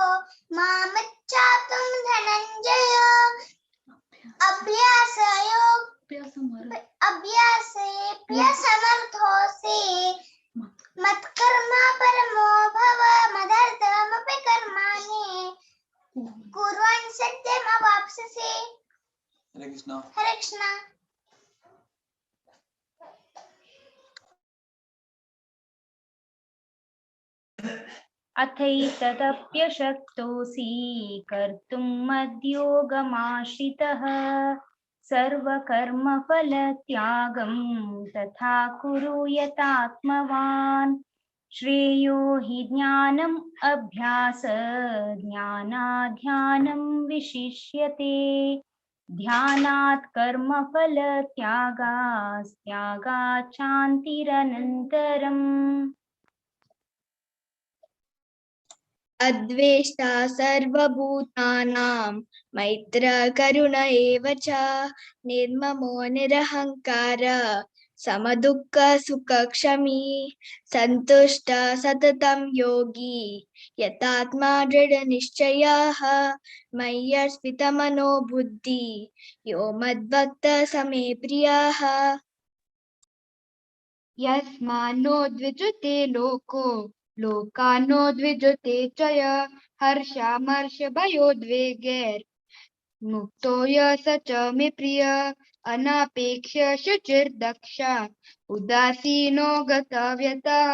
मामिच्छातुं धनञ्जय। अभ्यासेऽप्यसमर्थोऽसि मत्कर्म परमो भव मदर्थमपि कर्माणि कुर्वन् सत्यमवाप्स्यसि। हरे कृष्ण। हरे कृष्ण। अथैतदप्यशक्तोऽसि कर्तुं मद्योगमाश्रितः सर्वकर्मफलत्यागं तथा कुरु यतात्मवान्। श्रेयो हि ज्ञानम् अभ्यास ज्ञानाध्यानं विशिष्यते ध्यानात् कर्मफलत्यागास्त्यागात् शान्तिरनन्तरम्। अद्वेष्टा सर्वभूतानां मैत्र करुण एव च निर्ममो निरहंकार समदुःख सुखक्षमी संतुष्ट सततं योगी यतात्मा दृढनिश्चयः मय्यर्पितमनो बुद्धि यो मद्भक्त समे प्रियः। यस्मान्नो द्विजते लोको लोकानो द्विजते च हर्षामर्ष भयोद्वेगैर्मुक्तो य स च मे प्रिय। अनपेक्ष शुचिर्दक्ष उदासीनो गतव्यतः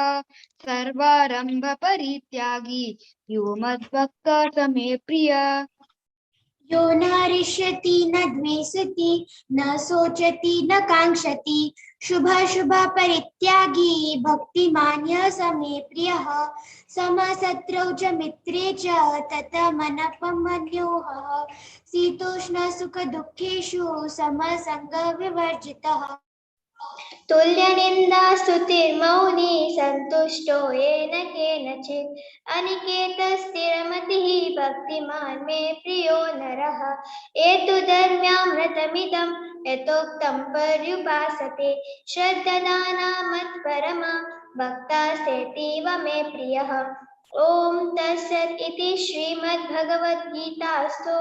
सर्वारंभ परित्यागी यो मद्भक्त स मे प्रिय। यो न हृष्यति न द्वेषति न शोचति न काङ्क्षति शुभाशुभ परित्यागी भक्तिमान् यः स मे प्रियः। समशत्रौ च मित्रे च तत मनपमन्योहः शीतोष्ण सुख दुःखेषु समसङ्गविवर्जितः। तुल्यनिन्दा स्तुतिर्मौनी सन्तुष्टो येन केनचित् अनिकेतस्थिरमतिः भक्तिमान् मे प्रियो नरः। एतद्धर्म्यामृतमिदं यथोक्तं पर्युपासते श्रद्दधाना मत्परमा भक्तास्तेतीव मे प्रियः। ॐ तत्सत् इति श्रीमद्भगवद्गीतासु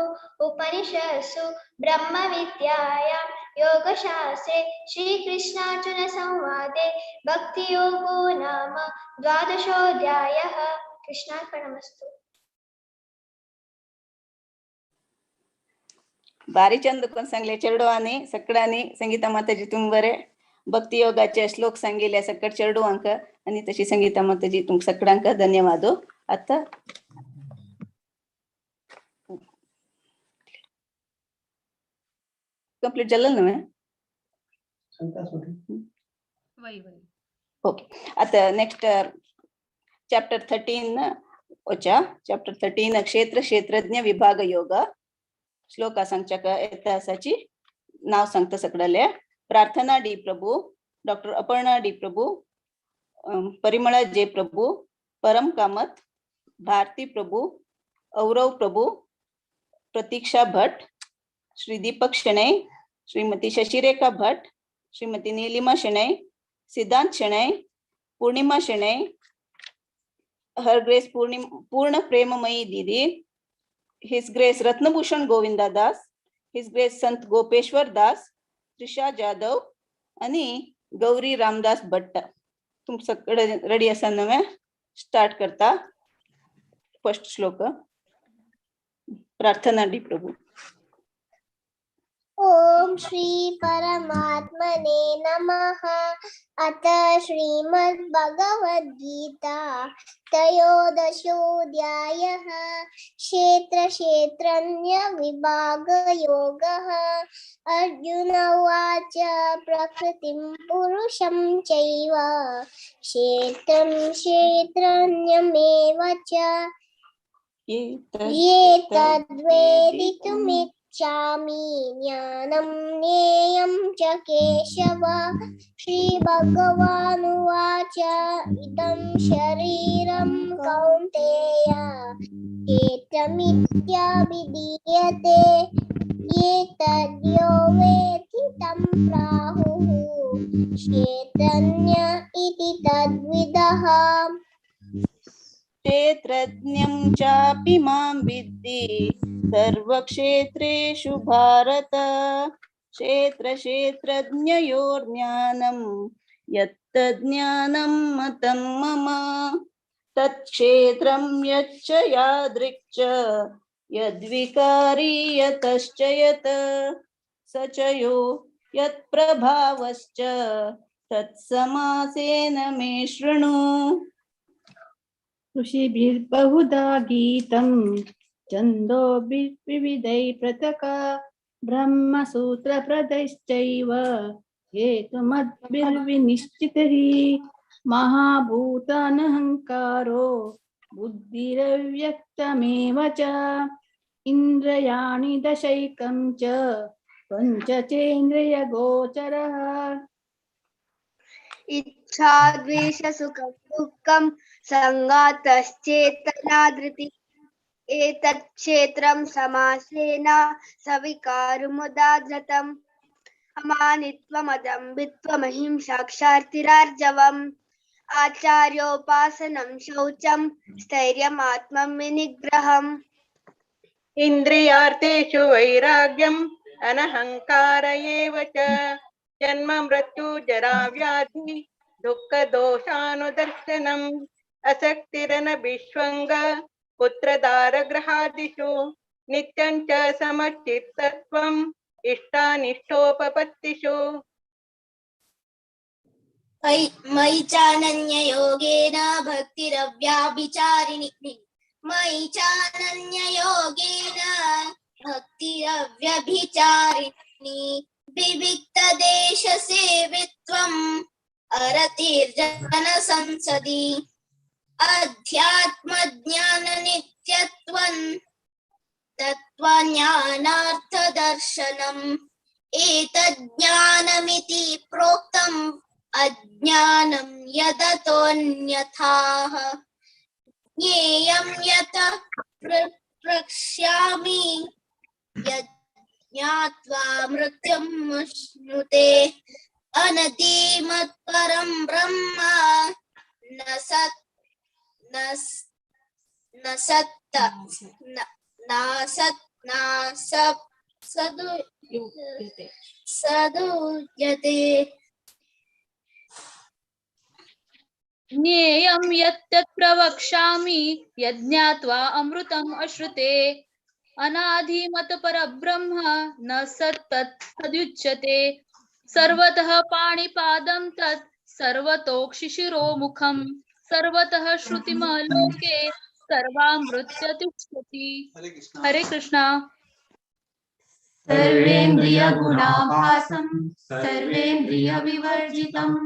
उपनिषत्सु ब्रह्मविद्यायां योगशास्त्रे श्रीकृष्णार्जुनसंवादे भक्तियोगो नाम द्वादशोऽध्यायः। कृष्णार्पणमस्तु। बारी चंद कोण सांगले चेडवांनी सगळ्यांनी संगीता माताजी तुम बरे भक्ती योगाचे श्लोक सांगितले सकट चेडवांक आणि तशी संगीता माताजी तुम सगळ्यांक धन्यवाद। आता कंप्लीट झालं ना? ओके, आता नेक्स्ट चॅप्टर 13 वचा। चॅप्टर 13 क्षेत्र क्षेत्रज्ञ विभाग योग श्लोक सांगच्या इतिहासाची नाव सांगता सगळ्याले। Prarthana D Prabhu, doctor Aparna D Prabhu, Parimala J Prabhu, Param Kamath, Bharati Prabhu, Aurav Prabhu, Pratiksha Bhat, Shri Deepak Shenoy, Shrimati Shashirekha Bhat, Shrimati Neelima Shenoy, Siddhant Shenoy, Purnima Shenoy, her grace Purna Premamayi Didi, his grace Ratnabhushan Govinda Das, his grace Sant Gopeshwar Das, Trisha Jadhav आणि गौरी रामदास भट्ट। तुम सगळे रेडी असाल नव्हे? स्टार्ट करता। फर्स्ट श्लोक, प्रार्थना डी प्रभू। ॐ श्री परमात्मने नमः। अथ श्रीमद्भगवद्गीता त्रयोदशोऽध्यायः क्षेत्रक्षेत्रज्ञविभागयोगः। अर्जुन उवाच, प्रकृतिं पुरुषं चैव क्षेत्रं क्षेत्रज्ञमेव च एतद्वेदितुमिच्छामि ज्ञानं ज्ञेयं च केशव। श्रीभगवानुवाच, इदं शरीरं कौन्तेय क्षेत्रमित्यभिधीयते। एतद्यो वेत्ति तं प्राहुः क्षेत्रज्ञ इति तद्विदः। क्षेत्रज्ञं चापि मां विद्धि सर्वक्षेत्रेषु भारत। क्षेत्रक्षेत्रज्ञयोर्ज्ञानं यत्तज्ज्ञानं मतं मम। तत्क्षेत्रं यच्च यादृक् च यद्विकारी यतश्च यत् स च यो यत्प्रभावश्च तत्समासेन मे शृणु। ऋषिभिर्बहुधा गीतं छन्दोभिर्विविधैः पृथक् ब्रह्मसूत्रप्रदैश्चैव हेतुमद्भिर्विनिश्चितैः। महाभूतानहङ्कारो बुद्धिरव्यक्तमेव च इन्द्रियाणि दशैकं च पञ्चचेन्द्रियगोचरः। इच्छा द्वेष सुखं दुःखं सङ्गातश्चेतनाधृतिः एतत् क्षेत्रं समासेन सविकारमुदाधृतम्। अमानित्वमदम्बित्वमहिंसाक्षार्तिरार्जवम् आचार्योपासनं शौचं स्थैर्यमात्मविनिग्रहम्। इन्द्रियार्थेषु वैराग्यम् अनहङ्कार एव च जन्म मृत्यु जरा व्याधि दुःखदोषानुदर्शनम् असक्तिरनभिष्वङ्ग पुत्रदारगृहादिषु नित्यं च समचित्तत्वम् इष्टानिष्टोपपत्तिषु। मयि चानन्ययोगेन भक्तिरव्याभिचारिणि मयि चानन्ययोगेन भक्तिरव्यभिचारिणि विविक्तदेशसेवित्वम् अरतिर्जनसंसदि अध्यात्मज्ञाननित्यत्वं तत्त्वज्ञानार्थदर्शनम् एतज्ज्ञानमिति प्रोक्तम् अज्ञानं यदतोऽन्यथाः। ज्ञेयं यत प्रक्ष्यामि यज्ञात्वा मृत्युम् अश्नुते। अनदीमत्परं ब्रह्म न सत् न सत् न सत् न सदुच्यते। ज्ञेयं यत्तत् प्रवक्ष्यामि यज्ञात्वा अमृतम् अश्नुते। अनादिमत्परब्रह्म न सत् तत् सदुच्यते। सर्वतः पाणिपादं तत् सर्वतोक्षिशिरोमुखं सर्वतः श्रुतिमलोके सर्वामृत्य तिष्ठति। हरे कृष्णा। सर्वेन्द्रियगुणाभासं सर्वेन्द्रियविवर्जितम्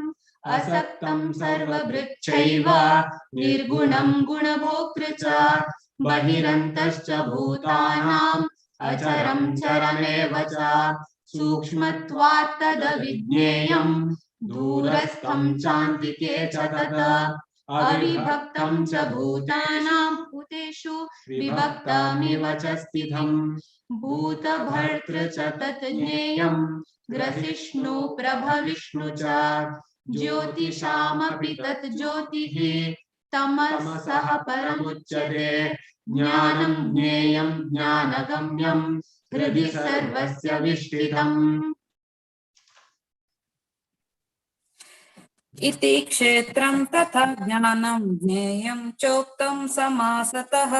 असक्तं सर्वभृच्छैव निर्गुणं गुणभोक्तृ च बहिरन्तश्च भूतानाम् अचरं चरमेव च सूक्ष्मत्वात् तदविज्ञेयं दूरस्थं चान्तिके च तत् अविभक्तं च भूतानां भूतेषु विभक्तमिव च स्थितं भूतभर्तृ च तत् ज्ञेयं ग्रसिष्णु प्रभविष्णु च ज्योतिषामपि तत् ज्योतिः तमसः परमुच्यते। ज्ञानं ज्ञेयं ज्ञानगम्यं हृदि सर्वस्य विष्ठितम्। इति क्षेत्रं तथा ज्ञानं ज्ञेयं चोक्तं समासतः।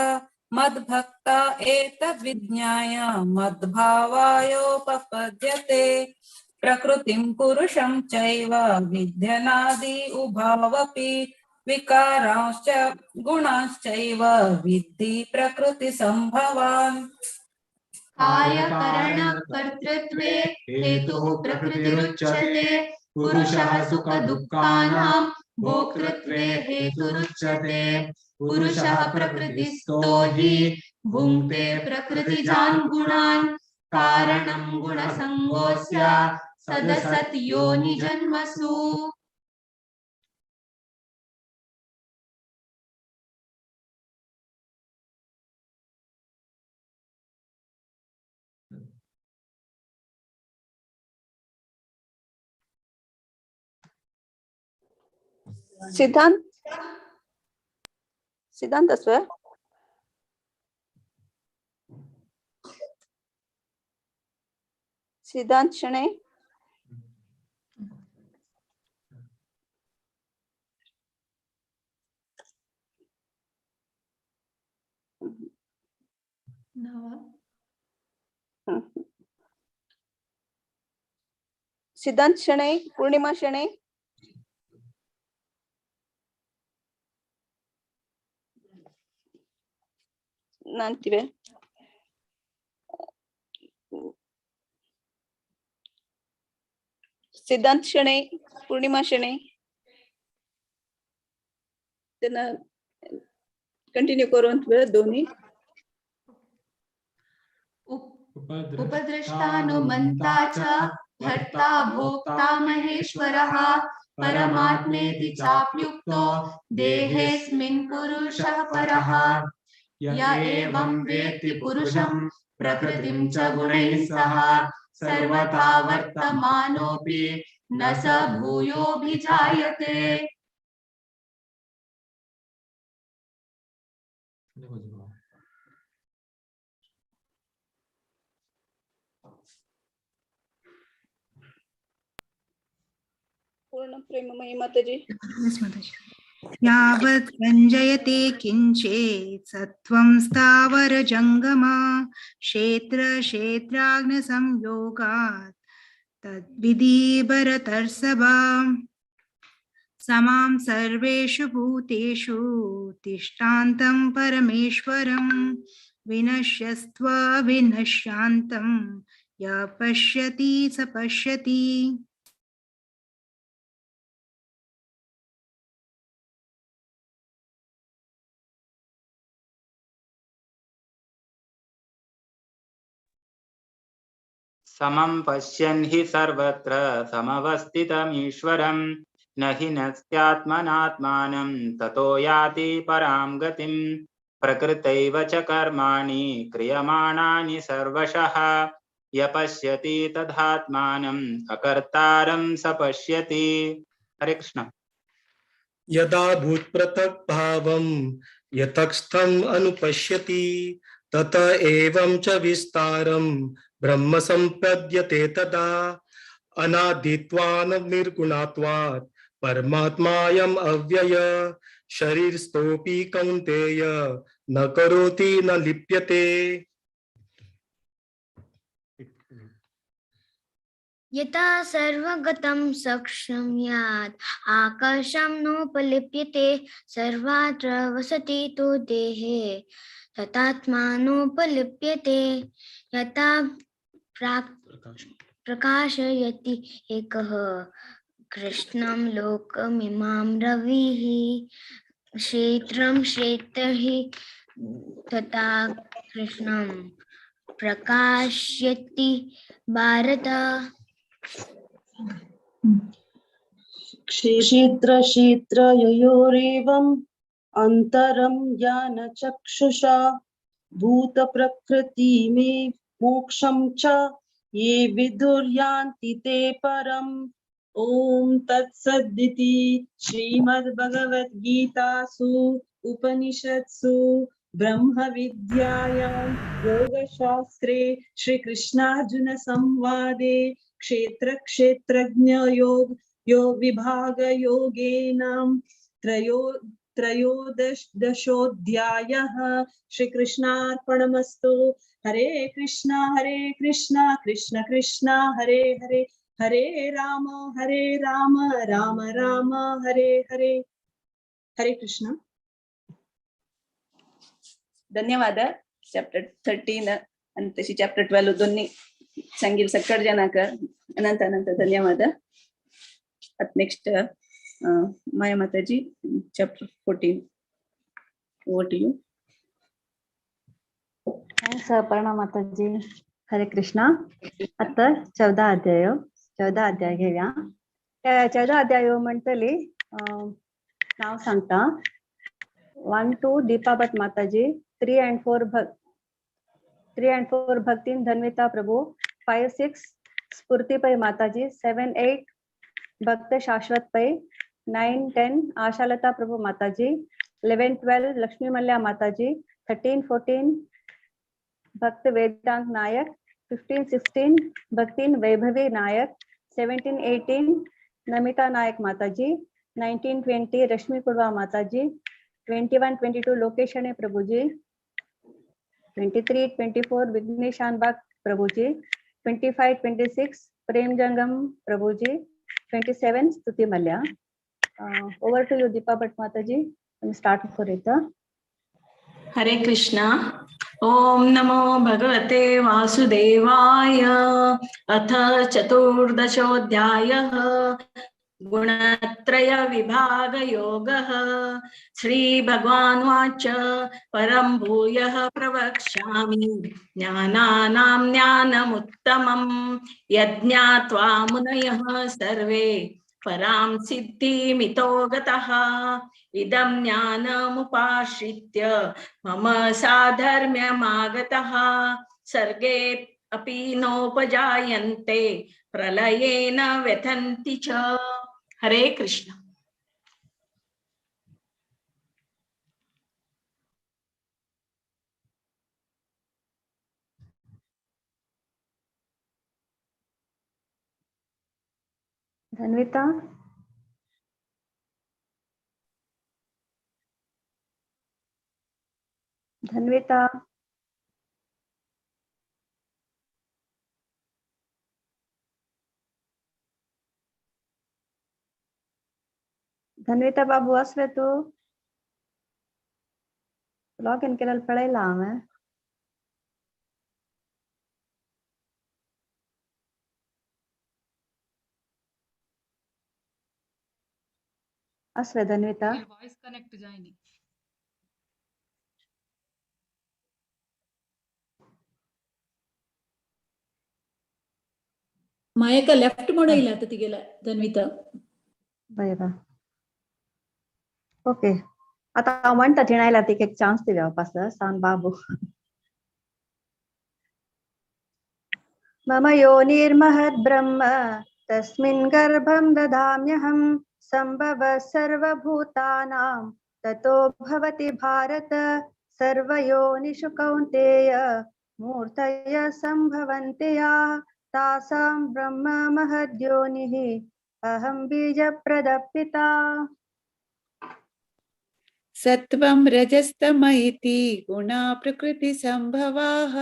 मद्भक्ता एतद्विज्ञाय मद्भावायोपपद्यते। प्रकृतिं पुरुषं चैव विद्यनादि उभावपि विकारांश्च गुणांश्चैव विद्धि प्रकृतिसम्भवान्। कार्यकरणकर्तृत्वे हेतुः प्रकृतिरुच्यते। पुरुषः सुखदुःखानां भोक्तृत्वे हेतुरुच्यते। पुरुषः प्रकृतिस्थो हि भुङ्क्ते प्रकृतिजान् गुणान्। कारणं गुणसङ्गोऽस्य सदसत् योनिजन्मसु। सिद्धांत सिद्धांत आसवे? सिद्धांत शणै. सिद्धांत शणै, पूर्णिमा शणै. नांतिवे. सिद्धांत शणै, पूर्णिमा शणै. त्यांना कंटिन्यू करून वेळ दोन्ही. उपद्रष्टानुमन्ता च भर्ता भोक्ता महेश्वरः परमात्मेति चाप्युक्तो देहेऽस्मिन् पुरुषः परः। य एवं वेत्ति पुरुषं प्रकृतिं च गुणैः सह सर्वथा वर्तमानोऽपि न स भूयोऽभिजायते। पूर्ण प्रेममयी माताजी. माताजी. यावत् सञ्जयते किञ्चेत् सत्त्वं स्थावरजङ्गमा क्षेत्र क्षेत्राग्निसंयोगात् तद्विधि भरतर्षभा। समां सर्वेषु भूतेषु तिष्ठान्तं परमेश्वरं विनश्यस्त्व विनश्यान्तं य पश्यति स पश्यति। समं पश्यन् हि सर्वत्र समवस्थितमीश्वरं न हि नस्त्यात्मनात्मानं ततो याति परां गतिं। प्रकृतैव च कर्माणि क्रियमाणानि सर्वशः य पश्यति तदात्मानम् अकर्तारं स पश्यति। हरे कृष्ण। यदा भूतपृथक् भावं यतस्थम् अनुपश्यति तत एवं च विस्तारं ब्रह्म संपद्यते तदा। अनादित्वान् निर्गुणात्वात् परमात्मायम् अव्यय शरीरस्थोऽपि कौन्तेय न करोति न लिप्यते। यथा सर्वगतं सक्षम्यात् आकाशं नोपलिप्यते सर्वत्र वसति तु देहे तथात्मानोपलिप्यते। यथा प्रकाशयति एकः कृष्णं लोकमिमां रविः क्षेत्रं क्षेत्रः तथा कृष्णं प्रकाशयति भारत। क्षेत्र क्षेत्रयोरेवम् अंतरं ज्ञानचक्षुषा भूतप्रकृतिमे मोक्षं च ये विदुर्यान्ति ते परम्। ॐ तत्सदिति श्रीमद्भगवद्गीतासु उपनिषत्सु ब्रह्मविद्यायां योगशास्त्रे श्रीकृष्णार्जुनसंवादे क्षेत्र क्षेत्रज्ञ योग विभागयोगेन त्रयोदशोऽध्यायः। श्रीकृष्णार्पणमस्तु। हरे कृष्णा कृष्ण कृष्ण हरे हरे, हरे राम राम राम हरे हरे। हरे कृष्ण। धन्यवाद। चॅप्टर 13 आणि तशी चॅप्टर 12 दोन्ही सांगील सकळ जनाक अनंत अनंत धन्यवाद। आता next Maya Mataji, chapter 14, over to you. Thanks Aparna Mataji. Hare Krishna. आता 14 अध्याय, 14 अध्याय घेऊया। त्या 14 अध्याय म्हणतली नाव सांगता। 1 2 दीपा भट माताजी, 3 and 4 Bhaktin Dhanvita Prabhu, 5 6 Sphurti Pai Mataji, 7 8 Bhakt Shashwat Pai, 9 10 Ashalata Prabhu Mataji, 11 12 Lakshmi Mallya Mataji, 13 14 Bhakt Vedant Nayak, 15 16 Bhaktin Vaibhavi Nayak, 17 18 Namita Nayak Mataji, 19 20 Rashmi Kudwa Mataji, 21 22 Lokesh Hane Prabhuji, 23 24 Vighnesh Shanbhag Prabhuji, 25 26 Prem Jangam Prabhuji, 27 Stuti Mallya. Over to you Deepa Bhat Mataji, तुम्ही स्टार्ट करूया। हरे कृष्णा। ओम नमो भगवते वासुदेवाय। अथ चतुर्दशोऽध्यायः गुणत्रय विभागयोगः। श्री भगवानुवाच परं भूयः प्रवक्ष्यामि ज्ञानानां ज्ञानमुत्तमं यज्ञात्वा मुनयः सर्वे परां सिद्धिमितो गतः। इदं ज्ञानमुपाश्रित्य मम साधर्म्यमागतः। सर्गे अपि नोपजायन्ते प्रलयेन व्यथन्ति च। हरे कृष्ण। धन्विता, धन्विता, धन्विता बाबू असवे तू लॉग इन केलेलं पळयला हांवें। असवे धन्विता, वॉइस कनेक्ट जायनी। मायका लेफ्ट मोड आयला आता तिगेला धन्विता। बरें, ओके। आता हांव म्हणटा थिंय आयला तिका एक चान्स दिवया वापस सांग बाबू। मम योनिर्महद् ब्रह्म तस्मिन् गर्भं दधाम्यहं संभव सर्वभूतानां ततो भवति भारत। सर्वयोनिषु कौन्तेय मूर्तय संभवन्ति या तासां ब्रह्म महद्योनिः अहं बीजप्रदपिता। सत्वं रजस्तम इति गुणा प्रकृति संभवाः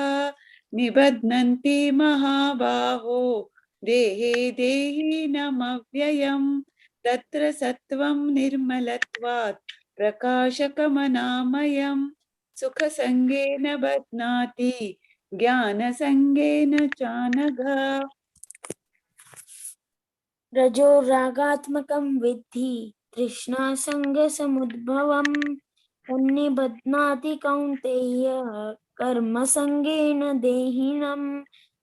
निबध्नन्ति महाबाहो देहे देहिनमव्ययम्। तत्र सत्वं निर्मलत्वात् प्रकाशकमनामयं सुखसंगेन बध्नाति ज्ञानसंगेन चानघ। रजो रागात्मकं विद्धि तृष्णासङ्गसमुद्भवं तन्निबध्नाति कौन्तेय कर्मसङ्गेन देहिनं।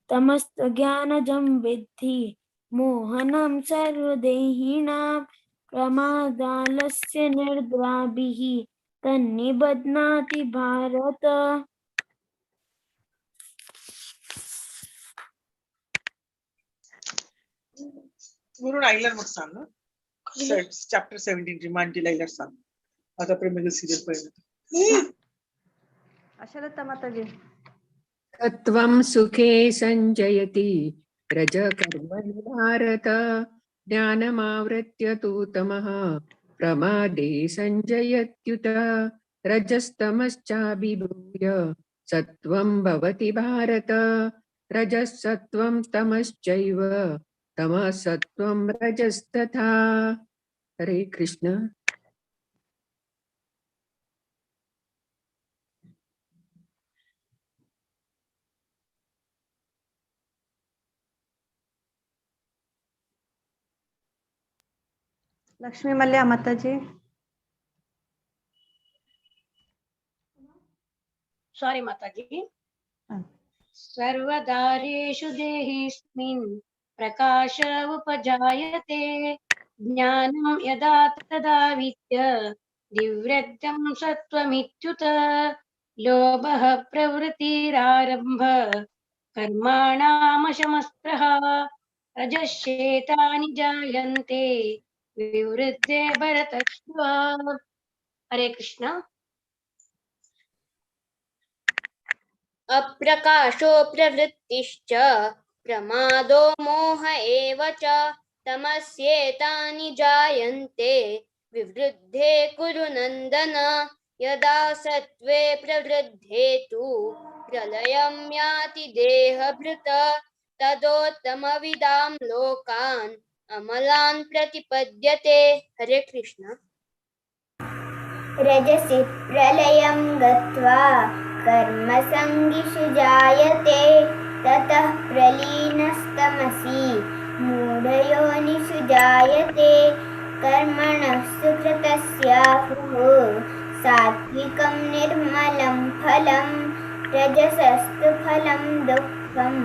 तमस्त्वज्ञानजं विद्धि मोहनं सर्वदेहिनां प्रमादालस्य निर्द्राभिः तन्निबध्नाति भारत। वरून आयल्यार म्हाका सांग। चॅप्टर 17 रिमांड आयल्यार सांग। आता प्रेमेगल सिरियल पळयला। आशालता माताजी। तत्त्वं सुखे संजयति रजकर्मणि भारत ज्ञानमावृत्य तु तमः प्रमादे सञ्जयत्युत रजस्तमश्चाभिभूय सत्त्वं भवति भारत। रजसत्त्वं तमश्चैव तमः सत्त्वं रजस्तथा। हरे कृष्ण। लक्ष्मी मल्या माताजी। सॉरी माताजी। सर्वदारेषु देहिस्मिन् प्रकाश उपजायते ज्ञानं यदा तदा विद्य दिव्यत्वं सत्त्वमित्युत लोभः प्रवृत्तिरारम्भ कर्माणामशमस्त्रः रजश्चेतानि जायन्ते विवृद्धे भरतश्व। हरे कृष्ण। अप्रकाशो प्रवृत्तिश्च प्रमादो मोह एव च तमस्येतानि जायन्ते विवृद्धे कुरु नंदन। यदा सत्त्वे प्रवृद्धे तु प्रलयं याति देहभृत तदोत्तमविदां लोकान् अमलान् प्रतिपद्यते। हरे कृष्ण। रजसि प्रलयं गत्वा कर्मसङ्गिषु जायते ततः प्रलीनस्तमसि मूढयोनिषु जायते। कर्मणः सुकृतस्याहुः सात्विकं निर्मलं फलं रजसस्तु फलं दुःखम्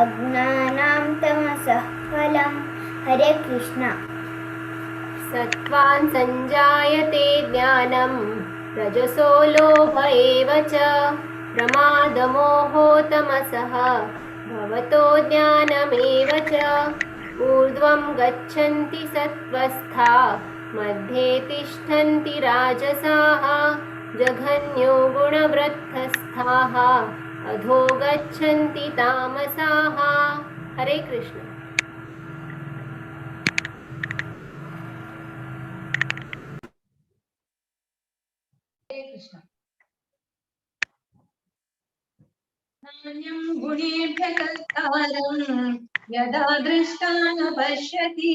अज्ञानां तमसः फलम्। हरे कृष्ण। सत्त्वान् सञ्जायते ज्ञानं रजसो लोभ एव च प्रमादमोहो तमसः भवतो ज्ञानमेव च। ऊर्ध्वं गच्छन्ति सत्त्वस्था मध्ये तिष्ठन्ति राजसाः जघन्यो गुणवृत्तस्थाः अधो गच्छन्ति तामसाः। हरे कृष्ण। कृष्ण। नान्यं गुणेभ्यः कर्तारं यदा दृष्टान् पश्यति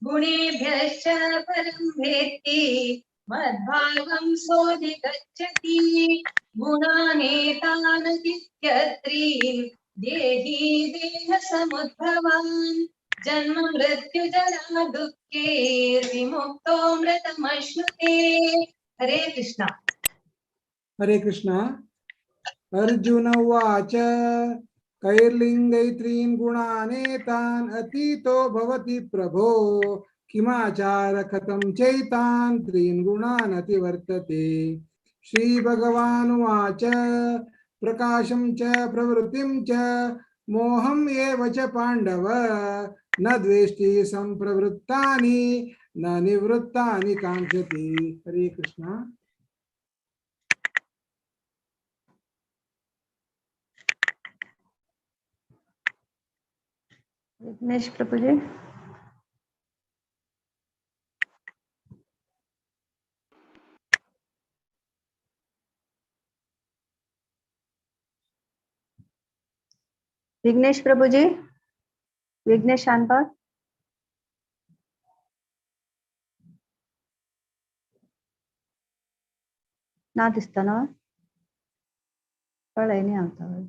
गुणेभ्यश्च परं वेत्ति मद्भावं सोऽधिगच्छति। गुणानेतानतीत्यत्रीन् देही देहसमुद्भवान् जन्म मृत्युजरा दुःखैर्विमुक्तो मृतमश्नुते। हरे कृष्णा। हरे कृष्णा। अर्जुन उवाच कैर्लिङ्गैत्रीन् गुणानेतान् अतीतो भवति प्रभो किमाचार कथं चैतान् त्रीन् गुणान् अतिवर्तते। श्री भगवानुवाच प्रकाशं च प्रवृत्तिं च मोहं एव च पाण्डव न द्वेष्टि संप्रवृत्तानि न निवृत्तानि काङ्क्षति। हरे कृष्णा। विघ्नेश प्रभुजी। विघ्नेश प्रभुजी, विघ्नेश शानबाग। ना दिसता ना, कळ्ळें न्ही आतां।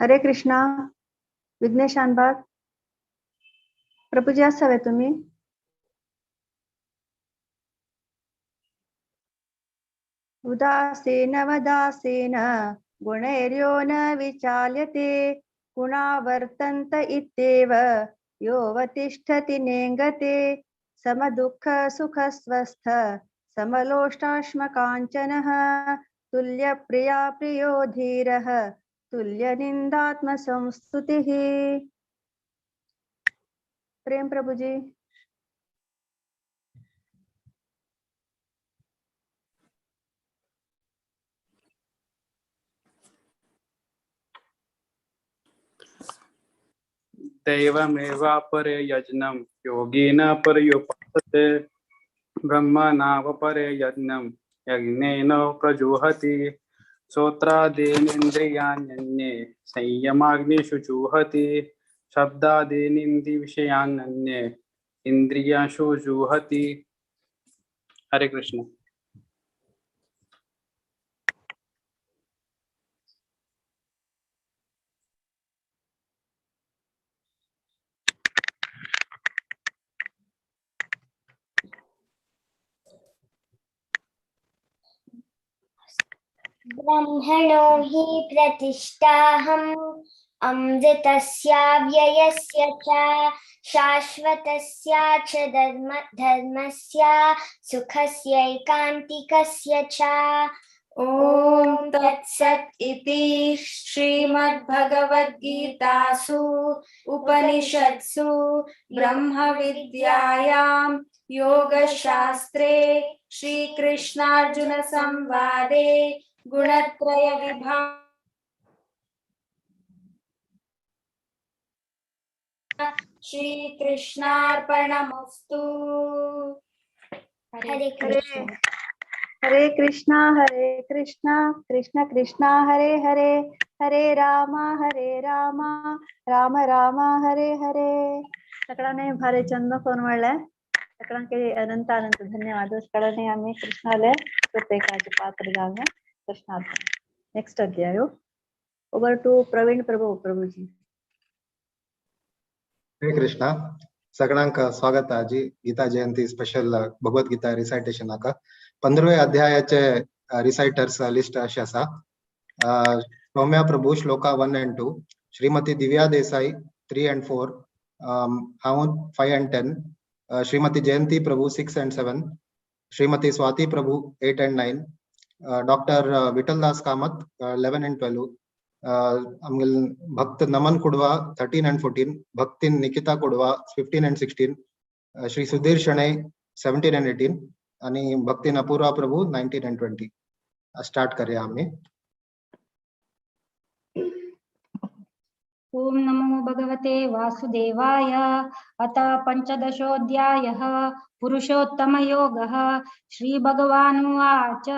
हरे कृष्णा। विघ्नेश शानबाग प्रभुजी आसावे तुमी? उदासीन वदासीन गुणैर्यो न विचाल्यते गुणावर्तन्त इत्येव योऽवतिष्ठति नेङ्गते। समदुःख सुखस्वस्थ समलोष्टाश्मकाञ्चनः तुल्यप्रिया प्रियो धीरः तुल्यनिन्दात्मसंस्तुतिः। प्रेम प्रभुजी। दैवमेवापरे यज्ञं योगिन पर्युपासते। ब्रह्मणावपरे यज्ञं यज्ञेन प्रजुहति। श्रोत्रादीनिन्द्रियाण्यन्ये संयमाग्निषु जुहति। शब्दादीनिन्द्रियविषयान्ये इंद्रियाशु जुहति। हरे कृष्ण। ब्रह्मणो हि प्रतिष्ठाहम् अमृतस्याव्ययस्य च शाश्वतस्य च धर्मस्य सुखस्यैकान्तिकस्य च। ॐ तत्सत् इति श्रीमद्भगवद्गीतासु उपनिषत्सु ब्रह्मविद्यायां योगशास्त्रे श्रीकृष्णार्जुनसंवादे गुणत्रय विभाग श्रीकृष्णार्पणमस्तु। हरे कृष्ण। हरे कृष्णा हरे कृष्णा कृष्ण कृष्णा हरे हरे, हरे राम राम राम हरे हरे। सगळ्यांनी भारी चंद फोन म्हणलाय, सगळ्यांकडे अनंत अनंत धन्यवाद। सगळ्यांनी आम्ही कृष्णाले कृपेकाचे पात्र जाऊया। कृष्णार्पण। नेक्स्ट अध्याय ओवर टू प्रवीण प्रभु। प्रभुजी हरे कृष्णा। सगळ्यांक स्वागत आजी गीता जयंती स्पेशल भगवत गीता रिसायटेशनाक। 15वे अध्यायाचे रिसायटर्स लिस्ट अशी आसा। Saumya Prabhu shloka 1 and 2, Shrimati Divya Desai 3 and 4, हांव 5 and 10, Shrimati Jayanti Prabhu 6 and 7, Shrimati Swati Prabhu 8 and 9, doctor Vithaldas Kamath 11 and 12, आमगेले Bhakt Naman Kudva 13 and 14, Bhaktin Nikita Kudva 15 and 16, Shri Sudhir Shenai 17 and 18 आणि भक्तिन अपूर्वा प्रभू 19 and 20। स्टार्ट करूया आम्ही। ओम नमो भगवते वासुदेवाय। अथ पंचदशोऽध्यायः पुरुषोत्तमयोगः। श्री भगवानुवाच।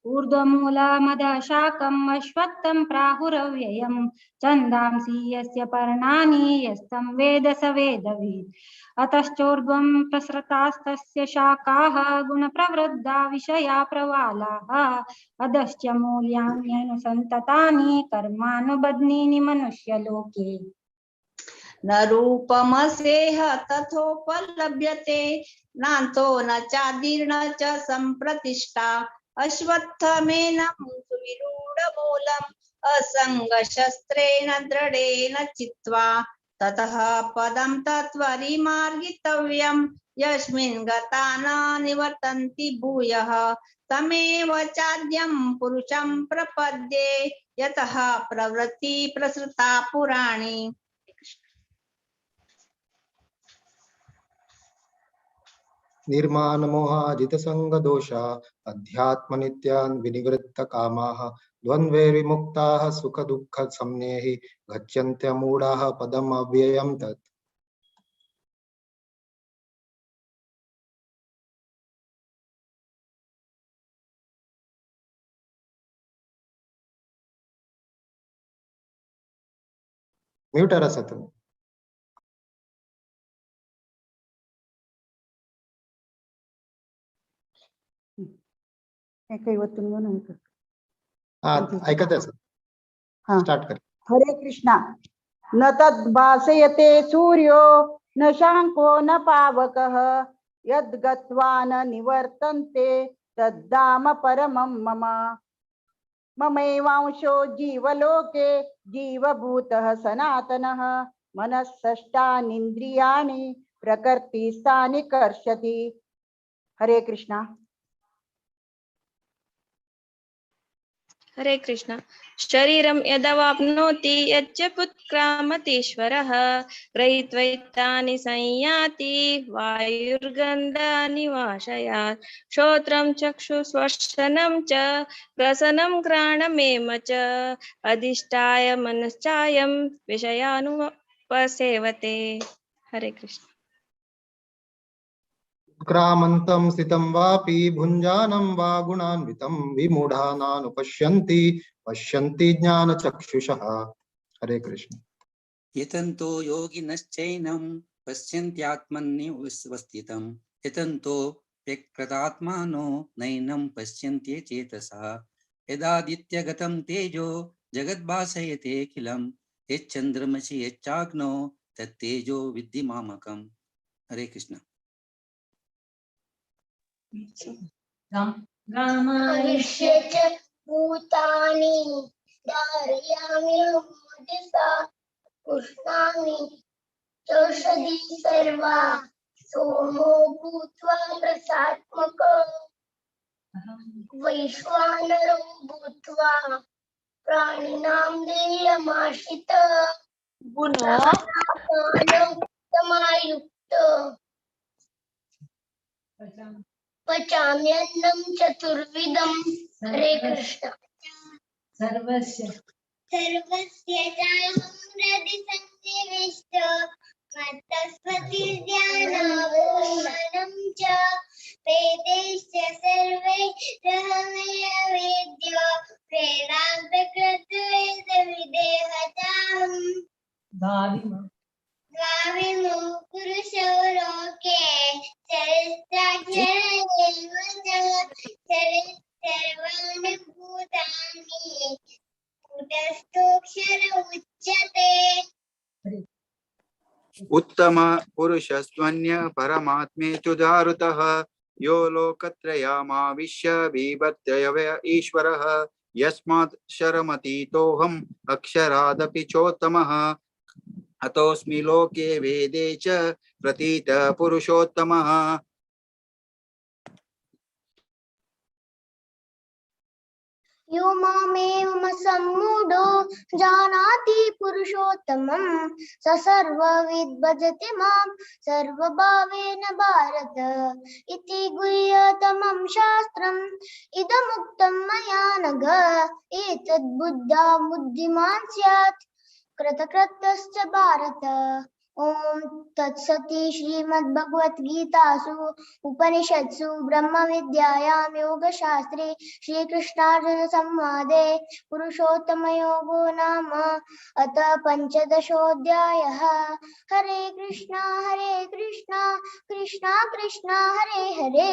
ऊर्ध्वमूलमदशाकम् अश्वत्थं प्राहुरव्ययं छन्दांसि यस्य पर्णानि यस्तं वेद स वेदवित्। अतश्चोर्ध्वं प्रसृतास्तस्य शाखाः गुणप्रवृद्धा विषया प्रवालाः अधश्च मूल्यान्यनुसन्ततानि कर्मानुबध्नीनि मनुष्यलोके। न रूपमसेह तथोपलभ्यते नान्तो न चादीर्ण च संप्रतिष्ठा अश्वत्थमेनं सुविरूढमूलम् असङ्गशस्त्रेण दृढेन चित्वा ततः पदं तत्परिमार्गितव्यं यस्मिन् गता न निवर्तन्ति भूयः तमेव चाद्यं पुरुषं प्रपद्ये यतः प्रवृत्ति प्रसृता पुराणी। निर्माणमोहाजितसङ्गदोषा अध्यात्मनित्यान् विनिवृत्तकामाः द्वन्द्वैर्विमुक्ताः सुखदुःखसंज्ञैः गच्छन्त्यमूढाः पदम् अव्ययं तत्। म्यूटर आसा तुमी। ऐकत आसा, स्टार्ट कर। हरे कृष्णा। न तद्भासयते सूर्यो न शांको न पावकः यद्गत्वा न निवर्तन्ते तद्धाम परमं मम। ममैवांशो जीवलोके जीवभूतः सनातनः मनःषष्ठानीन्द्रियाणि प्रकृतिस्थानि कर्षति। हरे कृष्णा। हरे कृष्ण। शरीरं यदवाप्नोति यच्च पुत्क्रामतीश्वरः गृहीत्वैतानि संयाति वायुर्गन्धानि वाशयात्। श्रोत्रं चक्षुस्पर्शनं च रसनं घ्राणमेव च अधिष्ठाय मनश्चायं सेवते। हरे कृष्ण। क्रामन्तं स्थितं वापि भुञ्जानं वा गुणान्वितं विमूढानानुपश्यन्ति पश्यन्ति ज्ञानचक्षुषः। हरे कृष्ण। यतन्तो योगिनश्चैनं पश्यन्त्यात्मन्यवस्थितं यतन्तो व्यकृतात्मानो नैनं पश्यन्ति चेतसा। यदादित्यगतं तेजो जगद्भासयतेऽखिलं यच्चन्द्रमसि यच्चाग्नौ तत्तेजो विद्धि मामकम्। हरे कृष्ण। आविश्य च भूतानि धारयामि ओजसा पुष्णामि चौषधि सर्वा सोमो भूत्वा रसात्मक वैश्वानरो भूत्वा प्राणिनां देहमाश्रित समायुक्त पचाम्यन्नं चतुर्विधं। हरे कृष्ण। सर्वस्य सर्वस्य चाहं हृदि सन्निविष्टो मत्तस्मृतिर्ध्यानावोहनं च वेदैश्च सर्वै रहमेव वेद्यो प्रेरान्तकृत्वेदविदेह चाहम्। द्वाविमौ पुरुषौ लोके चरित्राक्षर एव च सर्वाणि भूतानि कूटस्थोऽक्षर उच्यते। उत्तम पुरुषस्त्वन्य परमात्मेतु दारुतः यो लोकत्रयमाविश्य बिभर्त्यव्यय ईश्वरः यस्मात् शरमतीतोऽहम् अक्षरादपि चोत्तमः अतोऽस्मि लोके वेदे च प्रतीतः पुरुषोत्तमः। यो मामेवं सम्मूढो जानाति पुरुषोत्तमं स सर्वविद् भजति मां सर्वभावेन भारत इति गुह्यतमं शास्त्रम् इदमुक्तं मया नघ एतद् बुद्धा बुद्धिमान् स्यात् कृतकृत्यश्च भारत। ॐ तत्सति श्रीमद्भगवद्गीतासु उपनिषत्सु ब्रह्मविद्यायां योगशास्त्रे श्रीकृष्णार्जुनसंवादे पुरुषोत्तमयोगो नाम अथ पञ्चदशोऽध्यायः। हरे कृष्णा कृष्णा कृष्णा हरे हरे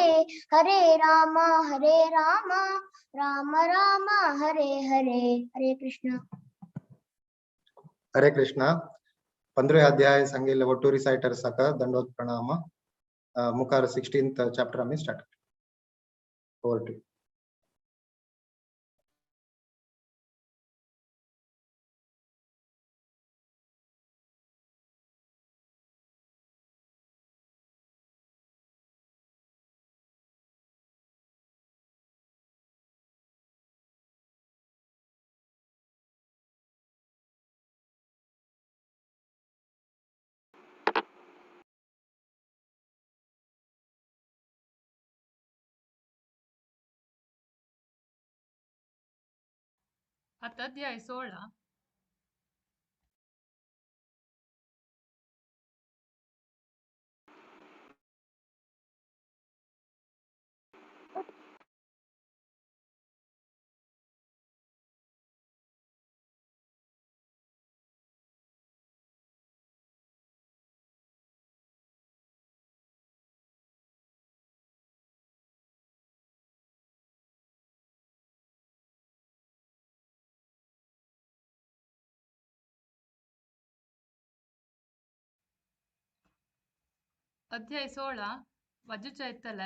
हरे राम राम राम हरे हरे। हरे कृष्ण। हरे कृष्ण। 15 अध्याय सांगिल्ले ಒಟ್ಟು ರಿಸೈಟರ್ಸ್ ಅಕ ದಂಡೋತ್ ಪ್ರಣಾಮ. ಮುಖಾರ 16th chapter ಆಮಿ ಸ್ಟಾರ್ಟ್. Over to. अध्याय 16। अध्याय 16 वजु चैतल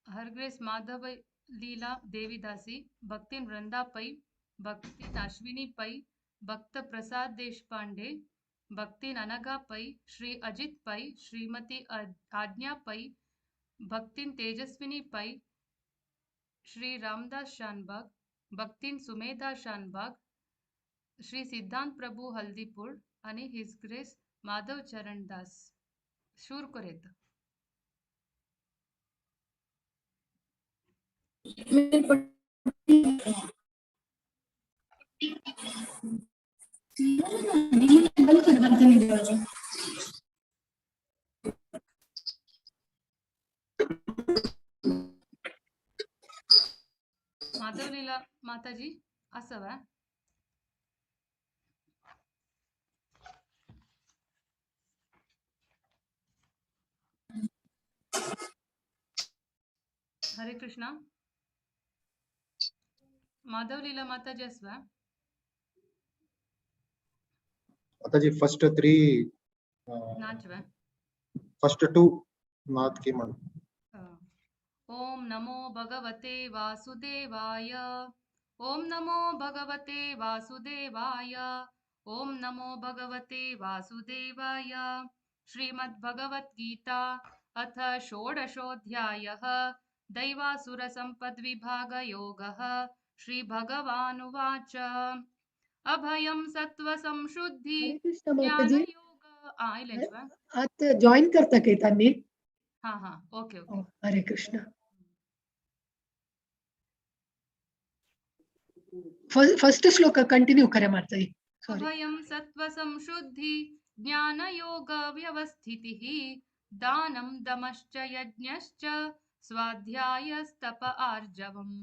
हरग्रेस माधव लीला देवीदासी भक्तिन वृंदा पै भक्तिन अश्विनी पै भक्त प्रसाद देशपांडे भक्तिन अनघा पै श्री अजित पै श्रीमती आज्ञा पै भक्तिन तेजस्विनी पै श्री रामदास शानबाग भक्तिन सुमेधा शानबाग श्री सिद्धांत प्रभु हल्दीपुर आणि his grace Madhav Charan Das. शूर करेत। बंद कर दरवाजा. माधवलीला माताजी आसा वा? हरे कृष्णा. माधवलीला माताजी आसवा? माताजी फर्स्ट 3 नाचवा. फर्स्ट 2 नाथ की मन. ओम नमो भगवते वासुदेवाय. ओम नमो भगवते वासुदेवाय. ओम नमो भगवते वासुदेवाय. श्रीमद्भगवद्गीता अथ षोडशोऽध्यायः. दैवासुरसम्पद्विभागयोगः. श्रीभगवानुवाच. अभयं सत्त्वसंशुद्धि ज्ञानयोग. आत जॉईन करता काय त्यांनी? हा हा, ओके ओके. हरे कृष्ण. फर्स्ट श्लोक कंटिन्यू करा माता. अभयं सत्त्वसंशुद्धि ज्ञानयोग व्यवस्थितिः दानं दमश्च यज्ञश्च स्वाध्यायस्तप आर्जवम्.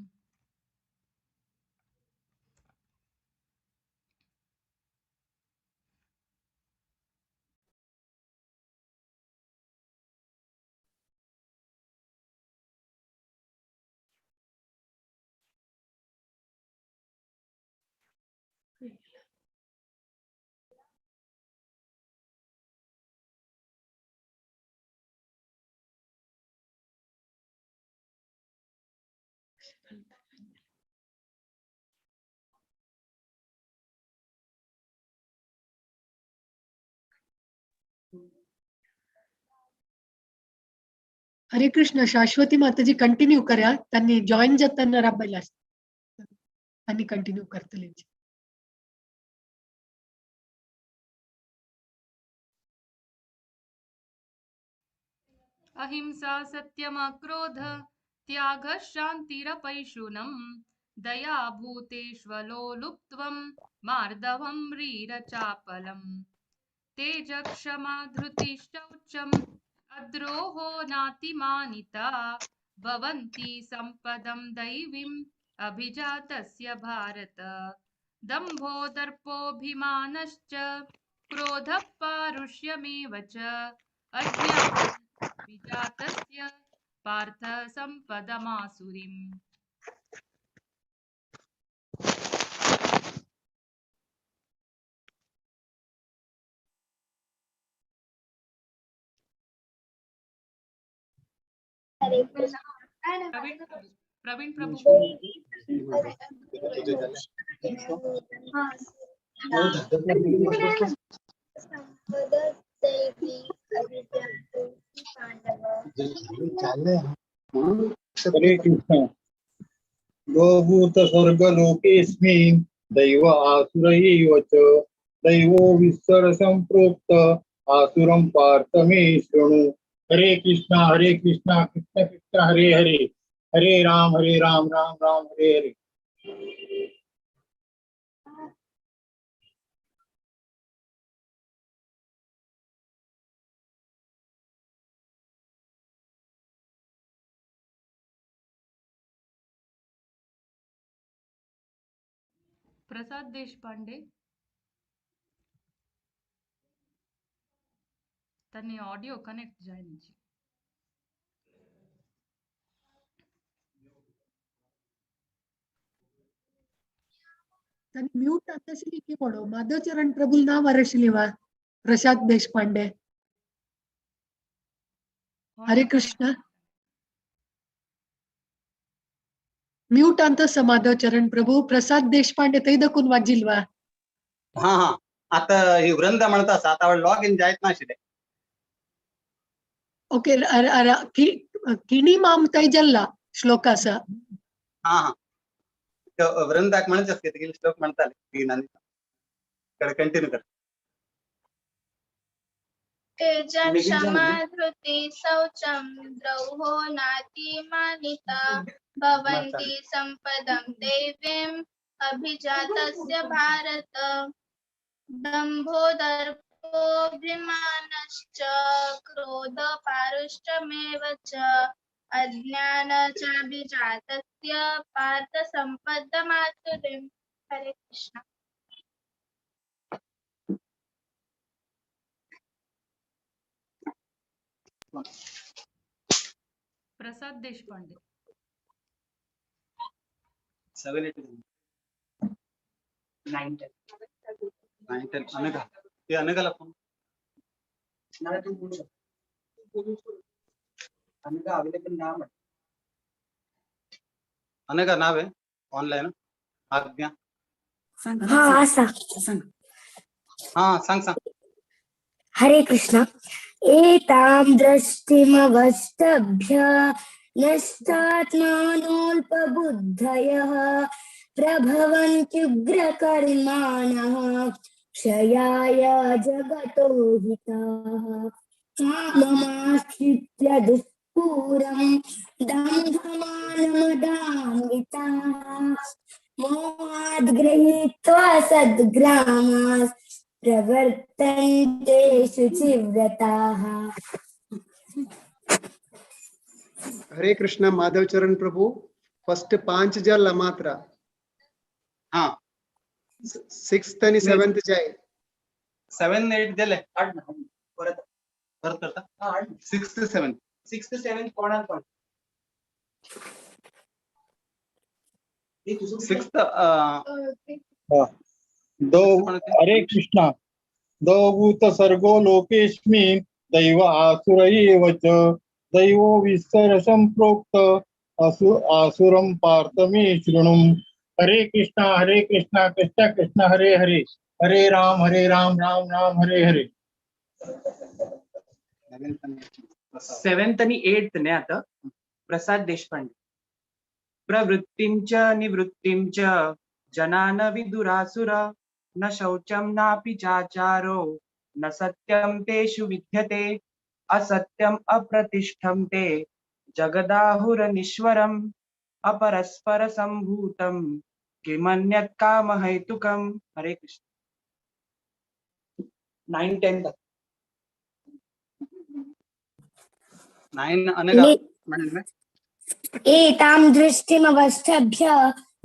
हरे कृष्ण. शाश्वती माताजी कंटिन्यू करा. त्यांनी जॉईन जाताना राबायला आणि कंटिन्यू करतले. अहिंसा सत्यमक्रोध त्याग शांतिरपैशुनम दया भूतेष्वलोलुप्त्वं मार्दवं रीरचापलम् तेज क्षमा धृति शौचं अद्रोहो नातिमानिता भवन्ति संपदं दैवीम् अभिजातस्य भारत. दंभो दर्पोऽभिमानश्च क्रोधः पारुष्यमेव च अज्ञानं विजातस्य पार्थ संपदमासुरीम्. प्रवीण प्रभु. हरे कृष्ण. लोभूत स्वर्गलोकेऽस्मिन् दैव आसुर एव च दैवो विस्तर संप्रोक्त आसुरं पार्थ मे शृणु. हरे कृष्णा हरे कृष्णा कृष्ण कृष्ण हरे हरे हरे राम राम राम हरे हरे. प्रसाद देशपांडे त्यांनी ऑडिओ कनेक्ट जायची. त्यांनी म्यूट आताशली की पडो. माधवचरण प्रभु नाव अरशली वा प्रसाद देशपांडे. हरे कृष्ण. म्यूट अंत माधवचरण प्रभु. प्रसाद देशपांडे तै दकून वाजिलवा. हा हा, आता ही वृंदा म्हणत आसा आता लॉग इन जायत नाशिल्लें. ओके. किणी माम तैजल्ला श्लोक आसा. हा हा, वृंदाक म्हणचे आसता तिगेले श्लोक म्हणताले कंटिन्यू कर. तेज क्षमा धृति शौचं द्रोहो नातिमानिता भवन्ति संपदं देवीम् अभिजातस्य भारत. दंभो दर्पोऽभिमानश्च क्रोधपारुष्टमेव च अज्ञानचाभिजातस्य पार्थ संपदमातुरीम्. हरे कृष्ण. Prasad Deshpande. 7 8 9 10 9 10. Anagha, ते अनघाला फोन. नाही, तू बोलू शकतो. अनघा अवेलेबल नाव आहे. अनघा नाव आहे ऑनलाईन. आज्ञा. हा असा. हा, सांग सांग. हरे कृष्ण. एतां दृष्टिमवष्टभ्य नष्टात्मानोऽल्पबुद्धयः प्रभवन्त्युग्रकर्माणः क्षयाय जगतो हिताः. काममाश्रित्य दुष्पूरं दम्भमानमदान्विताः मोहाद् गृहीत्वा सद्ग्रामात् प्रवर्तन्ते शुचिव्रताः. हरे कृष्ण. माधव चरण प्रभु, फर्स्ट 5 जाला मात्र. हा. 6th आणि 7th जाय. 7 8 दिले. आठ ना, परत परत करता. हा, आठ. 6 ते 7. 6 ते 7 कोणाक कोण? 6. हरे कृष्णा. दौभूत सर्गो लोकेस्मिन् दैव आसुर एव च दैवो विस्तर संप्रोक्त आसुरं पार्थ मे शृणु. हरे कृष्णा हरे कृष्णा कृष्ण कृष्ण हरे हरे, हरे राम राम राम हरे हरे. 7th आणि 8th ने आता प्रसाद देशपांडे. प्रवृत्तीं च निवृत्तीं च जनान विदुरासुर न शौचं नापि चाचारो न सत्यं तेषु विद्यते असत्यम् अप्रतिष्ठं ते जगदाहुरनीश्वरम् अपरस्पर संभूतं किमन्यत् कामहेतुकम्. हरे कृष्ण. 9 10 तक. 9 अनघा म्हणले. एतां दृष्टिमवष्टभ्य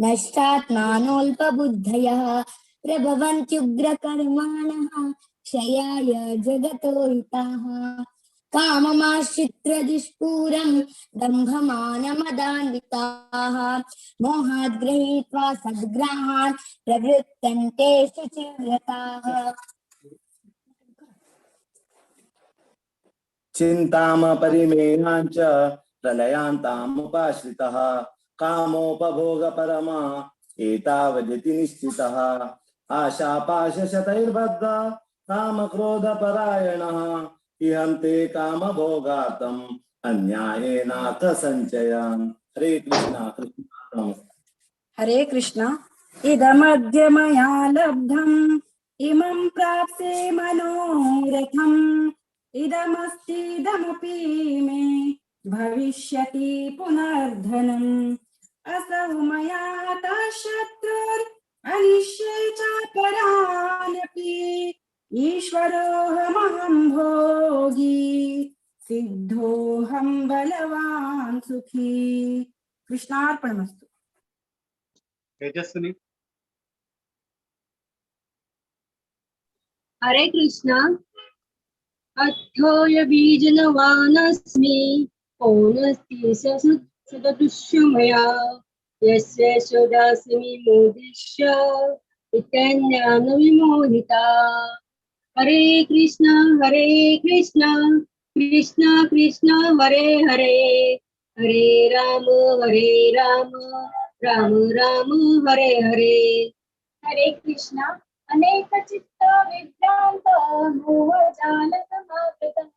नष्टात्मानोऽल्पबुद्धयः प्रभवन्त्युग्रकर्माणः क्षयाय जगतो हिताः. काममाश्रित्य दुष्पूरं दम्भमानमदान्विताः मोहाद् गृहीत्वा सद्ग्राहान् प्रवृत्तन्ते शुचिव्रताः. चिन्तामपरिमेयाञ्च प्रलयान्तामुपाश्रितः कामोपभोगपरमा एतावदिति निश्चितः. आशापाशशतैर्बद्धा कामक्रोधपरायणः इहन्ते कामभोगार्थम् अन्यायेनाथ संचयान्. हरे कृष्णा. कृष्ण. हरे कृष्ण. इदमद्य मया लब्धम् इमं प्राप्से मनोरथम् इदमस्तीदमपि मे भविष्यति पुनर्धनम्. असौ मया हतः शत्रुर् अनिष्ये चापरानपि ईश्वरोऽहमहं भोगी सिद्धोऽहं बलवान् सुखी. कृष्णार्पणमस्तु. तेजस्विनी. हरे कृष्णा. अथोय बीजनवानस्मि पौनस्ति सदृश्यमया यस्य यशोदास्मि मोदिष्य इत्यज्ञानविमोहिता. हरे कृष्णा कृष्ण कृष्ण हरे हरे, हरे राम राम राम हरे हरे. हरे कृष्णा. अनेक चित्त विभ्रांत मोह जाल समावृतः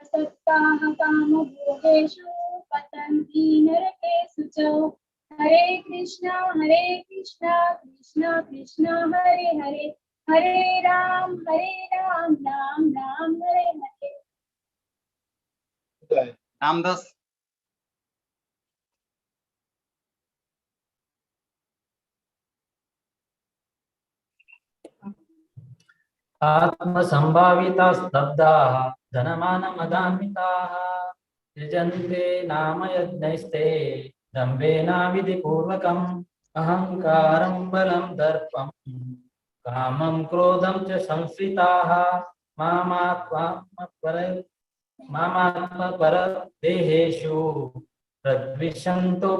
असक्ताः कामभोगेषु पतन्ति नरकेषु च. हरे कृष्णा कृष्ण कृष्ण हरे हरे, हरे राम राम राम हरे हरे. रामदास. आत्मसंभाविता स्तब्धाः धनमानमदान्विताः यजन्ते नाम यज्ञैस्ते दम्भेनाविधिपूर्वकम् अहङ्कारं बलं दर्पं कामं क्रोधं च संश्रिताः मामात्मपरदेहेषु प्रद्विषन्तो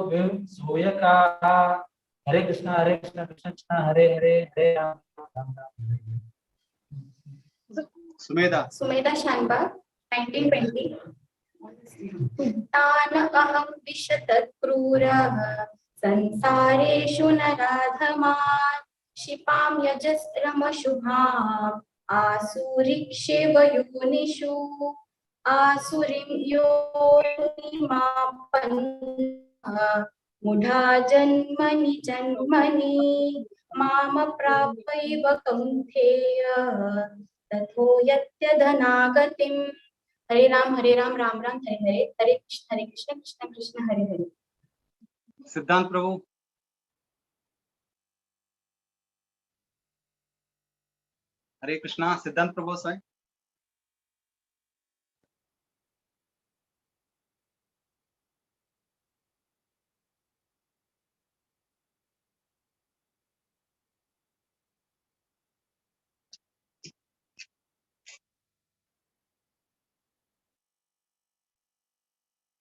सूयकाः। हरे कृष्णा कृष्ण कृष्ण हरे हरे, हरे राम राम राम हरे हरे। सुमेधा। सुमेधा शानबाग 1920। तान् अहं विशतत् क्रूरः संसारेषु नराधमान् क्षिपां यजस्रमशुभाम् आसुरीक्षेव योनिषु आसुरीं योनिमापन्नः मूढा जन्मनि जन्मनि माम प्राप्यैव कौन्तेय तथो यत्यधनागतिम्। हरे राम राम राम हरे हरे, हरे कृष्ण कृष्ण कृष्ण हरे हरे। सिद्धांत प्रभु। हरे कृष्णा। सिद्धांत प्रभु साई।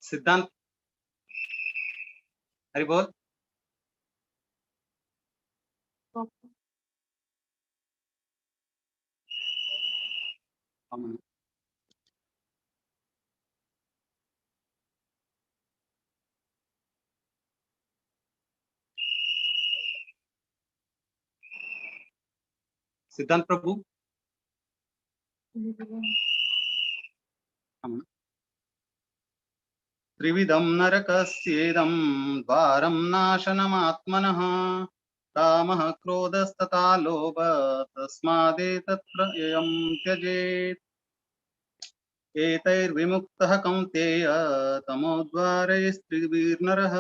सिद्धांत हरि बोल। सिद्धांत प्रभु। त्रिविधं नरकस्येदं द्वारं नाशनमात्मनः कामः क्रोधस्तथा लोभः तस्मादेतत्त्रयं त्यजेत्। एतैर्विमुक्तः कौन्तेय तमोद्वारैस्त्रिभिर्नरः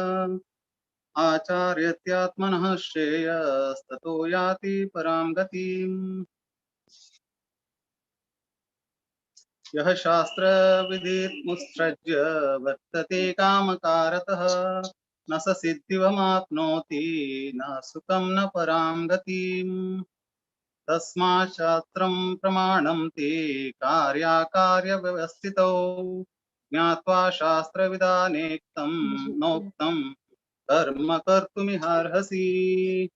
आचार्यत्यात्मनः श्रेयस्ततो याति परां गतिम्। यः शास्त्रविधिमुत्सृज्य वर्तते कामकारतः न स सिद्धिमाप्नोति न सुखं न परां गतिम्। तस्मात् शास्त्रं प्रमाणं ते कार्याकार्यव्यवस्थितौ ज्ञात्वा शास्त्रविधानेक्तं नोक्तं कर्म कर्तुमिहार्हसि।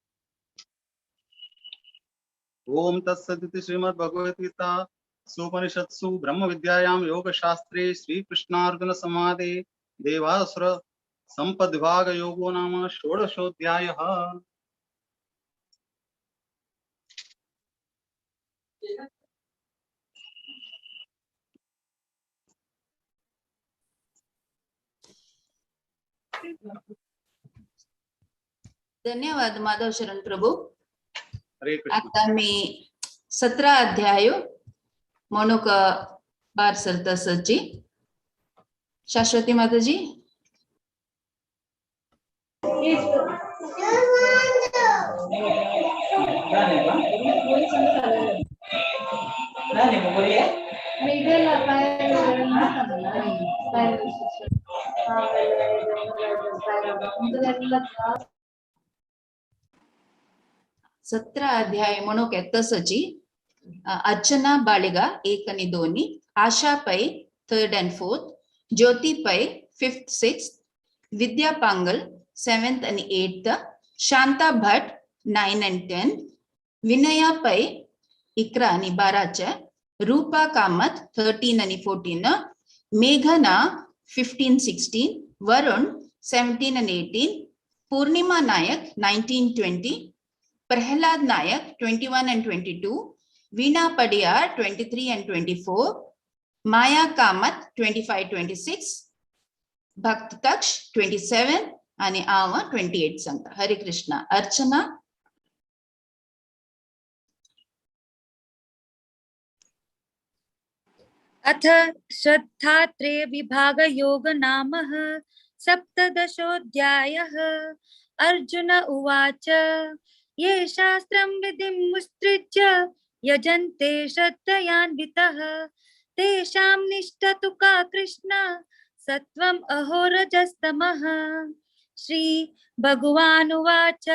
ओम तत्सदिति श्रीमद्भगवद्गीता सुपनिषत्सु ब्रह्म विद्यायां योगशास्त्रे श्रीकृष्णार्जुन संवादे देवासुर संपद्विभाग योगो नाम षोडशोऽध्यायः। धन्यवाद माधव शरण प्रभु। हरे कृष्ण। आता मी 17 अध्याय म्हणूक बार सरता सची शाश्वती माताजी। सतरा अध्याय म्हणूक तसची Archana Baliga 1 आणि 2, Asha Pai 3rd and 4th, Jyoti Pai 5th 6th, Vidya Pangal 7th आणि 8th, Shanta Bhat 9 and 10, Vinaya Pai 11 आणि 12, रूपा कामत 13 आणि 14, मेघना 15 16, वरुण 17 and 18, Purnima Nayak 19 20, Prahlad Nayak 21 and 22, Veena Padiyar 23 and 24, Maya Kamath 25 26, Bhakt Taksh 27 आणि आवा 28 सांगता। हरे कृष्णा। अर्चना। अथ श्रद्धात्रय विभाग योग नामः सप्तदशोऽध्यायः। अर्जुन उवाच, ये शास्त्रं विधिं मुत्सृज्य यजन्ते श्रद्धयान्वितः तेषां निष्ठा तु का कृष्ण सत्वम् अहोरजस्तमः। श्री भगवानुवाच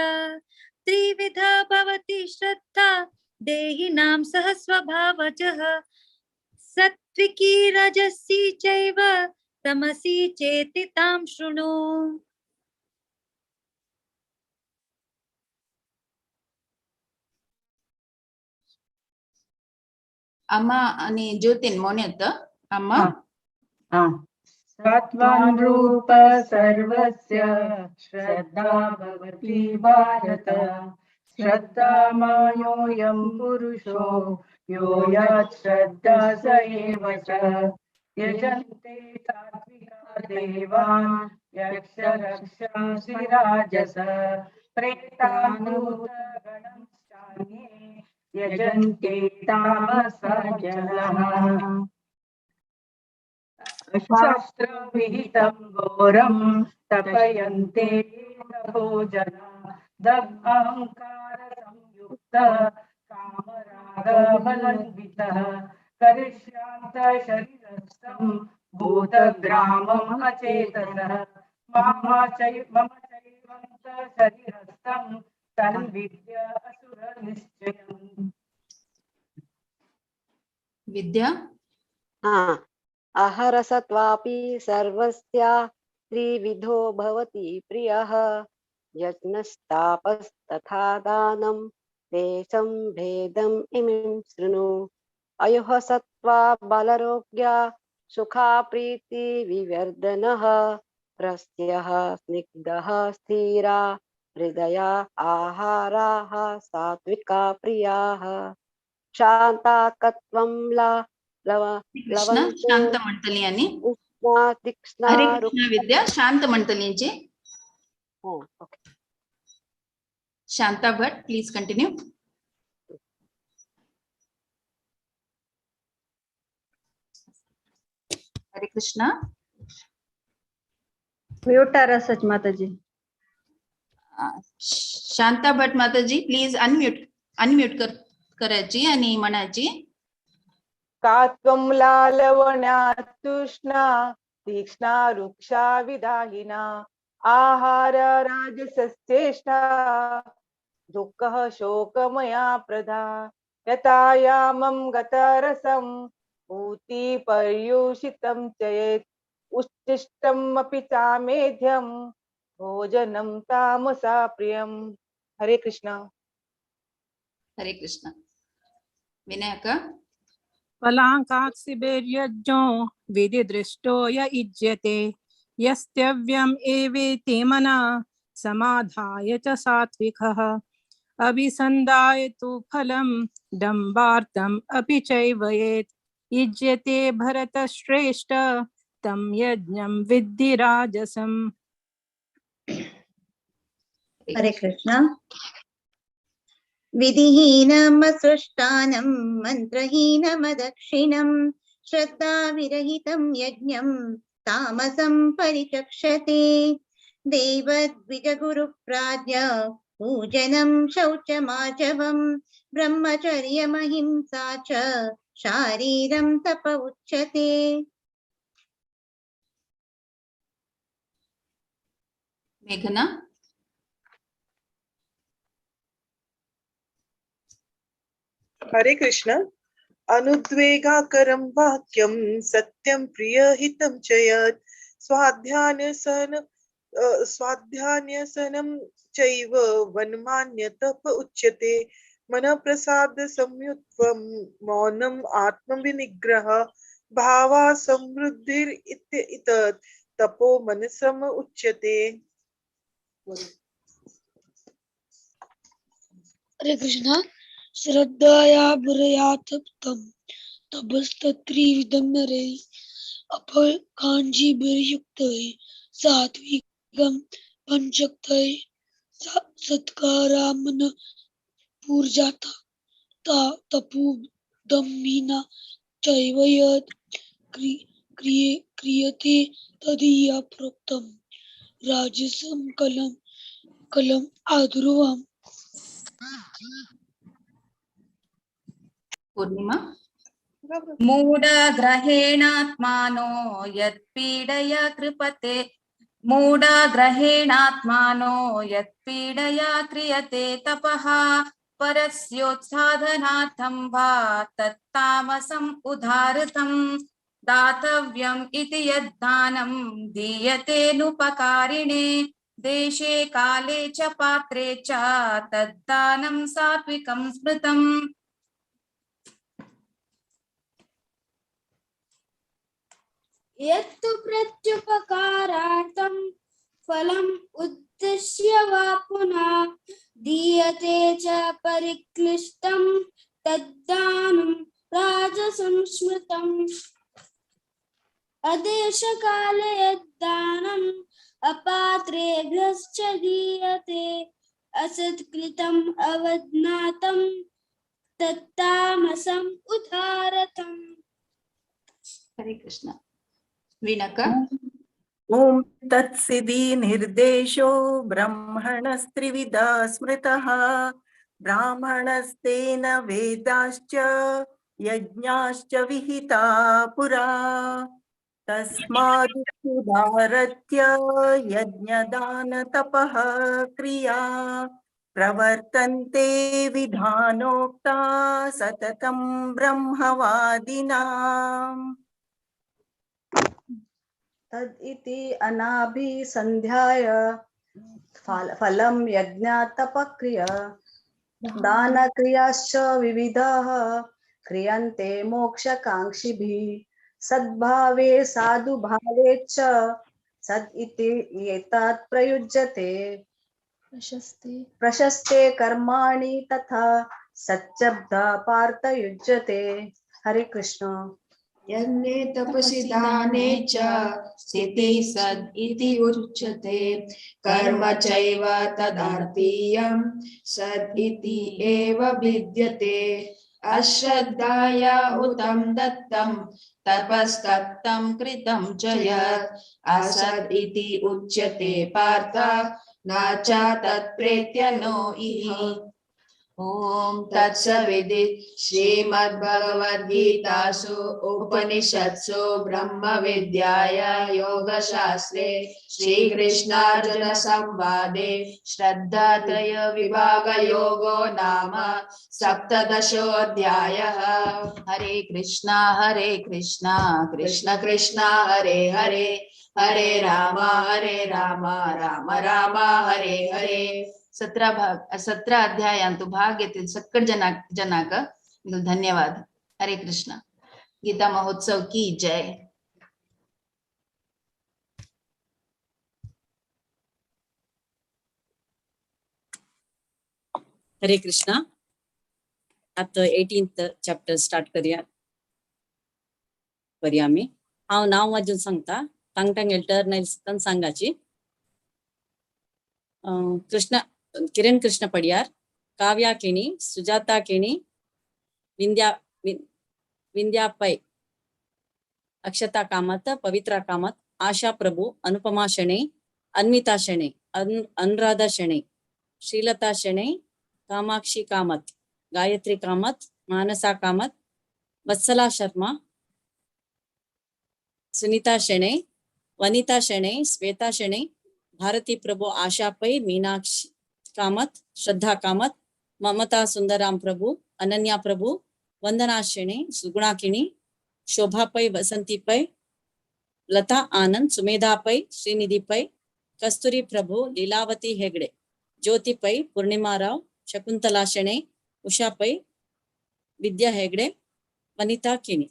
त्रिविधा भवति श्रद्धा देहिनां सह स्वभावजः सत्त्विकी रजसी चैव तमसी चेति तां शृणु। अम्मा आणि ज्योतीन मोन्यत अम्मा. सत्त्वान् रूप सर्वस्य श्रद्धा भवति भारत श्रद्धामयोऽयं पुरुषो यो यच्छ्रद्धा स एव च यजन्ते सात्विका देवान् यक्षरक्षांसि राजस प्रेतान् भूतगणंश्चान्ये यजन्ते तामसा जनाः। शास्त्रविहितं घोरं तपयन्ते तपो जना दग्धअहंकार संयुक्त कामरागबलन्वितः करिष्यान्त शरीरस्थं भूतग्रामम् अचेतसः मम चैवन्त शरीरस्थं तन्विद्य असुरनिश्चयम्। विद्या. हाँ, आहरसत्वापि सर्वस्य त्रिविधो भवति प्रियः यज्ञस्तापस्तथा दानं तेषं भेदम् इमं शृणु। अयोः सत्त्वा बलरोग्या सुखा प्रीति विवर्धनः रस्यः स्निग्धः स्थिरा हृदया आहाराः सात्विका प्रियाः शान्ताकत्वं कृष्ण शांत म्हणतली आणि हरे कृष्ण विद्या शांत म्हणतलींची. Shanta Bhat please continue. Hare Krishna. म्यूटार आसाच माताजी. शांता भट माताजी प्लीज अनम्यूट अनम्यूट करायची आणि म्हणायची. का त्वं लालवण्यात तृष्णा तीक्ष्णा वृक्षा विदाहिना आहार राजसश्चेष्टा दुःखः शोकमया प्रधा यतायामं गतरसं भूति पर्युषितं चेत् उच्छिष्टम् अपि चामेध्यं भोजनं तामसा प्रियं। हरे कृष्णा. हरे कृष्णा. विनायक. पलाङ्काक्षिभिर्यज्ञो विधिदृष्टो य इज्यते यस्त्यव्यम् एवेति मना समाधाय च सात्विकः अभिसन्धाय तु फलं दम्भार्थम् अपि चैव येत् इज्यते भरतश्रेष्ठ तं यज्ञं विद्धि राजसम्। हरे कृष्ण. विधिहीनमसृष्टानं मन्त्रहीनमदक्षिणं श्रद्धाविरहितं यज्ञं तामसं परिचक्षते। देवद्विजगुरुप्राज्ञ पूजनं शौचमार्जवं ब्रह्मचर्यमहिंसा च शारीरं तप उच्यते। मेघना. हरे कृष्ण. अनुद्वेगाकरं वाक्यं सत्यं प्रियहितं च यत् स्वाध्यान्यसनं चैव वन्मान्य तप उच्यते। मनप्रसाद संयुत्वं मौनम् आत्मविनिग्रह भावा समृद्धिरित्येतत् तपो मनसम उच्यते। हरे कृष्ण. श्रद्धया बुरयातप्तं तपस्तत्त्रिविधं नरैः अपकाञ्चीभिर्युक्तैः सात्विकं पंचक्तैः सत्कारामन पूर्जाता तपोदम्भिना चैव यत् क्रियते तदीय प्रोक्तं राजसं कलम कलम आध्रुवम्। पूर्णिमा. मूढग्रहेणात्मानो यत्पीडया कृपते, मूढग्रहेणात्मानो यत्पीडया क्रियते तपः, परस्योत्साधनार्थं वा तत्तामसम् उदाहृतम्, दातव्यम् इति यद्दानं दीयतेऽनुपकारिणे, देशे काले च पात्रे च तद्दानं सात्विकं स्मृतम्. यत्तु प्रत्युपकारार्थं फलम् उद्दिश्य वा पुनः दीयते च परिक्लिष्टं तद्दानं राजसं स्मृतम्. अदेशकाले यद्दानम् अपात्रेभ्यश्च दीयते, असत्कृतम् अवज्ञातं तत्तामसम् उदारतम्. हरे कृष्ण. वीणका. ॐ तत्सिद्धि निर्देशो ब्रह्मणस्त्रिविधा स्मृतः, ब्राह्मणस्तेन वेदाश्च यज्ञाश्च विहिता पुरा, तस्मादुदारत्य यज्ञदानतपः क्रिया प्रवर्तन्ते विधानोक्ता सततं ब्रह्मवादिनाम्. तद् इति अनाभिसन्ध्याय फलं यज्ञातपक्रिया दानक्रियाश्च विविधाः क्रियन्ते मोक्षकाङ्क्षिभिः, सद्भावे साधुभावे च सद् इति एतत् प्रयुज्यते, प्रशस्ते कर्माणि तथा सच्चब्द पार्थ युज्यते. हरे कृष्ण. यज्ञे तपसि दाने च स्थितिः सद् इति उच्यते, कर्म चैव तदार्थीयं सद् इति एव विद्यते. अश्रद्धाया हुतं दत्तं तपस्तप्तं कृतं च यत् असद् इति उच्यते पार्थ न च तत्प्रेत्य नो इह. ॐ तत्सविधि श्रीमद्भगवद्गीतासु उपनिषत्सु ब्रह्मविद्याय योगशास्त्रे श्रीकृष्णार्जुन संवादे श्रद्धात्रय विभागयोगो नाम सप्तदशोऽध्यायः. हरे कृष्णा कृष्ण कृष्ण हरे हरे, हरे राम राम राम हरे हरे. 17 भाग, 17 अध्यायांतु भाग घेतील सक्कड जनाक धन्यवाद. हरे कृष्ण. गीता महोत्सव की जय. हरे कृष्णा. आता 18th chapter start करूया करूया आमी. हांव नांव वाजून सांगता, तांकां टर्न आयली सांगाची. कृष्ण किरण कृष्ण पडियार, काव्या केणी, सुजाता केणी, विंध्या विंध्या पै, अक्षता कामत, पवित्रा कामत, आशा प्रभु, अनुपमा शणै, अन्विता शणै, अनुराधा शणै, श्रीलता शणै, कामाक्षी कामत, गायत्री कामत, मानसा कामत, वत्सला शर्मा, सुनीता शणै, वनिता शणै, श्वेता शणै, भारती प्रभु, आशा पै, मीनाक्षी कामत, श्रद्धा कामत, ममता सुंदराम प्रभु, अनन्या प्रभु, वंदना शणै, सुगुणा किणी, शोभा पै, वसंती पै, लता आनंद, सुमेधा पै, श्रीनिधि पै, कस्तूरी प्रभु, लीलावती हेगड़े, ज्योति पै, पूर्णिमा राव, शकुंतला शणै, उषा पै, विद्या हेगड़े, वनिता किणी.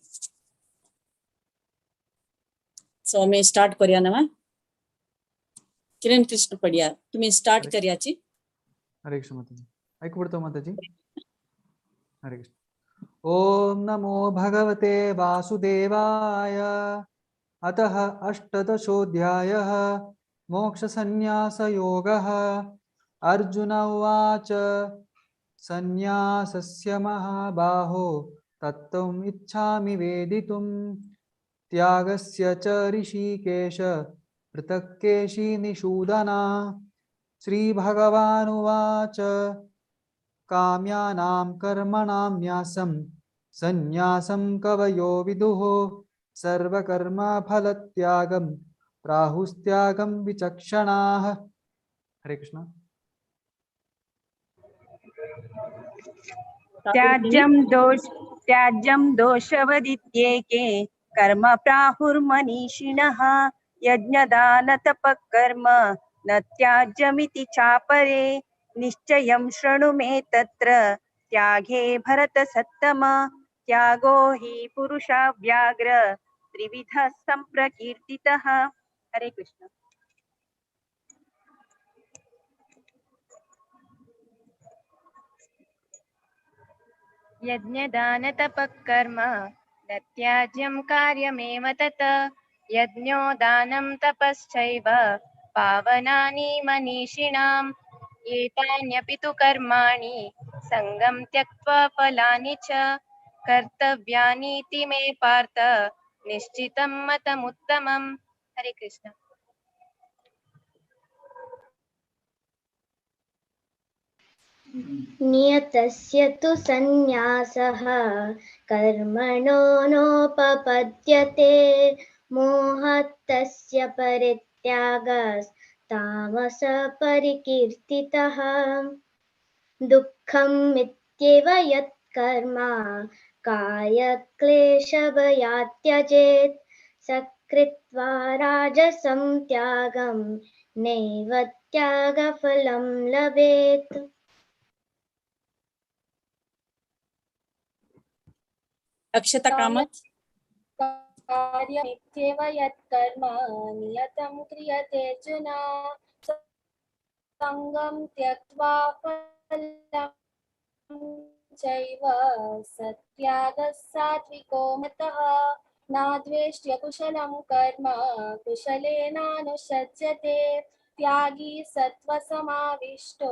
सो आमी स्टार्ट करूया नवा. किरण कृष्ण पडियार, तुम्ही स्टार्ट करयाची. हरे कृष्ण माताजी. ऐकू पडतो माताजी. हरे कृष्ण. ओम नमो भगवते वासुदेवाय. अतः अष्टदशोऽध्यायः मोक्षसंन्यासयोगः. अर्जुन उवाच, संन्यासस्य महाबाहो तत्त्वम् इच्छामि वेदितुं, त्यागस्य च ऋषिकेश पृथक्केशी निषूदना. श्रीभगवानुवाच, काम्यानां कर्मणां न्यासं संन्यासं कवयो विदुः सर्वकर्मफलत्यागं प्राहुस्त्यागं विचक्षणाः। हरे कृष्ण। त्याज्यं दोषवदित्येके कर्म प्राहुर्मनीषिणः यज्ञदानतपःकर्म न त्याज्यमिति चापरे निश्चयं शृणु मे तत्र त्यागे भरतसत्तम त्यागो हि पुरुषव्याघ्र त्रिविधः सम्प्रकीर्तितः। हरे कृष्ण। यज्ञदानतपःकर्म न त्याज्यं कार्यमेव तत् यज्ञो दानं तपश्चैव पावनानि मनीषिणाम् एतान्यपि तु कर्माणि सङ्गं त्यक्त्वा फलानि च कर्तव्यानीति मे पार्थ निश्चितं मतमुत्तमम्। हरे कृष्ण। नियतस्य तु संन्यासः कर्मणो नोपपद्यते मोहतस्य परित्यागस्तामस परिकीर्तितः। दुःखम् इत्येव यत्कर्म कायक्लेशभयात् त्यजेत् सकृत्वा राजसं त्यागं नैव त्यागफलं लभेत्। अक्षता कामत। कार्यमित्येव यत्कर्म नियतं क्रियते अर्जुन सङ्गं त्यक्त्वा फलं चैव सत्यागः सात्विको मतः। नाद्वेष्ट्य कुशलं कर्म कुशलेनानुसज्जते त्यागी सत्त्वसमाविष्टो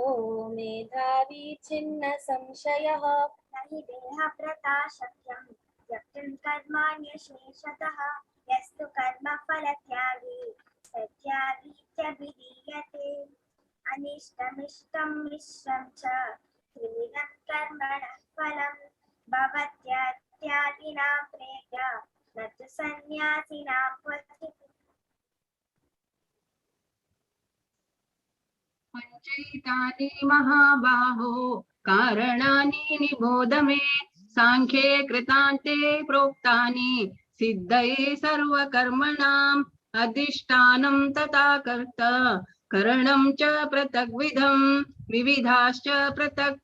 मेधावी छिन्न संशयः। न हि देहव्रता शक्यं त्यक्तुं कर्माण्यशेषतः यस्तु कर्मफलत्यागी सत्यागीत्यभिधीयते। अनिष्टमिष्टं मिश्रं च त्रिविधं कर्मणः फलं भवत्यात्यागिनां प्रेय न तु सन्न्यासिनां क्वचित्। पञ्चैतानि महाबाहो कारणानि निबोध मे सांख्ये कृतान्ते प्रोक्तानि सिद्धये सर्वकर्मणाम् अधिष्ठानं तथा कर्ता करणं च पृथग्विधं विविधाश्च पृथक्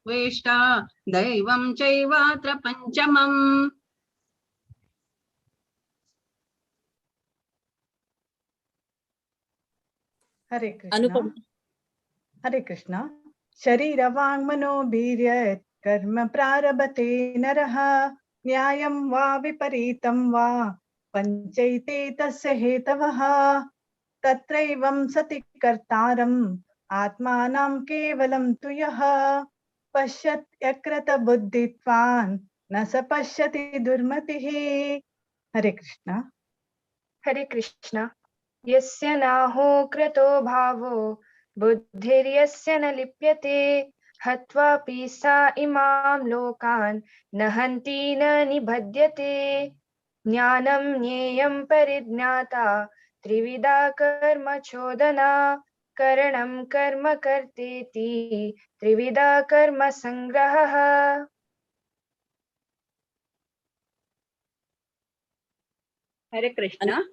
दैवं चैवात्र पञ्चमम्। हरे कृष्ण। हरे कृष्ण। शरीरवाङ्मनोभिर्यत् कर्म प्रारभते नरः न्यायं वा विपरीतं वा पञ्चैते तस्य हेतवः। तत्रैवं सति कर्तारम् आत्मानं केवलं तु यः पश्यत्यकृतबुद्धित्वान् न स पश्यति दुर्मतिः। हरे कृष्ण। हरे कृष्ण। यस्य नाहो कृतो भावो बुद्धिर्यस्य न लिप्यते हत्वापि सा इमां लोकान् न हन्ति न निबध्यते। ज्ञानं ज्ञेयं परिज्ञाता त्रिविधा कर्म चोदना करणं कर्म कर्तेति त्रिविधा कर्म संग्रहः। हरे कृष्ण।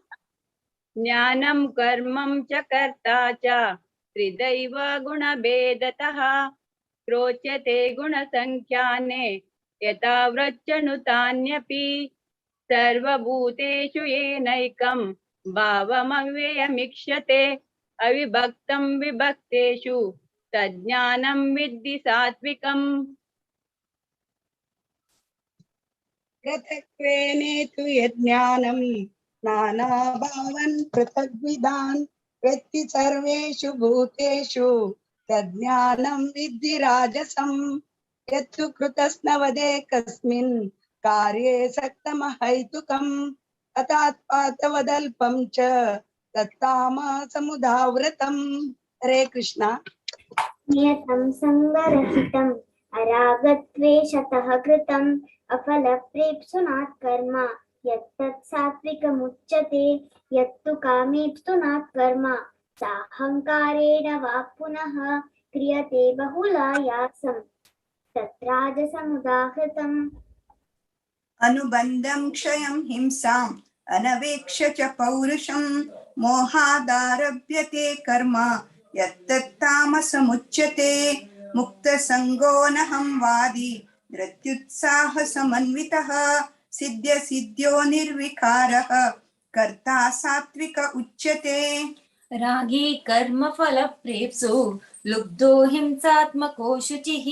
ज्ञानं कर्मं च कर्ता च त्रिदैव गुणभेदतः प्रोच्यते गुणसंख्याने यथा व्रजनुतान्यपि सर्वभूतेषु येनैकं भावमव्ययमीक्षते अविभक्तं विभक्तेषु तज्ज्ञानं विद्धि सात्विकम्। पृथक्त्वेने तु यज्ञानं नानाभावान् पृथग्विधान् वेत्ति सर्वेषु भूतेषु तज्ज्ञानं विद्धि राजसं। यत्तु कृतस्नवदेकस्मिन् कार्ये सक्तमहैतुकम् अतात्पातवदल्पं च तत्तामसमुदावृतम्। हरे कृष्णा। नियतं सङ्गरहितम् अरागद्वेषतः कृतम् अफलप्रेप्सुनात् कर्म यत्तत् सात्विकमुच्यते यत्तु कामेप्सुनात् कर्म साहङ्कारेण वा पुनः क्रियते बहुलायासं तत्राजसमुदाहृतम्। अनुबन्धं क्षयं हिंसाम् अनवेक्ष्य च पौरुषं मोहादारभ्यते कर्म यत्तत्तामसमुच्यते। मुक्तसङ्गो नहं वादी धृत्युत्साहसमन्वितः सिद्ध्यसिद्ध्यो निर्विकारः कर्ता सात्विक उच्यते। रागी कर्मफलप्रेप्सु लुब्धो हिंसात्मको शुचिः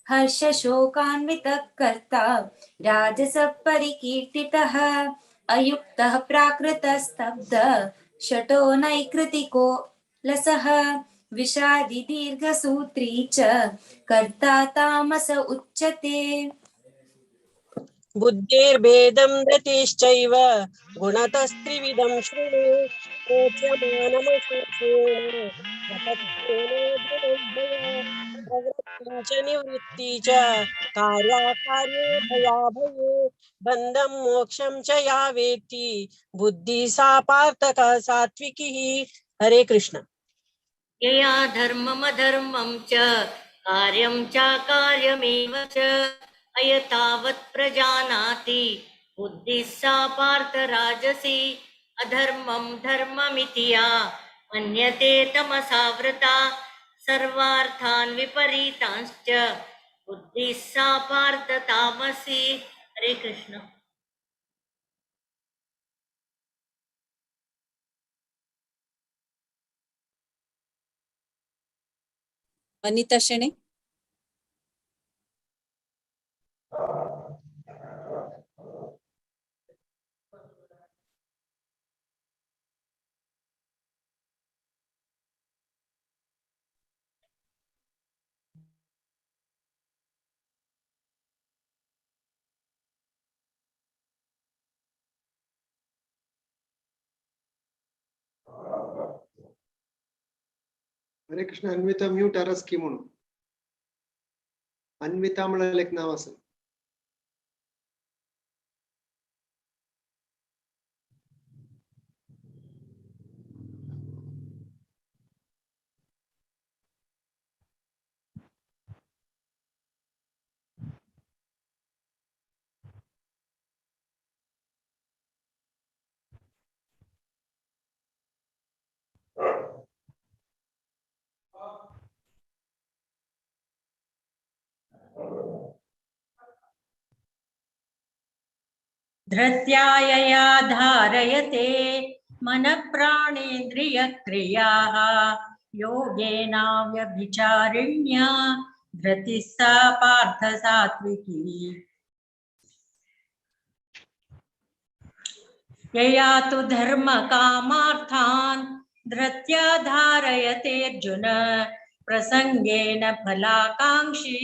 हर्षशोकान्वितः कर्ता राजसपरिकीर्तितः अयुक्तः प्राकृतस्तब्ध शटो नैकृतिको लसः विषादि दीर्घसूत्री च कर्ता तामस उच्यते। बुद्धिर्भेदं धृतिश्चैव गुणतस्त्रिविधं शृणु प्रोच्यमानमशेषेण प्रवृत्तिं च निवृत्ति च कार्याकार्ये भयाभये बन्धं मोक्षं च या वेत्ति बुद्धिः सा पार्थः सात्विकी। हरे कृष्ण। यया धर्ममधर्मं च कार्यं चाकार्यमेव च अयथावत् प्रजानाति बुद्धिः सा पार्थ राजसी। अधर्मं धर्ममिति या मन्यते तमसावृता सर्वार्थान् विपरीतांश्च बुद्धिः सा पार्थ तामसी। हरे कृष्ण। वनिता शेणे। हरे कृष्ण। अन्विता म्यूट आरस की म्हणून अन्विता म्हळ्यार एक नाव आसा। धृत्यायया धारयते मनःप्राणेन्द्रियक्रियाः योगेनाव्यभिचारिण्या धृतिः सा पार्थ सात्विकी। यया तु धर्मकामार्थान् धृत्या धारयतेऽर्जुन प्रसङ्गेन फलाकाङ्क्षी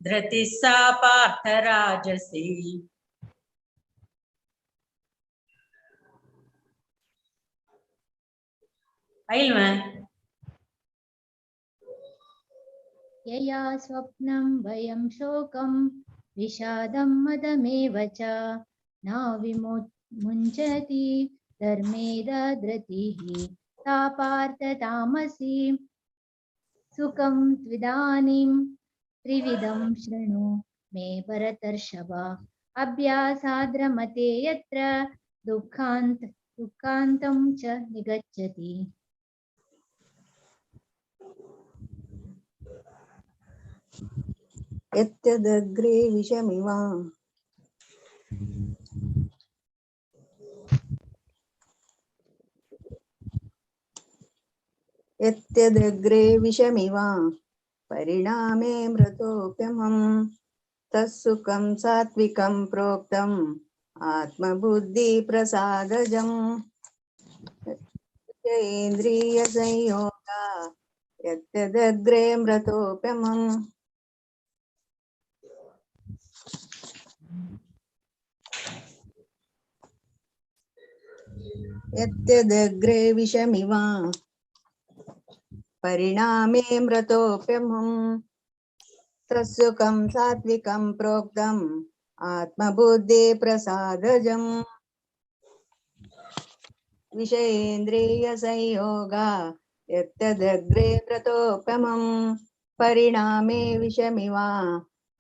धृतिः सा पार्थ राजसी। यया स्वप्नं भयं शोकं विषादं मदमेव च न विमुञ्चति धर्मे धृतिः सा पार्थ तामसी। सुखं त्विदानीं त्रिविधं शृणु मे भरतर्षभ अभ्यासाद्रमते यत्र दुःखान्तं च निगच्छति। यत्यदग्रे विषमिव यत्यदग्रे विषमिव परिणामे मृतोऽप्यहं तत्सुखं सात्विकं प्रोक्तम् आत्मबुद्धिप्रसादजम्। इन्द्रियसंयोगा यत्यदग्रे मृतोऽप्यहम्। यत्यदग्रे विषमिव परिणामे मृतोऽप्यहं तत्सुखं सात्विकं प्रोक्तम् आत्मबुद्धिप्रसादजम्। विषयेन्द्रियसंयोगा यत्तदग्रे व्रतोपमं परिणामे विषमिव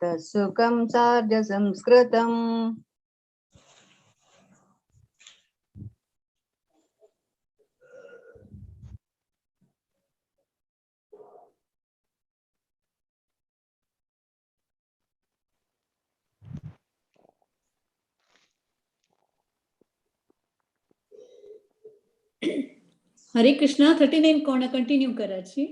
तत्सुखं सार्जसंस्कृतम्। हरे कृष्णा 39 कोण कंटिन्यू करायची.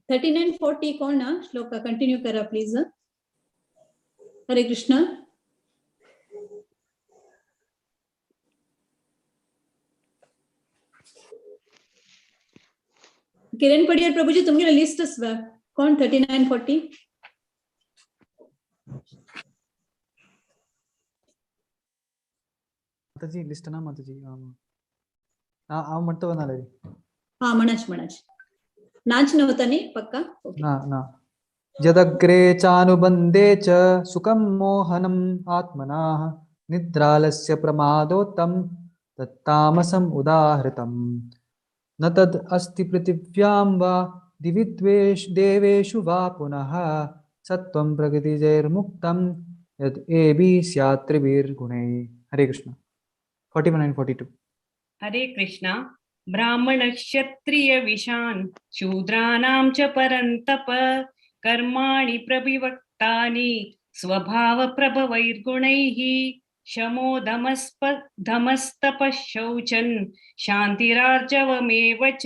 39:40 कोण श्लोक कंटिन्यू करा please. Hare Krishna. Kiran Padiyar Prabhuji तुमगेले list आसवा कोण 39:40? माताजी लिस्ट ना माताजी हांव म्हणतो वनाले. हा म्हणाच म्हणाच नाच नव्हता न्ही पक्का. ना ना. यदग्रे चानुबन्धे च सुखं मोहनम् आत्मनः निद्रालस्य प्रमादोत्तम तत्तामसम् उदाहृतम्। न तद् अस्ति पृथिव्यां वा दिवि देवेषु वा पुनः सत्त्वं प्रकृतिजैर्मुक्तं यद् एबि स्यात् त्रिभिर्गुणैः। हरे कृष्ण. 41 and 42. हरे कृष्ण. ब्राह्मण क्षत्रिय विशान् शूद्राणां च परन्तप कर्माणि प्रविवक्तानि स्वभाव प्रभवैर्गुणैः शमो धमस्तपः शौचन् शान्तिरार्जवमेव च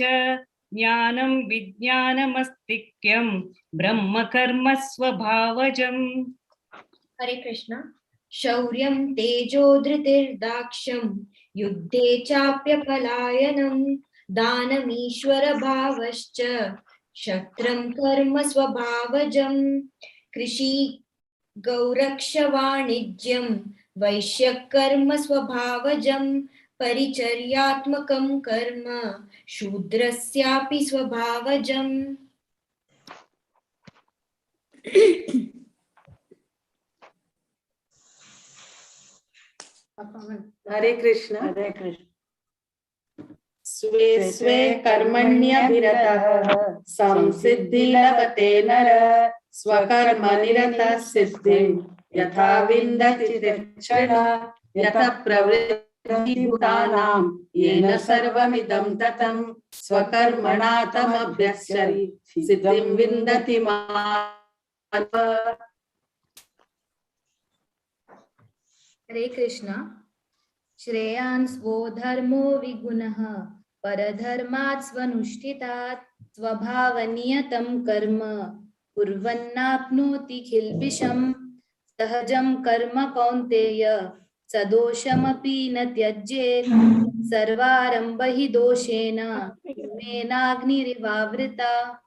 ज्ञानं विज्ञानमस्तिक्यं ब्रह्म कर्म स्वभावजम्। हरे कृष्ण. शौर्यं तेजो धृतिर्दाक्ष्यं युद्धे चाप्यपलायनं दानमीश्वर भावश्च क्षत्रं कर्म स्वभावजं कृषि गौरक्ष वाणिज्यं वैश्यकर्म स्वभावजं परिचर्यात्मकं कर्म शूद्रस्यापि स्वभावजम्। हरे कृष्ण. हरे कृष्ण. स्वे स्वे कर्मण्यभिरतः संसिद्धि लभते नर स्वकर्म निरतः सिद्धिं यथा विन्दति तिक्षणा यतः प्रवृत्तिः भूतानां येन सर्वमिदं ततं स्वकर्मणा तमभ्यस्य सिद्धिं विन्दति मानव। हरे कृष्ण. श्रेयान् स्वो धर्मो विगुणः परधर्मात् स्वनुष्ठितात् स्वभावनियतं कर्म कुर्वन्नाप्नोति किल्बिषम् सहजं कर्म कौन्तेय सदोषमपि न त्यजेत् सर्वारंभ हि दोषेण मेनाग्निरिवावृता।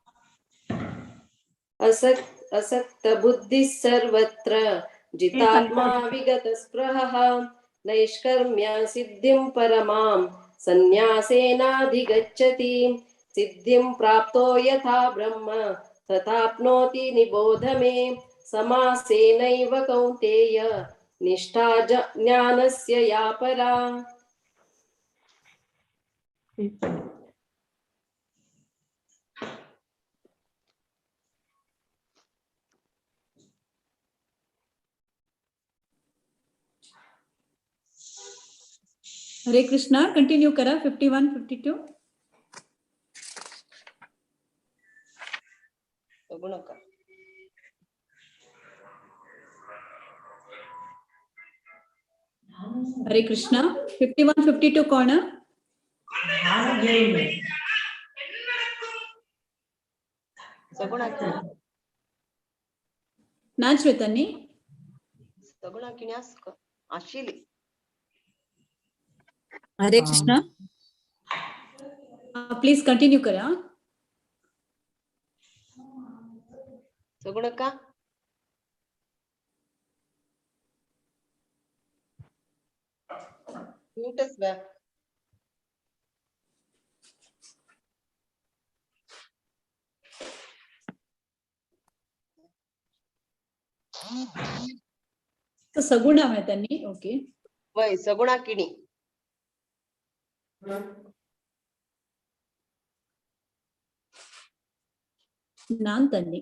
असक्त बुद्धिः सर्वत्र जितात्मा विगतस्पृहः नैष्कर्म्य सिद्धिं परमां सन्न्यासेनाधिगच्छति सिद्धिं प्राप्तो यथा ब्रह्म तथाप्नोति निबोध मे समासेनैव कौन्तेय निष्ठा ज्ञानस्य या परा। हरे कृष्णा. कंटिन्यू करा 51 52. हरे कृष्णा. 51 52 कोण? नाच वेतानी सगुणा किण्यास आशिली. हरे कृष्णा. प्लीज कंटिन्यू करा. सगुण का? Mute आसव्या. सगुणा त्यांनी. ओके. वय सगुणा किणी. नाम त्यांनी.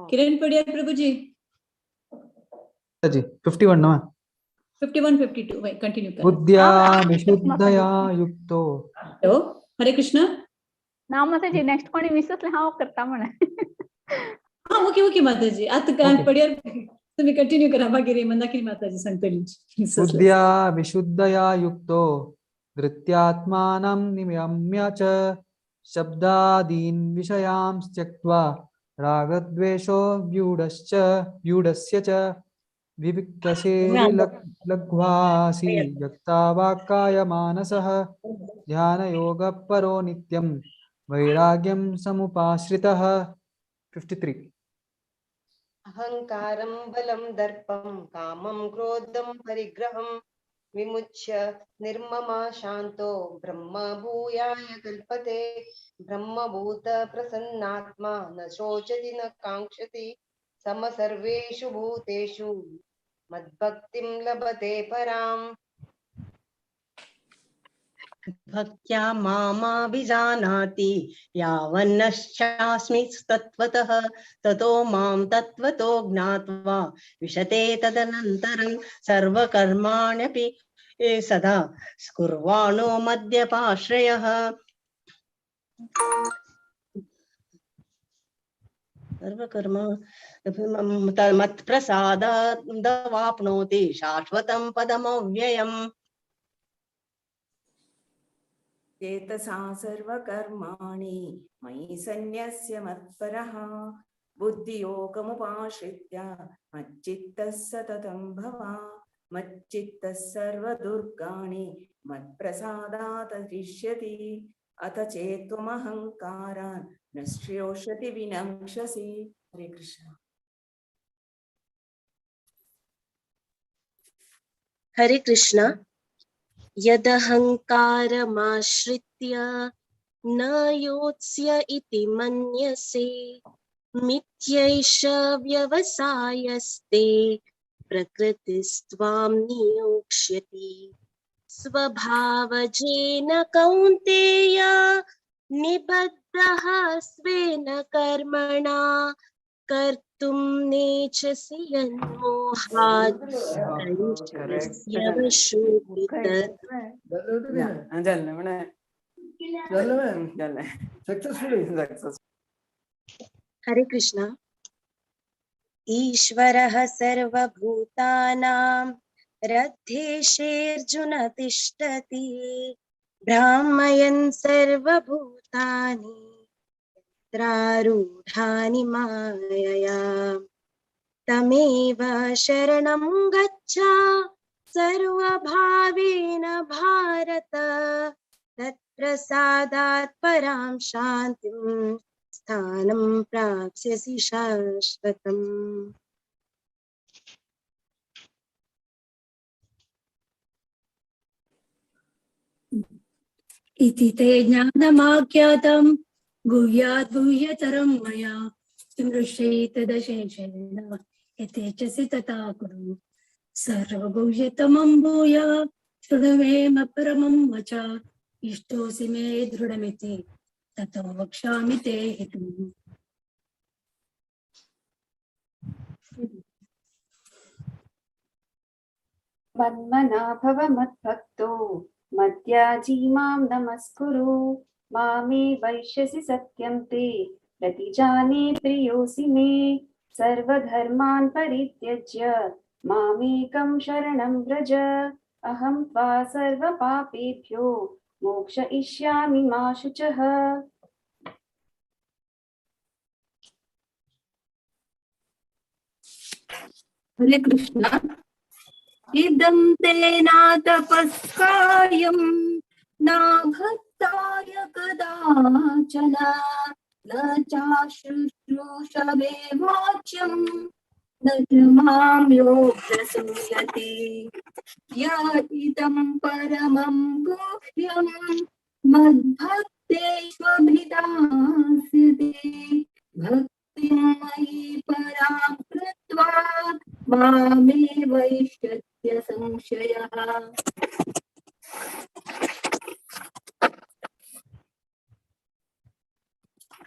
किरण पडियार प्रभुजी. जी 51 ना. 51 52 वय कंटिन्यू करा. बुद्ध्या विशुद्धया युक्तो. हॅलो हरे कृष्ण. ना माताजी, नेक्स्ट कोणी मिस असले हांव करता म्हणे. हा ओके ओके माताजी. आता काय पडियार तुम्ही कंटिन्यू करा, मागीर मंदाकिनी माताजी सांगतली. बुद्ध्या विशुद्धया युक्तो धृत्यात्मानं नियम्य च शब्दादीन् विषयां त्यक्त्वा रागद्वेषो व्यूढश्च व्यूढस्य च विविक्तसेलघ्वासि व्यक्ता वाक्काय मानसः ध्यानयोगपरो नित्यं वैराग्यं समुपाश्रितः. 53. अहंकारं बलं दर्पं कामं क्रोधं परिग्रहं विमुच्य निर्ममा शान्तो ब्रह्म भूयाय कल्पते. ब्रह्मभूत प्रसन्नात्मा न शोचति न काङ्क्षति सम सर्वेषु भूतेषु मद्भक्तिं लभते पराम्. भक्त्या मामाभिजानाति यावन्नश्चास्मि तत्त्वतः ततो मां तत्त्वतो ज्ञात्वा विशते तदनन्तरं सर्वकर्माण्यपि सदा कुर्वाणो मद्यपाश्रयः. सर्वकर्म मत्प्रसादादवाप्नोति शाश्वतं पदमव्ययम्. चेतसा सर्वकर्माणि मयि सन्न्यस्य मत्परः बुद्धियोगमुपाश्रित्य मच्चित्तः सततं भव. मच्चित्तः सर्वदुर्गाणि मत्प्रसादात् दृश्यति. अथ चेत्त्वमहङ्कारान् न श्रेयोषति विनङ्क्षसि. हरे कृष्ण. हरे कृष्ण. यदहङ्कारमाश्रित्य न योत्स्य इति मन्यसे मिथ्यैष व्यवसायस्ते प्रकृतिस्त्वां नियोक्ष्यति. स्वभावजेन कौन्तेय निबद्धः स्वेन कर्मणा कर्तुं नेच्छसि यन्मोहात् करिष्यस्य वशोऽपि तत्. हरे कृष्ण. ईश्वरः सर्वभूतानां हृद्देशेऽर्जुन तिष्ठति भ्रामयन् सर्वभूतानि यत्रारूढानि मायया. तमेव शरणं गच्छ सर्वभावेन भारत तत्प्रसादात् परां शान्तिं स्थानं प्राप्स्यसि शाश्वतम्. इति ते ज्ञानमाख्यातं गुह्यात् गुह्यतरं मया स्मृष्यैतदशेषेण यथेच्छसि तथा कुरु. सर्वगुह्यतमं भूय शृणु मे परमं वचः इष्टोऽसि मे दृढमिति ततो वक्ष्यामि ते हितम्. मन्मना भव मद्भक्तो मद्याजी मां नमस्कुरु. मामे वैश्यसि सत्यं ते प्रतिजाने प्रियोऽसि मे. सर्वधर्मान् परित्यज्य मामेकं शरणं व्रज. अहं त्वा सर्वपापेभ्यो मोक्षयिष्यामि मा शुचः. हरे कृष्ण. इदं ते नातपस्कायं नाभक्ताय कदाचन न चाशुश्रूषवे वाच्यं न च मां योऽभ्यसूयति। य इदं परमं गुह्यं मद्भक्तेष्वभिधास्यति भक्तिं मयि परां कृत्वा मामेवैष्यत्य संशयः।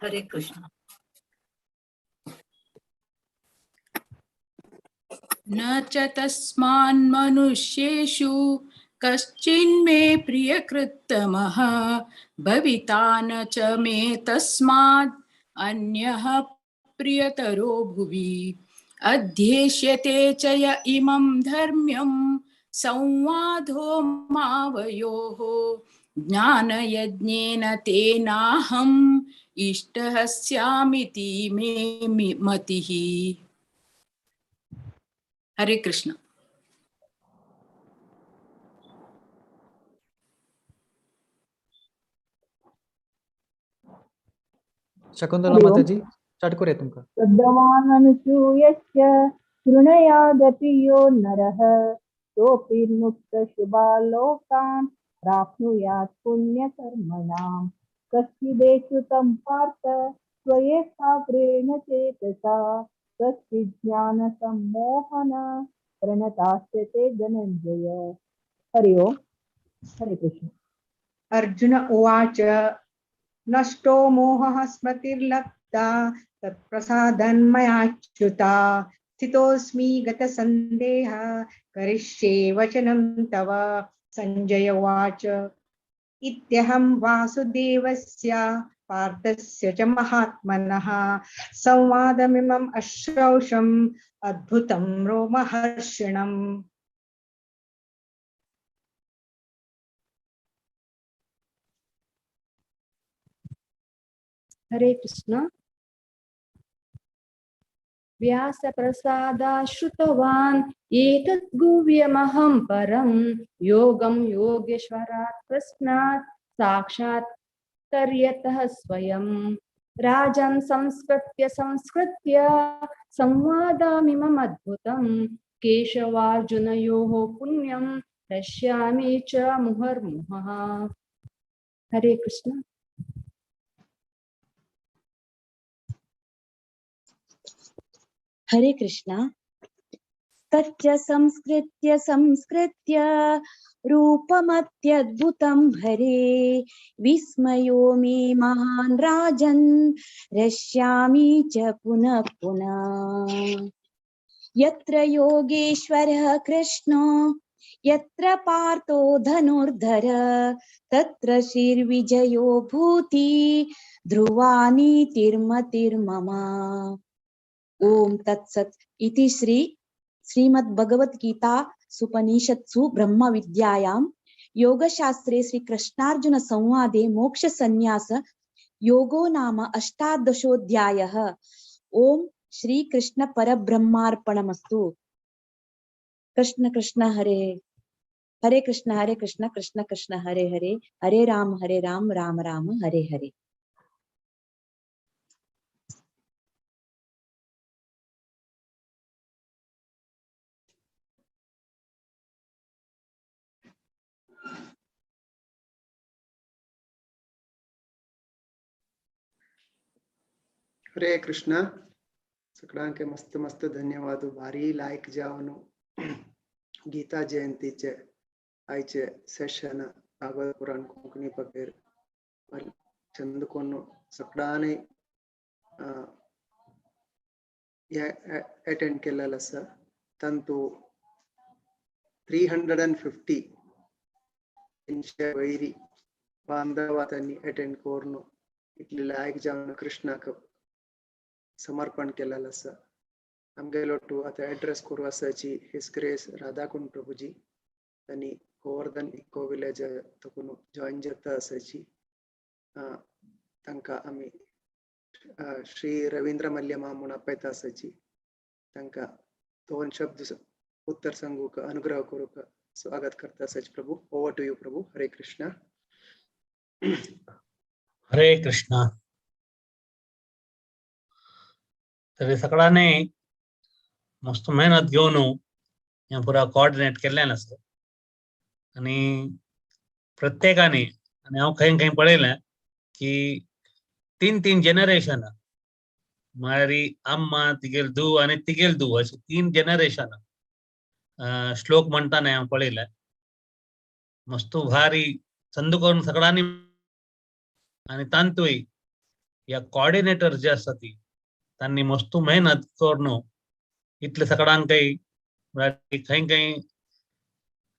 हरे कृष्ण। न च तस्मान्मनुष्येषु कश्चिन्मे प्रियकृत्तमः भविता न च मे तस्मात् अन्यः प्रियतरो भुवि। अध्येष्यते च य इमं धर्म्यं संवादो मावयोः ज्ञानयज्ञेन तेनाहम् इष्टः स्यामिति मे मतिः। हरे कृष्ण। शकुंतला हरि ओम। माताजी स्टार्ट करूया तुमका। श्रद्धावाननुसूयस्य शृणुयादपि यो नरः सोऽपि मुक्तशुभालोकान् प्राप्नुयात् पुण्यकर्मणां। कश्चिदेषु तं पार्थ स्वयेकाग्रेण चेतसा कश्चिज्ज्ञानसम्मोहन प्रणतास्यते धनञ्जय। हरि ओम। हरे कृष्ण। अर्जुन उवाच नष्टो मोहः स्मृतिर्लब्धा तत्प्रसादन्मयाच्युता स्थितोऽस्मि गतसन्देहः करिष्ये वचनं तव। सञ्जय उवाच इत्यहं वासुदेवस्य पार्थस्य च महात्मनः संवादमिमम् अश्रौषम् अद्भुतं रोमहर्षिणम्। हरे कृष्ण। व्यासप्रसादाश्रुतवान् एतद् गुह्यमहं परं योगं योगेश्वरात् कृष्णात् साक्षात् कर्यतः स्वयं। राजन् संस्कृत्य संस्कृत्य संवादमिममद्भुतं केशवार्जुनयोः पुण्यं पश्यामि च मुहुर्मुहुः। हरे कृष्ण। हरे कृष्ण। तच्च संस्कृत्य संस्कृत्य रूपमत्यद्भुतं हरे विस्मयो मे महान् राजन् रश्यामि च पुनः पुनः। यत्र योगेश्वरः कृष्णो यत्र पार्थो धनुर्धर तत्र श्रीर्विजयो भूति ध्रुवा नीतिर्मतिर्मम। ओम तत्सत् इति श्री श्रीमद्भगवद्गीता सुपनिषत्सु ब्रह्म विद्यायां योगशास्त्रे श्री कृष्णार्जुन संवादे मोक्ष संन्यास योगो नाम अष्टादशोऽध्यायः। ओम श्री कृष्ण परब्रह्मार्पणमस्तु। कृष्ण कृष्ण हरे हरे, कृष्ण हरे कृष्ण कृष्ण कृष्ण हरे हरे, हरे राम राम राम हरे हरे। हरे कृष्ण। सगळ्यांके मस्त मस्त धन्यवाद। भारी लायक जावन गीता जयंतीचे आयचे सेशन भागवत पुराण कोंकणी पगेर चंद कोण सगळ्यांनी अटेंड केलेलं आसा। तांतू 350 वैरी बांधवा त्यांनी अटेंड करून इतले लायक जावन कृष्णाक समर्पण केलेलं आसा। आमगेलो टू आतां एड्रेस करूं आसाची his grace Radhakund Prabhuji तांणी गोवर्धन इको विलेज तकून जॉयन जाता आसाची। तांकां आमी श्री रवींद्र मल्य मा म्हूण आपयता आसाची। तांकां दोन शब्द उत्तर सांगूक अनुग्रह करूंक स्वागत करता आसाची Prabhu. Over to you Prabhu. Hare Krishna. Hare Krishna. तर सगळ्यांनी मस्त मेहनत घेवन हें पुरा कोऑर्डिनेट केल्ल्यान आसा. आनी प्रत्येकानी, आनी हांव खंय खंय पळयलें की तीन तीन जनरेशन, म्हळ्यार अम्मा, तिगेल धूव आनी तिगेल धूव, अशें तीन जनरेशन श्लोक म्हणटाना हांव पळयलें. मस्त भारी संद करून सगळ्यांनी, आनी तांतूय ह्या कोऑर्डिनेटर जे आसा ती तांणी मस्त मेहनत करून इतले सगळ्यांकय, म्हळ्यार खंय खंय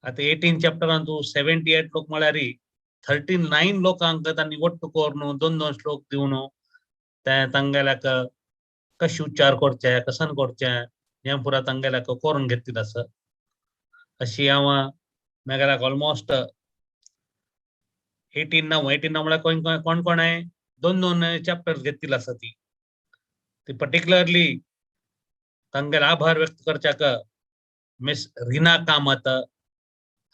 आतां 18 चॅप्टरान तूं 78 लोक, म्हळ्यार 39 लोकांक तांणी ಒಟ್ಟು करून दोन दोन श्लोक दिवन ते तांगेल्याक कशें उच्चार करचे, कसन करचे हें पुरा तांगेल्याक करून घेतलीत आसा. अशी हांव मेगेल्याक ऑलमोस्ट 18 नाव 18 नाव म्हळ्यार कोण कोण कोण दोन दोन चॅप्टर्स घेतलीत आसा. ती ती पर्टिक्युलरली तांगेले आभार व्यक्त करच्याक miss Reena Kamat,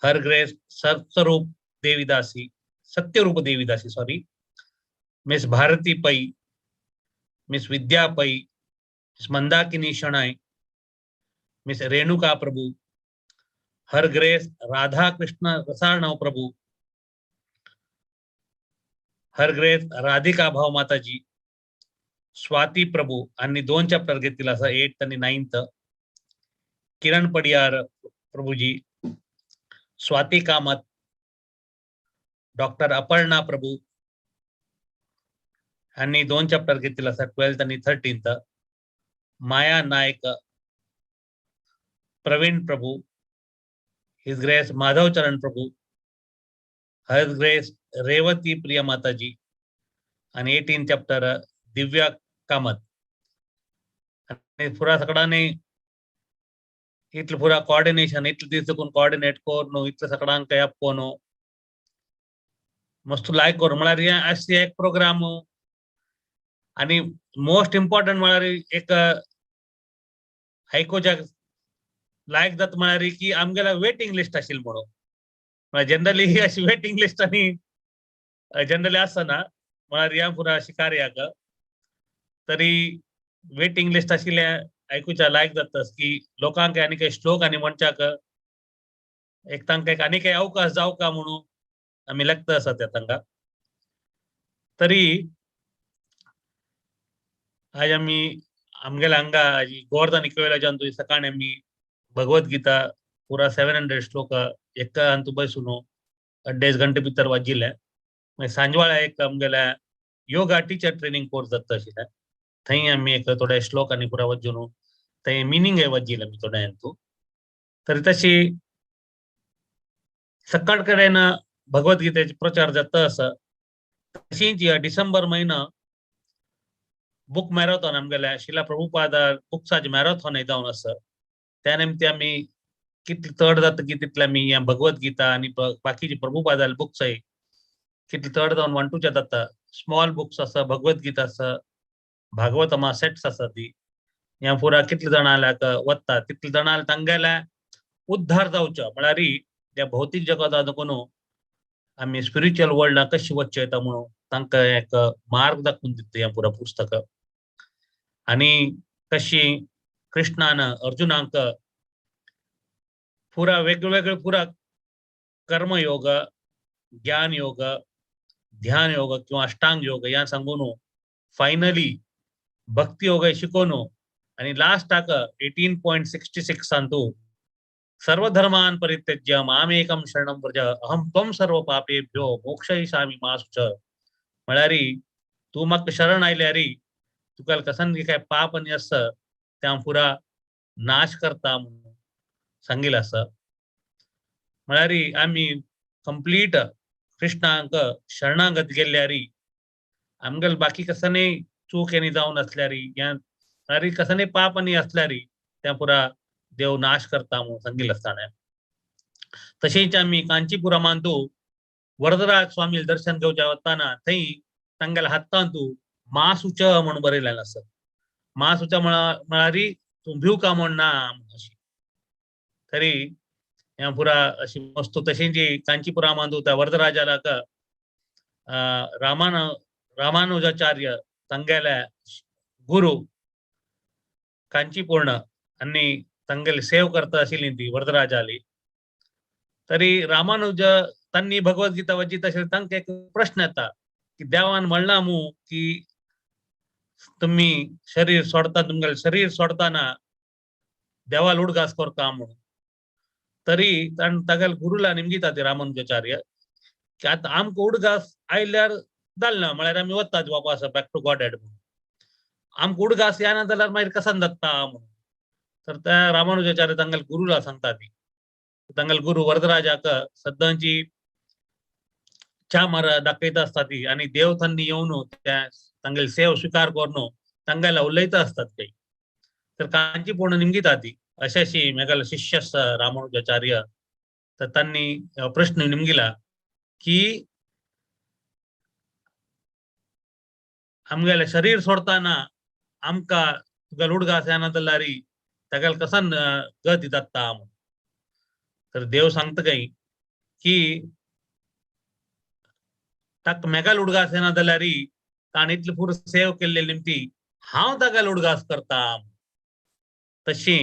her grace Satyarup Devidasi, Satyarup Devidasi sorry, miss Bharati Pai, miss Vidya Pai, miss Mandakini Shenoy, miss Renuka Prabhu, her grace Radha Krishna Rasarnava Prabhu, her grace Radhika Bhav Mataji, Swati Prabhu आणि दोन चॅप्टर घेतलेला असा 8th आणि 9th, Kiran Padiyar Prabhuji, Swati Kamat, doctor Aparna Prabhu आणि दोन चॅप्टर घेतलेला असा 12th आणि 13th, Maya Naik, Praveen Prabhu, his grace Madhav Charan Prabhu, her grace Revati Priya Mataji आणि 18 चॅप्टर दिव्या कामत. आणि पुरा सगळ्यांनी इतलें पुरा कोऑर्डिनेशन, इतले दीस देखून कोऑर्डिनेट करून इतले सगळ्यांक आपोवन मस्त लायक करून, म्हळ्यार हें अशें एक प्रोग्राम. आनी मोस्ट इम्पॉर्टंट म्हळ्यार एक आयकुच्याक लायक जाता म्हळ्यार की आमगेल्या वेटिंग लिस्ट आशिल्ली म्हणून, म्हळ्यार जनरली ही अशी वेटिंग लिस्ट आनी जनरली आसना, म्हळ्यार ह्या पुरा अशी कार्याक तरी वेटिंग लिस्ट आशिल्ल्या आयकुच्या लायक जाता की लोकांक आनी काही श्लोक आनी म्हणच्याक एक तांकां एक आनी काही अवकाश जावका म्हणून आमी लेखता आसा त्या तांकां. तरी आज आमी आमगेल्या हांगा गोवर्धन इकवेलाच्यान तुवें सकाळी आमी भगवत गीता पुरा 700 श्लोक एका अंतू बसून 2.5 घंटे भितर वाजिल्ले. मागीर सांजवाळा एक आमगेल्या योगा टिचर ट्रेनिंग कोर्स जाता आशिल्लें, थंय आमी एक थोडे श्लोक आनी पुरा वाजून थंय मिनींग वाजिल्लें आमी थोडे अंतू. तरी तशी सकाळ कडेन भगवद्गीतेचे प्रचार जाता आसा. तशीच ह्या डिसेंबर म्हयनो बुक मॅरेथॉन आमगेल्या शिला प्रभुपादा बुक्साचे मॅरेथॉन जावन आसा. त्या निमती आमी कितले चड जाता की तितले आमी ह्या भगवद्गीता आनी बाकीचे प्रभुपादा बुक्स कितले चड जावन वांटूचे जाता. स्मॉल बुक्स आसा, भगवद्गीता आसा, भागवतमा सेट्स आसा, ती ह्या पुरा कितले जाणांक वता तितले जाणां तांगेल्या उद्धार जावचो, म्हळ्यार ह्या भौतीक जगता कोण आमी स्पिरिच्युअल वर्ल्डाक कशें वचचें येता म्हणून तांकां एक मार्ग दाखोवन दिता हें पुरा पुस्तक. आनी कशी कृष्णान अर्जुनाक पुरा वेगवेगळे पुरा कर्मयोग, ज्ञान योग, ध्यान योग किंवा अष्टांग योग ह्या सांगून फायनली भक्ती योग शिकोवन आनी लास्टाक 18.66 तूं सर्वधर्मान परित्यज्य मामेकं शरणं व्रज अहं त्वं सर्व पापेभ्यो मोक्षयिष्यामि मा शुच. म्हळ्यार तूं म्हाका शरण आयल्यार तुका कसन काय पाप आनी आसा तें हांव पुरा नाश करता म्हणून सांगिल्लें आसा. म्हळ्यार आमी कंप्लीट कृष्णाक शरणागत गेल्यार आमगेले बाकी कसनय चूक आनी जावन आसल्यार या म्हळ्यार कसनय पाप आनी आसल्यार तें पुरा देव नाश करता म्हणून सांगिल्लें आसता. तशेंच आमी कांचीपुरमांतू वरदराज स्वामी दर्शन घेवच्या वतना थंय तांगेल्या हातांतू मासुच म्हणून बरयलेलें आसा. मासुच म्हळ्यार तूं भिवका म्हण ना अशी. तरी ह्या पुरा अशी वस्तू. तशेंच कांचीपुरामांतू त्या वरदराजाक रामानुजाचार्य तांगेल्या गुरु कांचीपूर्ण आनी तांगेली सेव करता आशिल्ली ती वरदराजाली. तरी रामानुज तांणी भगवद्गीता वाचित आशिल्ली, तांकां एक प्रश्न येता की देवान म्हणलां मू की तुमी शरीर सोडता, तुमगेलें शरीर सोडताना देवाल उडगास करता म्हणून. तरी तागेल गुरुला निमगिता ती रामानुजाचार्य की आतां आमकां उडगास आयल्यार जालें ना, म्हळ्यार आमी वतात वापस बॅक टू गॉड हेड म्हणून. आमकां उडगास येना जाल्यार मागीर कसान जाता म्हणून. तर त्या रामानुजाचार्य तांगेल गुरुला सांगता ती, तांगेल गुरु वरदराजाक सद्दांची च्या मार दाखयता आसता ती आनी देव तांणी येवन त्या तांगेली सेव स्विकार करून तांगेला उलयता आसतात ते. तर कांची पूर्ण निमगिता ती अशाशी मेगेलो शिष्य आसा रामानुजाचार्य. तर तांणी प्रश्न निमगिला की आमगेलें शरीर सोडताना आमकां तुगेलो उडगास येना जाल्यार तागेल कसान गती जाता म्हणून. तर देव सांगता काय की ताका मेगेलो उडगास येना जाल्यार ताणें इतले पुरो सेव केल्ले निमती हांव तागेलो उडगास करता. तशी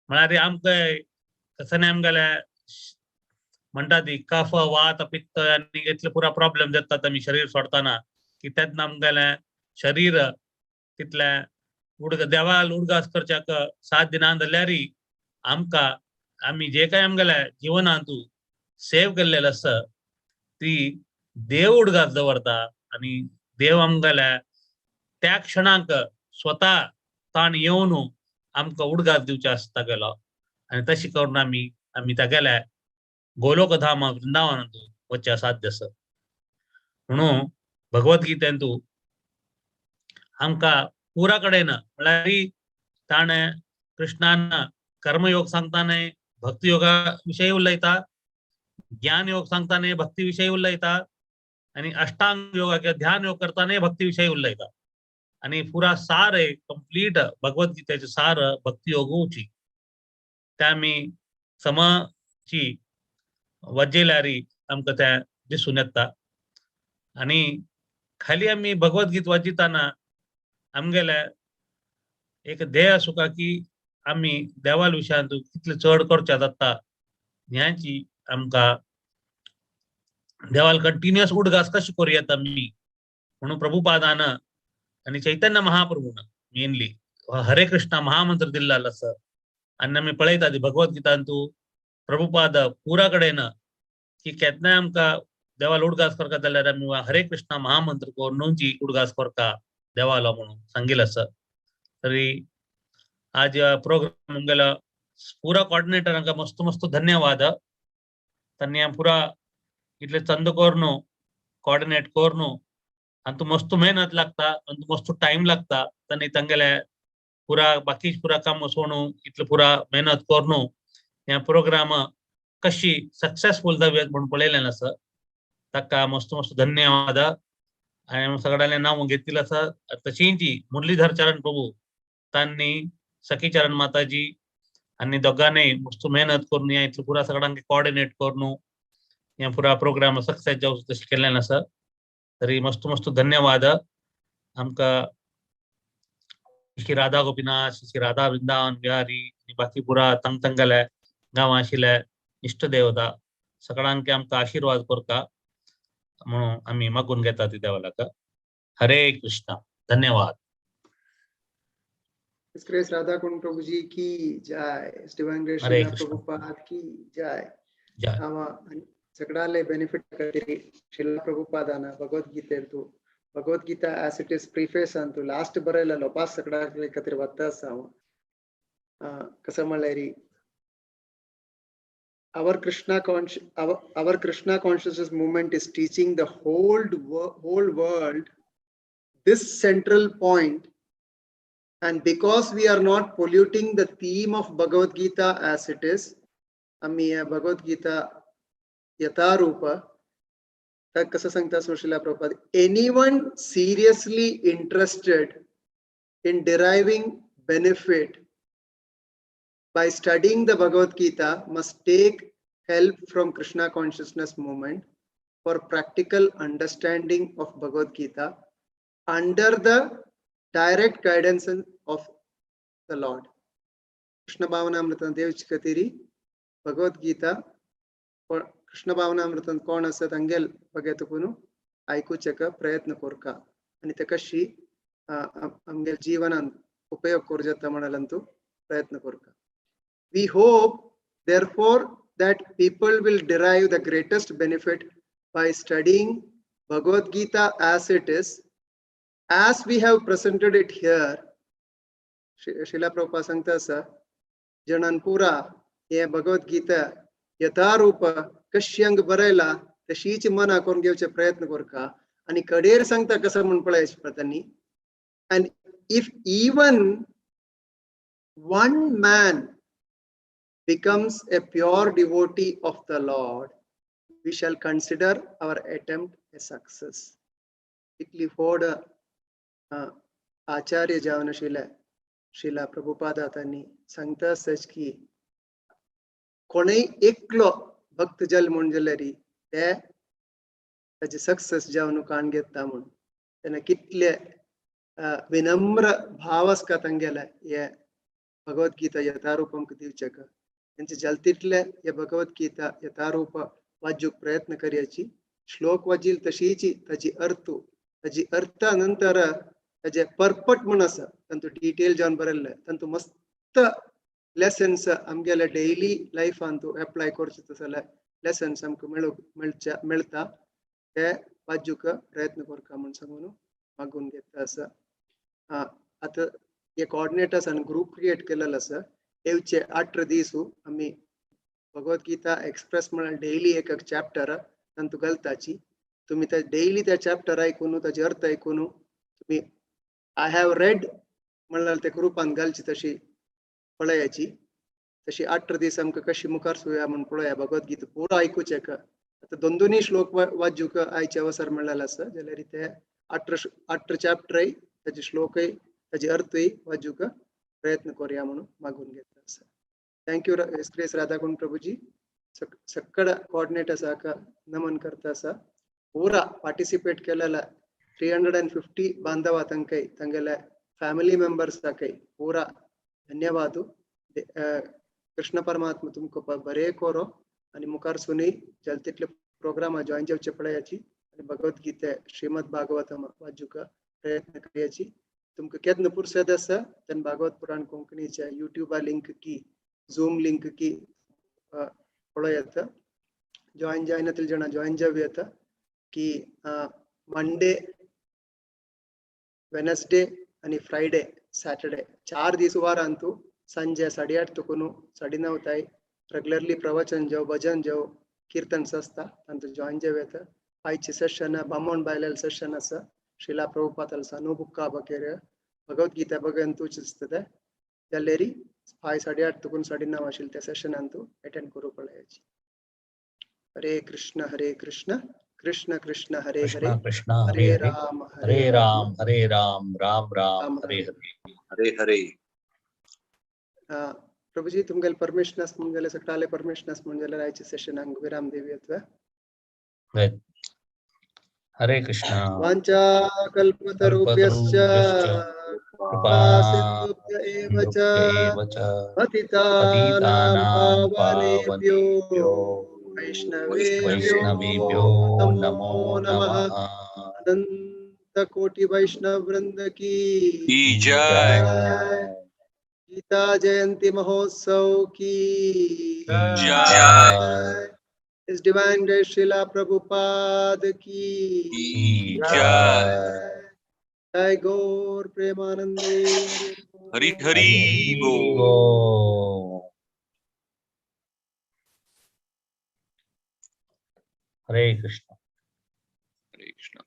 म्हळ्यार आमकां कसानी आमगेले म्हणटा ती कफ वात पित्त आनी इतले पुरा प्रॉब्लेम जातात आमी शरीर सोडताना की तेन्ना आमगेलें शरीर तितलें देवाल उडगास करच्याक साथ दिना जाल्यार आमकां आमी जे काय आमगेल्या जिवनांत सेव केल्लें आसा ती देव उडगास दवरता आनी देव आमगेल्या त्या क्षणाक स्वता ताण येवन आमकां उडगास दिवचे आसता गेलो. आनी तशें करून आमी आमी तागेल्या गोलोकधाम वृंदावनांत वचचें साध्य आसा. म्हणून भगवद्गीतेंत आमकां पुरा कडेन म्हळ्यार ताणें कृष्णान कर्मयोग सांगताना भक्ती योगा विशयी उलयता, ज्ञान योग सांगताना भक्ती विशयी उलयता आनी अष्टांग योगा किंवा ध्यान योग करताना भक्ती विशयी उलयता. आनी पुरा सार आहे कंप्लीट भगवद्गीतेचे सार भक्ती योगूची त्या आमी समची वजेल्यारी आमकां त्या दिसून येता. आनी खाली आमी भगवद्गीत वाचिताना आमगेले एक ध्येय आसूका की आमी देवाल विशयांत कितले चड करचे जाता ह्याची आमकां देवाल कंटिन्युअस उडगास कशी करूं येता आमी म्हणून प्रभुपादान आनी चैतन्य महाप्रभून मेनली हरे कृष्णा महामंत्र दिल्लो आसा. आनी आमी पळयता ती भगवद्गीतांतू प्रभुपाद पुरा कडेन की केन्नाय आमकां देवाल उडगास करता जाल्यार आमी हरे कृष्णा महामंत्र करून उडगास करता देवालो म्हणून सांगिल्लें आसा. तरी आज प्रोग्राम आमगेलो पुरा कॉर्डिनेटरांक मस्त मस्त धन्यवाद. तांणी पुरा इतले चंद करून कॉर्डिनेट करून आनी तूं मस्त मेहनत लागता आनी तूं मस्त टायम लागता. तांणी तांगेले पुरा बाकी पुरा काम सोडून इतले पुरा मेहनत करून ह्या प्रोग्राम कशी सक्सेसफूल जावया म्हणून पळयलें आसा. ताका मस्त मस्त धन्यवाद. हांवें सगळ्यांले नांव घेतिल्लें आसा. तशींच मुरलीधर चरण प्रभू तांणी सखीचरण माताजी आनी दोगांनी मस्त मेहनत करून ह्या इतले पुरा सगळ्यांक कॉर्डिनेट करून ह्या पुरा प्रोग्राम सक्सेस जावचो तशें केल्लें आसा. तरी मस्त मस्त धन्यवाद. आमकां श्री राधा गोपीनाथ, श्री राधा वृंदावन बिहारी आनी बाकी पुरा तांग तांगेले गांवां आशिल्ले इश्ट देवता सगळ्यांक आमकां आशिर्वाद करता म्हणून आमी मागून घेता ती देवाक. हरे कृष्णा. धन्यवाद. His Grace Radha Kund Prabhu ji की जय. Divine Grace Hare Srila Krishna. Prabhupada की जय. जय. आवा सगळ्याले बेनिफिट खातीर श्रीला प्रभुपादान भगवद्गीतेंतु Bhagavad Gita as it is preface अंतु लास्ट बरयलेलो पास सगळ्या खातीर वता आसा हांव. कसं म्हणल्यार our Krishna consciousness movement is teaching the whole world this central point, and because we are not polluting the theme of Bhagavad Gita as it is, आम्ही Bhagavad Gita यथारूप तर कसं सांगता Srila Prabhupada, anyone seriously interested in deriving benefit by studying the Bhagavad Gita must take help from Krishna consciousness movement for practical understanding of Bhagavad Gita under the direct guidance of the Lord. Krishna भावनामृतान देवची खातीर भगवद्गीता कृष्ण भावनामृतान कोण आसा तांगेल बगे तुकून आयकुचेक प्रयत्न करका आनी ते कशी आमगेल जीवनान उपयोग करूं जाता म्हणाल्यान तूं प्रयत्न करका. We hope therefore that people will derive the greatest benefit by studying Bhagavad Gita as it is, as we have presented it here. Srila Prabhupada सांगता आसा जणान पुरा हे भगवद गीता यथारूप कशी हांगा बरयला तशीच मना करून घेवचे प्रयत्न करका आनी कडेर सांगता कसो म्हूण पळय तांणी. And if even one man becomes a pure devotee of the Lord, we shall consider our attempt a success. इतली व्हड आचार्य जावन आशिल्ले श्रीला प्रभुपादा तांणी सांगता आसता की कोणूय एकलो भक्त जल म्हूण जाल्यार ते ताचे सक्सेस जावन काण घेता म्हूण. तेन्ना कितले विनम्र भाव आसता तांगेले हे भगवद्गीता यथारूप आमकां दिवचेक. तेंचे जलतीतले हे भगवद्गीता यथारूप वाचूंक प्रयत्न करयाची. श्लोक वाजील तशीच ताजी अर्थ, ताजी अर्था नंतर ताजे परपट म्हूण आसा तांतू डिटेल जावन बरयल्ले तांतू मस्त लेसन्स आमगेले डेली लायफान तूं एप्लाय करचे तसले लेसन्स आमकां मेळटा ते वाचूंक प्रयत्न करका म्हूण सांगून मागून घेता आसा. आतां हे कोऑर्डिनेटर्सान ग्रूप क्रिएट केलेलो आसा. येवचे 18 दीस आमी भगवद्गीता एक्सप्रेस म्हळ्यार डेली एक एक चॅप्टर तांतू घालताची. तुमी ते डेली त्या चॅप्टर आयकून ताजे अर्थ आयकून तुमी I have red म्हणल्यार ते ग्रुपान घालची तशी पळयाची. तशी 18 दीस आमकां कशी मुखार सुया म्हूण पळोवया. भगवद्गीता पुरो आयकुचें आतां दोन दोनूय श्लोक वाचूंक आयचे अवसर मेळ्ळेलो आसा जाल्यार ते 18 चॅप्टरय ताजे श्लोकय ताजे अर्थय वाचूंक प्रयत्न करुया म्हणून मागून घेता आसा. Thank you grace Radhakund Prabhuji. सगळ्या कोऑर्डिनेटर्साक नमन करता आसा. पुरा पार्टिसिपेट केलेल्या 350 बांधवा तांकां तांगेले फॅमिली मेंबर्साकय पुरा धन्यवाद. कृष्ण परमात्मा तुमकां बरें करो आनी मुखार सुनूय जाता तितले प्रोग्रामा जॉयन जावचे पळयाची आनी भगवद्गीते श्रीमद भागवतम वाचूंक प्रयत्न करयाची. तुमकां केन्ना पुरसद आसा तेन्ना भागवत पुराण कोंकणीच्या युट्यूबा लिंक की झूम लिंक की पळोवं येता. जॉयन जायना तितले जाणां जॉयन जावं येता की मंडे, वेनसडे आनी फ्रायडे, सॅटर्डे 4 दीस वारांतू संजे 8:30 तुकून 9:30 ताय रेगुलरली प्रवचन जावं, भजन जावं, कीर्तन आसता तांतू जॉयन जावं येता. आयचे सेशन बामण बायलेल सेशन आसा. श्रीला प्रभुपादाल सानुबुक्का बकेर भगवद्गीता बगंतूच दिसता जाल्यार 5:30 तुकून 9:30 आशिल्ले त्या सेशनांतू अटेंड करूं पळयाची. हरे कृष्ण हरे कृष्ण कृष्ण कृष्ण हरे हरे कृष्ण हरे राम हरे राम हरे राम राम राम हरे हरे हरे हरे. प्रभुजी तुमगेले परमिशन आसा म्हूण जाल्यार सगळ्याले परमिशन आसा म्हूण जाल्यार आयचे सेशनाक विराम दिवया. हरे कृष्ण. वाञ्छा कल्पतरुभ्यश्च कृपा सिन्धुभ्य एव च पतितानां पावनेभ्यो वैष्णवेभ्यो नमो नमः. अनंत कोटि वैष्णव वृंद की जय. गीता जयंती महोत्सव की जय. इस डिवाइन ग्रेस श्रीला प्रभुपाद की जय. जय गौर प्रेमानंदे हरि हरि बोल. हरे कृष्ण. हरे कृष्ण.